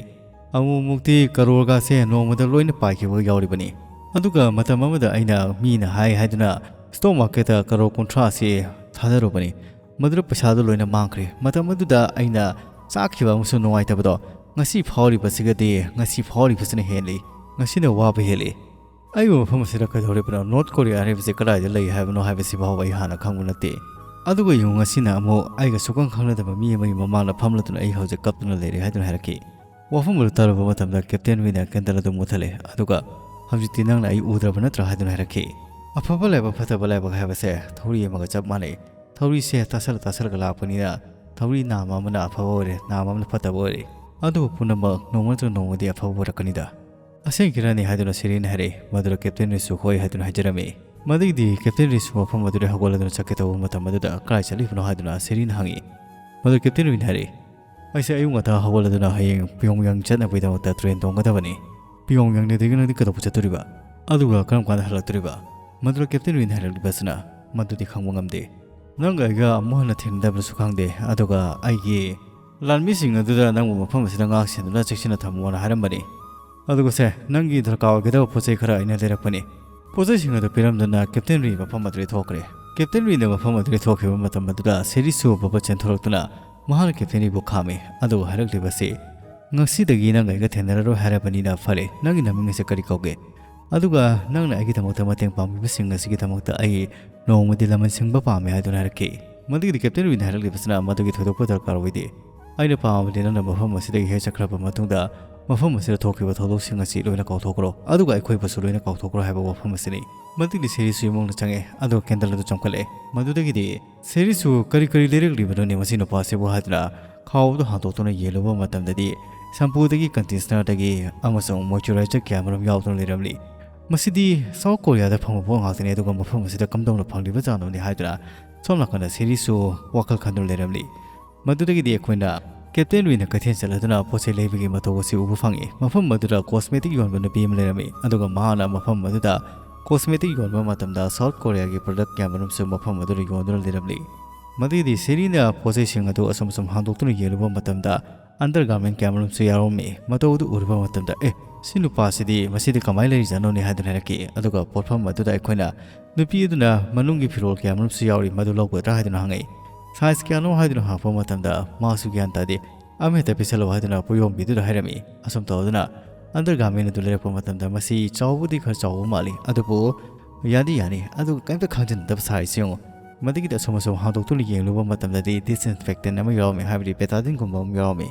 ꯑꯃꯨꯛ ꯑꯃꯨꯛꯇꯤ ꯀꯔꯣꯔꯒꯥꯁꯦ ꯅꯣꯡꯃꯗ ꯂꯣꯏꯅ ꯄꯥꯏꯈꯤꯕꯒ ꯌꯥꯎꯔꯤꯕꯅꯤ꯫ ꯑꯗꯨꯒ ꯃꯇꯝ ꯑꯃꯗ ꯑꯩꯅ ꯃꯤꯅ ꯍꯥꯏ ꯍꯥꯏꯗꯨꯅ ꯁ꯭ꯇꯣꯛ ꯃꯥꯔꯀꯦꯠꯇ ꯀꯔꯣꯔ ꯀꯨꯟꯊ꯭ꯔꯥ ꯑꯁꯤ ꯊꯥꯗꯔꯨꯕꯅꯤ꯫ ꯃꯗꯨꯗ ꯄꯩꯁꯥꯗꯨ ꯂꯣꯏꯅ ꯃꯥꯡꯈ꯭ꯔꯦ꯫ ꯃꯇꯝ ꯑꯗꯨꯗ ꯑꯩꯅ ꯆꯥꯛꯈꯤꯕ ꯑꯃꯁꯨꯡ ꯅꯨꯡꯉꯥꯏꯇꯕꯗꯣ ꯉꯁꯤ ꯐꯥꯎꯔꯤꯕꯁꯤꯒꯗꯤ ꯉꯁꯤ ꯐꯥꯎꯔꯤꯕꯁꯤꯅ ꯍꯦꯜꯂꯤ꯫ ꯉꯁꯤꯅ ꯋꯥꯕ ꯍꯦꯜꯂꯤ꯫ ꯑꯩꯕꯨ ꯃꯐꯝ ꯑꯁꯤꯗ ꯀꯩꯗꯧꯔꯤꯕꯅꯣ? ꯅꯣꯔꯠ ꯀꯣꯔꯤꯌꯥ ꯍꯥꯏꯔꯤꯕꯁꯤ ꯀꯗꯥꯏꯗ ꯂꯩ ꯍꯥꯏꯕꯅꯣ ꯍꯥꯏꯕꯁꯤ ꯐꯥꯎꯕ ꯑꯩ ꯍꯥꯟꯅ ꯈꯪꯕ ꯅꯠꯇꯦ꯫ ꯑꯗꯨꯒ ꯌꯦꯡꯉꯨ, ꯉꯁꯤꯅ ꯑꯃꯨꯛ ꯑꯩꯒ ꯁꯨꯛꯈꯪ ꯈꯪꯅꯗꯕ ꯃꯤ ꯑꯃꯒꯤ ꯃꯃꯥꯡꯗ ꯐꯝꯂꯗꯨꯅ ꯑꯩ ꯍꯧꯖꯤꯛ ꯀꯞꯇꯨꯅ ꯂꯩꯔꯦ" ꯍꯥꯏꯗꯨꯅ ꯍꯥꯏꯔꯛꯈꯤ꯫ ꯋꯥꯐꯝ ꯑꯗꯨ ꯇꯥꯔꯨꯕ ꯃꯇꯝꯗ ꯀꯦꯞꯇꯦꯟ ꯋꯤꯅ ꯀꯦꯟꯗꯜ ꯑꯗꯨ ꯃꯨꯠꯊꯠꯂꯦ꯫ ꯑꯗꯨꯒ, "ꯍꯧꯖꯤꯛꯇꯤ ꯅꯪꯅ ꯑꯩ ꯎꯗ꯭ꯔꯕ ꯅꯠꯇ꯭ꯔꯥ?" ꯍꯥꯏꯗꯨꯅ ꯍꯥꯏꯔꯛꯈꯤ꯫ ꯑꯐꯕ ꯂꯥꯏꯕꯛ ꯐꯠꯇꯕ ꯂꯥꯏꯕꯛ ꯍꯥꯏꯕꯁꯦ ꯊꯧꯔꯤ ꯑꯃꯒ ꯆꯞ ꯃꯥꯟꯅꯩ꯫ ꯊꯧꯔꯤꯁꯦ ꯇꯥꯁꯜꯂ ꯇꯥꯁꯜꯂꯒ ꯂꯥꯛꯄꯅꯤꯅ ꯊꯧꯔꯤ ꯅꯥꯝꯃ ꯑꯃꯅ ꯑꯐꯕ ꯑꯣꯏꯔꯦ, ꯅꯥꯝꯃ ꯑꯃꯅ ꯐꯠꯇꯕ ꯑꯣꯏꯔꯦ꯫ ꯑꯗꯨꯕꯨ ꯄꯨꯝꯅꯃꯛ ꯅꯣꯡꯃ ꯅꯠꯇ꯭ꯔꯒ ꯅꯣꯡꯃꯗꯤ ꯑꯐꯕ ꯑꯣꯏꯔꯛꯀꯅꯤꯗ꯫ "ꯑꯁꯦꯡꯀꯤꯔꯅꯤ?" ꯍꯥꯏꯗꯨꯅ ꯁꯦꯔꯤꯅ ꯍꯥꯏꯔꯛꯏ꯫ ꯃꯗꯨꯗ ꯀꯦꯞꯇꯦꯟ ꯔꯤꯁꯨ "ꯍꯣꯏ" ꯍꯥꯏꯗꯨꯅ ꯍꯥꯏꯖꯔꯝꯃꯤ꯫ ꯃꯗꯨꯒꯤꯗꯤ ꯀꯦꯞꯇꯦꯟ ꯔꯤꯁꯨ ꯃꯐꯝ ꯑꯗꯨꯗ ꯍꯧꯒꯠꯂꯗꯨꯅ ꯆꯠꯀꯦ ꯇꯧꯕ ꯃꯇꯝ ꯑꯗꯨꯗ "ꯀꯗꯥꯏ ꯆꯠꯂꯤꯕꯅꯣ?" ꯍꯥꯏꯗꯨꯅ ꯁꯦꯔꯤꯅ ꯍꯪꯉꯤ꯫ ꯃꯗꯨ ꯀꯦꯞꯇꯦꯟ ꯔꯤꯅ ꯍꯥꯏꯔꯛꯏ, "ꯑꯩꯁꯦ ꯑꯌꯨꯛ ꯉꯟꯇꯥ ꯍꯧꯒꯠꯂꯗꯨꯅ ꯍꯌꯦꯡ ꯄꯤꯌꯣꯡꯌꯥꯡ ꯆꯠꯅꯕꯒꯤꯗꯃꯛꯇ ꯇ꯭ꯔꯦꯟ ꯇꯣꯡꯒꯗꯕꯅꯤ꯫ ꯄꯤꯌꯣꯡ ꯌꯥꯡꯅꯦꯗꯒꯤ ꯅꯪꯗꯤ ꯀꯩꯗꯧꯕ ꯆꯠꯇꯣꯔꯤꯕ? ꯑꯗꯨꯒ ꯀꯔꯝ ꯀꯥꯟꯗ ꯍꯜꯂꯛꯇꯣꯔꯤꯕ? ꯃꯗꯨꯗ ꯀꯦꯞꯇꯦꯟ ꯔꯤꯟ ꯍꯥꯏꯔꯛꯂꯤꯕꯁꯤꯅ, "ꯃꯗꯨꯗꯤ ꯈꯪꯕ ꯉꯝꯗꯦ꯫ ꯅꯪꯒ ꯑꯩꯒ ꯑꯃꯨꯛ ꯍꯟꯅ ꯊꯦꯡꯅꯗꯕꯁꯨ ꯈꯪꯗꯦ꯫ ꯑꯗꯨꯒ ꯑꯩꯒꯤ ꯂꯥꯟꯃꯤꯁꯤꯡ ꯑꯗꯨꯗ ꯅꯪꯕꯨ ꯃꯐꯝ ꯑꯁꯤꯗ ꯉꯥꯛ ꯁꯦꯟꯗꯨꯅ ꯆꯦꯛꯁꯤꯟꯅ ꯊꯝꯃꯣꯅ ꯍꯥꯏꯔꯝꯕꯅꯤ꯫ ꯑꯗꯨꯒ ꯁꯦ, ꯅꯪꯒꯤ ꯗꯔꯀꯥꯔ ꯑꯣꯏꯒꯗꯕ ꯄꯣꯠ ꯆꯩ ꯈꯔ ꯑꯩꯅ ꯂꯩꯔꯛꯄꯅꯤ꯫" ꯄꯣꯠ ꯆꯩꯁꯤꯡ ꯑꯗꯨ ꯄꯤꯔꯝꯗꯨꯅ ꯀꯦꯞꯇꯦꯟ ꯔꯤ ꯃꯐꯝ ꯑꯗꯨꯗꯒꯤ ꯊꯣꯛꯈ꯭ꯔꯦ꯫ ꯀꯦꯞꯇꯦꯟ ꯔꯤꯅ ꯃꯐꯝ ꯑꯗꯨꯗꯒꯤ ꯊꯣꯛꯈꯤꯕ ꯃꯇꯝ ꯑꯗꯨꯗ ꯁꯦꯔꯤꯁꯨ ꯕꯕ ꯆꯦꯟꯊꯣꯔꯛꯇꯨꯅ ꯃꯍꯥꯛꯅ ꯀꯦꯞꯇꯦꯟ ꯔꯤꯕꯨ ꯈꯥꯝꯃꯤ꯫ ꯑꯗꯨꯒ ꯍꯥꯏꯔꯛꯂꯤꯕꯁꯤ, "ꯉꯁꯤꯗꯒꯤ ꯅꯪ ꯑꯩꯒ ꯊꯦꯡꯅꯔꯔꯣꯏ ꯍꯥꯏꯔꯕꯅꯤꯅ ꯐꯔꯦ, ꯅꯪꯒꯤ ꯅꯃꯤꯡ ꯑꯁꯤ ꯀꯔꯤ ꯀꯧꯒꯦ? ꯑꯗꯨꯒ ꯅꯪꯅ ꯑꯩꯒꯤꯗꯃꯛꯇ ꯃꯇꯦꯡ ꯄꯥꯡꯕꯤꯕꯁꯤꯡ ꯑꯁꯤꯒꯤꯗꯃꯛꯇ ꯑꯩ ꯅꯣꯡꯃꯗꯤ ꯂꯃꯟ ꯁꯤꯡꯕ ꯄꯥꯝꯃꯤ" ꯍꯥꯏꯗꯨꯅ ꯍꯥꯏꯔꯛꯈꯤ꯫ ꯃꯗꯨꯒꯤꯗꯤ ꯀꯦꯞꯇꯦꯟ ꯔꯤꯅ ꯍꯥꯏꯔꯛꯂꯤꯕꯁꯤꯅ ꯃꯗꯨꯒꯤ ꯊꯣꯏꯗꯣꯛꯄ ꯗꯔꯀꯥꯔ ꯑꯣꯏꯗꯦ꯫ ꯑꯩꯅ ꯄꯥꯝꯕꯗꯤ ꯅꯪꯅ ꯃꯐꯝ ꯑꯁꯤꯗꯒꯤ ꯍꯦꯛ ꯆꯠꯈ꯭ꯔꯕ ꯃꯇꯨꯡꯗ ꯃꯐꯝ ꯑꯁꯤꯗ ꯊꯣꯛꯈꯤꯕ ꯊꯧꯗꯣꯛꯁꯤꯡ ꯑꯁꯤ ꯂꯣꯏꯅ ꯀꯥꯎꯊꯣꯛꯈ꯭ꯔꯣ, ꯑꯗꯨꯒ ꯑꯩꯈꯣꯏꯕꯨꯁꯨ ꯂꯣꯏꯅ ꯀꯥꯎꯊꯣꯛꯈ꯭ꯔꯣ ꯍꯥꯏꯕ ꯋꯥꯐꯝ ꯑꯁꯤꯅꯤ꯫ ꯃꯗꯨꯒꯤꯗꯤ ꯁꯦꯔꯤꯁꯨ ꯏꯃꯨꯡꯗ ꯆꯪꯉꯦ, ꯑꯗꯨꯒ ꯀꯦꯟꯗꯜ ꯑꯗꯨ ꯆꯣꯡꯈꯠꯂꯦ꯫ ꯃꯗꯨꯗꯒꯤꯗꯤ ꯁꯦꯔꯤꯁꯨ, "ꯀꯔꯤ ꯀꯔꯤ ꯂꯩꯔꯛꯂꯤꯕꯅꯣꯅꯦ ꯃꯁꯤ ꯅꯨꯄꯥꯁꯤꯕꯨ?" ꯍꯥꯏꯗꯨꯅ ꯈꯥꯎꯗꯨ ꯍꯥꯡꯗꯣꯛꯇꯨꯅ ꯌꯦꯡꯂꯨꯕ ꯃꯇꯝꯗꯗꯤ ꯁꯝꯄꯨꯗꯒꯤ, ꯀꯟꯗꯤꯁꯅꯔꯗꯒꯤ ꯑꯃꯁꯨꯡ ꯃꯣꯏꯆꯨꯔꯥꯏꯖꯔ ꯀꯌꯥ ꯃꯔꯨꯝ ꯌꯥꯎꯗꯨꯅ ꯂꯩꯔꯝꯂꯤ꯫ "ꯃꯁꯤꯗꯤ ꯁꯥꯎꯠ ꯀꯣꯔꯤꯌꯥꯗ ꯐꯪꯕ ꯄꯣꯠ ꯉꯥꯛꯇꯅꯤ, ꯑꯗꯨꯒ ꯃꯐꯝ ꯑꯁꯤꯗ ꯀꯝꯗꯧꯅ ꯐꯪꯂꯤꯕꯖꯥꯠꯅꯣꯅꯦ?" ꯍꯥꯏꯗꯨꯅ ꯁꯣꯝ ꯅꯥꯀꯟꯗ ꯁꯦꯔꯤꯁꯨ ꯋꯥꯈꯜ ꯈꯟꯗꯨꯅ ꯂꯩꯔꯝꯂꯤ꯫ ꯃꯗꯨꯗꯒꯤꯗꯤ ꯑꯩꯈꯣꯏꯅ ꯀꯦꯞꯇꯦꯟ ꯔꯨꯏꯅ ꯀꯩꯊꯦꯜ ꯆꯠꯂꯗꯨꯅ ꯄꯣꯠ ꯆꯩ ꯂꯩꯕꯒꯤ ꯃꯇꯧ ꯑꯁꯤ ꯎꯕ ꯐꯪꯉꯤ꯫ ꯃꯐꯝ ꯑꯗꯨꯗ ꯀꯣꯁꯃꯦꯇꯤꯛ ꯌꯣꯟꯕ ꯅꯨꯄꯤ ꯑꯃ ꯂꯩꯔꯝꯃꯤ, ꯑꯗꯨꯒ ꯃꯍꯥꯛꯅ ꯃꯐꯝ ꯑꯗꯨꯗ ꯀꯣꯁꯃꯦꯇꯤꯛ ꯌꯣꯟꯕ ꯃꯇꯝꯗ ꯁꯥꯎꯠ ꯀꯣꯔꯤꯌꯥꯒꯤ ꯄ꯭ꯔꯗꯛ ꯀꯌꯥꯃꯔꯨꯝꯁꯨ ꯃꯐꯝ ꯑꯗꯨꯗ ꯌꯣꯟꯗꯨꯅ ꯂꯩꯔꯝꯂꯤ꯫ ꯃꯗꯨꯒꯤꯗꯤ ꯁꯦꯔꯤꯅ ꯄꯣꯠ ꯆꯩꯁꯤꯡ ꯑꯗꯨ ꯑꯁꯨꯝ ꯑꯁꯨꯝ ꯍꯥꯡꯗꯣꯛꯇꯨꯅ ꯌꯦꯡꯂꯨꯕ ꯃꯇꯝꯗ ꯑꯟꯗꯔꯒꯥꯔꯃꯦꯟ ꯀꯌꯥꯃꯔꯨꯝꯁꯨ ꯌꯥꯎꯔꯝꯃꯤ꯫ ꯃꯇꯧ ꯑꯗꯨ ꯎꯔꯨꯕ ꯃꯇꯝꯗ, "ꯑꯦ, ꯁꯤ ꯅꯨꯄꯥꯁꯤꯗꯤ ꯃꯁꯤꯗꯤ ꯀꯃꯥꯏꯅ ꯂꯩꯔꯤꯖꯥꯠꯅꯣꯅꯦ?" ꯍꯥꯏꯗꯨꯅ ꯍꯥꯏꯔꯛꯈꯤ꯫ ꯑꯗꯨꯒ ꯄꯣꯠꯐꯝ ꯑꯗꯨꯗ ꯑꯩꯈꯣꯏꯅ ꯅꯨꯄꯤ ꯑꯗꯨꯅ ꯃꯅꯨꯡꯒꯤ ꯐꯤꯔꯣꯜ ꯀꯌꯥꯃꯔꯨꯝꯁꯨ ꯌꯥꯎꯔꯤ, ꯃꯗꯨ ꯂꯧꯒꯗ꯭ꯔꯥ ꯍꯥꯏꯗꯨꯅ ꯍꯪꯉꯛꯏ꯫ "ꯁꯥꯏꯖ ꯀꯌꯥꯅꯣ?" ꯍꯥꯏꯗꯨꯅ ꯍꯪꯉꯛꯄ ꯃꯇꯝꯗ ꯃꯥꯁꯨ ꯒ꯭ꯌꯥꯟ ꯇꯥꯗꯦ, "ꯑꯃꯍꯦꯛꯇ ꯄꯤꯁꯜꯂꯣ" ꯍꯥꯏꯗꯨꯅ ꯄꯣꯌꯣꯝꯕꯤꯗꯨꯗ ꯍꯥꯏꯔꯝꯃꯤ꯫ ꯑꯁꯨꯝ ꯇꯧꯗꯨꯅ ꯑꯟꯗꯔꯒꯥꯔꯃꯦꯟ ꯑꯗꯨ ꯂꯩꯔꯛꯄ ꯃꯇꯝꯗ ꯃꯁꯤ ꯆꯥꯎꯕꯗꯤ ꯈꯔ ꯆꯥꯎꯕ ꯃꯥꯜꯂꯤ, ꯑꯗꯨꯕꯨ ꯌꯥꯗꯤ ꯌꯥꯅꯤ, ꯑꯗꯨꯒ ꯀꯔꯤꯝꯇ ꯈꯪꯖꯤꯟꯅꯗꯕ ꯁꯥꯔꯤꯁꯤ ꯌꯦꯡꯉꯨ꯫ ꯃꯗꯨꯒꯤꯗꯤ ꯑꯁꯨꯝ ꯑꯁꯨꯝ ꯍꯥꯡꯗꯣꯛꯇꯨꯅ ꯌꯦꯡꯂꯨꯕ ꯃꯇꯝꯗꯗꯤ ꯗꯤꯁꯏꯟꯐꯦꯛꯇꯦꯟ ꯑꯃ ꯌꯥꯎꯔꯝꯃꯤ, ꯍꯥꯏꯕꯗꯤ ꯕꯦꯇꯥꯗꯤꯟꯒꯨꯝꯕ ꯑꯃ ꯌꯥꯎꯔꯝꯃꯤ꯫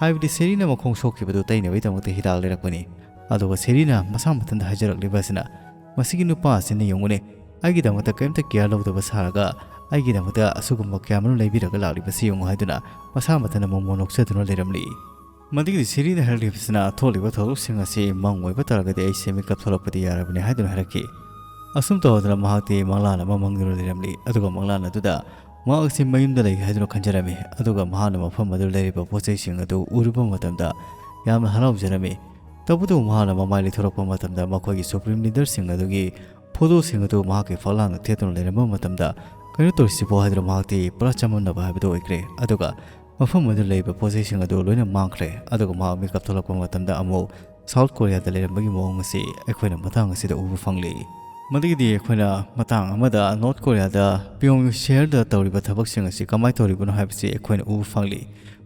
ꯍꯥꯏꯕꯗꯤ ꯁꯦꯔꯤꯅ ꯃꯈꯣꯡ ꯁꯣꯛꯈꯤꯕꯗꯨ ꯇꯩꯅꯕꯒꯤꯗꯃꯛꯇ ꯍꯤꯗꯥꯛ ꯂꯩꯔꯛꯄꯅꯤ꯫ ꯑꯗꯨꯒ ꯁꯦꯔꯤꯅ ꯃꯁꯥ ꯃꯊꯟꯇ ꯍꯥꯏꯖꯔꯛꯂꯤꯕ ꯑꯁꯤꯅ, "ꯃꯁꯤꯒꯤ ꯅꯨꯄꯥ ꯑꯁꯤꯅ ꯌꯦꯡꯉꯨꯅꯦ, ꯑꯩꯒꯤꯗꯃꯛꯇ ꯀꯔꯤꯝꯇ ꯀꯤꯌꯔ ꯂꯧꯗꯕ ꯁꯥꯔꯒ ꯑꯩꯒꯤꯗꯃꯛꯇ ꯑꯁꯤꯒꯨꯝꯕ ꯀꯌꯥꯃꯔꯨꯝ ꯂꯩꯕꯤꯔꯒ ꯂꯥꯛꯂꯤꯕꯁꯤ ꯌꯦꯡꯉꯨ" ꯍꯥꯏꯗꯨꯅ ꯃꯁꯥ ꯃꯊꯟꯇ ꯃꯣꯃꯣ ꯅꯣꯛꯆꯗꯨꯅ ꯂꯩꯔꯝꯂꯤ꯫ ꯃꯗꯨꯒꯤꯗꯤ ꯁꯦꯔꯤꯅ ꯍꯥꯏꯔꯛꯂꯤꯕꯁꯤꯅ, "ꯊꯣꯛꯂꯤꯕ ꯊꯧꯗꯣꯛꯁꯤꯡ ꯑꯁꯤ ꯃꯪ ꯑꯣꯏꯕ ꯇꯥꯔꯒꯗꯤ ꯑꯩꯁꯦ ꯃꯤꯀꯞ ꯊꯣꯛꯂꯛꯄꯗꯤ ꯌꯥꯔꯕꯅꯤ" ꯍꯥꯏꯗꯨꯅ ꯍꯥꯏꯔꯛꯈꯤ꯫ ꯑꯁꯨꯝ ꯇꯧꯗꯅ ꯃꯍꯥꯛꯇꯤ ꯃꯪꯂꯥꯟ ꯑꯃ ꯃꯪꯗꯨꯅ ꯂꯩꯔꯝꯂꯤ꯫ ꯑꯗꯨꯒ ꯃꯪꯂꯥꯟ ꯑꯗꯨꯗ ꯃꯍꯥꯛ ꯑꯁꯤ ꯃꯌꯨꯝꯗ ꯂꯩ ꯍꯥꯏꯗꯨꯅ ꯈꯟꯖꯔꯝꯃꯤ꯫ ꯑꯗꯨꯒ ꯃꯍꯥꯛꯅ ꯃꯐꯝ ꯑꯗꯨꯗ ꯂꯩꯔꯤꯕ ꯄꯣꯠ ꯆꯩꯁꯤꯡ ꯑꯗꯨ ꯎꯔꯨꯕ ꯃꯇꯝꯗ ꯌꯥꯝꯅ ꯍꯔꯥꯎꯖꯔꯝꯃꯤ꯫ ꯇꯧꯕꯇꯕꯨ ꯃꯍꯥꯛꯅ ꯃꯃꯥꯏ ꯂꯩꯊꯣꯔꯛꯄ ꯃꯇꯝꯗ ꯃꯈꯣꯏꯒꯤ Supreme Leaderꯁꯤꯡ ꯑꯗꯨꯒꯤ photoꯁꯤꯡ ꯑꯗꯨ ꯃꯍꯥꯛꯀꯤ ꯐꯛꯂꯥꯡꯗ ꯊꯦꯠꯇꯨꯅ ꯂꯩꯔꯝꯕ ꯃꯇꯝꯗ, ꯀꯩꯅꯣ ꯇꯧꯔꯤꯁꯤꯕꯣ ꯍꯥꯏꯗꯨꯅ ꯃꯍꯥꯛꯇꯤ ꯄꯨꯔꯥ ꯆꯃꯝꯅꯕ ꯍꯥꯏꯕꯗꯨ ꯑꯣꯏꯈ꯭ꯔꯦ꯫ ꯑꯗꯨꯒ ꯃꯐꯝ ꯑꯗꯨꯗ ꯂꯩꯔꯤꯕ ꯄꯣꯠ ꯆꯩꯁꯤꯡ ꯑꯗꯨ ꯂꯣꯏꯅ ꯃꯥꯡꯈ꯭ꯔꯦ꯫ ꯑꯗꯨꯒ ꯃꯍꯥꯛ ꯃꯤꯀꯞ ꯊꯣꯛꯂꯛꯄ ꯃꯇꯝꯗ ꯑꯃꯨꯛ South Koreaꯗ ꯂꯩꯔꯝꯕꯒꯤ ꯃꯑꯣꯡ ꯑꯁꯤ ꯑꯩꯈꯣꯏꯅ ꯃꯇꯥꯡ ꯑꯁꯤꯗ ꯎꯕ ꯐꯪꯂꯤ꯫ ꯃꯗꯨꯒꯤꯗꯤ ꯑꯩꯈꯣꯏꯅ ꯃꯇꯥꯡ ꯑꯃꯗ North Koreaꯗ Pyongyang ꯁꯍꯔꯗ ꯇꯧꯔꯤꯕ ꯊꯕꯛꯁꯤꯡ ꯑꯁꯤ ꯀꯃꯥꯏꯅ ꯇꯧꯔꯤꯕꯅꯣ ꯍꯥꯏꯕꯁꯤ ꯑꯩꯈꯣꯏꯅ ꯎꯕ ꯐꯪꯂꯤ꯫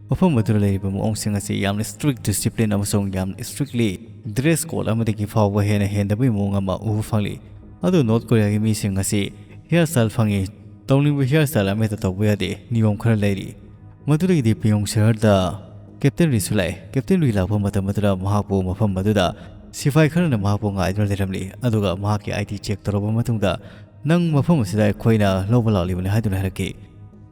ꯃꯐꯝ ꯑꯗꯨꯗ ꯂꯩꯔꯤꯕ ꯃꯑꯣꯡꯁꯤꯡ ꯑꯁꯤ ꯌꯥꯝꯅ strict discipline ꯑꯃꯁꯨꯡ ꯌꯥꯝꯅ strictly dress code ꯑꯃꯗꯒꯤ ꯐꯥꯎꯕ ꯍꯦꯟꯅ ꯍꯦꯟꯗꯕꯒꯤ ꯃꯑꯣꯡ ꯑꯃ ꯎꯕ ꯐꯪꯂꯤ꯫ ꯑꯗꯨ North Koreaꯒꯤ ꯃꯤꯁꯤꯡ ꯑꯁꯤ hair style ꯐꯪꯉꯤ, ꯇꯧꯅꯤꯡꯕ hair style ꯑꯃꯍꯦꯛꯇ ꯇꯧꯕ ꯌꯥꯗꯦ, ꯅꯤꯌꯣꯝ ꯈꯔ ꯂꯩꯔꯤ꯫ ꯃꯗꯨꯗꯒꯤꯗꯤ Pyongyang ꯁꯍꯔꯗ Captain Riꯁꯨ ꯂꯥꯛꯑꯦ꯫ Captain Ri ꯂꯥꯛꯄ ꯃꯇꯝ ꯑꯗꯨꯗ ꯃꯍꯥꯛꯄꯨ ꯃꯐꯝ ꯑꯗꯨꯗ ꯁꯤꯐꯥꯏ ꯈꯔꯅ ꯃꯍꯥꯛꯄꯨ ꯉꯥꯏꯗꯨꯅ ꯂꯩꯔꯝꯂꯤ, ꯑꯗꯨꯒ ꯃꯍꯥꯛꯀꯤ ID check ꯇꯧꯔꯕ ꯃꯇꯨꯡꯗ, "ꯅꯪ ꯃꯐꯝ ꯑꯁꯤꯗ ꯑꯩꯈꯣꯏꯅ ꯂꯧꯕ ꯂꯥꯛꯂꯤꯕꯅꯤ" ꯍꯥꯏꯗꯨꯅ ꯍꯥꯏꯔꯛꯈꯤ꯫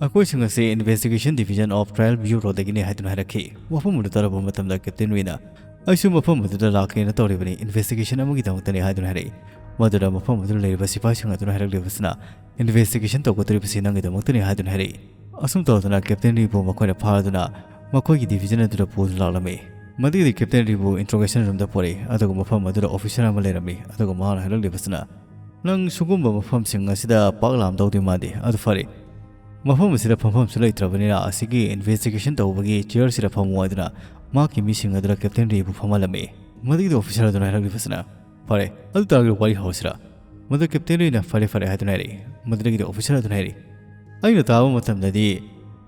"ꯑꯩꯈꯣꯏꯁꯤꯡ ꯑꯁꯤ Investigation Division of Trial Bureauꯗꯒꯤꯅꯤ" ꯍꯥꯏꯗꯨꯅ ꯍꯥꯏꯔꯛꯈꯤ꯫ ꯋꯥꯐꯝ ꯑꯗꯨ ꯇꯥꯔꯕ ꯃꯇꯝꯗ Captain Riꯅ, "ꯑꯩꯁꯨ ꯃꯐꯝ ꯑꯗꯨꯗ ꯂꯥꯛꯀꯦꯅ ꯇꯧꯔꯤꯕꯅꯤ, investigation ꯑꯃꯒꯤꯗꯃꯛꯇꯅꯤ" ꯍꯥꯏꯗꯨꯅ ꯍꯥꯏꯔꯛꯏ꯫ ꯃꯗꯨꯗ ꯃꯐꯝ ꯑꯗꯨꯗ ꯂꯩꯔꯤꯕ ꯁꯤꯐꯥꯏꯁꯤꯡ ꯑꯗꯨꯅ ꯍꯥꯏꯔꯛꯂꯤꯕꯁꯤꯅ, "Investigation ꯇꯧꯒꯗꯧꯔꯤꯕꯁꯤ ꯅꯪꯒꯤꯗꯃꯛꯇꯅꯤ" ꯍꯥꯏꯗꯨꯅ ꯍꯥꯏꯔꯛꯏ꯫ ꯑꯁꯨꯝ ꯇꯧꯗꯅ Captain Riꯕꯨ ꯃꯈꯣꯏꯅ ꯐꯥꯔꯗꯨꯅ ꯃꯈꯣꯏꯒꯤ division ꯑꯗꯨꯗ ꯄꯨꯗꯨꯅ ꯂꯥꯛꯂꯝꯃꯤ꯫ ꯃꯗꯨꯒꯤꯗꯤ Captain Riꯕꯨ interrogation roomꯗ ꯄꯨꯔꯛꯏ, ꯑꯗꯨꯒ ꯃꯐꯝ ꯑꯗꯨꯗ officer ꯑꯃ ꯂꯩꯔꯝꯃꯤ, ꯑꯗꯨꯒ ꯃꯍꯥꯛꯅ ꯍꯥꯏꯔꯛꯂꯤꯕꯁꯤꯅ, "ꯅꯪ ꯁꯤꯒꯨꯝꯕ ꯃꯐꯝꯁꯤꯡ ꯑꯁꯤꯗ ꯄꯥꯛ ꯂꯥꯝꯗꯧꯗꯤ ꯃꯥꯟꯗꯦ꯫ ꯑꯗꯨ ꯐꯔꯦ, ꯃꯐꯝ ꯑꯁꯤꯗ ꯐꯝꯐꯝꯁꯨ ꯂꯩꯇ꯭ꯔꯕꯅꯤꯅ ꯑꯁꯤꯒꯤ investigation ꯇꯧꯕꯒꯤ chairꯁꯤꯗ ꯐꯝꯃꯨ" ꯍꯥꯏꯗꯨꯅ ꯃꯍꯥꯛꯀꯤ ꯃꯤꯁꯤꯡ ꯑꯗꯨꯅ Captain Riꯕꯨ ꯐꯝꯍꯜꯂꯝꯃꯤ꯫ ꯃꯗꯨꯒꯤꯗꯤ officer ꯑꯗꯨꯅ ꯍꯥꯏꯔꯛꯂꯤꯕꯁꯤꯅ, "ꯐꯔꯦ, ꯑꯗꯨ ꯇꯥꯔꯒꯗꯤ ꯋꯥꯔꯤ ꯍꯧꯔꯁꯤꯔꯥ?" ꯃꯗꯨ Captain Riꯅ, "ꯐꯔꯦ, ꯐꯔꯦ" ꯍꯥꯏꯗꯨꯅ ꯍꯥꯏꯔꯛꯏ꯫ ꯃꯗꯨꯗꯒꯤꯗꯤ officer ꯑꯗꯨꯅ ꯍꯥꯏꯔꯛꯏ, "ꯑꯩꯅ ꯇꯥꯕ ꯃꯇꯝꯗꯗꯤ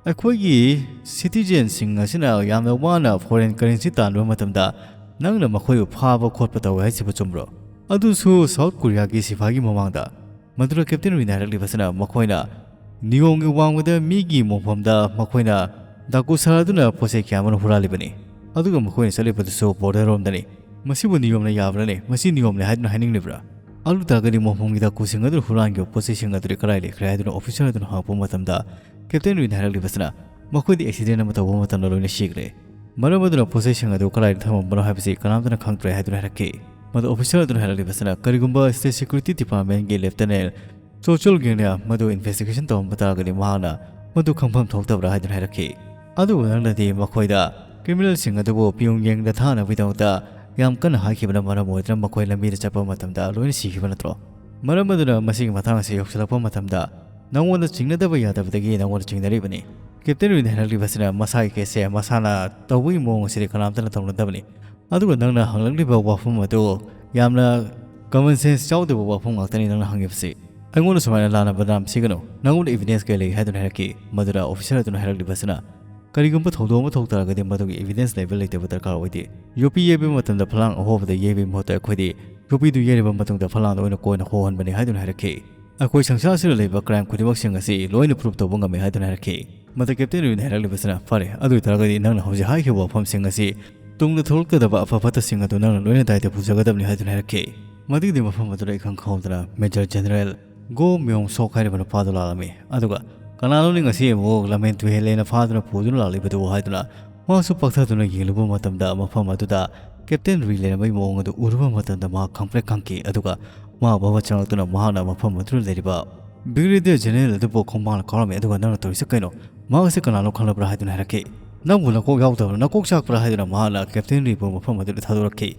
ꯑꯩꯈꯣꯏꯒꯤ citizenꯁꯤꯡ ꯑꯁꯤꯅ ꯌꯥꯝꯅ ꯋꯥꯅ foreign currency ꯇꯥꯟꯕ ꯃꯇꯝꯗ ꯅꯪꯅ ꯃꯈꯣꯏꯕꯨ ꯐꯥꯕ ꯈꯣꯠꯄ ꯇꯧꯋꯦ ꯍꯥꯏꯁꯤꯕꯨ ꯆꯨꯝꯕ꯭ꯔꯣ? ꯑꯗꯨꯁꯨ South Koreaꯒꯤ ꯁꯤꯐꯥꯏꯒꯤ ꯃꯃꯥꯡꯗ?" ꯃꯗꯨꯗ Captain Riꯅ ꯍꯥꯏꯔꯛꯂꯤꯕꯁꯤꯅ, "ꯃꯈꯣꯏꯅ ꯅꯤꯌꯣꯝꯒꯤ ꯋꯥꯡꯃꯗ ꯃꯤꯒꯤ ꯃꯣꯡꯐꯝꯗ ꯃꯈꯣꯏꯅ ꯗꯥꯀꯨ ꯁꯥꯗꯨꯅ ꯄꯣꯠ ꯆꯩ ꯀꯌꯥ ꯑꯃꯔꯣꯝ ꯍꯨꯔꯥꯜꯂꯤꯕꯅꯤ꯫ ꯑꯗꯨꯒ ꯃꯈꯣꯏꯅ ꯆꯠꯂꯤꯕꯗꯨꯁꯨ border ꯔꯣꯝꯗꯅꯤ꯫ ꯃꯁꯤꯕꯨ ꯅꯤꯌꯣꯝꯅ ꯌꯥꯕ꯭ꯔꯥꯅꯦ? ꯃꯁꯤ ꯅꯤꯌꯣꯝꯅꯤ ꯍꯥꯏꯗꯨꯅ ꯍꯥꯏꯅꯤꯡꯂꯤꯕ꯭ꯔꯥ?" ꯑꯗꯨ ꯇꯥꯔꯒꯗꯤ ꯃꯣꯡꯐꯝꯒꯤ ꯗꯥꯀꯨꯁꯤꯡ ꯑꯗꯨꯅ ꯍꯨꯔꯥꯟꯈꯤꯕ ꯄꯣꯠ ꯆꯩꯁꯤꯡ ꯑꯗꯨꯗꯤ ꯀꯗꯥꯏ ꯂꯩꯈ꯭ꯔꯦ ꯍꯥꯏꯗꯨꯅ officer ꯑꯗꯨꯅ ꯍꯪꯉꯛꯄ ꯃꯇꯝꯗ, Captain Riꯅ ꯍꯥꯏꯔꯛꯂꯤꯕꯁꯤꯅ, "ꯃꯈꯣꯏꯗꯤ accident ꯑꯃ ꯇꯧꯕ ꯃꯇꯝꯗ ꯂꯣꯏꯅ ꯁꯤꯈ꯭ꯔꯦ꯫ ꯃꯔꯝ ꯑꯗꯨꯅ ꯄꯣꯠ ꯆꯩꯁꯤꯡ ꯑꯗꯨ ꯀꯗꯥꯏꯗ ꯊꯝꯃꯝꯕꯅꯣ ꯍꯥꯏꯕꯁꯤ ꯀꯅꯥꯝꯇꯅ ꯈꯪꯗ꯭ꯔꯦ" ꯍꯥꯏꯗꯨꯅ ꯍꯥꯏꯔꯛꯈꯤ꯫ ꯃꯗꯨ officer ꯑꯗꯨꯅ ꯍꯥꯏꯔꯛꯂꯤꯕꯁꯤꯅ, "ꯀꯔꯤꯒꯨꯝꯕ State Security Departmentꯀꯤ Lieutenant Cho Chol Gangꯅ ꯃꯗꯨ investigation ꯇꯧꯔꯝꯕ ꯇꯥꯔꯒꯗꯤ ꯃꯍꯥꯛꯅ ꯃꯗꯨ ꯈꯪꯐꯝ ꯊꯣꯛꯇꯕ꯭ꯔꯥ?" ꯍꯥꯏꯗꯨꯅ ꯍꯥꯏꯔꯛꯈꯤ꯫ ꯑꯗꯨꯕꯨ ꯅꯪꯅꯗꯤ ꯃꯈꯣꯏꯗ criminalꯁꯤꯡ ꯑꯗꯨꯕꯨ Pyongyangꯗ ꯊꯥꯅꯕꯒꯤꯗꯃꯛꯇ ꯌꯥꯝ ꯀꯟꯅ ꯍꯥꯏꯈꯤꯕꯅ ꯃꯔꯝ ꯑꯣꯏꯗꯨꯅ ꯃꯈꯣꯏ ꯂꯝꯕꯤꯗ ꯆꯠꯄ ꯃꯇꯝꯗ ꯂꯣꯏꯅ ꯁꯤꯈꯤꯕ ꯅꯠꯇ꯭ꯔꯣ? ꯃꯔꯝ ꯑꯗꯨꯅ ꯃꯁꯤꯒꯤ ꯃꯇꯥꯡ ꯑꯁꯤ ꯌꯧꯁꯤꯜꯂꯛꯄ ꯃꯇꯝꯗ ꯅꯉꯣꯟꯗ ꯆꯤꯡꯅꯗꯕ ꯌꯥꯗꯕꯗꯒꯤ ꯅꯉꯣꯟꯗ ꯆꯤꯡꯅꯔꯤꯕꯅꯤ꯫ ꯀꯦꯞꯇꯦꯟ ꯔꯤꯅ ꯍꯥꯏꯔꯛꯂꯤꯕꯁꯤꯅ ꯃꯁꯥꯒꯤ ꯀꯦꯁꯁꯦ ꯃꯁꯥꯅ ꯇꯧꯕꯒꯤ ꯃꯑꯣꯡ ꯑꯁꯤꯗꯤ ꯀꯅꯥꯝꯇꯅ ꯇꯧꯅꯗꯕꯅꯤ꯫ ꯑꯗꯨꯒ ꯅꯪꯅ ꯍꯪꯂꯛꯂꯤꯕ ꯋꯥꯐꯝ ꯑꯗꯨ ꯌꯥꯝꯅ common sense ꯌꯥꯎꯗꯕ ꯋꯥꯐꯝ ꯉꯥꯛꯇꯅꯤ ꯅꯪꯅ ꯍꯪꯉꯤꯕꯁꯤ꯫ ꯑꯩꯉꯣꯟꯗ ꯁꯨꯃꯥꯏꯅ ꯂꯥꯟꯅ ꯕꯗꯅꯥꯝ ꯁꯤꯒꯅꯨ꯫ ꯅꯉꯣꯟꯗ evidence ꯀꯩ ꯂꯩ ꯍꯥꯏꯗꯨꯅ ꯍꯥꯏꯔꯛꯈꯤ꯫ ꯃꯗꯨꯗ officer ꯑꯗꯨꯅ ꯍꯥꯏꯔꯛꯂꯤꯕꯁꯤꯅ, ꯀꯔꯤꯒꯨꯝꯕ ꯊꯧꯗꯣꯛ ꯑꯃ ꯊꯣꯛ ꯇꯥꯔꯒꯗꯤ ꯃꯗꯨꯒꯤ evidence ꯂꯩꯕ ꯂꯩꯇꯕ ꯗꯔꯀꯥꯔ ꯑꯣꯏꯗꯦ꯫ ꯌꯣꯠꯄꯤ ꯌꯩꯕ ꯃꯇꯝꯗ ꯐꯂꯥꯡ ꯑꯍꯣꯕꯗ ꯌꯩꯕꯒꯤ ꯃꯍꯨꯠꯇ ꯑꯩꯈꯣꯏꯗꯤ ꯌꯣꯠꯄꯤꯗꯨ ꯌꯩꯔꯕ ꯃꯇꯨꯡꯗ ꯐꯂꯥꯡꯗ ꯑꯣꯏꯅ ꯀꯣꯏꯅ ꯍꯣꯍꯟꯕꯅꯤ ꯍꯥꯏꯗꯨꯅ ꯍꯥꯏꯔꯛꯈꯤ꯫ ꯑꯩꯈꯣꯏ ꯁꯪꯁꯥꯔꯁꯤꯗ ꯂꯩꯕ crime ꯈꯨꯗꯤꯡꯃꯛꯁꯤꯡ ꯑꯁꯤ ꯂꯣꯏꯅ prove ꯇꯧꯕ ꯉꯝꯃꯤ ꯍꯥꯏꯗꯨꯅ ꯍꯥꯏꯔꯛꯈꯤ꯫ ꯃꯗꯨ ꯀꯦꯞꯇꯦꯟ ꯔꯤꯅ ꯍꯥꯏꯔꯛꯂꯤꯕꯁꯤꯅ, "ꯐꯔꯦ, ꯑꯗꯨ ꯑꯣꯏꯇꯥꯔꯒꯗꯤ ꯅꯪꯅ ꯍꯧꯖꯤꯛ ꯍꯥꯏꯈꯤꯕ ꯋꯥꯐꯝꯁꯤꯡ ꯑꯁꯤ ꯇꯨꯡꯗ ꯊꯣꯛꯂꯛꯀꯗꯕ ꯑꯐ ꯐꯠꯇꯁꯤꯡ ꯑꯗꯨ ꯅꯪꯅ ꯂꯣꯏꯅ ꯗꯥꯏꯇ ꯄꯨꯖꯒꯗꯕꯅꯤ" ꯍꯥꯏꯗꯨꯅ ꯍꯥꯏꯔꯛꯈꯤ꯫ ꯃꯗꯨꯒꯤꯗꯤ ꯃꯐꯝ ꯑꯗꯨꯗ ꯏꯈꯪ ꯈꯪꯍꯧꯗꯅ Major General ꯒꯣ ꯃ꯭ꯌꯣꯡ ꯁꯣꯛ ꯍꯥꯏꯔꯤꯕ ꯅꯨꯄꯥꯗꯨ ꯂꯥꯛꯂꯝꯃꯤ꯫ ꯑꯗꯨꯒ, "ꯀꯅꯥꯅꯣꯅꯤ ꯉꯁꯤ ꯑꯃꯨꯛ ꯂꯝꯍꯦꯟ ꯇꯨꯍꯦꯜꯂꯦꯅ ꯐꯥꯗꯨꯅ ꯄꯨꯗꯨꯅ ꯂꯥꯛꯂꯤꯕꯗꯨ?" ꯍꯥꯏꯗꯨꯅ ꯃꯍꯥꯛꯁꯨ ꯄꯥꯛꯊꯗꯨꯅ ꯌꯦꯡꯂꯨꯕ ꯃꯇꯝꯗ ꯃꯐꯝ ꯑꯗꯨꯗ ꯀꯦꯞꯇꯦꯟ ꯔꯤ ꯂꯩꯔꯝꯕꯒꯤ ꯃꯑꯣꯡ ꯑꯗꯨ ꯎꯔꯨꯕ ꯃꯇꯝꯗ ꯃꯍꯥꯛ ꯈꯪꯄ꯭ꯔꯦꯛ ꯈꯪꯈꯤ꯫ ꯑꯗꯨꯒ ꯃꯍꯥꯛ ꯚꯥꯕ ꯆꯪꯂꯛꯇꯨꯅ ꯃꯍꯥꯛꯅ ꯃꯐꯝ ꯑꯗꯨꯗ ꯂꯩꯔꯤꯕ Brigadier General ꯑꯗꯨꯕꯨ ꯈꯣꯡꯕꯥꯡꯅ ꯀꯥꯎꯔꯝꯃꯤ꯫ "ꯑꯗꯨꯒ ꯅꯪꯅ ꯇꯧꯔꯤꯁꯤ ꯀꯩꯅꯣ? ꯃꯍꯥꯛ ꯑꯁꯤ ꯀꯅꯥꯅꯣ ꯈꯪꯂꯕ꯭ꯔꯥ?" ꯍꯥꯏꯗꯨꯅ ꯍꯥꯏꯔꯛꯈꯤ꯫ "ꯅꯪꯕꯨ ꯅꯀꯣꯛ ꯌꯥꯎꯗꯕ꯭ꯔꯥ? ꯅꯀꯣꯛ ꯆꯥꯛꯄ꯭ꯔꯥ?" ꯍꯥꯏꯗꯨꯅ ꯃꯍꯥꯛꯅ ꯀꯦꯞꯇꯦꯟ ꯔꯤꯕꯨ ꯃꯐꯝ ꯑꯗꯨꯗ ꯊꯥꯗꯣꯔꯛꯈꯤ꯫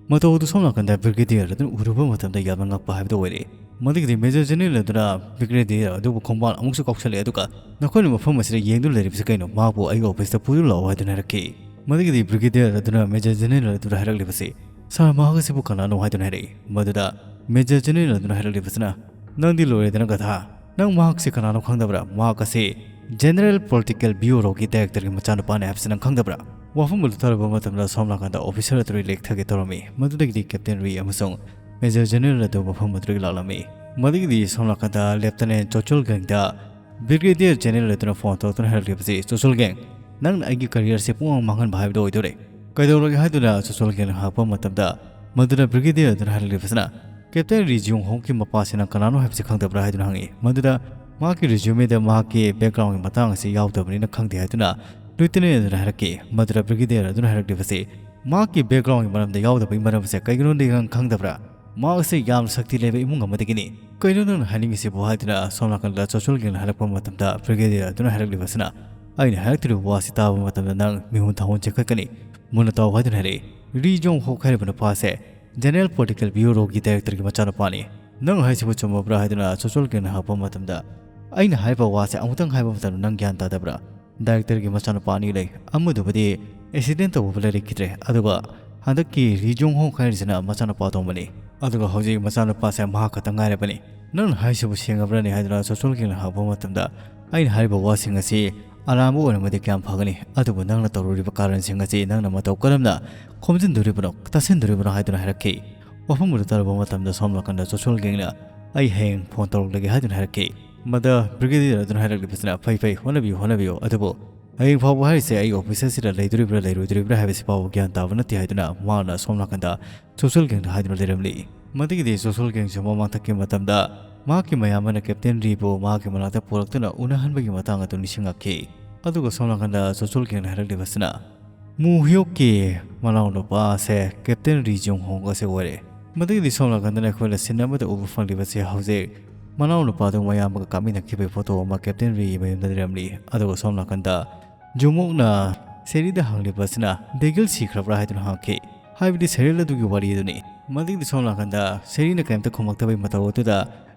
ꯃꯇꯧ ꯑꯗꯨ ꯁꯣꯝ ꯅꯥꯀꯟꯗ Brigadier ꯑꯗꯨꯅ ꯎꯔꯨꯕ ꯃꯇꯝꯗ ꯌꯥꯝꯅ ꯉꯛꯄ ꯍꯥꯏꯕꯗꯨ ꯑꯣꯏꯔꯦ꯫ ꯃꯗꯨꯒꯤꯗꯤ Major General ꯑꯗꯨꯅ Brigadier ꯑꯗꯨꯕꯨ ꯈꯣꯡꯕꯥꯡ ꯑꯃꯨꯛꯁꯨ ꯀꯥꯎꯁꯜꯂꯛꯑꯦ, ꯑꯗꯨꯒ, "ꯅꯈꯣꯏꯅ ꯃꯐꯝ ꯑꯁꯤꯗ ꯌꯦꯡꯗꯨꯅ ꯂꯩꯔꯤꯕꯁꯤ ꯀꯩꯅꯣ? ꯃꯍꯥꯛꯄꯨ ꯑꯩꯒꯤ office ꯇ ꯄꯨꯗꯨꯅ ꯂꯥꯛꯑꯣ" ꯍꯥꯏꯗꯨꯅ ꯍꯥꯏꯔꯛꯈꯤ꯫ ꯃꯗꯨꯒꯤꯗꯤ Brigadier ꯑꯗꯨꯅ Major General ꯑꯗꯨꯗ ꯍꯥꯏꯔꯛꯂꯤꯕꯁꯤ, "Sir, ꯃꯍꯥꯛ ꯑꯁꯤꯕꯨ ꯀꯅꯥꯅꯣ?" ꯍꯥꯏꯗꯨꯅ ꯍꯥꯏꯔꯛꯏ꯫ ꯃꯗꯨꯗ Major General ꯑꯗꯨꯅ ꯍꯥꯏꯔꯛꯂꯤꯕꯁꯤꯅ, "ꯅꯪꯗꯤ ꯂꯣꯏꯔꯦꯗꯅ, ꯒꯙꯥ꯫ ꯅꯪ ꯃꯍꯥꯛꯁꯤ ꯀꯅꯥꯅꯣ ꯈꯪꯗꯕ꯭ꯔꯥ? ꯃꯍꯥꯛ ꯑꯁꯤ General Political Bureau ꯒꯤ Director ꯒꯤ ꯃꯆꯥꯅꯨꯄꯥꯅꯤ ꯍꯥꯏꯕꯁꯤ ꯅꯪ ꯈꯪꯗꯕ꯭ꯔꯥ?" ꯋꯥꯐꯝ ꯑꯗꯨ ꯇꯥꯔꯨꯕ ꯃꯇꯝꯗ ꯁꯣꯝ ꯅꯥꯀꯟꯗ officer ꯑꯗꯨ ꯂꯦꯛꯊꯒꯦ ꯇꯧꯔꯝꯃꯤ꯫ ꯃꯗꯨꯗꯒꯤꯗꯤ Captain ꯔꯤ ꯑꯃꯁꯨꯡ Major General ꯑꯗꯨ ꯃꯐꯝ ꯑꯗꯨꯗꯒꯤ ꯂꯥꯛꯂꯝꯃꯤ꯫ ꯃꯗꯨꯒꯤꯗꯤ ꯁꯣꯝ ꯅꯥꯀꯟꯗ Lieutenant ꯆꯣꯆꯣꯜ ꯒꯦꯡꯗ Brigadier General ꯑꯗꯨꯅ phone ꯇꯧꯔꯛꯇꯨꯅ ꯍꯥꯏꯔꯛꯂꯤꯕꯁꯤ, "ꯆꯣꯆꯣꯜ ꯒꯦꯡ, ꯅꯪꯅ ꯑꯩꯒꯤ career ꯁꯦ ꯄꯨꯡꯃꯥꯡ ꯃꯥꯡꯍꯟꯕ ꯍꯥꯏꯕꯗꯨ ꯑꯣꯏꯗꯣꯔꯦ꯫ ꯀꯩꯗꯧꯔꯒꯦ?" ꯍꯥꯏꯗꯨꯅ ꯆꯣꯆꯣꯜ ꯒꯦꯡꯅ ꯍꯪꯉꯛꯄ ꯃꯇꯝꯗ, ꯃꯗꯨꯗ Brigadier ꯑꯗꯨꯅ ꯍꯥꯏꯔꯛꯂꯤꯕꯁꯤꯅ, "Captain ꯔꯤ ꯖꯤꯌꯣꯡ ꯍꯣꯡꯒꯤ ꯃꯄꯥꯁꯤ ꯅꯪ ꯀꯅꯥꯅꯣ ꯍꯥꯏꯕꯁꯤ ꯈꯪꯗꯕ꯭ꯔꯥ?" ꯍꯥꯏꯗꯨꯅ ꯍꯪꯉꯤ꯫ ꯃꯗꯨꯗ ꯃꯍꯥꯛꯀꯤ resume ꯗ ꯃꯍꯥꯛꯀꯤ background ꯒꯤ ꯃꯇꯥꯡ ꯑꯁꯤ ꯌꯥꯎꯗꯕꯅꯤꯅ ꯈꯪꯗꯦ ꯍꯥꯏꯗꯨꯅ Lieutenant ꯑꯗꯨꯅ ꯍꯥꯏꯔꯛꯈꯤ꯫ ꯃꯗꯨꯗ Brigadier ꯑꯗꯨꯅ ꯍꯥꯏꯔꯛꯂꯤꯕꯁꯤ, "ꯃꯍꯥꯛꯀꯤ background ꯒꯤ ꯃꯔꯝꯗ ꯌꯥꯎꯗꯕꯒꯤ ꯃꯔꯝ ꯑꯁꯦ ꯀꯩꯒꯤꯅꯣꯗꯤ ꯅꯪ ꯈꯪꯗꯕ꯭ꯔꯥ? ꯃꯍꯥꯛ ꯑꯁꯤ ꯌꯥꯝꯅ ꯁꯛꯇꯤ ꯂꯩꯕ ꯏꯃꯨꯡ ꯑꯃꯗꯒꯤꯅꯤ꯫ ꯀꯩꯅꯣ ꯅꯪꯅ ꯍꯥꯏꯅꯤꯡꯉꯤꯁꯤꯕꯨ?" ꯍꯥꯏꯗꯨꯅ ꯁꯣꯝ ꯅꯥꯀꯟꯗ ꯆꯣꯆꯣꯜ ꯒꯦꯡꯅ ꯍꯥꯏꯔꯛꯄ ꯃꯇꯝꯗ Brigadier ꯑꯗꯨꯅ ꯍꯥꯏꯔꯛꯂꯤꯕꯁꯤꯅ, "ꯑꯩꯅ ꯍꯥꯏꯔꯛꯇ꯭ꯔꯤꯕ ꯋꯥꯁꯤ ꯇꯥꯕ ꯃꯇꯝꯗ ꯅꯪ ꯃꯤꯍꯨꯟ ꯊꯥꯍꯨꯟ ꯆꯦꯟꯈꯠꯀꯅꯤ꯫ ꯃꯨꯟꯅ ꯇꯥꯎ ꯍꯥꯏꯗꯨꯅ ꯍꯥꯏꯔꯛꯏ꯫ ꯔꯤ ꯖꯣꯡ ꯍꯣꯛ ꯍꯥꯏꯔꯤꯕ ꯅꯨꯄꯥ ꯑꯁꯦ General Political Bureauꯒꯤ directorꯒꯤ ꯃꯆꯥꯅꯨꯄꯥꯅꯤ꯫ ꯅꯪ ꯍꯥꯏꯁꯤꯕꯨ ꯆꯨꯝꯃꯕ꯭ꯔꯥ ꯍꯥꯏꯗꯨꯅ ꯆꯣ ꯆꯣꯜ ꯀꯦꯡꯅ ꯍꯪꯉꯛꯄ ꯃꯇꯝꯗ, ꯑꯩꯅ ꯍꯥꯏꯔꯤꯕ ꯋꯥꯁꯦ ꯑꯃꯨꯛꯇꯪ ꯍꯥꯏꯕ ꯃꯇꯝꯗ ꯅꯪ ꯒ꯭ꯌꯥꯟ ꯇꯥꯗꯕ꯭ꯔꯥ? Directorꯒꯤ ꯃꯆꯥꯅꯨꯄꯥ ꯑꯅꯤ ꯂꯩ, ꯑꯃꯗꯨꯕꯨꯗꯤ accident ꯇꯧꯕꯕꯨ ꯂꯩꯔꯛꯈꯤꯗ꯭ꯔꯦ, ꯑꯗꯨꯒ ꯍꯟꯗꯛꯀꯤ ꯔꯤ ꯖꯣꯡ ꯍꯣꯛ ꯍꯥꯏꯔꯤꯁꯤꯅ ꯃꯆꯥꯅꯨꯄꯥ ꯑꯇꯣꯝꯕꯅꯤ꯫ ꯑꯗꯨꯒ ꯍꯧꯖꯤꯛ ꯃꯆꯥꯅꯨꯄꯥꯁꯦ ꯃꯍꯥꯛ ꯈꯛꯇ ꯉꯥꯏꯔꯕꯅꯤ꯫ ꯅꯪꯅ ꯍꯥꯏꯁꯤꯕꯨ ꯁꯦꯡꯉꯕ꯭ꯔꯅꯦ ꯍꯥꯏꯗꯨꯅ ꯆꯣ ꯆꯣꯜ ꯀꯦꯡꯅ ꯍꯪꯉꯛꯄ ꯃꯇꯝꯗ, ꯑꯩꯅ ꯍꯥꯏꯔꯤꯕ ꯋꯥꯁꯤꯡ ꯑꯁꯤ ꯑꯔꯥꯟꯕ ꯑꯣꯏꯔꯝꯃꯗꯤ ꯀꯌꯥꯝ ꯐꯒꯅꯤ? ꯑꯗꯨꯕꯨ ꯅꯪꯅ ꯇꯧꯔꯨꯔꯤꯕ ꯀꯥꯔꯟꯁꯤꯡ ꯑꯁꯤ ꯅꯪꯅ ꯃꯇꯧ ꯀꯔꯝꯅ ꯈꯣꯝꯖꯤꯟꯗꯣꯔꯤꯕꯅꯣ, ꯇꯥꯁꯤꯟꯗꯣꯔꯤꯕꯅꯣ ꯍꯥꯏꯗꯨꯅ ꯍꯥꯏꯔꯛꯈꯤ꯫ ꯋꯥꯐꯝ ꯑꯗꯨ ꯇꯥꯔꯨꯕ ꯃꯇꯝꯗ ꯁꯣꯝ ꯅꯥꯀꯟꯗ ꯆꯣ ꯆꯣꯜ ꯀꯦꯡꯅ, "ꯑꯩ ꯍꯌꯦꯡ phone ꯇꯧꯔꯛꯂꯒꯦ" ꯍꯥꯏꯗꯨꯅ ꯍꯥꯏꯔꯛꯈꯤ꯫ ꯃꯗ Brigadier ꯑꯗꯨꯅ ꯍꯥꯏꯔꯛꯂꯤꯕꯁꯤꯅ, "ꯐꯩ ꯐꯩ, ꯍꯣꯠꯅꯕꯤꯌꯨ ꯍꯣꯠꯅꯕꯤꯌꯨ, ꯑꯗꯨꯕꯨ ꯍꯌꯦꯡ ꯐꯥꯎꯕ ꯍꯥꯏꯔꯤꯁꯦ ꯑꯩ office ꯑꯁꯤꯗ ꯂꯩꯗꯣꯔꯤꯕ꯭ꯔꯥ ꯂꯩꯔꯣꯏꯗꯣꯔꯤꯕ꯭ꯔꯥ ꯍꯥꯏꯕꯁꯤ ꯐꯥꯎꯕ ꯒ꯭ꯌꯥꯟ ꯇꯥꯕ ꯅꯠꯇꯦ" ꯍꯥꯏꯗꯨꯅ ꯃꯥꯅ ꯁꯣꯝ ꯅꯥꯀꯟꯗ ꯆꯣ ꯆꯣꯜ ꯀꯦꯡꯗ ꯍꯥꯏꯗꯨꯅ ꯂꯩꯔꯝꯂꯤ꯫ ꯃꯗꯨꯒꯤꯗꯤ ꯆꯣ ꯆꯣꯜ ꯀꯦꯡꯁꯨ ꯃꯃꯥꯡꯊꯛꯀꯤ ꯃꯇꯝꯗ ꯃꯍꯥꯛꯀꯤ ꯃꯌꯥꯝꯕꯅ Captain ꯔꯤꯕꯨ ꯃꯍꯥꯛꯀꯤ ꯃꯅꯥꯛꯇ ꯄꯨꯔꯛꯇꯨꯅ ꯎꯅꯍꯟꯕꯒꯤ ꯃꯇꯥꯡ ꯑꯗꯨ ꯅꯤꯡꯁꯤꯡꯂꯛꯈꯤ꯫ ꯑꯗꯨꯒ ꯁꯣꯝ ꯅꯥꯀꯟꯗ ꯆꯣ ꯆꯣꯜ ꯀꯦꯡꯅ ꯍꯥꯏꯔꯛꯂꯤꯕꯁꯤꯅ, ꯃꯨ ꯍꯤꯌꯣꯛꯀꯤ ꯃꯅꯥꯎꯅꯨꯄꯥ ꯑꯁꯦ Captain ꯔꯤ ꯖꯣꯡ ꯍꯣꯛ ꯑꯁꯦ ꯑꯣꯏꯔꯦ꯫ ꯃꯗꯨꯒꯤꯗꯤ ꯁꯣꯝ ꯅꯥꯀꯟꯗ ꯑꯩꯈꯣꯏꯅ scene ꯑꯃꯗ ꯎꯕ ꯐꯪꯂꯤꯕꯁꯦ ꯍꯧꯖꯤꯛ ꯃꯅꯥꯎꯅꯨꯄꯥꯗꯨ ꯃꯌꯥꯝꯕꯒ ꯀꯥꯞꯃꯤꯟꯅꯈꯤꯕꯒꯤ photo ꯑꯃ Captain ꯔꯤꯒꯤ ꯃꯌꯨꯝꯗ ꯂꯩꯔꯝꯂꯤ꯫ ꯑꯗꯨꯒ ꯁꯣꯝ ꯅꯥꯀꯟꯗ ꯖꯨꯃꯣꯛꯅ ꯁꯦꯔꯤꯗ ꯍꯪꯂꯤꯕꯁꯤꯅ, "ꯗꯦꯒꯤꯜ ꯁꯤꯈ꯭ꯔꯕ꯭ꯔꯥ?" ꯍꯥꯏꯗꯨꯅ ꯍꯪꯉꯛꯈꯤ꯫ ꯍꯥꯏꯕꯗꯤ serial ꯑꯗꯨꯒꯤ ꯋꯥꯔꯤ ꯑꯗꯨꯅꯤ꯫ ꯃꯗꯨꯒꯤꯗꯤ ꯁꯣꯝ ꯅꯥꯀꯟꯗ ꯁꯦꯔꯤꯅ ꯀꯔꯤꯝꯇ ꯈꯨꯝꯃꯛꯇꯕꯒꯤ ꯃꯇꯧ ꯑꯗꯨꯗ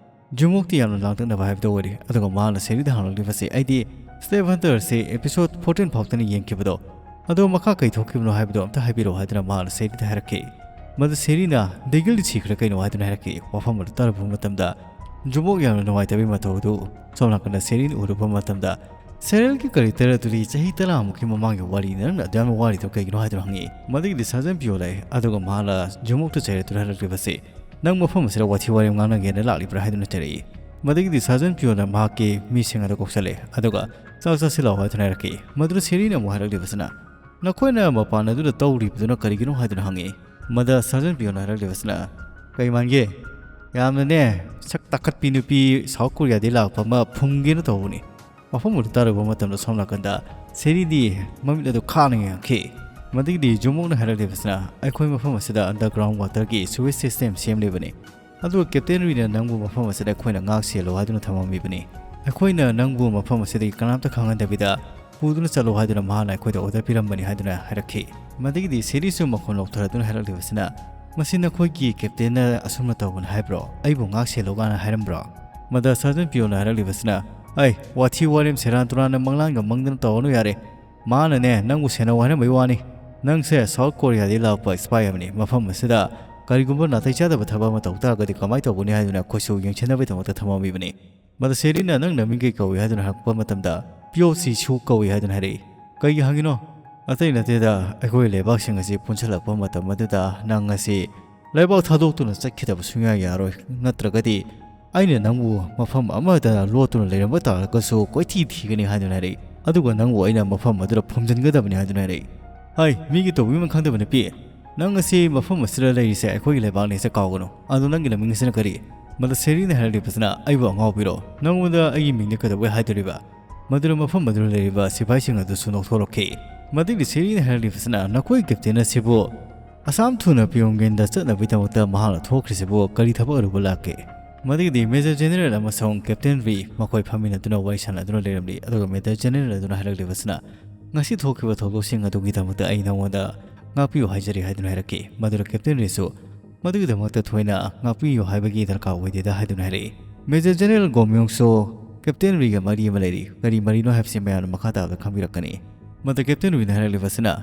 ꯖꯨꯃꯣꯛꯇꯤ ꯌꯥꯝꯅ ꯂꯥꯡꯇꯛꯅꯕ ꯍꯥꯏꯕꯗꯨ ꯑꯣꯏꯔꯤ꯫ ꯑꯗꯨꯒ ꯃꯥꯅ ꯁꯦꯔꯤꯗ ꯍꯪꯂꯛꯂꯤꯕꯁꯤ, "ꯑꯩꯗꯤ Slave Hunter ꯁꯤ episode fourteen ꯐꯥꯎꯇꯅꯤ ꯌꯦꯡꯈꯤꯕꯗꯣ, ꯑꯗꯣ ꯃꯈꯥ ꯀꯩ ꯊꯣꯛꯈꯤꯕꯅꯣ ꯍꯥꯏꯕꯗꯣ ꯑꯝꯇ ꯍꯥꯏꯕꯤꯔꯛꯑꯣ" ꯍꯥꯏꯗꯨꯅ ꯃꯥꯅ ꯁꯦꯔꯤꯗ ꯍꯥꯏꯔꯛꯈꯤ꯫ ꯃꯗꯨ ꯁꯦꯔꯤꯅ, "ꯗꯦꯒꯤꯜꯗꯤ ꯁꯤꯈ꯭ꯔꯦ ꯀꯩꯅꯣ?" ꯍꯥꯏꯗꯨꯅ ꯍꯥꯏꯔꯛꯈꯤ꯫ ꯋꯥꯐꯝ ꯑꯗꯨ ꯇꯥꯔꯨꯕ ꯃꯇꯝꯗ ꯖꯨꯃꯣꯛ ꯌꯥꯝꯅ ꯅꯨꯡꯉꯥꯏꯇꯕꯒꯤ ꯃꯇꯧ ꯑꯗꯨ ꯁꯣꯝ ꯅꯥꯀꯟꯗ ꯁꯦꯔꯤꯅ ꯎꯔꯨꯕ ꯃꯇꯝꯗ, "Serialꯒꯤ character ꯑꯗꯨꯗꯤ ꯆꯍꯤ ꯇꯔꯥꯃꯨꯛꯀꯤ ꯃꯃꯥꯡꯒꯤ ꯋꯥꯔꯤꯅꯤ, ꯅꯪꯅ ꯑꯗꯨꯌꯥꯝꯅ ꯋꯥꯔꯤꯗꯣ ꯀꯩꯒꯤꯅꯣ?" ꯍꯥꯏꯗꯨꯅ ꯍꯪꯉꯤ꯫ ꯃꯗꯨꯒꯤꯗꯤ Sergeant Pio ꯂꯥꯛꯑꯦ, ꯑꯗꯨꯒ ꯃꯍꯥꯛꯅ ꯖꯨꯃꯣꯛꯇ ꯆꯩꯔꯗꯨꯅ ꯍꯥꯏꯔꯛꯂꯤꯕꯁꯤ, "ꯅꯪ ꯃꯐꯝ ꯑꯁꯤꯗ ꯋꯥꯊꯤ ꯋꯥꯔꯦꯝ ꯉꯥꯡꯅꯒꯦꯅ ꯂꯥꯛꯂꯤꯕ꯭ꯔꯥ?" ꯍꯥꯏꯗꯨꯅ ꯆꯩꯔꯛꯏ꯫ ꯃꯗꯨꯒꯤꯗꯤ Sergeant Pioꯅ ꯃꯍꯥꯛꯀꯤ ꯃꯤꯁꯤꯡ ꯑꯗꯨ ꯀꯧꯁꯜꯂꯦ, ꯑꯗꯨꯒ "ꯆꯥꯛ ꯆꯥꯁꯤꯜꯂꯛꯑꯣ" ꯍꯥꯏꯗꯨꯅ ꯍꯥꯏꯔꯛꯈꯤ꯫ ꯃꯗꯨꯗ ꯁꯦꯔꯤꯅ ꯑꯃꯨꯛ ꯍꯥꯏꯔꯛꯂꯤꯕꯁꯤꯅ, "ꯅꯈꯣꯏꯅ ꯃꯄꯥꯟ ꯑꯗꯨꯗ ꯇꯧꯔꯤꯕꯗꯨꯅ ꯀꯔꯤꯒꯤꯅꯣ?" ꯍꯥꯏꯗꯨꯅ ꯍꯪꯉꯤ꯫ ꯃꯗ Sergeant Pioꯅ ꯍꯥꯏꯔꯛꯂꯤꯕꯁꯤꯅ, "ꯀꯩ ꯃꯥꯟꯒꯦ? ꯌꯥꯝꯅꯅꯦ ꯁꯛ ꯇꯥꯈꯠꯄꯤ ꯅꯨꯄꯤ South Koreaꯗꯒꯤ ꯂꯥꯛꯄ ꯑꯃ ꯐꯨꯝꯒꯦꯅ ꯇꯧꯕꯅꯤ꯫ ꯃꯐꯝ ꯑꯗꯨ ꯇꯥꯔꯨꯕ ꯃꯇꯝꯗ ꯁꯣꯝ ꯅꯥꯀꯟꯗ ꯁꯦꯔꯤꯗꯤ ꯃꯃꯤꯠ ꯑꯗꯨ ꯈꯥꯅ ꯌꯦꯡꯉꯛꯈꯤ꯫ ꯃꯗꯒꯤꯗꯤ ꯖꯨꯃꯣꯛꯅ ꯍꯥꯏꯔꯛꯂꯤꯕꯁꯤꯅ, "ꯑꯩꯈꯣꯏ ꯃꯐꯝ ꯑꯁꯤꯗ underground waterꯒꯤ sewage system ꯁꯦꯝꯂꯤꯕꯅꯤ꯫ ꯑꯗꯨꯒ Captain ꯔꯤꯅ ꯅꯪꯕꯨ ꯃꯐꯝ ꯑꯁꯤꯗ ꯑꯩꯈꯣꯏꯅ ꯉꯥꯛ ꯁꯦꯜꯂꯨ ꯍꯥꯏꯗꯨꯅ ꯊꯝꯃꯝꯃꯤꯕꯅꯤ꯫ ꯑꯩꯈꯣꯏꯅ ꯅꯪꯕꯨ ꯃꯐꯝ ꯑꯁꯤꯗꯒꯤ ꯀꯅꯥꯝꯇ ꯈꯪꯍꯟꯗꯕꯤꯗ ꯄꯨꯗꯨꯅ ꯆꯠꯂꯣ ꯍꯥꯏꯗꯨꯅ ꯃꯍꯥꯛꯅ ꯑꯩꯈꯣꯏꯗ ꯑꯣꯔꯗꯔ ꯄꯤꯔꯝꯕꯅꯤ ꯍꯥꯏꯗꯨꯅ ꯍꯥꯏꯔꯛꯈꯤ꯫ ꯃꯗꯒꯤꯗꯤ ꯁꯦꯔꯤꯁꯨ ꯃꯈꯣꯟ ꯂꯧꯊꯔꯗꯨꯅ ꯍꯥꯏꯔꯛꯂꯤꯕꯁꯤꯅ, "ꯃꯁꯤ ꯅꯈꯣꯏꯒꯤ ꯀꯦꯞꯇꯦꯟꯅ ꯑꯁꯨꯝꯅ ꯇꯧꯕꯅꯤ ꯍꯥꯏꯕ꯭ꯔꯣ? ꯑꯩꯕꯨ ꯉꯥꯛ ꯁꯦꯜꯂꯣꯒꯥꯅ ꯍꯥꯏꯔꯝꯕ꯭ꯔꯣ?" ꯃꯗ ꯁꯔꯖꯟ ꯄꯤꯌꯣꯅ ꯍꯥꯏꯔꯛꯂꯤꯕꯁꯤꯅ, "ꯑꯩ, ꯋꯥꯊꯤ ꯋꯥꯔꯦꯝ ꯁꯦꯔꯥꯟ ꯇꯨꯔꯥꯟꯅ ꯃꯪꯂꯥꯟꯒ ꯃꯪꯗꯅ ꯇꯧꯔꯅꯨ ꯌꯥꯔꯦ꯫ ꯃꯥꯅꯅꯦ ꯅꯪꯕꯨ ꯁꯦꯟꯅꯧ ꯍꯥꯏꯔꯝꯕꯩ ꯋꯥꯅꯤ꯫ ꯅꯪꯁꯦ ꯁꯥꯎꯠ ꯀꯣꯔꯤꯌꯥꯗꯒꯤ ꯂꯥꯛꯄ ꯁꯤꯐꯥꯏ ꯑꯃꯅꯤ꯫ ꯃꯐꯝ ꯑꯁꯤꯗ ꯀꯔꯤꯒꯨꯝꯕ ꯅꯥꯇꯩ ꯆꯥꯗꯕ ꯊꯕꯛ ꯑꯃ ꯇꯧ ꯇꯥꯔꯒꯗꯤ ꯀꯃꯥꯏꯅ ꯇꯧꯒꯅꯤ ꯍꯥꯏꯗꯨꯅ ꯑꯩꯈꯣꯏꯁꯨ ꯌꯦꯡꯁꯤꯟꯅꯕꯒꯤꯗꯃꯛꯇ ꯊꯝꯃꯝꯃꯤꯕꯅꯤ꯫" ꯃꯗ ꯁꯦꯔꯤꯅ ꯅꯪꯅ ꯃꯤꯡ ꯀꯩ ꯀꯧꯏ ꯍꯥꯏꯗꯨꯅ ꯍꯪꯉꯛꯄ ꯃꯇꯝꯗ, "ꯄꯤꯌꯣ ꯁꯤ ꯁꯨ ꯀꯧꯏ" ꯍꯥꯏꯗꯨꯅ ꯍꯥꯏꯔꯛꯏ꯫ "ꯀꯩꯒꯤ ꯍꯪꯉꯤꯅꯣ?" "ꯑꯇꯩ ꯅꯠꯇꯦꯗ, ꯑꯩꯈꯣꯏ ꯂꯩꯕꯥꯛꯁꯤꯡ ꯑꯁꯤ ꯄꯨꯟꯁꯤꯜꯂꯛꯄ ꯃꯇꯝ ꯑꯗꯨꯗ ꯅꯪ ꯑꯁꯤ ꯂꯩꯕꯥꯛ ꯊꯥꯗꯣꯛꯇꯨꯅ ꯆꯠꯈꯤꯗꯕ ꯁꯨꯡꯌꯥ ꯌꯥꯔꯣꯏ, ꯅꯠꯇ꯭ꯔꯒꯗꯤ ꯑꯩꯅ ꯅꯪꯕꯨ ꯃꯐꯝ ꯑꯃꯗ ꯂꯣꯠꯇꯨꯅ ꯂꯩꯔꯝꯕ ꯇꯥꯔꯒꯁꯨ ꯀꯣꯏꯊꯤ ꯊꯤꯒꯅꯤ" ꯍꯥꯏꯗꯨꯅ ꯍꯥꯏꯔꯛꯏ꯫ "ꯑꯗꯨꯒ ꯅꯪꯕꯨ ꯑꯩꯅ ꯃꯐꯝ ꯑꯗꯨꯗ ꯐꯨꯝꯖꯤꯟꯒꯗꯕꯅꯤ" ꯍꯥꯏꯗꯨꯅ ꯍꯥꯏꯔꯛꯏ꯫ "ꯍꯥꯏ, ꯃꯤꯒꯤ ꯇꯧꯕꯤꯃꯜ ꯈꯪꯗꯕ ꯅꯨꯄꯤ, ꯅꯪ ꯑꯁꯤ ꯃꯐꯝ ꯑꯁꯤꯗ ꯂꯩꯔꯤꯁꯦ ꯑꯩꯈꯣꯏꯒꯤ ꯂꯩꯕꯥꯛꯅꯤ ꯍꯥꯏꯁꯦ ꯀꯥꯎꯒꯅꯨ꯫ ꯑꯗꯣ ꯅꯪꯒꯤ ꯅꯃꯤꯡ ꯑꯁꯤꯅ ꯀꯔꯤ?" ꯃꯗ ꯁꯦꯔꯤꯅ ꯍꯥꯏꯔꯛꯂꯤꯕꯁꯤꯅ, "ꯑꯩꯕꯨ ꯑꯉꯥꯎꯕꯤꯔꯣ? ꯅꯪꯉꯣꯟꯗ ꯑꯩꯒꯤ ꯃꯤꯡꯗꯤ ꯀꯩꯗꯧꯕꯩ ꯍꯥꯏꯗꯣꯔꯤꯕ?" ꯃꯗꯨꯅ ꯃꯐꯝ ꯑꯗꯨꯗ ꯂꯩꯔꯤꯕ ꯁꯤꯐꯥꯏꯁꯤꯡ ꯑꯗꯨꯁꯨ ꯅꯣꯛꯊꯣꯔꯛꯈꯤ꯫ ꯃꯗꯒꯤꯗꯤ ꯁꯦꯔꯤꯅ ꯍꯥꯏꯔꯛꯂꯤꯕꯁꯤꯅ, "ꯅꯈꯣꯏ ꯀꯦꯞꯇꯦꯟ ꯑꯁꯤꯕꯨ ꯑꯁꯥꯝ ꯊꯨꯅ ꯄꯤꯌꯣꯡꯒꯦꯟꯗ ꯆꯠꯅꯕꯒꯤꯗꯃꯛꯇ ꯃꯍꯥꯛꯅ ꯊꯣꯛꯈ꯭ꯔꯤꯁꯤꯕꯨ ꯀꯔꯤ ꯊꯕꯛ ꯑꯔꯨꯕ ꯂꯥꯛꯀꯦ?" ꯃꯗꯒꯤꯗꯤ ꯃꯦꯖꯔ ꯖꯦꯅꯦꯔꯦꯜ ꯑꯃꯁꯨꯡ ꯀꯦꯞꯇꯦꯟ ꯔꯤ ꯃꯈꯣꯏ ꯐꯝꯃꯤꯟꯅꯗꯨꯅ ꯋꯥꯔꯤ ꯁꯥꯟꯅꯗꯨꯅ ꯂꯩꯔꯝꯂꯤ꯫ ꯑꯗꯨꯒ ꯃꯦꯖꯔ ꯖꯦꯅꯦꯔꯦꯜ ꯑꯗꯨꯅ ꯍꯥꯏꯔꯛꯂꯤꯕꯁꯤꯅ, "ꯉꯁꯤ ꯊꯣꯛꯈꯤꯕ ꯊꯧꯗꯣꯛꯁꯤꯡ ꯑꯗꯨꯒꯤꯗꯃꯛꯇ ꯑꯩ ꯅꯉꯣꯟꯗ ꯉꯥꯛꯄꯤꯌꯨ ꯍꯥꯏꯖꯔꯤ" ꯍꯥꯏꯗꯨꯅ ꯍꯥꯏꯔꯛꯈꯤ꯫ ꯃꯗꯨꯗ ꯀꯦꯞꯇꯦꯟ ꯔꯤꯁꯨ, "ꯃꯗꯨꯒꯤꯗꯃꯛꯇ ꯊꯣꯏꯅ ꯉꯥꯛꯄꯤꯌꯨ ꯍꯥꯏꯕꯒꯤ ꯗꯔꯀꯥꯔ ꯑꯣꯏꯗꯦꯗ" ꯍꯥꯏꯗꯨꯅ ꯍꯥꯏꯔꯛꯏ꯫ ꯃꯦꯖꯔ ꯖꯦꯅꯦꯔꯦꯜ ꯒꯣꯃꯤꯌꯣꯡꯁꯨ ꯀꯦꯞꯇꯦꯟ ꯔꯤꯒ ꯃꯔꯤ ꯑꯃ ꯂꯩꯔꯤ꯫ ꯀꯔꯤ ꯃꯔꯤꯅꯣ ꯍꯥꯏꯕꯁꯤ ꯃꯌꯥꯝꯅ ꯃꯈꯥ ꯇꯥꯕꯗ ꯈꯪꯕꯤꯔꯛꯀꯅꯤ꯫ ꯃꯗ ꯀꯦꯞꯇꯦꯟ ꯔꯤꯅ ꯍꯥꯏꯔꯛꯂꯤꯕꯁꯤꯅ,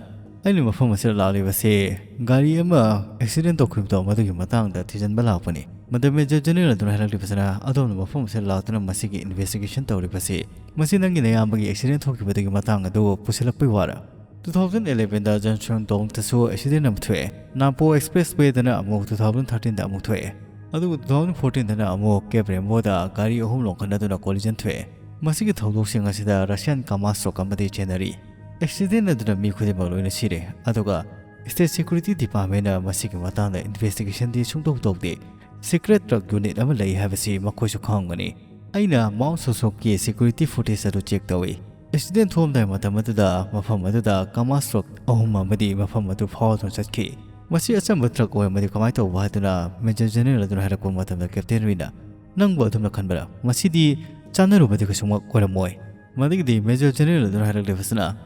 "ꯑꯩꯅ ꯃꯐꯝ ꯑꯁꯤꯗ ꯂꯥꯛꯂꯤꯕꯁꯦ ꯒꯥꯔꯤ ꯑꯃ ꯑꯦꯛꯁꯤꯗꯦꯟ ꯇꯧꯈꯤꯕꯗꯣ ꯃꯗꯨꯒꯤ ꯃꯇꯥꯡꯗ ꯊꯤꯖꯤꯟꯕ ꯂꯥꯛꯄꯅꯤ꯫" ꯃꯗ ꯃꯦꯖꯔ ꯖꯦꯅꯦꯔꯦꯜ ꯑꯗꯨꯅ ꯍꯥꯏꯔꯛꯂꯤꯕꯁꯤꯅ, "ꯑꯗꯣꯝꯅ ꯃꯐꯝ ꯑꯁꯤꯗ ꯂꯥꯛꯇꯨꯅ ꯃꯁꯤꯒꯤ ꯏꯟꯚꯦꯁꯇꯤꯒꯦꯁꯟ ꯇꯧꯔꯤꯕꯁꯤ, ꯃꯁꯤ ꯅꯪꯒꯤ ꯅꯌꯥꯝꯕꯒꯤ ꯑꯦꯛꯁꯤꯗꯦꯟ ꯊꯣꯛꯈꯤꯕꯗꯨꯒꯤ ꯃꯇꯥꯡ ꯑꯗꯨ ꯄꯨꯁꯤꯜꯂꯛꯄꯒꯤ ꯋꯥꯔ?" ꯇꯨ ꯊꯥꯎꯖꯟ ꯑꯦꯂꯦꯚꯦꯟꯗ ꯖꯟꯁꯨꯟ ꯇꯣꯡꯇꯁꯨ ꯑꯦꯛꯁꯤꯗꯦꯟ ꯑꯃ ꯊꯣꯛꯑꯦ꯫ ꯅꯥꯝꯄꯣ ꯑꯦꯛꯁꯄ꯭ꯔꯦꯁ ꯋꯦꯗꯅ ꯑꯃꯨꯛ ꯇꯨ ꯊꯥꯎꯖꯟ ꯊꯥꯔꯇꯤꯟꯗ ꯑꯃꯨꯛ ꯊꯣꯛꯑꯦ꯫ ꯑꯗꯨꯒ ꯇꯨ ꯊꯥꯎꯖꯟ ꯐꯣꯔꯇꯤꯟꯗꯅ ꯑꯃꯨꯛ ꯀꯦꯞ ꯔꯦꯝꯕꯣꯗ ꯒꯥꯔꯤ ꯑꯍꯨꯝ ꯂꯣꯡꯈꯠꯅꯗꯨꯅ ꯀꯣꯂꯤꯖꯟ ꯊꯣꯛꯑꯦ꯫ ꯃꯁꯤꯒꯤ ꯊꯧꯗꯣꯛꯁꯤꯡ ꯑꯁꯤꯗ ꯔꯁꯤꯌꯥꯟ ꯀꯥꯃꯥꯁ꯭ꯔꯣꯛ ꯑꯃꯗꯤ ꯆꯦꯟꯅꯔꯤ꯫ ꯑꯦꯛꯁꯤꯗꯦꯟ ꯑꯗꯨꯅ ꯃꯤ ꯈꯨꯗꯤꯡꯃꯛ ꯂꯣꯏꯅ ꯁꯤꯔꯦ꯫ ꯑꯗꯨꯒ ꯁ꯭ꯇꯦꯠ ꯁꯦꯀ꯭ꯌꯨꯔꯤꯇꯤ ꯗꯤꯄꯥꯔꯠꯃꯦꯟꯅ ꯃꯁꯤꯒꯤ ꯃꯇꯥꯡꯗ ꯏꯟꯚꯦꯁꯇꯤꯒꯦꯁꯟꯗꯤ ꯁꯨꯡꯇꯧ ꯇꯧꯗꯦ꯫ ꯁꯤꯀ꯭ꯔꯦꯠ ꯗ꯭ꯔꯒ ꯌꯨꯅꯤꯠ ꯑꯃ ꯂꯩ ꯍꯥꯏꯕꯁꯤ ꯃꯈꯣꯏꯁꯨ ꯈꯪꯉꯝꯒꯅꯤ꯫ ꯑꯩꯅ ꯃꯥꯎꯟ ꯁꯣꯁꯣꯛꯀꯤ ꯁꯦꯀ꯭ꯌꯨꯔꯤꯇꯤ ꯐꯨꯇꯦꯖ ꯑꯗꯨ ꯆꯦꯛ ꯇꯧꯏ꯫ ꯑꯦꯛꯁꯤꯗꯦꯟ ꯊꯣꯛꯂꯝꯗꯥꯏ ꯃꯇꯝ ꯑꯗꯨꯗ ꯃꯐꯝ ꯑꯗꯨꯗ ꯀꯥꯃꯥꯁ꯭ꯔꯣꯛ ꯑꯍꯨꯝ ꯑꯃꯗꯤ ꯃꯐꯝ ꯑꯗꯨ ꯐꯥꯎꯗꯨꯅ ꯆꯠꯈꯤ꯫ ꯃꯁꯤ ꯑꯆꯝꯕ ꯗ꯭ꯔꯒ ꯑꯣꯏꯔꯝꯃꯗꯤ ꯀꯃꯥꯏꯅ ꯇꯧꯕ ꯍꯥꯏꯗꯨꯅ ꯃꯦꯖꯔ ꯖꯦꯅꯔꯦꯜ ꯑꯗꯨꯅ ꯍꯥꯏꯔꯛꯄ ꯃꯇꯝꯗ ꯀꯦꯞꯇꯦꯟ ꯔꯤꯅ, "ꯅꯪꯕꯨ ꯑꯗꯨꯝꯅ ꯈꯟꯕ꯭ꯔꯥ? ꯃꯁꯤꯗꯤ ꯆꯥꯟꯅꯔꯨꯕꯗꯤ ꯀꯩꯁꯨꯃꯛ ꯑꯣꯏꯔꯝꯃꯣꯏ꯫ ꯃꯗꯨꯒꯤꯗꯤ Major General ꯑꯗꯨꯅ ꯍꯥꯏꯔꯛꯂꯤꯕꯁꯤꯅ,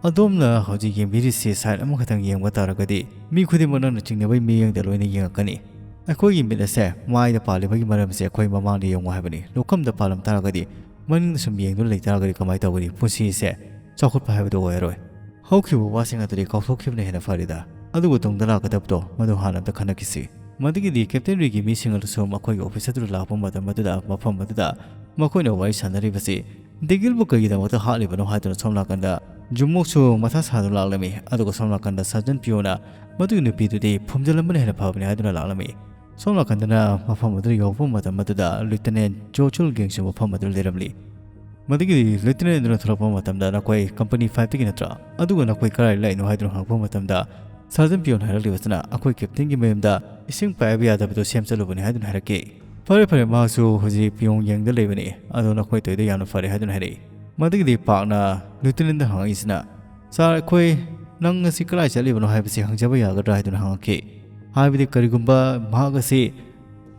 "ꯑꯗꯣꯝꯅ ꯍꯧꯖꯤꯛ ꯌꯦꯡꯕꯤꯔꯤꯁꯤ side ꯑꯃꯈꯛꯇꯪ ꯌꯦꯡꯕ ꯇꯥꯔꯒꯗꯤ ꯃꯤ ꯈꯨꯗꯤꯡꯃꯛ ꯅꯪꯅ ꯆꯤꯡꯅꯕꯒꯤ ꯃꯤꯠꯌꯦꯡꯗ ꯂꯣꯏꯅ ꯌꯦꯡꯉꯛꯀꯅꯤ꯫ ꯑꯩꯈꯣꯏꯒꯤ ꯃꯤꯠ ꯑꯁꯦ ꯃꯥꯏꯗ ꯄꯥꯜꯂꯤꯕꯒꯤ ꯃꯔꯝꯁꯦ ꯑꯩꯈꯣꯏ ꯃꯃꯥꯡꯗ ꯌꯦꯡꯉꯨ ꯍꯥꯏꯕꯅꯤ꯫ ꯂꯧꯈꯝꯗ ꯄꯥꯜꯂꯝ ꯇꯥꯔꯒꯗꯤ ꯃꯅꯤꯡꯗ ꯁꯨꯝ ꯌꯦꯡꯗꯨꯅ ꯂꯩ ꯇꯥꯔꯒꯗꯤ ꯀꯃꯥꯏꯅ ꯇꯧꯒꯅꯤ? ꯄꯨꯟꯁꯤꯁꯦ ꯆꯥꯎꯈꯠꯄ ꯍꯥꯏꯕꯗꯨ ꯑꯣꯏꯔꯔꯣꯏ꯫ ꯍꯧꯈꯤꯕ ꯋꯥꯁꯤꯡ ꯑꯗꯨꯗꯤ ꯀꯥꯎꯊꯣꯛꯈꯤꯕꯅ ꯍꯦꯟꯅ ꯐꯔꯦꯗ꯫ ꯑꯗꯨꯒ ꯇꯨꯡꯗ ꯂꯥꯛꯀꯗꯕꯗꯣ ꯃꯗꯨ ꯍꯥꯟꯅ ꯑꯝꯇ ꯈꯟꯅꯈꯤꯁꯤ꯫" ꯃꯗꯨꯒꯤꯗꯤ Captain ꯔꯤꯒꯤ ꯃꯤꯁꯤꯡ ꯑꯗꯨꯁꯨ ꯃꯈꯣꯏꯒꯤ office ꯑꯗꯨꯗ ꯂꯥꯛꯄ ꯃꯇꯝ ꯑꯗꯨꯗ ꯃꯐꯝ ꯑꯗꯨꯗ ꯃꯈꯣꯏꯅ ꯋꯥꯔꯤ ꯁꯥꯟꯅꯔꯤꯕꯁꯤ ꯗꯦꯒꯤꯜꯕꯨ ꯀꯔꯤꯒꯤꯗꯃꯛꯇ ꯍꯥꯠꯂꯤꯕꯅꯣ ꯍꯥꯏꯗꯨꯅ ꯁꯣꯝ ꯅꯥꯀꯟꯗ ꯖꯨꯃꯣꯛꯁꯨ ꯃꯊꯥ ꯁꯥꯗꯨꯅ ꯂꯥꯛꯂꯝꯃꯤ꯫ ꯑꯗꯨꯒ ꯁꯣꯝ ꯅꯥꯀꯟꯗ Sergeant ꯄꯤꯌꯣꯅ ꯃꯗꯨꯒꯤ ꯅꯨꯄꯤꯗꯨꯗꯤ ꯐꯨꯝꯖꯤꯜꯂꯝꯕꯅ ꯍꯦꯟꯅ ꯐꯕꯅꯤ ꯍꯥꯏꯗꯨꯅ ꯂꯥꯛꯂꯝꯃꯤ꯫ ꯁꯣꯝ ꯅꯥꯀꯟꯗꯅ ꯃꯐꯝ ꯑꯗꯨ ꯌꯧꯕ ꯃꯇꯝ ꯑꯗꯨꯗ Lieutenant ꯖꯣ ꯆꯨꯜ ꯒꯦꯡꯁꯨ ꯃꯐꯝ ꯑꯗꯨꯗ ꯂꯩꯔꯝꯂꯤ꯫ ꯃꯗꯨꯒꯤꯗꯤ Lieutenant ꯑꯗꯨꯅ ꯊꯣꯛꯂꯛꯄ ꯃꯇꯝꯗ, "ꯅꯈꯣꯏ company five ꯇꯒꯤ ꯅꯠꯇ꯭ꯔꯥ? ꯑꯗꯨꯒ ꯅꯈꯣꯏ ꯀꯗꯥꯏ ꯂꯥꯛꯏꯅꯣ?" ꯍꯥꯏꯗꯨꯅ ꯍꯪꯂꯛꯄ ꯃꯇꯝꯗ, Sergeant ꯄꯤꯌꯣꯟ ꯍꯥꯏꯔꯛꯂꯤꯕꯁꯤꯅ, "ꯑꯩꯈꯣꯏ captain ꯒꯤ ꯃꯌꯨꯝꯗ ꯏꯁꯤꯡ ꯄꯥꯏꯕ ꯌꯥꯗꯕꯗꯨ ꯁꯦꯝ ꯆꯠꯂꯨꯕꯅꯤ" ꯍꯥꯏꯗꯨꯅ ꯍꯥꯏꯔꯛꯈꯤ꯫ "ꯐꯔꯦ, ꯐꯔꯦ, ꯃꯍꯥꯛꯁꯨ ꯍꯧꯖꯤꯛ ꯄꯤꯌꯣꯡ ꯌꯦꯡꯗ ꯂꯩꯕꯅꯤ, ꯑꯗꯣ ꯅꯈꯣꯏ ꯇꯧꯔꯤꯗꯣ ꯌꯥꯝꯅ ꯐꯔꯦ" ꯍꯥꯏꯗꯨꯅ ꯍꯥꯏꯔꯛꯏ꯫ ꯃꯗꯨꯒꯤꯗꯤ ꯄꯥꯛꯅ Lieutenant ꯗ ꯍꯪꯉꯛꯏꯁꯤꯅ, "Sir, ꯑꯩꯈꯣꯏ ꯅꯪ ꯉꯁꯤ ꯀꯗꯥꯏ ꯆꯠꯂꯤꯕꯅꯣ ꯍꯥꯏꯕꯁꯤ ꯍꯪꯖꯕ ꯌꯥꯒꯗ꯭ꯔꯥ?" ꯍꯥꯏꯗꯨꯅ ꯍꯪꯉꯛꯈꯤ꯫ ꯍꯥꯏꯕꯗꯤ ꯀꯔꯤꯒꯨꯝꯕ ꯃꯍꯥꯛ ꯑꯁꯤ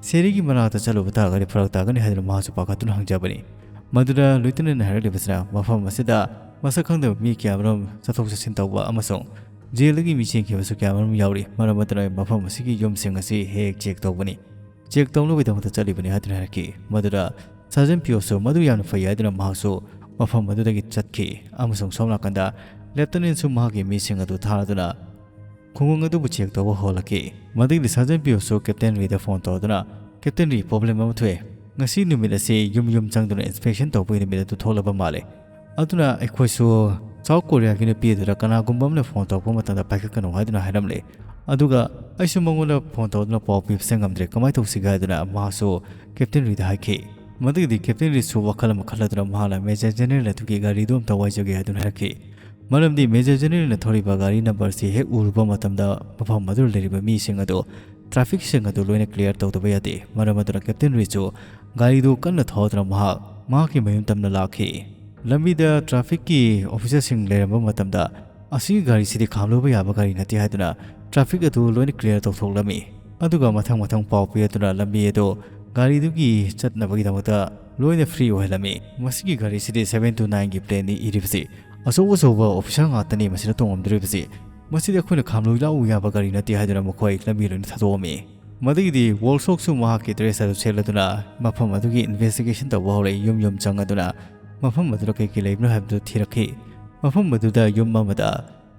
ꯁꯦꯔꯤꯒꯤ ꯃꯅꯥꯛꯇ ꯆꯠꯂꯨꯕ ꯇꯥꯔꯒꯗꯤ ꯐꯔꯛ ꯇꯥꯒꯅꯤ ꯍꯥꯏꯗꯨꯅ ꯃꯍꯥꯛꯁꯨ ꯄꯥꯈꯠꯇꯨꯅ ꯍꯪꯖꯕꯅꯤ꯫ ꯃꯗꯨꯗ Lieutenant ꯅ ꯍꯥꯏꯔꯛꯂꯤꯕꯁꯤꯅ, ꯃꯐꯝ ꯑꯁꯤꯗ ꯃꯁꯛ ꯈꯪꯗꯕ ꯃꯤ ꯀꯌꯥꯃꯔꯨꯝ ꯆꯠꯊꯣꯛ ꯆꯠꯁꯤꯟ ꯇꯧꯕ ꯑꯃꯁꯨꯡ jail ꯗꯒꯤ ꯃꯤ ꯆꯦꯟꯈꯤꯕꯁꯨ ꯀꯌꯥꯃꯔꯨꯝ ꯌꯥꯎꯔꯤ꯫ ꯃꯔꯝ ꯑꯗꯨꯅ ꯃꯐꯝ ꯑꯁꯤꯒꯤ ꯌꯨꯝꯁꯤꯡ ꯑꯁꯤ ꯍꯦꯛ ꯍꯦꯛ check ꯇꯧꯕꯅꯤ꯫ Check ꯇꯧꯅꯕꯒꯤꯗꯃꯛꯇ ꯆꯠꯂꯤꯕꯅꯤ ꯍꯥꯏꯗꯨꯅ ꯍꯥꯏꯔꯛꯈꯤ꯫ ꯃꯗꯨꯗ Sergeant ꯄꯤꯌꯣꯁꯨ ꯃꯗꯨ ꯌꯥꯝꯅ ꯐꯩ ꯍꯥꯏꯗꯨꯅ ꯃꯍꯥꯛꯁꯨ ꯃꯐꯝ ꯑꯗꯨꯗꯒꯤ ꯆꯠꯈꯤ ꯑꯃꯁꯨꯡ ꯁꯣꯝ ꯅꯥꯀꯟꯗ Lieutenant ꯁꯨ ꯃꯍꯥꯛꯀꯤ ꯃꯤꯁꯤꯡ ꯑꯗꯨ ꯊꯥꯗꯨꯅ ꯈꯨꯡꯒꯪ ꯑꯗꯨꯕꯨ check ꯇꯧꯕ ꯍꯧꯍꯜꯂꯛꯈꯤ꯫ ꯃꯗꯨꯒꯤꯗꯤ Sergeant ꯄꯤꯌꯣꯁꯨ Captain ꯔꯤꯗ phone ꯇꯧꯗꯨꯅ, "Captain ꯔꯤ, problem ꯑꯃ ꯊꯣꯛꯑꯦ꯫ ꯉꯁꯤ ꯅꯨꯃꯤꯠ ꯑꯁꯤ ꯌꯨꯝ ꯌꯨꯝ ꯆꯪꯗꯨꯅ inspection ꯇꯧꯕꯒꯤ ꯅꯨꯃꯤꯠ ꯑꯗꯨ ꯊꯣꯛꯂꯕ ꯃꯥꯜꯂꯦ꯫ ꯑꯗꯨꯅ ꯑꯩꯈꯣꯏꯁꯨ South Korea ꯒꯤ ꯅꯨꯄꯤ ꯑꯗꯨꯗ ꯀꯅꯥꯒꯨꯝꯕ ꯑꯃꯅ phone ꯇꯧꯔꯛꯄ ꯃꯇꯝꯗ ꯄꯥꯏꯈꯠꯀꯅꯨ ꯍꯥꯏꯗꯨꯅ ꯍꯥꯏꯔꯝꯂꯦ꯫ ꯑꯗꯨꯒ ꯑꯩꯁꯨ ꯃꯉꯣꯟꯗ phone ꯇꯧꯗꯨꯅ ꯄꯥꯎ ꯄꯤꯕꯁꯦ ꯉꯝꯗ꯭ꯔꯦ, ꯀꯃꯥꯏꯅ ꯇꯧꯁꯤꯒꯦ?" ꯍꯥꯏꯗꯨꯅ ꯃꯍꯥꯛꯁꯨ Captain ꯔꯤꯗ ꯍꯥꯏꯈꯤ꯫ ꯃꯗꯨꯒꯤꯗꯤ Captain ꯔꯤꯁꯨ ꯋꯥꯈꯜ ꯑꯃ ꯈꯜꯂꯗꯨꯅ ꯃꯍꯥꯛꯅ Major General ꯑꯗꯨꯒꯤ ꯒꯥꯔꯤꯗꯨ ꯑꯝꯇ ꯋꯥꯏꯖꯒꯦ ꯍꯥꯏꯗꯨꯅ ꯍꯥꯏꯔꯛꯈꯤ꯫ ꯃꯔꯝꯗꯤ Major General ꯅ ꯊꯧꯔꯤꯕ ꯒꯥꯔꯤ number ꯁꯤ ꯍꯦꯛ ꯎꯔꯨꯕ ꯃꯇꯝꯗ ꯃꯐꯝ ꯑꯗꯨꯗ ꯂꯩꯔꯤꯕ ꯃꯤꯁꯤꯡ ꯑꯗꯨ traffic ꯁꯤꯡ ꯑꯗꯨ ꯂꯣꯏꯅ clear ꯇꯧꯗꯕ ꯌꯥꯗꯦ꯫ ꯃꯔꯝ ꯑꯗꯨꯅ Captain ꯔꯤꯁꯨ ꯒꯥꯔꯤꯗꯨ ꯀꯟꯅ ꯊꯧꯗꯨꯅ ꯃꯍꯥꯛ ꯃꯍꯥꯛꯀꯤ ꯃꯌꯨꯝ ꯇꯝꯅ ꯂꯥꯛꯈꯤ꯫ ꯂꯝꯕꯤꯗ traffic ꯀꯤ officer ꯁꯤꯡ ꯂꯩꯔꯝꯕ ꯃꯇꯝꯗ, "ꯑꯁꯤꯒꯤ ꯒꯥꯔꯤꯁꯤꯗꯤ ꯈꯥꯝꯂꯨꯕ ꯌꯥꯕ ꯒꯥꯔꯤ ꯅꯠꯇꯦ" ꯍꯥꯏꯗꯨꯅ traffic ꯑꯗꯨ ꯂꯣꯏꯅ clear ꯇꯧꯊꯣꯛꯂꯝꯃꯤ꯫ ꯑꯗꯨꯒ ꯃꯊꯪ ꯃꯊꯪ ꯄꯥꯎ ꯄꯤꯔꯗꯨꯅ ꯂꯝꯕꯤ ꯑꯗꯨ ꯒꯥꯔꯤꯗꯨꯒꯤ ꯆꯠꯅꯕꯒꯤꯗꯃꯛꯇ ꯂꯣꯏꯅ free ꯑꯣꯏꯍꯜꯂꯝꯃꯤ꯫ ꯃꯁꯤꯒꯤ ꯒꯥꯔꯤꯁꯤꯗꯤ seven two nine ꯒꯤ plane ꯅꯤ ꯏꯔꯤꯕꯁꯤ꯫ ꯑꯆꯧ ꯑꯆꯧꯕ officer ꯉꯥꯛꯇꯅꯤ ꯃꯁꯤꯗ ꯇꯣꯡꯉꯝꯗꯣꯔꯤꯕꯁꯤ꯫ ꯃꯁꯤꯗꯤ ꯑꯩꯈꯣꯏꯅ ꯈꯥꯝꯂꯨ ꯂꯥꯛꯎ ꯌꯥꯕ ꯒꯥꯔꯤ ꯅꯠꯇꯦ ꯍꯥꯏꯗꯨꯅ ꯃꯈꯣꯏ ꯂꯝꯕꯤ ꯂꯣꯏꯅ ꯊꯥꯗꯣꯛꯑꯝꯃꯤ꯫ ꯃꯗꯒꯤꯗꯤ ꯋꯣꯜꯁꯣꯛꯁꯨ ꯃꯍꯥꯛꯀꯤ dress ꯑꯗꯨ ꯁꯦꯠꯂꯗꯨꯅ ꯃꯐꯝ ꯑꯗꯨꯒꯤ investigation ꯇꯧꯕ ꯍꯧꯔꯛꯏ꯫ ꯌꯨꯝ ꯌꯨꯝ ꯆꯪꯉꯗꯨꯅ ꯃꯐꯝ ꯑꯗꯨꯗ ꯀꯩ ꯀꯩ ꯂꯩꯕꯅꯣ ꯍꯥꯏꯕꯗꯨ ꯊꯤꯔꯛꯈꯤ꯫ ꯃꯐꯝ ꯑꯗꯨꯗ ꯌꯨꯝ ꯑꯃꯗ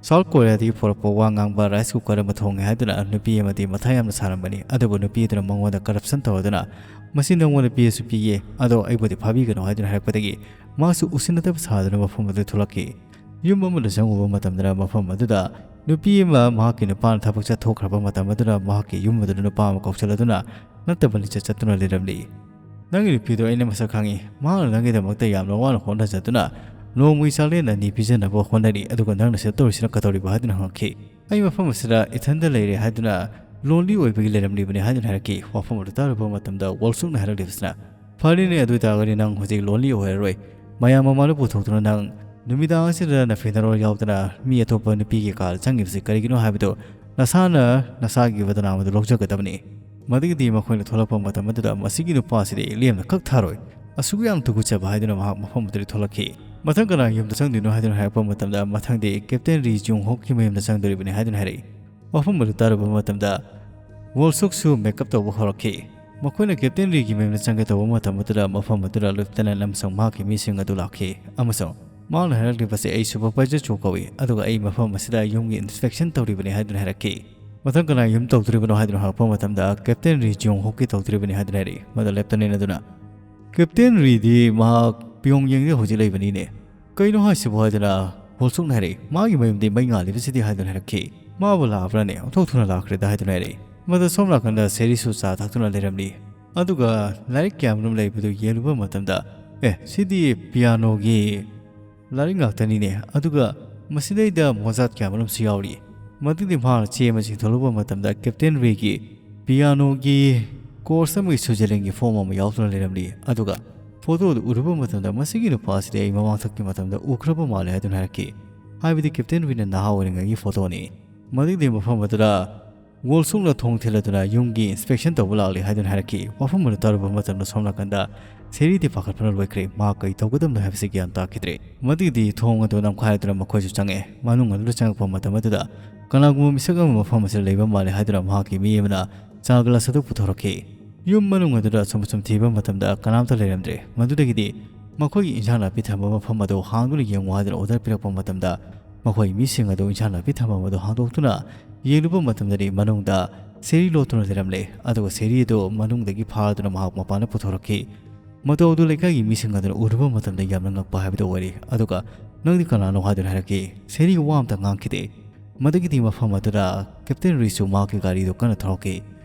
South Korea ꯗꯒꯤ ꯄꯨꯔꯛꯄ ꯋꯥ ꯉꯥꯡꯕ rice cooker ꯑꯃ ꯊꯣꯡꯉꯦ ꯍꯥꯏꯗꯨꯅ ꯅꯨꯄꯤ ꯑꯃꯗꯤ ꯃꯊꯥ ꯌꯥꯝꯅ ꯁꯥꯔꯝꯕꯅꯤ꯫ ꯑꯗꯨꯕꯨ ꯅꯨꯄꯤ ꯑꯗꯨꯅ ꯃꯉꯣꯟꯗ corruption ꯇꯧꯔꯗꯨꯅ "ꯃꯁꯤ ꯅꯉꯣꯟꯗ ꯄꯤꯔꯁꯨ ꯄꯤꯒꯦ, ꯑꯗꯣ ꯑꯩꯕꯨꯗꯤ ꯐꯥꯕꯤꯒꯅꯨ" ꯍꯥꯏꯗꯨꯅ ꯍꯥꯏꯔꯛꯄꯗꯒꯤ ꯃꯍꯥꯛꯁꯨ ꯎꯁꯤꯟꯅꯗꯕ ꯁꯥꯗꯨꯅ ꯃꯐꯝ ꯑꯗꯨ ꯊꯣꯛꯂꯛꯈꯤ꯫ ꯌꯨꯝ ꯑꯃꯗ ꯆꯪꯉꯨꯕ ꯃꯇꯝꯗ ꯃꯐꯝ ꯑꯗꯨꯗ ꯅꯨꯄꯤ ꯑꯃ ꯃꯍꯥꯛꯀꯤ ꯅꯨꯄꯥꯅ ꯊꯕꯛ ꯆꯠꯊꯣꯛꯈ꯭ꯔꯕ ꯃꯇꯝ ꯑꯗꯨꯗ ꯃꯍꯥꯛꯀꯤ ꯌꯨꯝ ꯑꯗꯨꯗ ꯅꯨꯄꯥ ꯑꯃ ꯀꯧꯁꯤꯜꯂꯗꯨꯅ ꯅꯠꯇꯕ ꯂꯤꯆꯠ ꯆꯠꯇꯨꯅ ꯂꯩꯔꯝꯂꯤ꯫ "ꯅꯪꯒꯤ ꯅꯨꯄꯤꯗꯣ ꯑꯩꯅ ꯃꯁꯛ ꯈꯪꯉꯤ꯫ ꯃꯍꯥꯛꯅ ꯅꯪꯒꯤꯗꯃꯛꯇ ꯌꯥꯝꯅ ꯋꯥꯅ ꯍꯣꯠꯅꯖꯗꯨꯅ ꯅꯣꯡꯃꯒꯤ ꯆꯥꯛꯂꯦꯟ ꯑꯅꯤ ꯄꯤꯖꯅꯕ ꯍꯣꯠꯅꯔꯤ, ꯑꯗꯨꯒ ꯅꯪꯅ ꯁꯤꯗ ꯇꯧꯔꯤꯁꯤꯅ ꯀꯗꯧꯔꯤꯕ?" ꯍꯥꯏꯗꯨꯅ ꯍꯪꯉꯛꯈꯤ꯫ "ꯑꯩ ꯃꯐꯝ ꯑꯁꯤꯗ ꯏꯊꯟꯗ ꯂꯩꯔꯦ ꯍꯥꯏꯗꯨꯅ lonely ꯑꯣꯏꯕꯒꯤ ꯂꯩꯔꯝꯂꯤꯕꯅꯤ" ꯍꯥꯏꯗꯨꯅ ꯍꯥꯏꯔꯛꯈꯤ꯫ ꯋꯥꯐꯝ ꯑꯗꯨ ꯇꯥꯔꯨꯕ ꯃꯇꯝꯗ ꯋꯣꯜꯁꯣꯛꯅ ꯍꯥꯏꯔꯛꯂꯤꯕꯁꯤꯅ, "ꯐꯔꯦꯅꯦ, ꯑꯗꯨ ꯑꯣꯏꯇꯥꯔꯒꯗꯤ ꯅꯪ ꯍꯧꯖꯤꯛ lonely ꯑꯣꯏꯔꯔꯣꯏ꯫ ꯃꯌꯥꯝ ꯃꯃꯥꯡꯗ ꯄꯨꯊꯣꯛꯇꯨꯅ ꯅꯪ ꯅꯨꯃꯤꯗꯥꯡ ꯑꯁꯤꯗ ꯅꯐꯤ ꯅꯔꯣꯜ ꯌꯥꯎꯗꯅ ꯃꯤ ꯑꯇꯣꯞꯄ ꯅꯨꯄꯤꯒꯤ ꯀꯥꯗ ꯆꯪꯉꯤꯕꯁꯤ ꯀꯔꯤꯒꯤꯅꯣ ꯍꯥꯏꯕꯗꯨ ꯅꯁꯥꯅ ꯅꯁꯥꯒꯤ ꯕꯗꯅꯥꯝ ꯑꯗꯨ ꯂꯧꯖꯒꯗꯕꯅꯤ꯫" ꯃꯗꯒꯤꯗꯤ ꯃꯈꯣꯏꯅ ꯊꯣꯛꯂꯛꯄ ꯃꯇꯝ ꯑꯗꯨꯗ ꯃꯁꯤꯒꯤ ꯅꯨꯄꯥ ꯑꯁꯤꯗꯤ ꯂꯦꯝꯅ ꯀꯛ ꯊꯥꯔꯣꯏ꯫ ꯑꯁꯨꯛ ꯌꯥꯝ ꯇꯨꯀꯠꯆꯕ ꯍꯥꯏꯗꯨꯅ ꯃꯍꯥꯛ ꯃꯐꯝ ꯑꯗꯨꯗꯒꯤ ꯊꯣꯛꯂꯛꯈꯤ꯫ ꯃꯊꯪ ꯀꯅꯥ ꯌꯨꯝꯗ ꯆꯪꯗꯣꯏꯅꯣ ꯍꯥꯏꯗꯨꯅ ꯍꯥꯏꯔꯛꯄ ꯃꯇꯝꯗ ꯃꯊꯪꯗꯤ Captain Ri Jung Hook ꯀꯤ ꯃꯌꯨꯝꯗ ꯆꯪꯗꯣꯔꯤꯕꯅꯤ ꯍꯥꯏꯗꯨꯅ ꯍꯥꯏꯔꯛꯏ꯫ ꯋꯥꯐꯝ ꯑꯗꯨ ꯇꯥꯔꯨꯕ ꯃꯇꯝꯗ ꯋꯣꯜꯁꯣꯛꯁꯨ makeup ꯇꯧꯕ ꯍꯧꯔꯛꯈꯤ꯫ ꯃꯈꯣꯏꯅ Captain Ri ꯒꯤ ꯃꯌꯨꯝꯗ ꯆꯪꯒꯦ ꯇꯧꯕ ꯃꯇꯝ ꯑꯗꯨꯗ ꯃꯐꯝ ꯑꯗꯨꯗ Lieutenant ꯑꯃꯁꯨꯡ ꯃꯍꯥꯛꯀꯤ ꯃꯤꯁꯤꯡ ꯑꯗꯨ ꯂꯥꯛꯈꯤ ꯑꯃꯁꯨꯡ ꯃꯍꯥꯛꯅ ꯍꯥꯏꯔꯛꯂꯤꯕꯁꯤ, "ꯑꯩ Supervisor Cho ꯀꯧꯏ, ꯑꯗꯨꯒ ꯑꯩ ꯃꯐꯝ ꯑꯁꯤꯗ ꯌꯨꯝꯒꯤ inspection ꯇꯧꯔꯤꯕꯅꯤ" ꯍꯥꯏꯗꯨꯅ ꯍꯥꯏꯔꯛꯈꯤ꯫ ꯃꯊꯪ ꯀꯅꯥ ꯌꯨꯝ ꯇꯧꯗꯣꯔꯤꯕꯅꯣ ꯍꯥꯏꯗꯨꯅ ꯍꯪꯉꯛꯄ ꯃꯇꯝꯗ Captain Ri Jung Hook ꯀꯤ ꯇꯧꯗꯣꯔꯤꯕꯅꯤ ꯍꯥꯏꯗꯨꯅ ꯍꯥꯏꯔꯛꯏ꯫ ꯃꯗꯨ Lieutenant ꯑꯗꯨꯅ, "Captain Ri ꯗꯤ ꯃꯍꯥꯛ Pyongyang ꯗ ꯍꯧꯖꯤꯛ ꯂꯩꯕꯅꯤꯅꯦ꯫ ꯀꯩꯅꯣ ꯍꯥꯏꯁꯤꯕꯨ?" ꯍꯥꯏꯗꯨꯅ ꯋꯣꯜꯁꯣꯛꯅ ꯍꯥꯏꯔꯛꯏ꯫ "ꯃꯥꯒꯤ ꯃꯌꯨꯝꯗꯤ ꯃꯩ ꯉꯥꯜꯂꯤꯕꯁꯤꯗꯤ?" ꯍꯥꯏꯗꯨꯅ ꯍꯥꯏꯔꯛꯈꯤ꯫ "ꯃꯥꯕꯨ ꯂꯥꯛꯑꯕ꯭ꯔꯥꯅꯦ? ꯑꯣꯟꯊꯣꯛ ꯊꯨꯅ ꯂꯥꯛꯈ꯭ꯔꯦꯗ" ꯍꯥꯏꯗꯨꯅ ꯍꯥꯏꯔꯛꯏ꯫ ꯃꯗꯨ ꯁꯣꯝ ꯅꯥꯀꯟꯗ ꯁꯦꯔꯤꯁꯨ ꯆꯥ ꯊꯛꯇꯨꯅ ꯂꯩꯔꯝꯂꯤ꯫ ꯑꯗꯨꯒ ꯂꯥꯏꯔꯤꯛ ꯀꯌꯥꯃꯔꯨꯝ ꯂꯩꯕꯗꯨ ꯌꯦꯡꯂꯨꯕ ꯃꯇꯝꯗ, "ꯑꯦ, ꯁꯤꯗꯤ ꯄꯤꯌꯥꯅꯣꯒꯤ ꯂꯥꯏꯔꯤꯛ ꯉꯥꯛꯇꯅꯤꯅꯦ꯫ ꯑꯗꯨꯒ ꯃꯁꯤꯗꯩꯗ ꯃꯣꯖꯥꯠ ꯀꯌꯥꯃꯔꯨꯝꯁꯨ ꯌꯥꯎꯔꯤ꯫" ꯃꯗꯨꯗꯤ ꯃꯍꯥꯛꯅ ꯆꯦ ꯑꯃ ꯆꯤꯡꯊꯣꯛꯂꯨꯕ ꯃꯇꯝꯗ Captain Ri ꯒꯤ ꯄꯤꯌꯥꯅꯣꯒꯤ course ꯑꯃꯒꯤ Switzerland ꯒꯤ form ꯑꯃ ꯌꯥꯎꯗꯨꯅ ꯂꯩꯔꯝꯂꯤ꯫ ꯑꯗꯨꯒ photo ꯑꯗꯨ ꯎꯔꯨꯕ ꯃꯇꯝꯗ, "ꯃꯁꯤꯒꯤ ꯅꯨꯄꯥ ꯑꯁꯤꯗꯤ ꯑꯩ ꯃꯃꯥꯡꯊꯛꯀꯤ ꯃꯇꯝꯗ ꯎꯈ꯭ꯔꯕ ꯃꯥꯜꯂꯦ" ꯍꯥꯏꯗꯨꯅ ꯍꯥꯏꯔꯛꯈꯤ꯫ ꯍꯥꯏꯕꯗꯤ Captain Ri ꯅ ꯅꯍꯥ ꯑꯣꯏꯔꯤꯉꯩꯒꯤ photo ꯅꯤ꯫ ꯃꯗꯨꯒꯤ ꯃꯐꯝ ꯑꯗꯨꯗ ꯋꯣꯜꯁꯣꯡꯅ ꯊꯣꯡ ꯊꯤꯜꯂꯗꯨꯅ ꯌꯨꯝꯒꯤ inspection ꯇꯧꯕ ꯂꯥꯛꯂꯤ ꯍꯥꯏꯗꯨꯅ ꯍꯥꯏꯔꯛꯈꯤ꯫ ꯋꯥꯐꯝ ꯑꯗꯨ ꯇꯥꯔꯨꯕ ꯃꯇꯝꯗ ꯁꯣꯝ ꯅꯥꯀꯟꯗ ꯁꯦꯔꯤꯗꯤ ꯄꯥꯈꯠꯄꯅ ꯂꯣꯏꯈ꯭ꯔꯦ꯫ ꯃꯍꯥꯛ ꯀꯔꯤ ꯇꯧꯒꯗꯕꯅꯣ ꯍꯥꯏꯕꯁꯤ ꯒ꯭ꯌꯥꯟ ꯇꯥꯈꯤꯗ꯭ꯔꯦ꯫ ꯃꯗꯨꯒꯤꯗꯤ ꯊꯣꯡ ꯑꯗꯨ ꯅꯝꯈꯥꯏꯗꯨꯅ ꯃꯈꯣꯏꯁꯨ ꯆꯪꯉꯛꯑꯦ꯫ ꯃꯅꯨꯡ ꯑꯗꯨꯗ ꯆꯪꯉꯛꯄ ꯃꯇꯝ ꯑꯗꯨꯗ ꯀꯅꯥꯒꯨꯝꯕ ꯃꯤꯁꯛ ꯑꯃ ꯃꯐꯝ ꯑꯁꯤꯗ ꯂꯩꯕ ꯃꯥꯜꯂꯦ ꯍꯥꯏꯗꯨꯅ ꯃꯍꯥꯛꯀꯤ ꯃꯤ ꯑꯃꯅ ꯆꯥ ꯒ꯭ꯂꯥꯁ ꯑꯗꯨ ꯄꯨꯊꯣꯔꯛꯈꯤ꯫ ꯌꯨꯝ ꯃꯅꯨꯡ ꯑꯗꯨꯗ ꯑꯁꯨꯝ ꯑꯁꯨꯝ ꯊꯤꯕ ꯃꯇꯝꯗ ꯀꯅꯥꯝꯇ ꯂꯩꯔꯝꯗ꯭ꯔꯦ꯫ ꯃꯗꯨꯗꯒꯤꯗꯤ ꯃꯈꯣꯏꯒꯤ ꯏꯟꯁꯥꯡ ꯅꯥꯄꯤ ꯊꯝꯕ ꯃꯐꯝ ꯑꯗꯨ ꯍꯥꯡꯗꯨꯅ ꯌꯦꯡꯉꯨ ꯍꯥꯏꯗꯨꯅ order ꯄꯤꯔꯛꯄ ꯃꯇꯝꯗ ꯃꯈꯣꯏ ꯃꯤꯁꯤꯡ ꯑꯗꯨ ꯏꯟꯁꯥꯡ ꯅꯥꯄꯤ ꯊꯝꯐꯝ ꯑꯗꯨ ꯍꯥꯡꯗꯣꯛꯇꯨꯅ ꯌꯦꯡꯂꯨꯕ ꯃꯇꯝꯗꯗꯤ ꯃꯅꯨꯡꯗ ꯁꯦꯔꯤ ꯂꯣꯠꯇꯨꯅ ꯂꯩꯔꯝꯂꯦ꯫ ꯑꯗꯨꯒ ꯁꯦꯔꯤ ꯑꯗꯨ ꯃꯅꯨꯡꯗꯒꯤ ꯐꯥꯗꯨꯅ ꯃꯍꯥꯛ ꯃꯄꯥꯟꯗ ꯄꯨꯊꯣꯔꯛꯈꯤ꯫ ꯃꯇꯧ ꯑꯗꯨ ꯂꯩꯀꯥꯏꯒꯤ ꯃꯤꯁꯤꯡ ꯑꯗꯨꯅ ꯎꯔꯨꯕ ꯃꯇꯝꯗ ꯌꯥꯝꯅ ꯉꯛꯄ ꯍꯥꯏꯕꯗꯨ ꯑꯣꯏꯔꯦ꯫ ꯑꯗꯨꯒ "ꯅꯪꯗꯤ ꯀꯅꯥꯅꯣ?" ꯍꯥꯏꯗꯨꯅ ꯍꯥꯏꯔꯛꯈꯤ꯫ ꯁꯦꯔꯤ ꯋꯥ ꯑꯝꯇ ꯉꯥꯡꯈꯤꯗꯦ꯫ ꯃꯗꯨꯒꯤꯗꯤ ꯃꯐꯝ ꯑꯗꯨꯗ ꯀꯦꯞꯇꯦꯟ ꯔꯨꯏꯁꯨ ꯃꯍꯥꯛꯀꯤ ꯒꯥꯔꯤꯗꯨ ꯀꯟꯅ ꯊꯧꯔꯛꯈꯤ꯫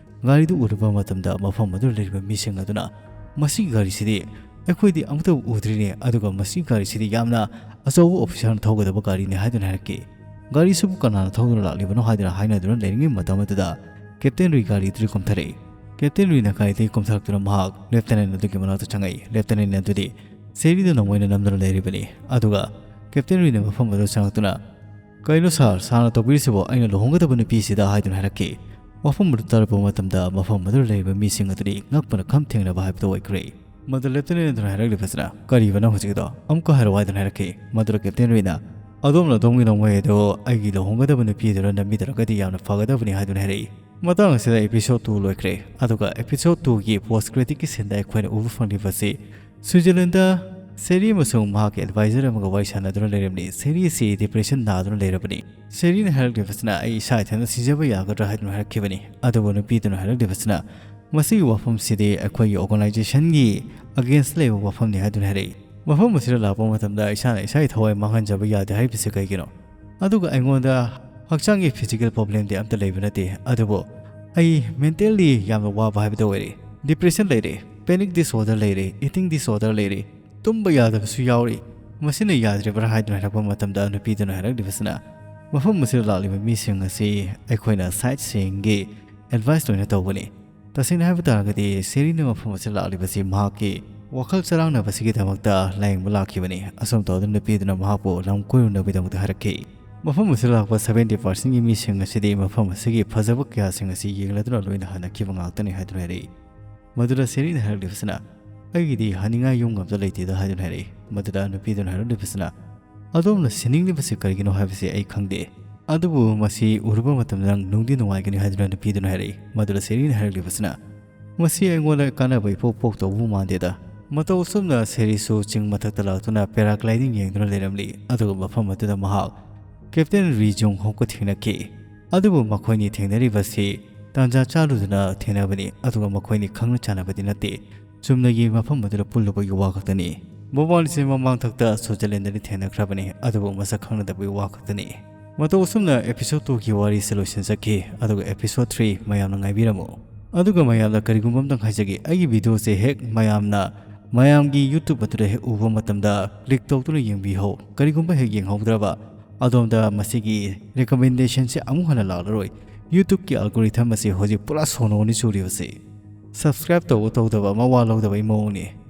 ꯒꯥꯔꯤꯗꯨ ꯎꯔꯨꯕ ꯃꯇꯝꯗ ꯃꯐꯝ ꯑꯗꯨꯗ ꯂꯩꯔꯤꯕ ꯃꯤꯁꯤꯡ ꯑꯗꯨꯅ "ꯃꯁꯤꯒꯤ ꯒꯥꯔꯤꯁꯤꯗꯤ ꯑꯩꯈꯣꯏꯗꯤ ꯑꯃꯨꯛꯇ ꯎꯗ꯭ꯔꯤꯅꯦ, ꯑꯗꯨꯒ ꯃꯁꯤꯒꯤ ꯒꯥꯔꯤꯁꯤꯗꯤ ꯌꯥꯝꯅ ꯑꯆꯧꯕ ꯑꯣꯐꯤꯁꯥꯔꯅ ꯊꯧꯒꯗꯕ ꯒꯥꯔꯤꯅꯤ" ꯍꯥꯏꯗꯨꯅ ꯍꯥꯏꯔꯛꯈꯤ꯫ "ꯒꯥꯔꯤꯁꯤꯕꯨ ꯀꯅꯥꯅ ꯊꯧꯗꯨꯅ ꯂꯥꯛꯂꯤꯕꯅꯣ?" ꯍꯥꯏꯗꯨꯅ ꯍꯥꯏꯅꯗꯨꯅ ꯂꯩꯔꯤꯉꯩ ꯃꯇꯝ ꯑꯗꯨꯗ ꯀꯦꯞꯇꯦꯟ ꯔꯨꯏ ꯒꯥꯔꯤꯗꯨꯗꯒꯤ ꯀꯨꯝꯊꯔꯛꯏ꯫ ꯀꯦꯞꯇꯦꯟ ꯔꯨꯏꯅ ꯒꯥꯔꯤꯗꯒꯤ ꯀꯨꯝꯊꯔꯛꯇꯨꯅ ꯃꯍꯥꯛ ꯂꯦꯞꯇꯅꯦꯟ ꯑꯗꯨꯒꯤ ꯃꯅꯥꯛꯇ ꯆꯪꯉꯛꯏ꯫ ꯂꯦꯞꯇꯅꯦꯟ ꯑꯗꯨꯗꯤ ꯁꯦꯔꯤꯗ ꯅꯣꯡꯃꯩꯅ ꯅꯝꯗꯨꯅ ꯂꯩꯔꯤꯕꯅꯤ꯫ ꯑꯗꯨꯒ ꯀꯦꯞꯇꯦꯟ ꯔꯨꯏꯅ ꯃꯐꯝ ꯑꯗꯨꯗ ꯆꯪꯂꯛꯇꯨꯅ, "ꯀꯩꯅꯣ ꯁꯥꯔ, ꯁꯥꯔꯅ ꯇꯧꯕꯤꯔꯤꯁꯤꯕꯣ? ꯑꯩꯅ ꯂꯨꯍꯣꯡꯒꯗꯕ ꯅꯨꯄꯤꯁꯤꯗ" ꯍꯥꯏꯗꯨꯅ ꯍꯥꯏꯔꯛꯈꯤ꯫ ꯋꯥꯐꯝ ꯑꯗꯨ ꯇꯥꯔꯛꯄ ꯃꯇꯝꯗ ꯃꯐꯝ ꯑꯗꯨꯗ ꯂꯩꯔꯤꯕ ꯃꯤꯁꯤꯡ ꯑꯗꯨꯗꯤ ꯉꯛꯄꯅ ꯈꯝ ꯊꯦꯡꯅꯕ ꯍꯥꯏꯕꯗꯨ ꯑꯣꯏꯈ꯭ꯔꯦ꯫ ꯃꯗꯨ ꯂꯦꯞꯇꯅꯦꯟ ꯑꯗꯨꯅ ꯍꯥꯏꯔꯛꯂꯤꯕꯁꯤꯅ, "ꯀꯔꯤꯕ ꯅꯪ ꯍꯧꯖꯤꯛꯀꯤꯗꯣ? ꯑꯃꯨꯛꯀ ꯍꯥꯏꯔꯛꯑꯣ" ꯍꯥꯏꯗꯨꯅ ꯍꯥꯏꯔꯛꯈꯤ꯫ ꯃꯗꯨꯗ ꯀꯦꯞꯇꯦꯟ ꯔꯨꯏꯅ, "ꯑꯗꯣꯝꯅ ꯑꯗꯣꯝꯒꯤ ꯅꯣꯡꯃꯩ ꯑꯗꯨ ꯑꯩꯒꯤ ꯂꯨꯍꯣꯡꯒꯗꯕ ꯅꯨꯄꯤ ꯑꯗꯨꯗ ꯅꯝꯕꯤꯗ꯭ꯔꯒꯗꯤ ꯌꯥꯝꯅ ꯐꯒꯗꯕꯅꯤ" ꯍꯥꯏꯗꯨꯅ ꯍꯥꯏꯔꯛꯏ꯫ ꯃꯇꯥꯡ ꯑꯁꯤꯗ episode two ꯂꯣꯏꯈ꯭ꯔꯦ꯫ ꯑꯗꯨꯒ episode twoꯒꯤ post creditꯀꯤ sceneꯗ ꯑꯩꯈꯣꯏꯅ ꯎꯕ ꯐꯪꯂꯤꯕꯁꯤ ꯁ꯭ꯋꯤꯖꯔꯂꯦꯟꯗ ꯁꯦꯔꯤ ꯑꯃꯁꯨꯡ ꯃꯍꯥꯛꯀꯤ adviser ꯑꯃꯒ ꯋꯥꯔꯤ ꯁꯥꯟꯅꯗꯨꯅ ꯂꯩꯔꯝꯂꯤ꯫ ꯁꯦꯔꯤ ꯑꯁꯤ depression ꯅꯥꯗꯨꯅ ꯂꯩꯔꯕꯅꯤ꯫ ꯁꯦꯔꯤꯅ ꯍꯥꯏꯔꯛꯂꯤꯕꯁꯤꯅ, "ꯑꯩ ꯏꯁꯥ ꯏꯊꯟꯇ ꯁꯤꯖꯕ ꯌꯥꯒꯗ꯭ꯔꯥ?" ꯍꯥꯏꯗꯨꯅ ꯍꯥꯏꯔꯛꯈꯤꯕꯅꯤ꯫ ꯑꯗꯨꯕꯨ ꯅꯨꯄꯤꯗꯨꯅ ꯍꯥꯏꯔꯛꯂꯤꯕꯁꯤꯅ, "ꯃꯁꯤꯒꯤ ꯋꯥꯐꯝꯁꯤꯗꯤ ꯑꯩꯈꯣꯏꯒꯤ organizationꯒꯤ against ꯂꯩꯕ ꯋꯥꯐꯝꯅꯤ" ꯍꯥꯏꯗꯨꯅ ꯍꯥꯏꯔꯛꯏ꯫ "ꯃꯐꯝ ꯑꯁꯤꯗ ꯂꯥꯛꯄ ꯃꯇꯝꯗ ꯏꯁꯥꯅ ꯏꯁꯥꯒꯤ ꯊꯋꯥꯏ ꯃꯥꯡꯍꯟꯖꯕ ꯌꯥꯗꯦ ꯍꯥꯏꯔꯤꯕꯁꯤ ꯀꯩꯒꯤꯅꯣ? ꯑꯗꯨꯒ ꯑꯩꯉꯣꯟꯗ ꯍꯛꯆꯥꯡꯒꯤ physical problemꯗꯤ ꯑꯝꯇ ꯂꯩꯕ ꯅꯠꯇꯦ, ꯑꯗꯨꯕꯨ ꯑꯩ mentally ꯌꯥꯝꯅ ꯋꯥꯕ ꯍꯥꯏꯕꯗꯨ ꯑꯣꯏꯔꯦ꯫ Depression ꯂꯩꯔꯦ, panic disorder ꯂꯩꯔꯦ, eating disorder ꯂꯩꯔꯦ, ꯇꯨꯝꯕ ꯌꯥꯗꯕꯁꯨ ꯌꯥꯎꯔꯤ꯫ ꯃꯁꯤꯅ ꯌꯥꯗ꯭ꯔꯤꯕ꯭ꯔꯥ?" ꯍꯥꯏꯗꯨꯅ ꯍꯥꯏꯔꯛꯄ ꯃꯇꯝꯗ ꯅꯨꯄꯤꯗꯨꯅ ꯍꯥꯏꯔꯛꯂꯤꯕꯁꯤꯅ, "ꯃꯐꯝ ꯑꯁꯤꯗ ꯂꯥꯛꯂꯤꯕ ꯃꯤꯁꯤꯡ ꯑꯁꯤ ꯑꯩꯈꯣꯏꯅ sightseeingꯒꯤ advice ꯂꯣꯏꯅ ꯇꯧꯕꯅꯤ꯫ ꯇꯁꯦꯡꯅ ꯍꯥꯏꯕ ꯇꯥꯔꯒꯗꯤ ꯁꯦꯔꯤꯅ ꯃꯐꯝ ꯑꯁꯤꯗ ꯂꯥꯛꯂꯤꯕꯁꯤ ꯃꯍꯥꯛꯀꯤ ꯋꯥꯈꯜ ꯆꯔꯥꯡꯅꯕꯁꯤꯒꯤꯗꯃꯛꯇ ꯂꯥꯌꯦꯡꯕ ꯂꯥꯛꯈꯤꯕꯅꯤ꯫" ꯑꯁꯨꯝ ꯇꯧꯗꯨꯅ ꯅꯨꯄꯤꯗꯨꯅ ꯃꯍꯥꯛꯄꯨ ꯂꯝ ꯀꯣꯏꯔꯨꯅꯕꯒꯤꯗꯃꯛꯇ ꯍꯥꯏꯔꯛꯈꯤ꯫ ꯃꯐꯝ ꯑꯁꯤꯗ ꯂꯥꯛꯄ ꯁꯚꯦꯟꯇꯤ ꯄꯥꯔꯁꯦꯟꯒꯤ ꯃꯤꯁꯤꯡ ꯑꯁꯤꯗꯤ ꯃꯐꯝ ꯑꯁꯤꯒꯤ ꯐꯖꯕ ꯀꯌꯥꯁꯤꯡ ꯑꯁꯤ ꯌꯦꯡꯂꯗꯨꯅ ꯂꯣꯏꯅ ꯍꯟꯅꯈꯤꯕ ꯉꯥꯛꯇꯅꯤ ꯍꯥꯏꯗꯨꯅ ꯍꯥꯏꯔꯛꯏ꯫ ꯃꯗꯨꯗ ꯁꯦꯔꯤꯅ ꯍꯥꯏꯔꯛꯂꯤꯕꯁꯤꯅ, "ꯑꯩꯒꯤꯗꯤ ꯍꯟꯅꯤꯡꯉꯥꯏ ꯌꯨꯝ ꯑꯃꯇ ꯂꯩꯇꯦꯗ" ꯍꯥꯏꯗꯨꯅ ꯍꯥꯏꯔꯛꯏ꯫ ꯃꯗꯨꯗ ꯅꯨꯄꯤꯗꯨꯅ ꯍꯥꯏꯔꯛꯂꯤꯕꯁꯤꯅ, "ꯑꯗꯣꯝꯅ ꯁꯤꯅꯤꯡꯂꯤꯕꯁꯤ ꯀꯔꯤꯒꯤꯅꯣ ꯍꯥꯏꯕꯁꯤ ꯑꯩ ꯈꯪꯗꯦ, ꯑꯗꯨꯕꯨ ꯃꯁꯤ ꯎꯔꯨꯕ ꯃꯇꯝꯗ ꯅꯪ ꯅꯨꯡꯗꯤ ꯅꯨꯡꯉꯥꯏꯒꯅꯤ" ꯍꯥꯏꯗꯨꯅ ꯅꯨꯄꯤꯗꯨꯅ ꯍꯥꯏꯔꯛꯏ꯫ ꯃꯗꯨꯗ ꯁꯦꯔꯤꯅ ꯍꯥꯏꯔꯛꯂꯤꯕꯁꯤꯅ, "ꯃꯁꯤ ꯑꯩꯉꯣꯟꯗ ꯀꯥꯟꯅꯕ ꯏꯄꯣꯛ ꯄꯣꯛꯇꯧꯕ ꯃꯥꯟꯗꯦꯗ"꯫ ꯃꯇꯧ ꯑꯁꯨꯝꯅ ꯁꯦꯔꯤꯁꯨ ꯆꯤꯡ ꯃꯊꯛꯇ ꯂꯥꯛꯇꯨꯅ paragliding ꯌꯦꯡꯗꯨꯅ ꯂꯩꯔꯝꯂꯤ꯫ ꯑꯗꯨꯒ ꯃꯐꯝ ꯑꯗꯨꯗ ꯃꯍꯥꯛ ꯀꯦꯞꯇꯦꯟ ꯔꯤ ꯖꯨꯡ ꯍꯣꯛꯀ ꯊꯦꯡꯅꯈꯤ꯫ ꯑꯗꯨꯕꯨ ꯃꯈꯣꯏꯅꯤ ꯊꯦꯡꯅꯔꯤꯕꯁꯤ ꯇꯥꯟꯖꯥ ꯆꯥꯔꯨꯗꯅ ꯊꯦꯡꯅꯕꯅꯤ, ꯑꯗꯨꯒ ꯃꯈꯣꯏꯅꯤ ꯈꯪꯅ ꯆꯥꯟꯅꯕꯗꯤ ꯅꯠꯇꯦ꯫ ꯆꯨꯝꯅꯒꯤ ꯃꯐꯝ ꯑꯗꯨꯗ ꯄꯨꯜꯂꯨꯕꯒꯤ ꯋꯥ ꯈꯛꯇꯅꯤ꯫ ꯃꯕꯥꯅꯤꯁꯦ ꯃꯃꯥꯡꯊꯛꯇ ꯁ꯭ꯋꯤꯖꯔꯂꯦꯟꯗꯗꯤ ꯊꯦꯡꯅꯈ꯭ꯔꯕꯅꯤ, ꯑꯗꯨꯕꯨ ꯃꯁꯛ ꯈꯪꯅꯗꯕꯒꯤ ꯋꯥ ꯈꯛꯇꯅꯤ꯫ ꯃꯇꯧ ꯑꯁꯨꯝꯅ episode two ꯒꯤ ꯋꯥꯔꯤꯁꯦ ꯂꯣꯏꯁꯤꯟꯖꯈꯤ, ꯑꯗꯨꯒ episode three ꯃꯌꯥꯝꯅ ꯉꯥꯏꯕꯤꯔꯝꯃꯨ꯫ ꯑꯗꯨꯒ ꯃꯌꯥꯝꯗ ꯀꯔꯤꯒꯨꯝꯕ ꯑꯝꯇꯪ ꯍꯥꯏꯖꯒꯦ, ꯑꯩꯒꯤ video ꯁꯦ ꯍꯦꯛ ꯃꯌꯥꯝꯅ, ꯃꯌꯥꯝꯒꯤ YouTube ꯑꯗꯨꯗ ꯍꯦꯛ ꯎꯕ ꯃꯇꯝꯗ click ꯇꯧꯗꯨꯅ ꯌꯦꯡꯕꯤꯍꯧ꯫ ꯀꯔꯤꯒꯨꯝꯕ ꯍꯦꯛ ꯌꯦꯡꯍꯧꯗ꯭ꯔꯕ ꯑꯗꯣꯝꯗ ꯃꯁꯤꯒꯤ recommendation ꯁꯦ ꯑꯃꯨꯛ ꯍꯟꯅ ꯂꯥꯛꯂꯔꯣꯏ꯫ YouTube ꯀꯤ algorithm ꯑꯁꯤ ꯍꯧꯖꯤꯛ ꯄꯨꯔꯥ ꯁꯣꯅꯣꯅꯤ ꯆꯨꯔꯤꯕꯁꯤ꯫ Subscribe ꯇꯧꯕ ꯇꯧꯗꯕ ꯃꯋꯥ ꯂꯧꯗꯕꯒꯤ ꯃꯑꯣꯡꯅꯤ꯫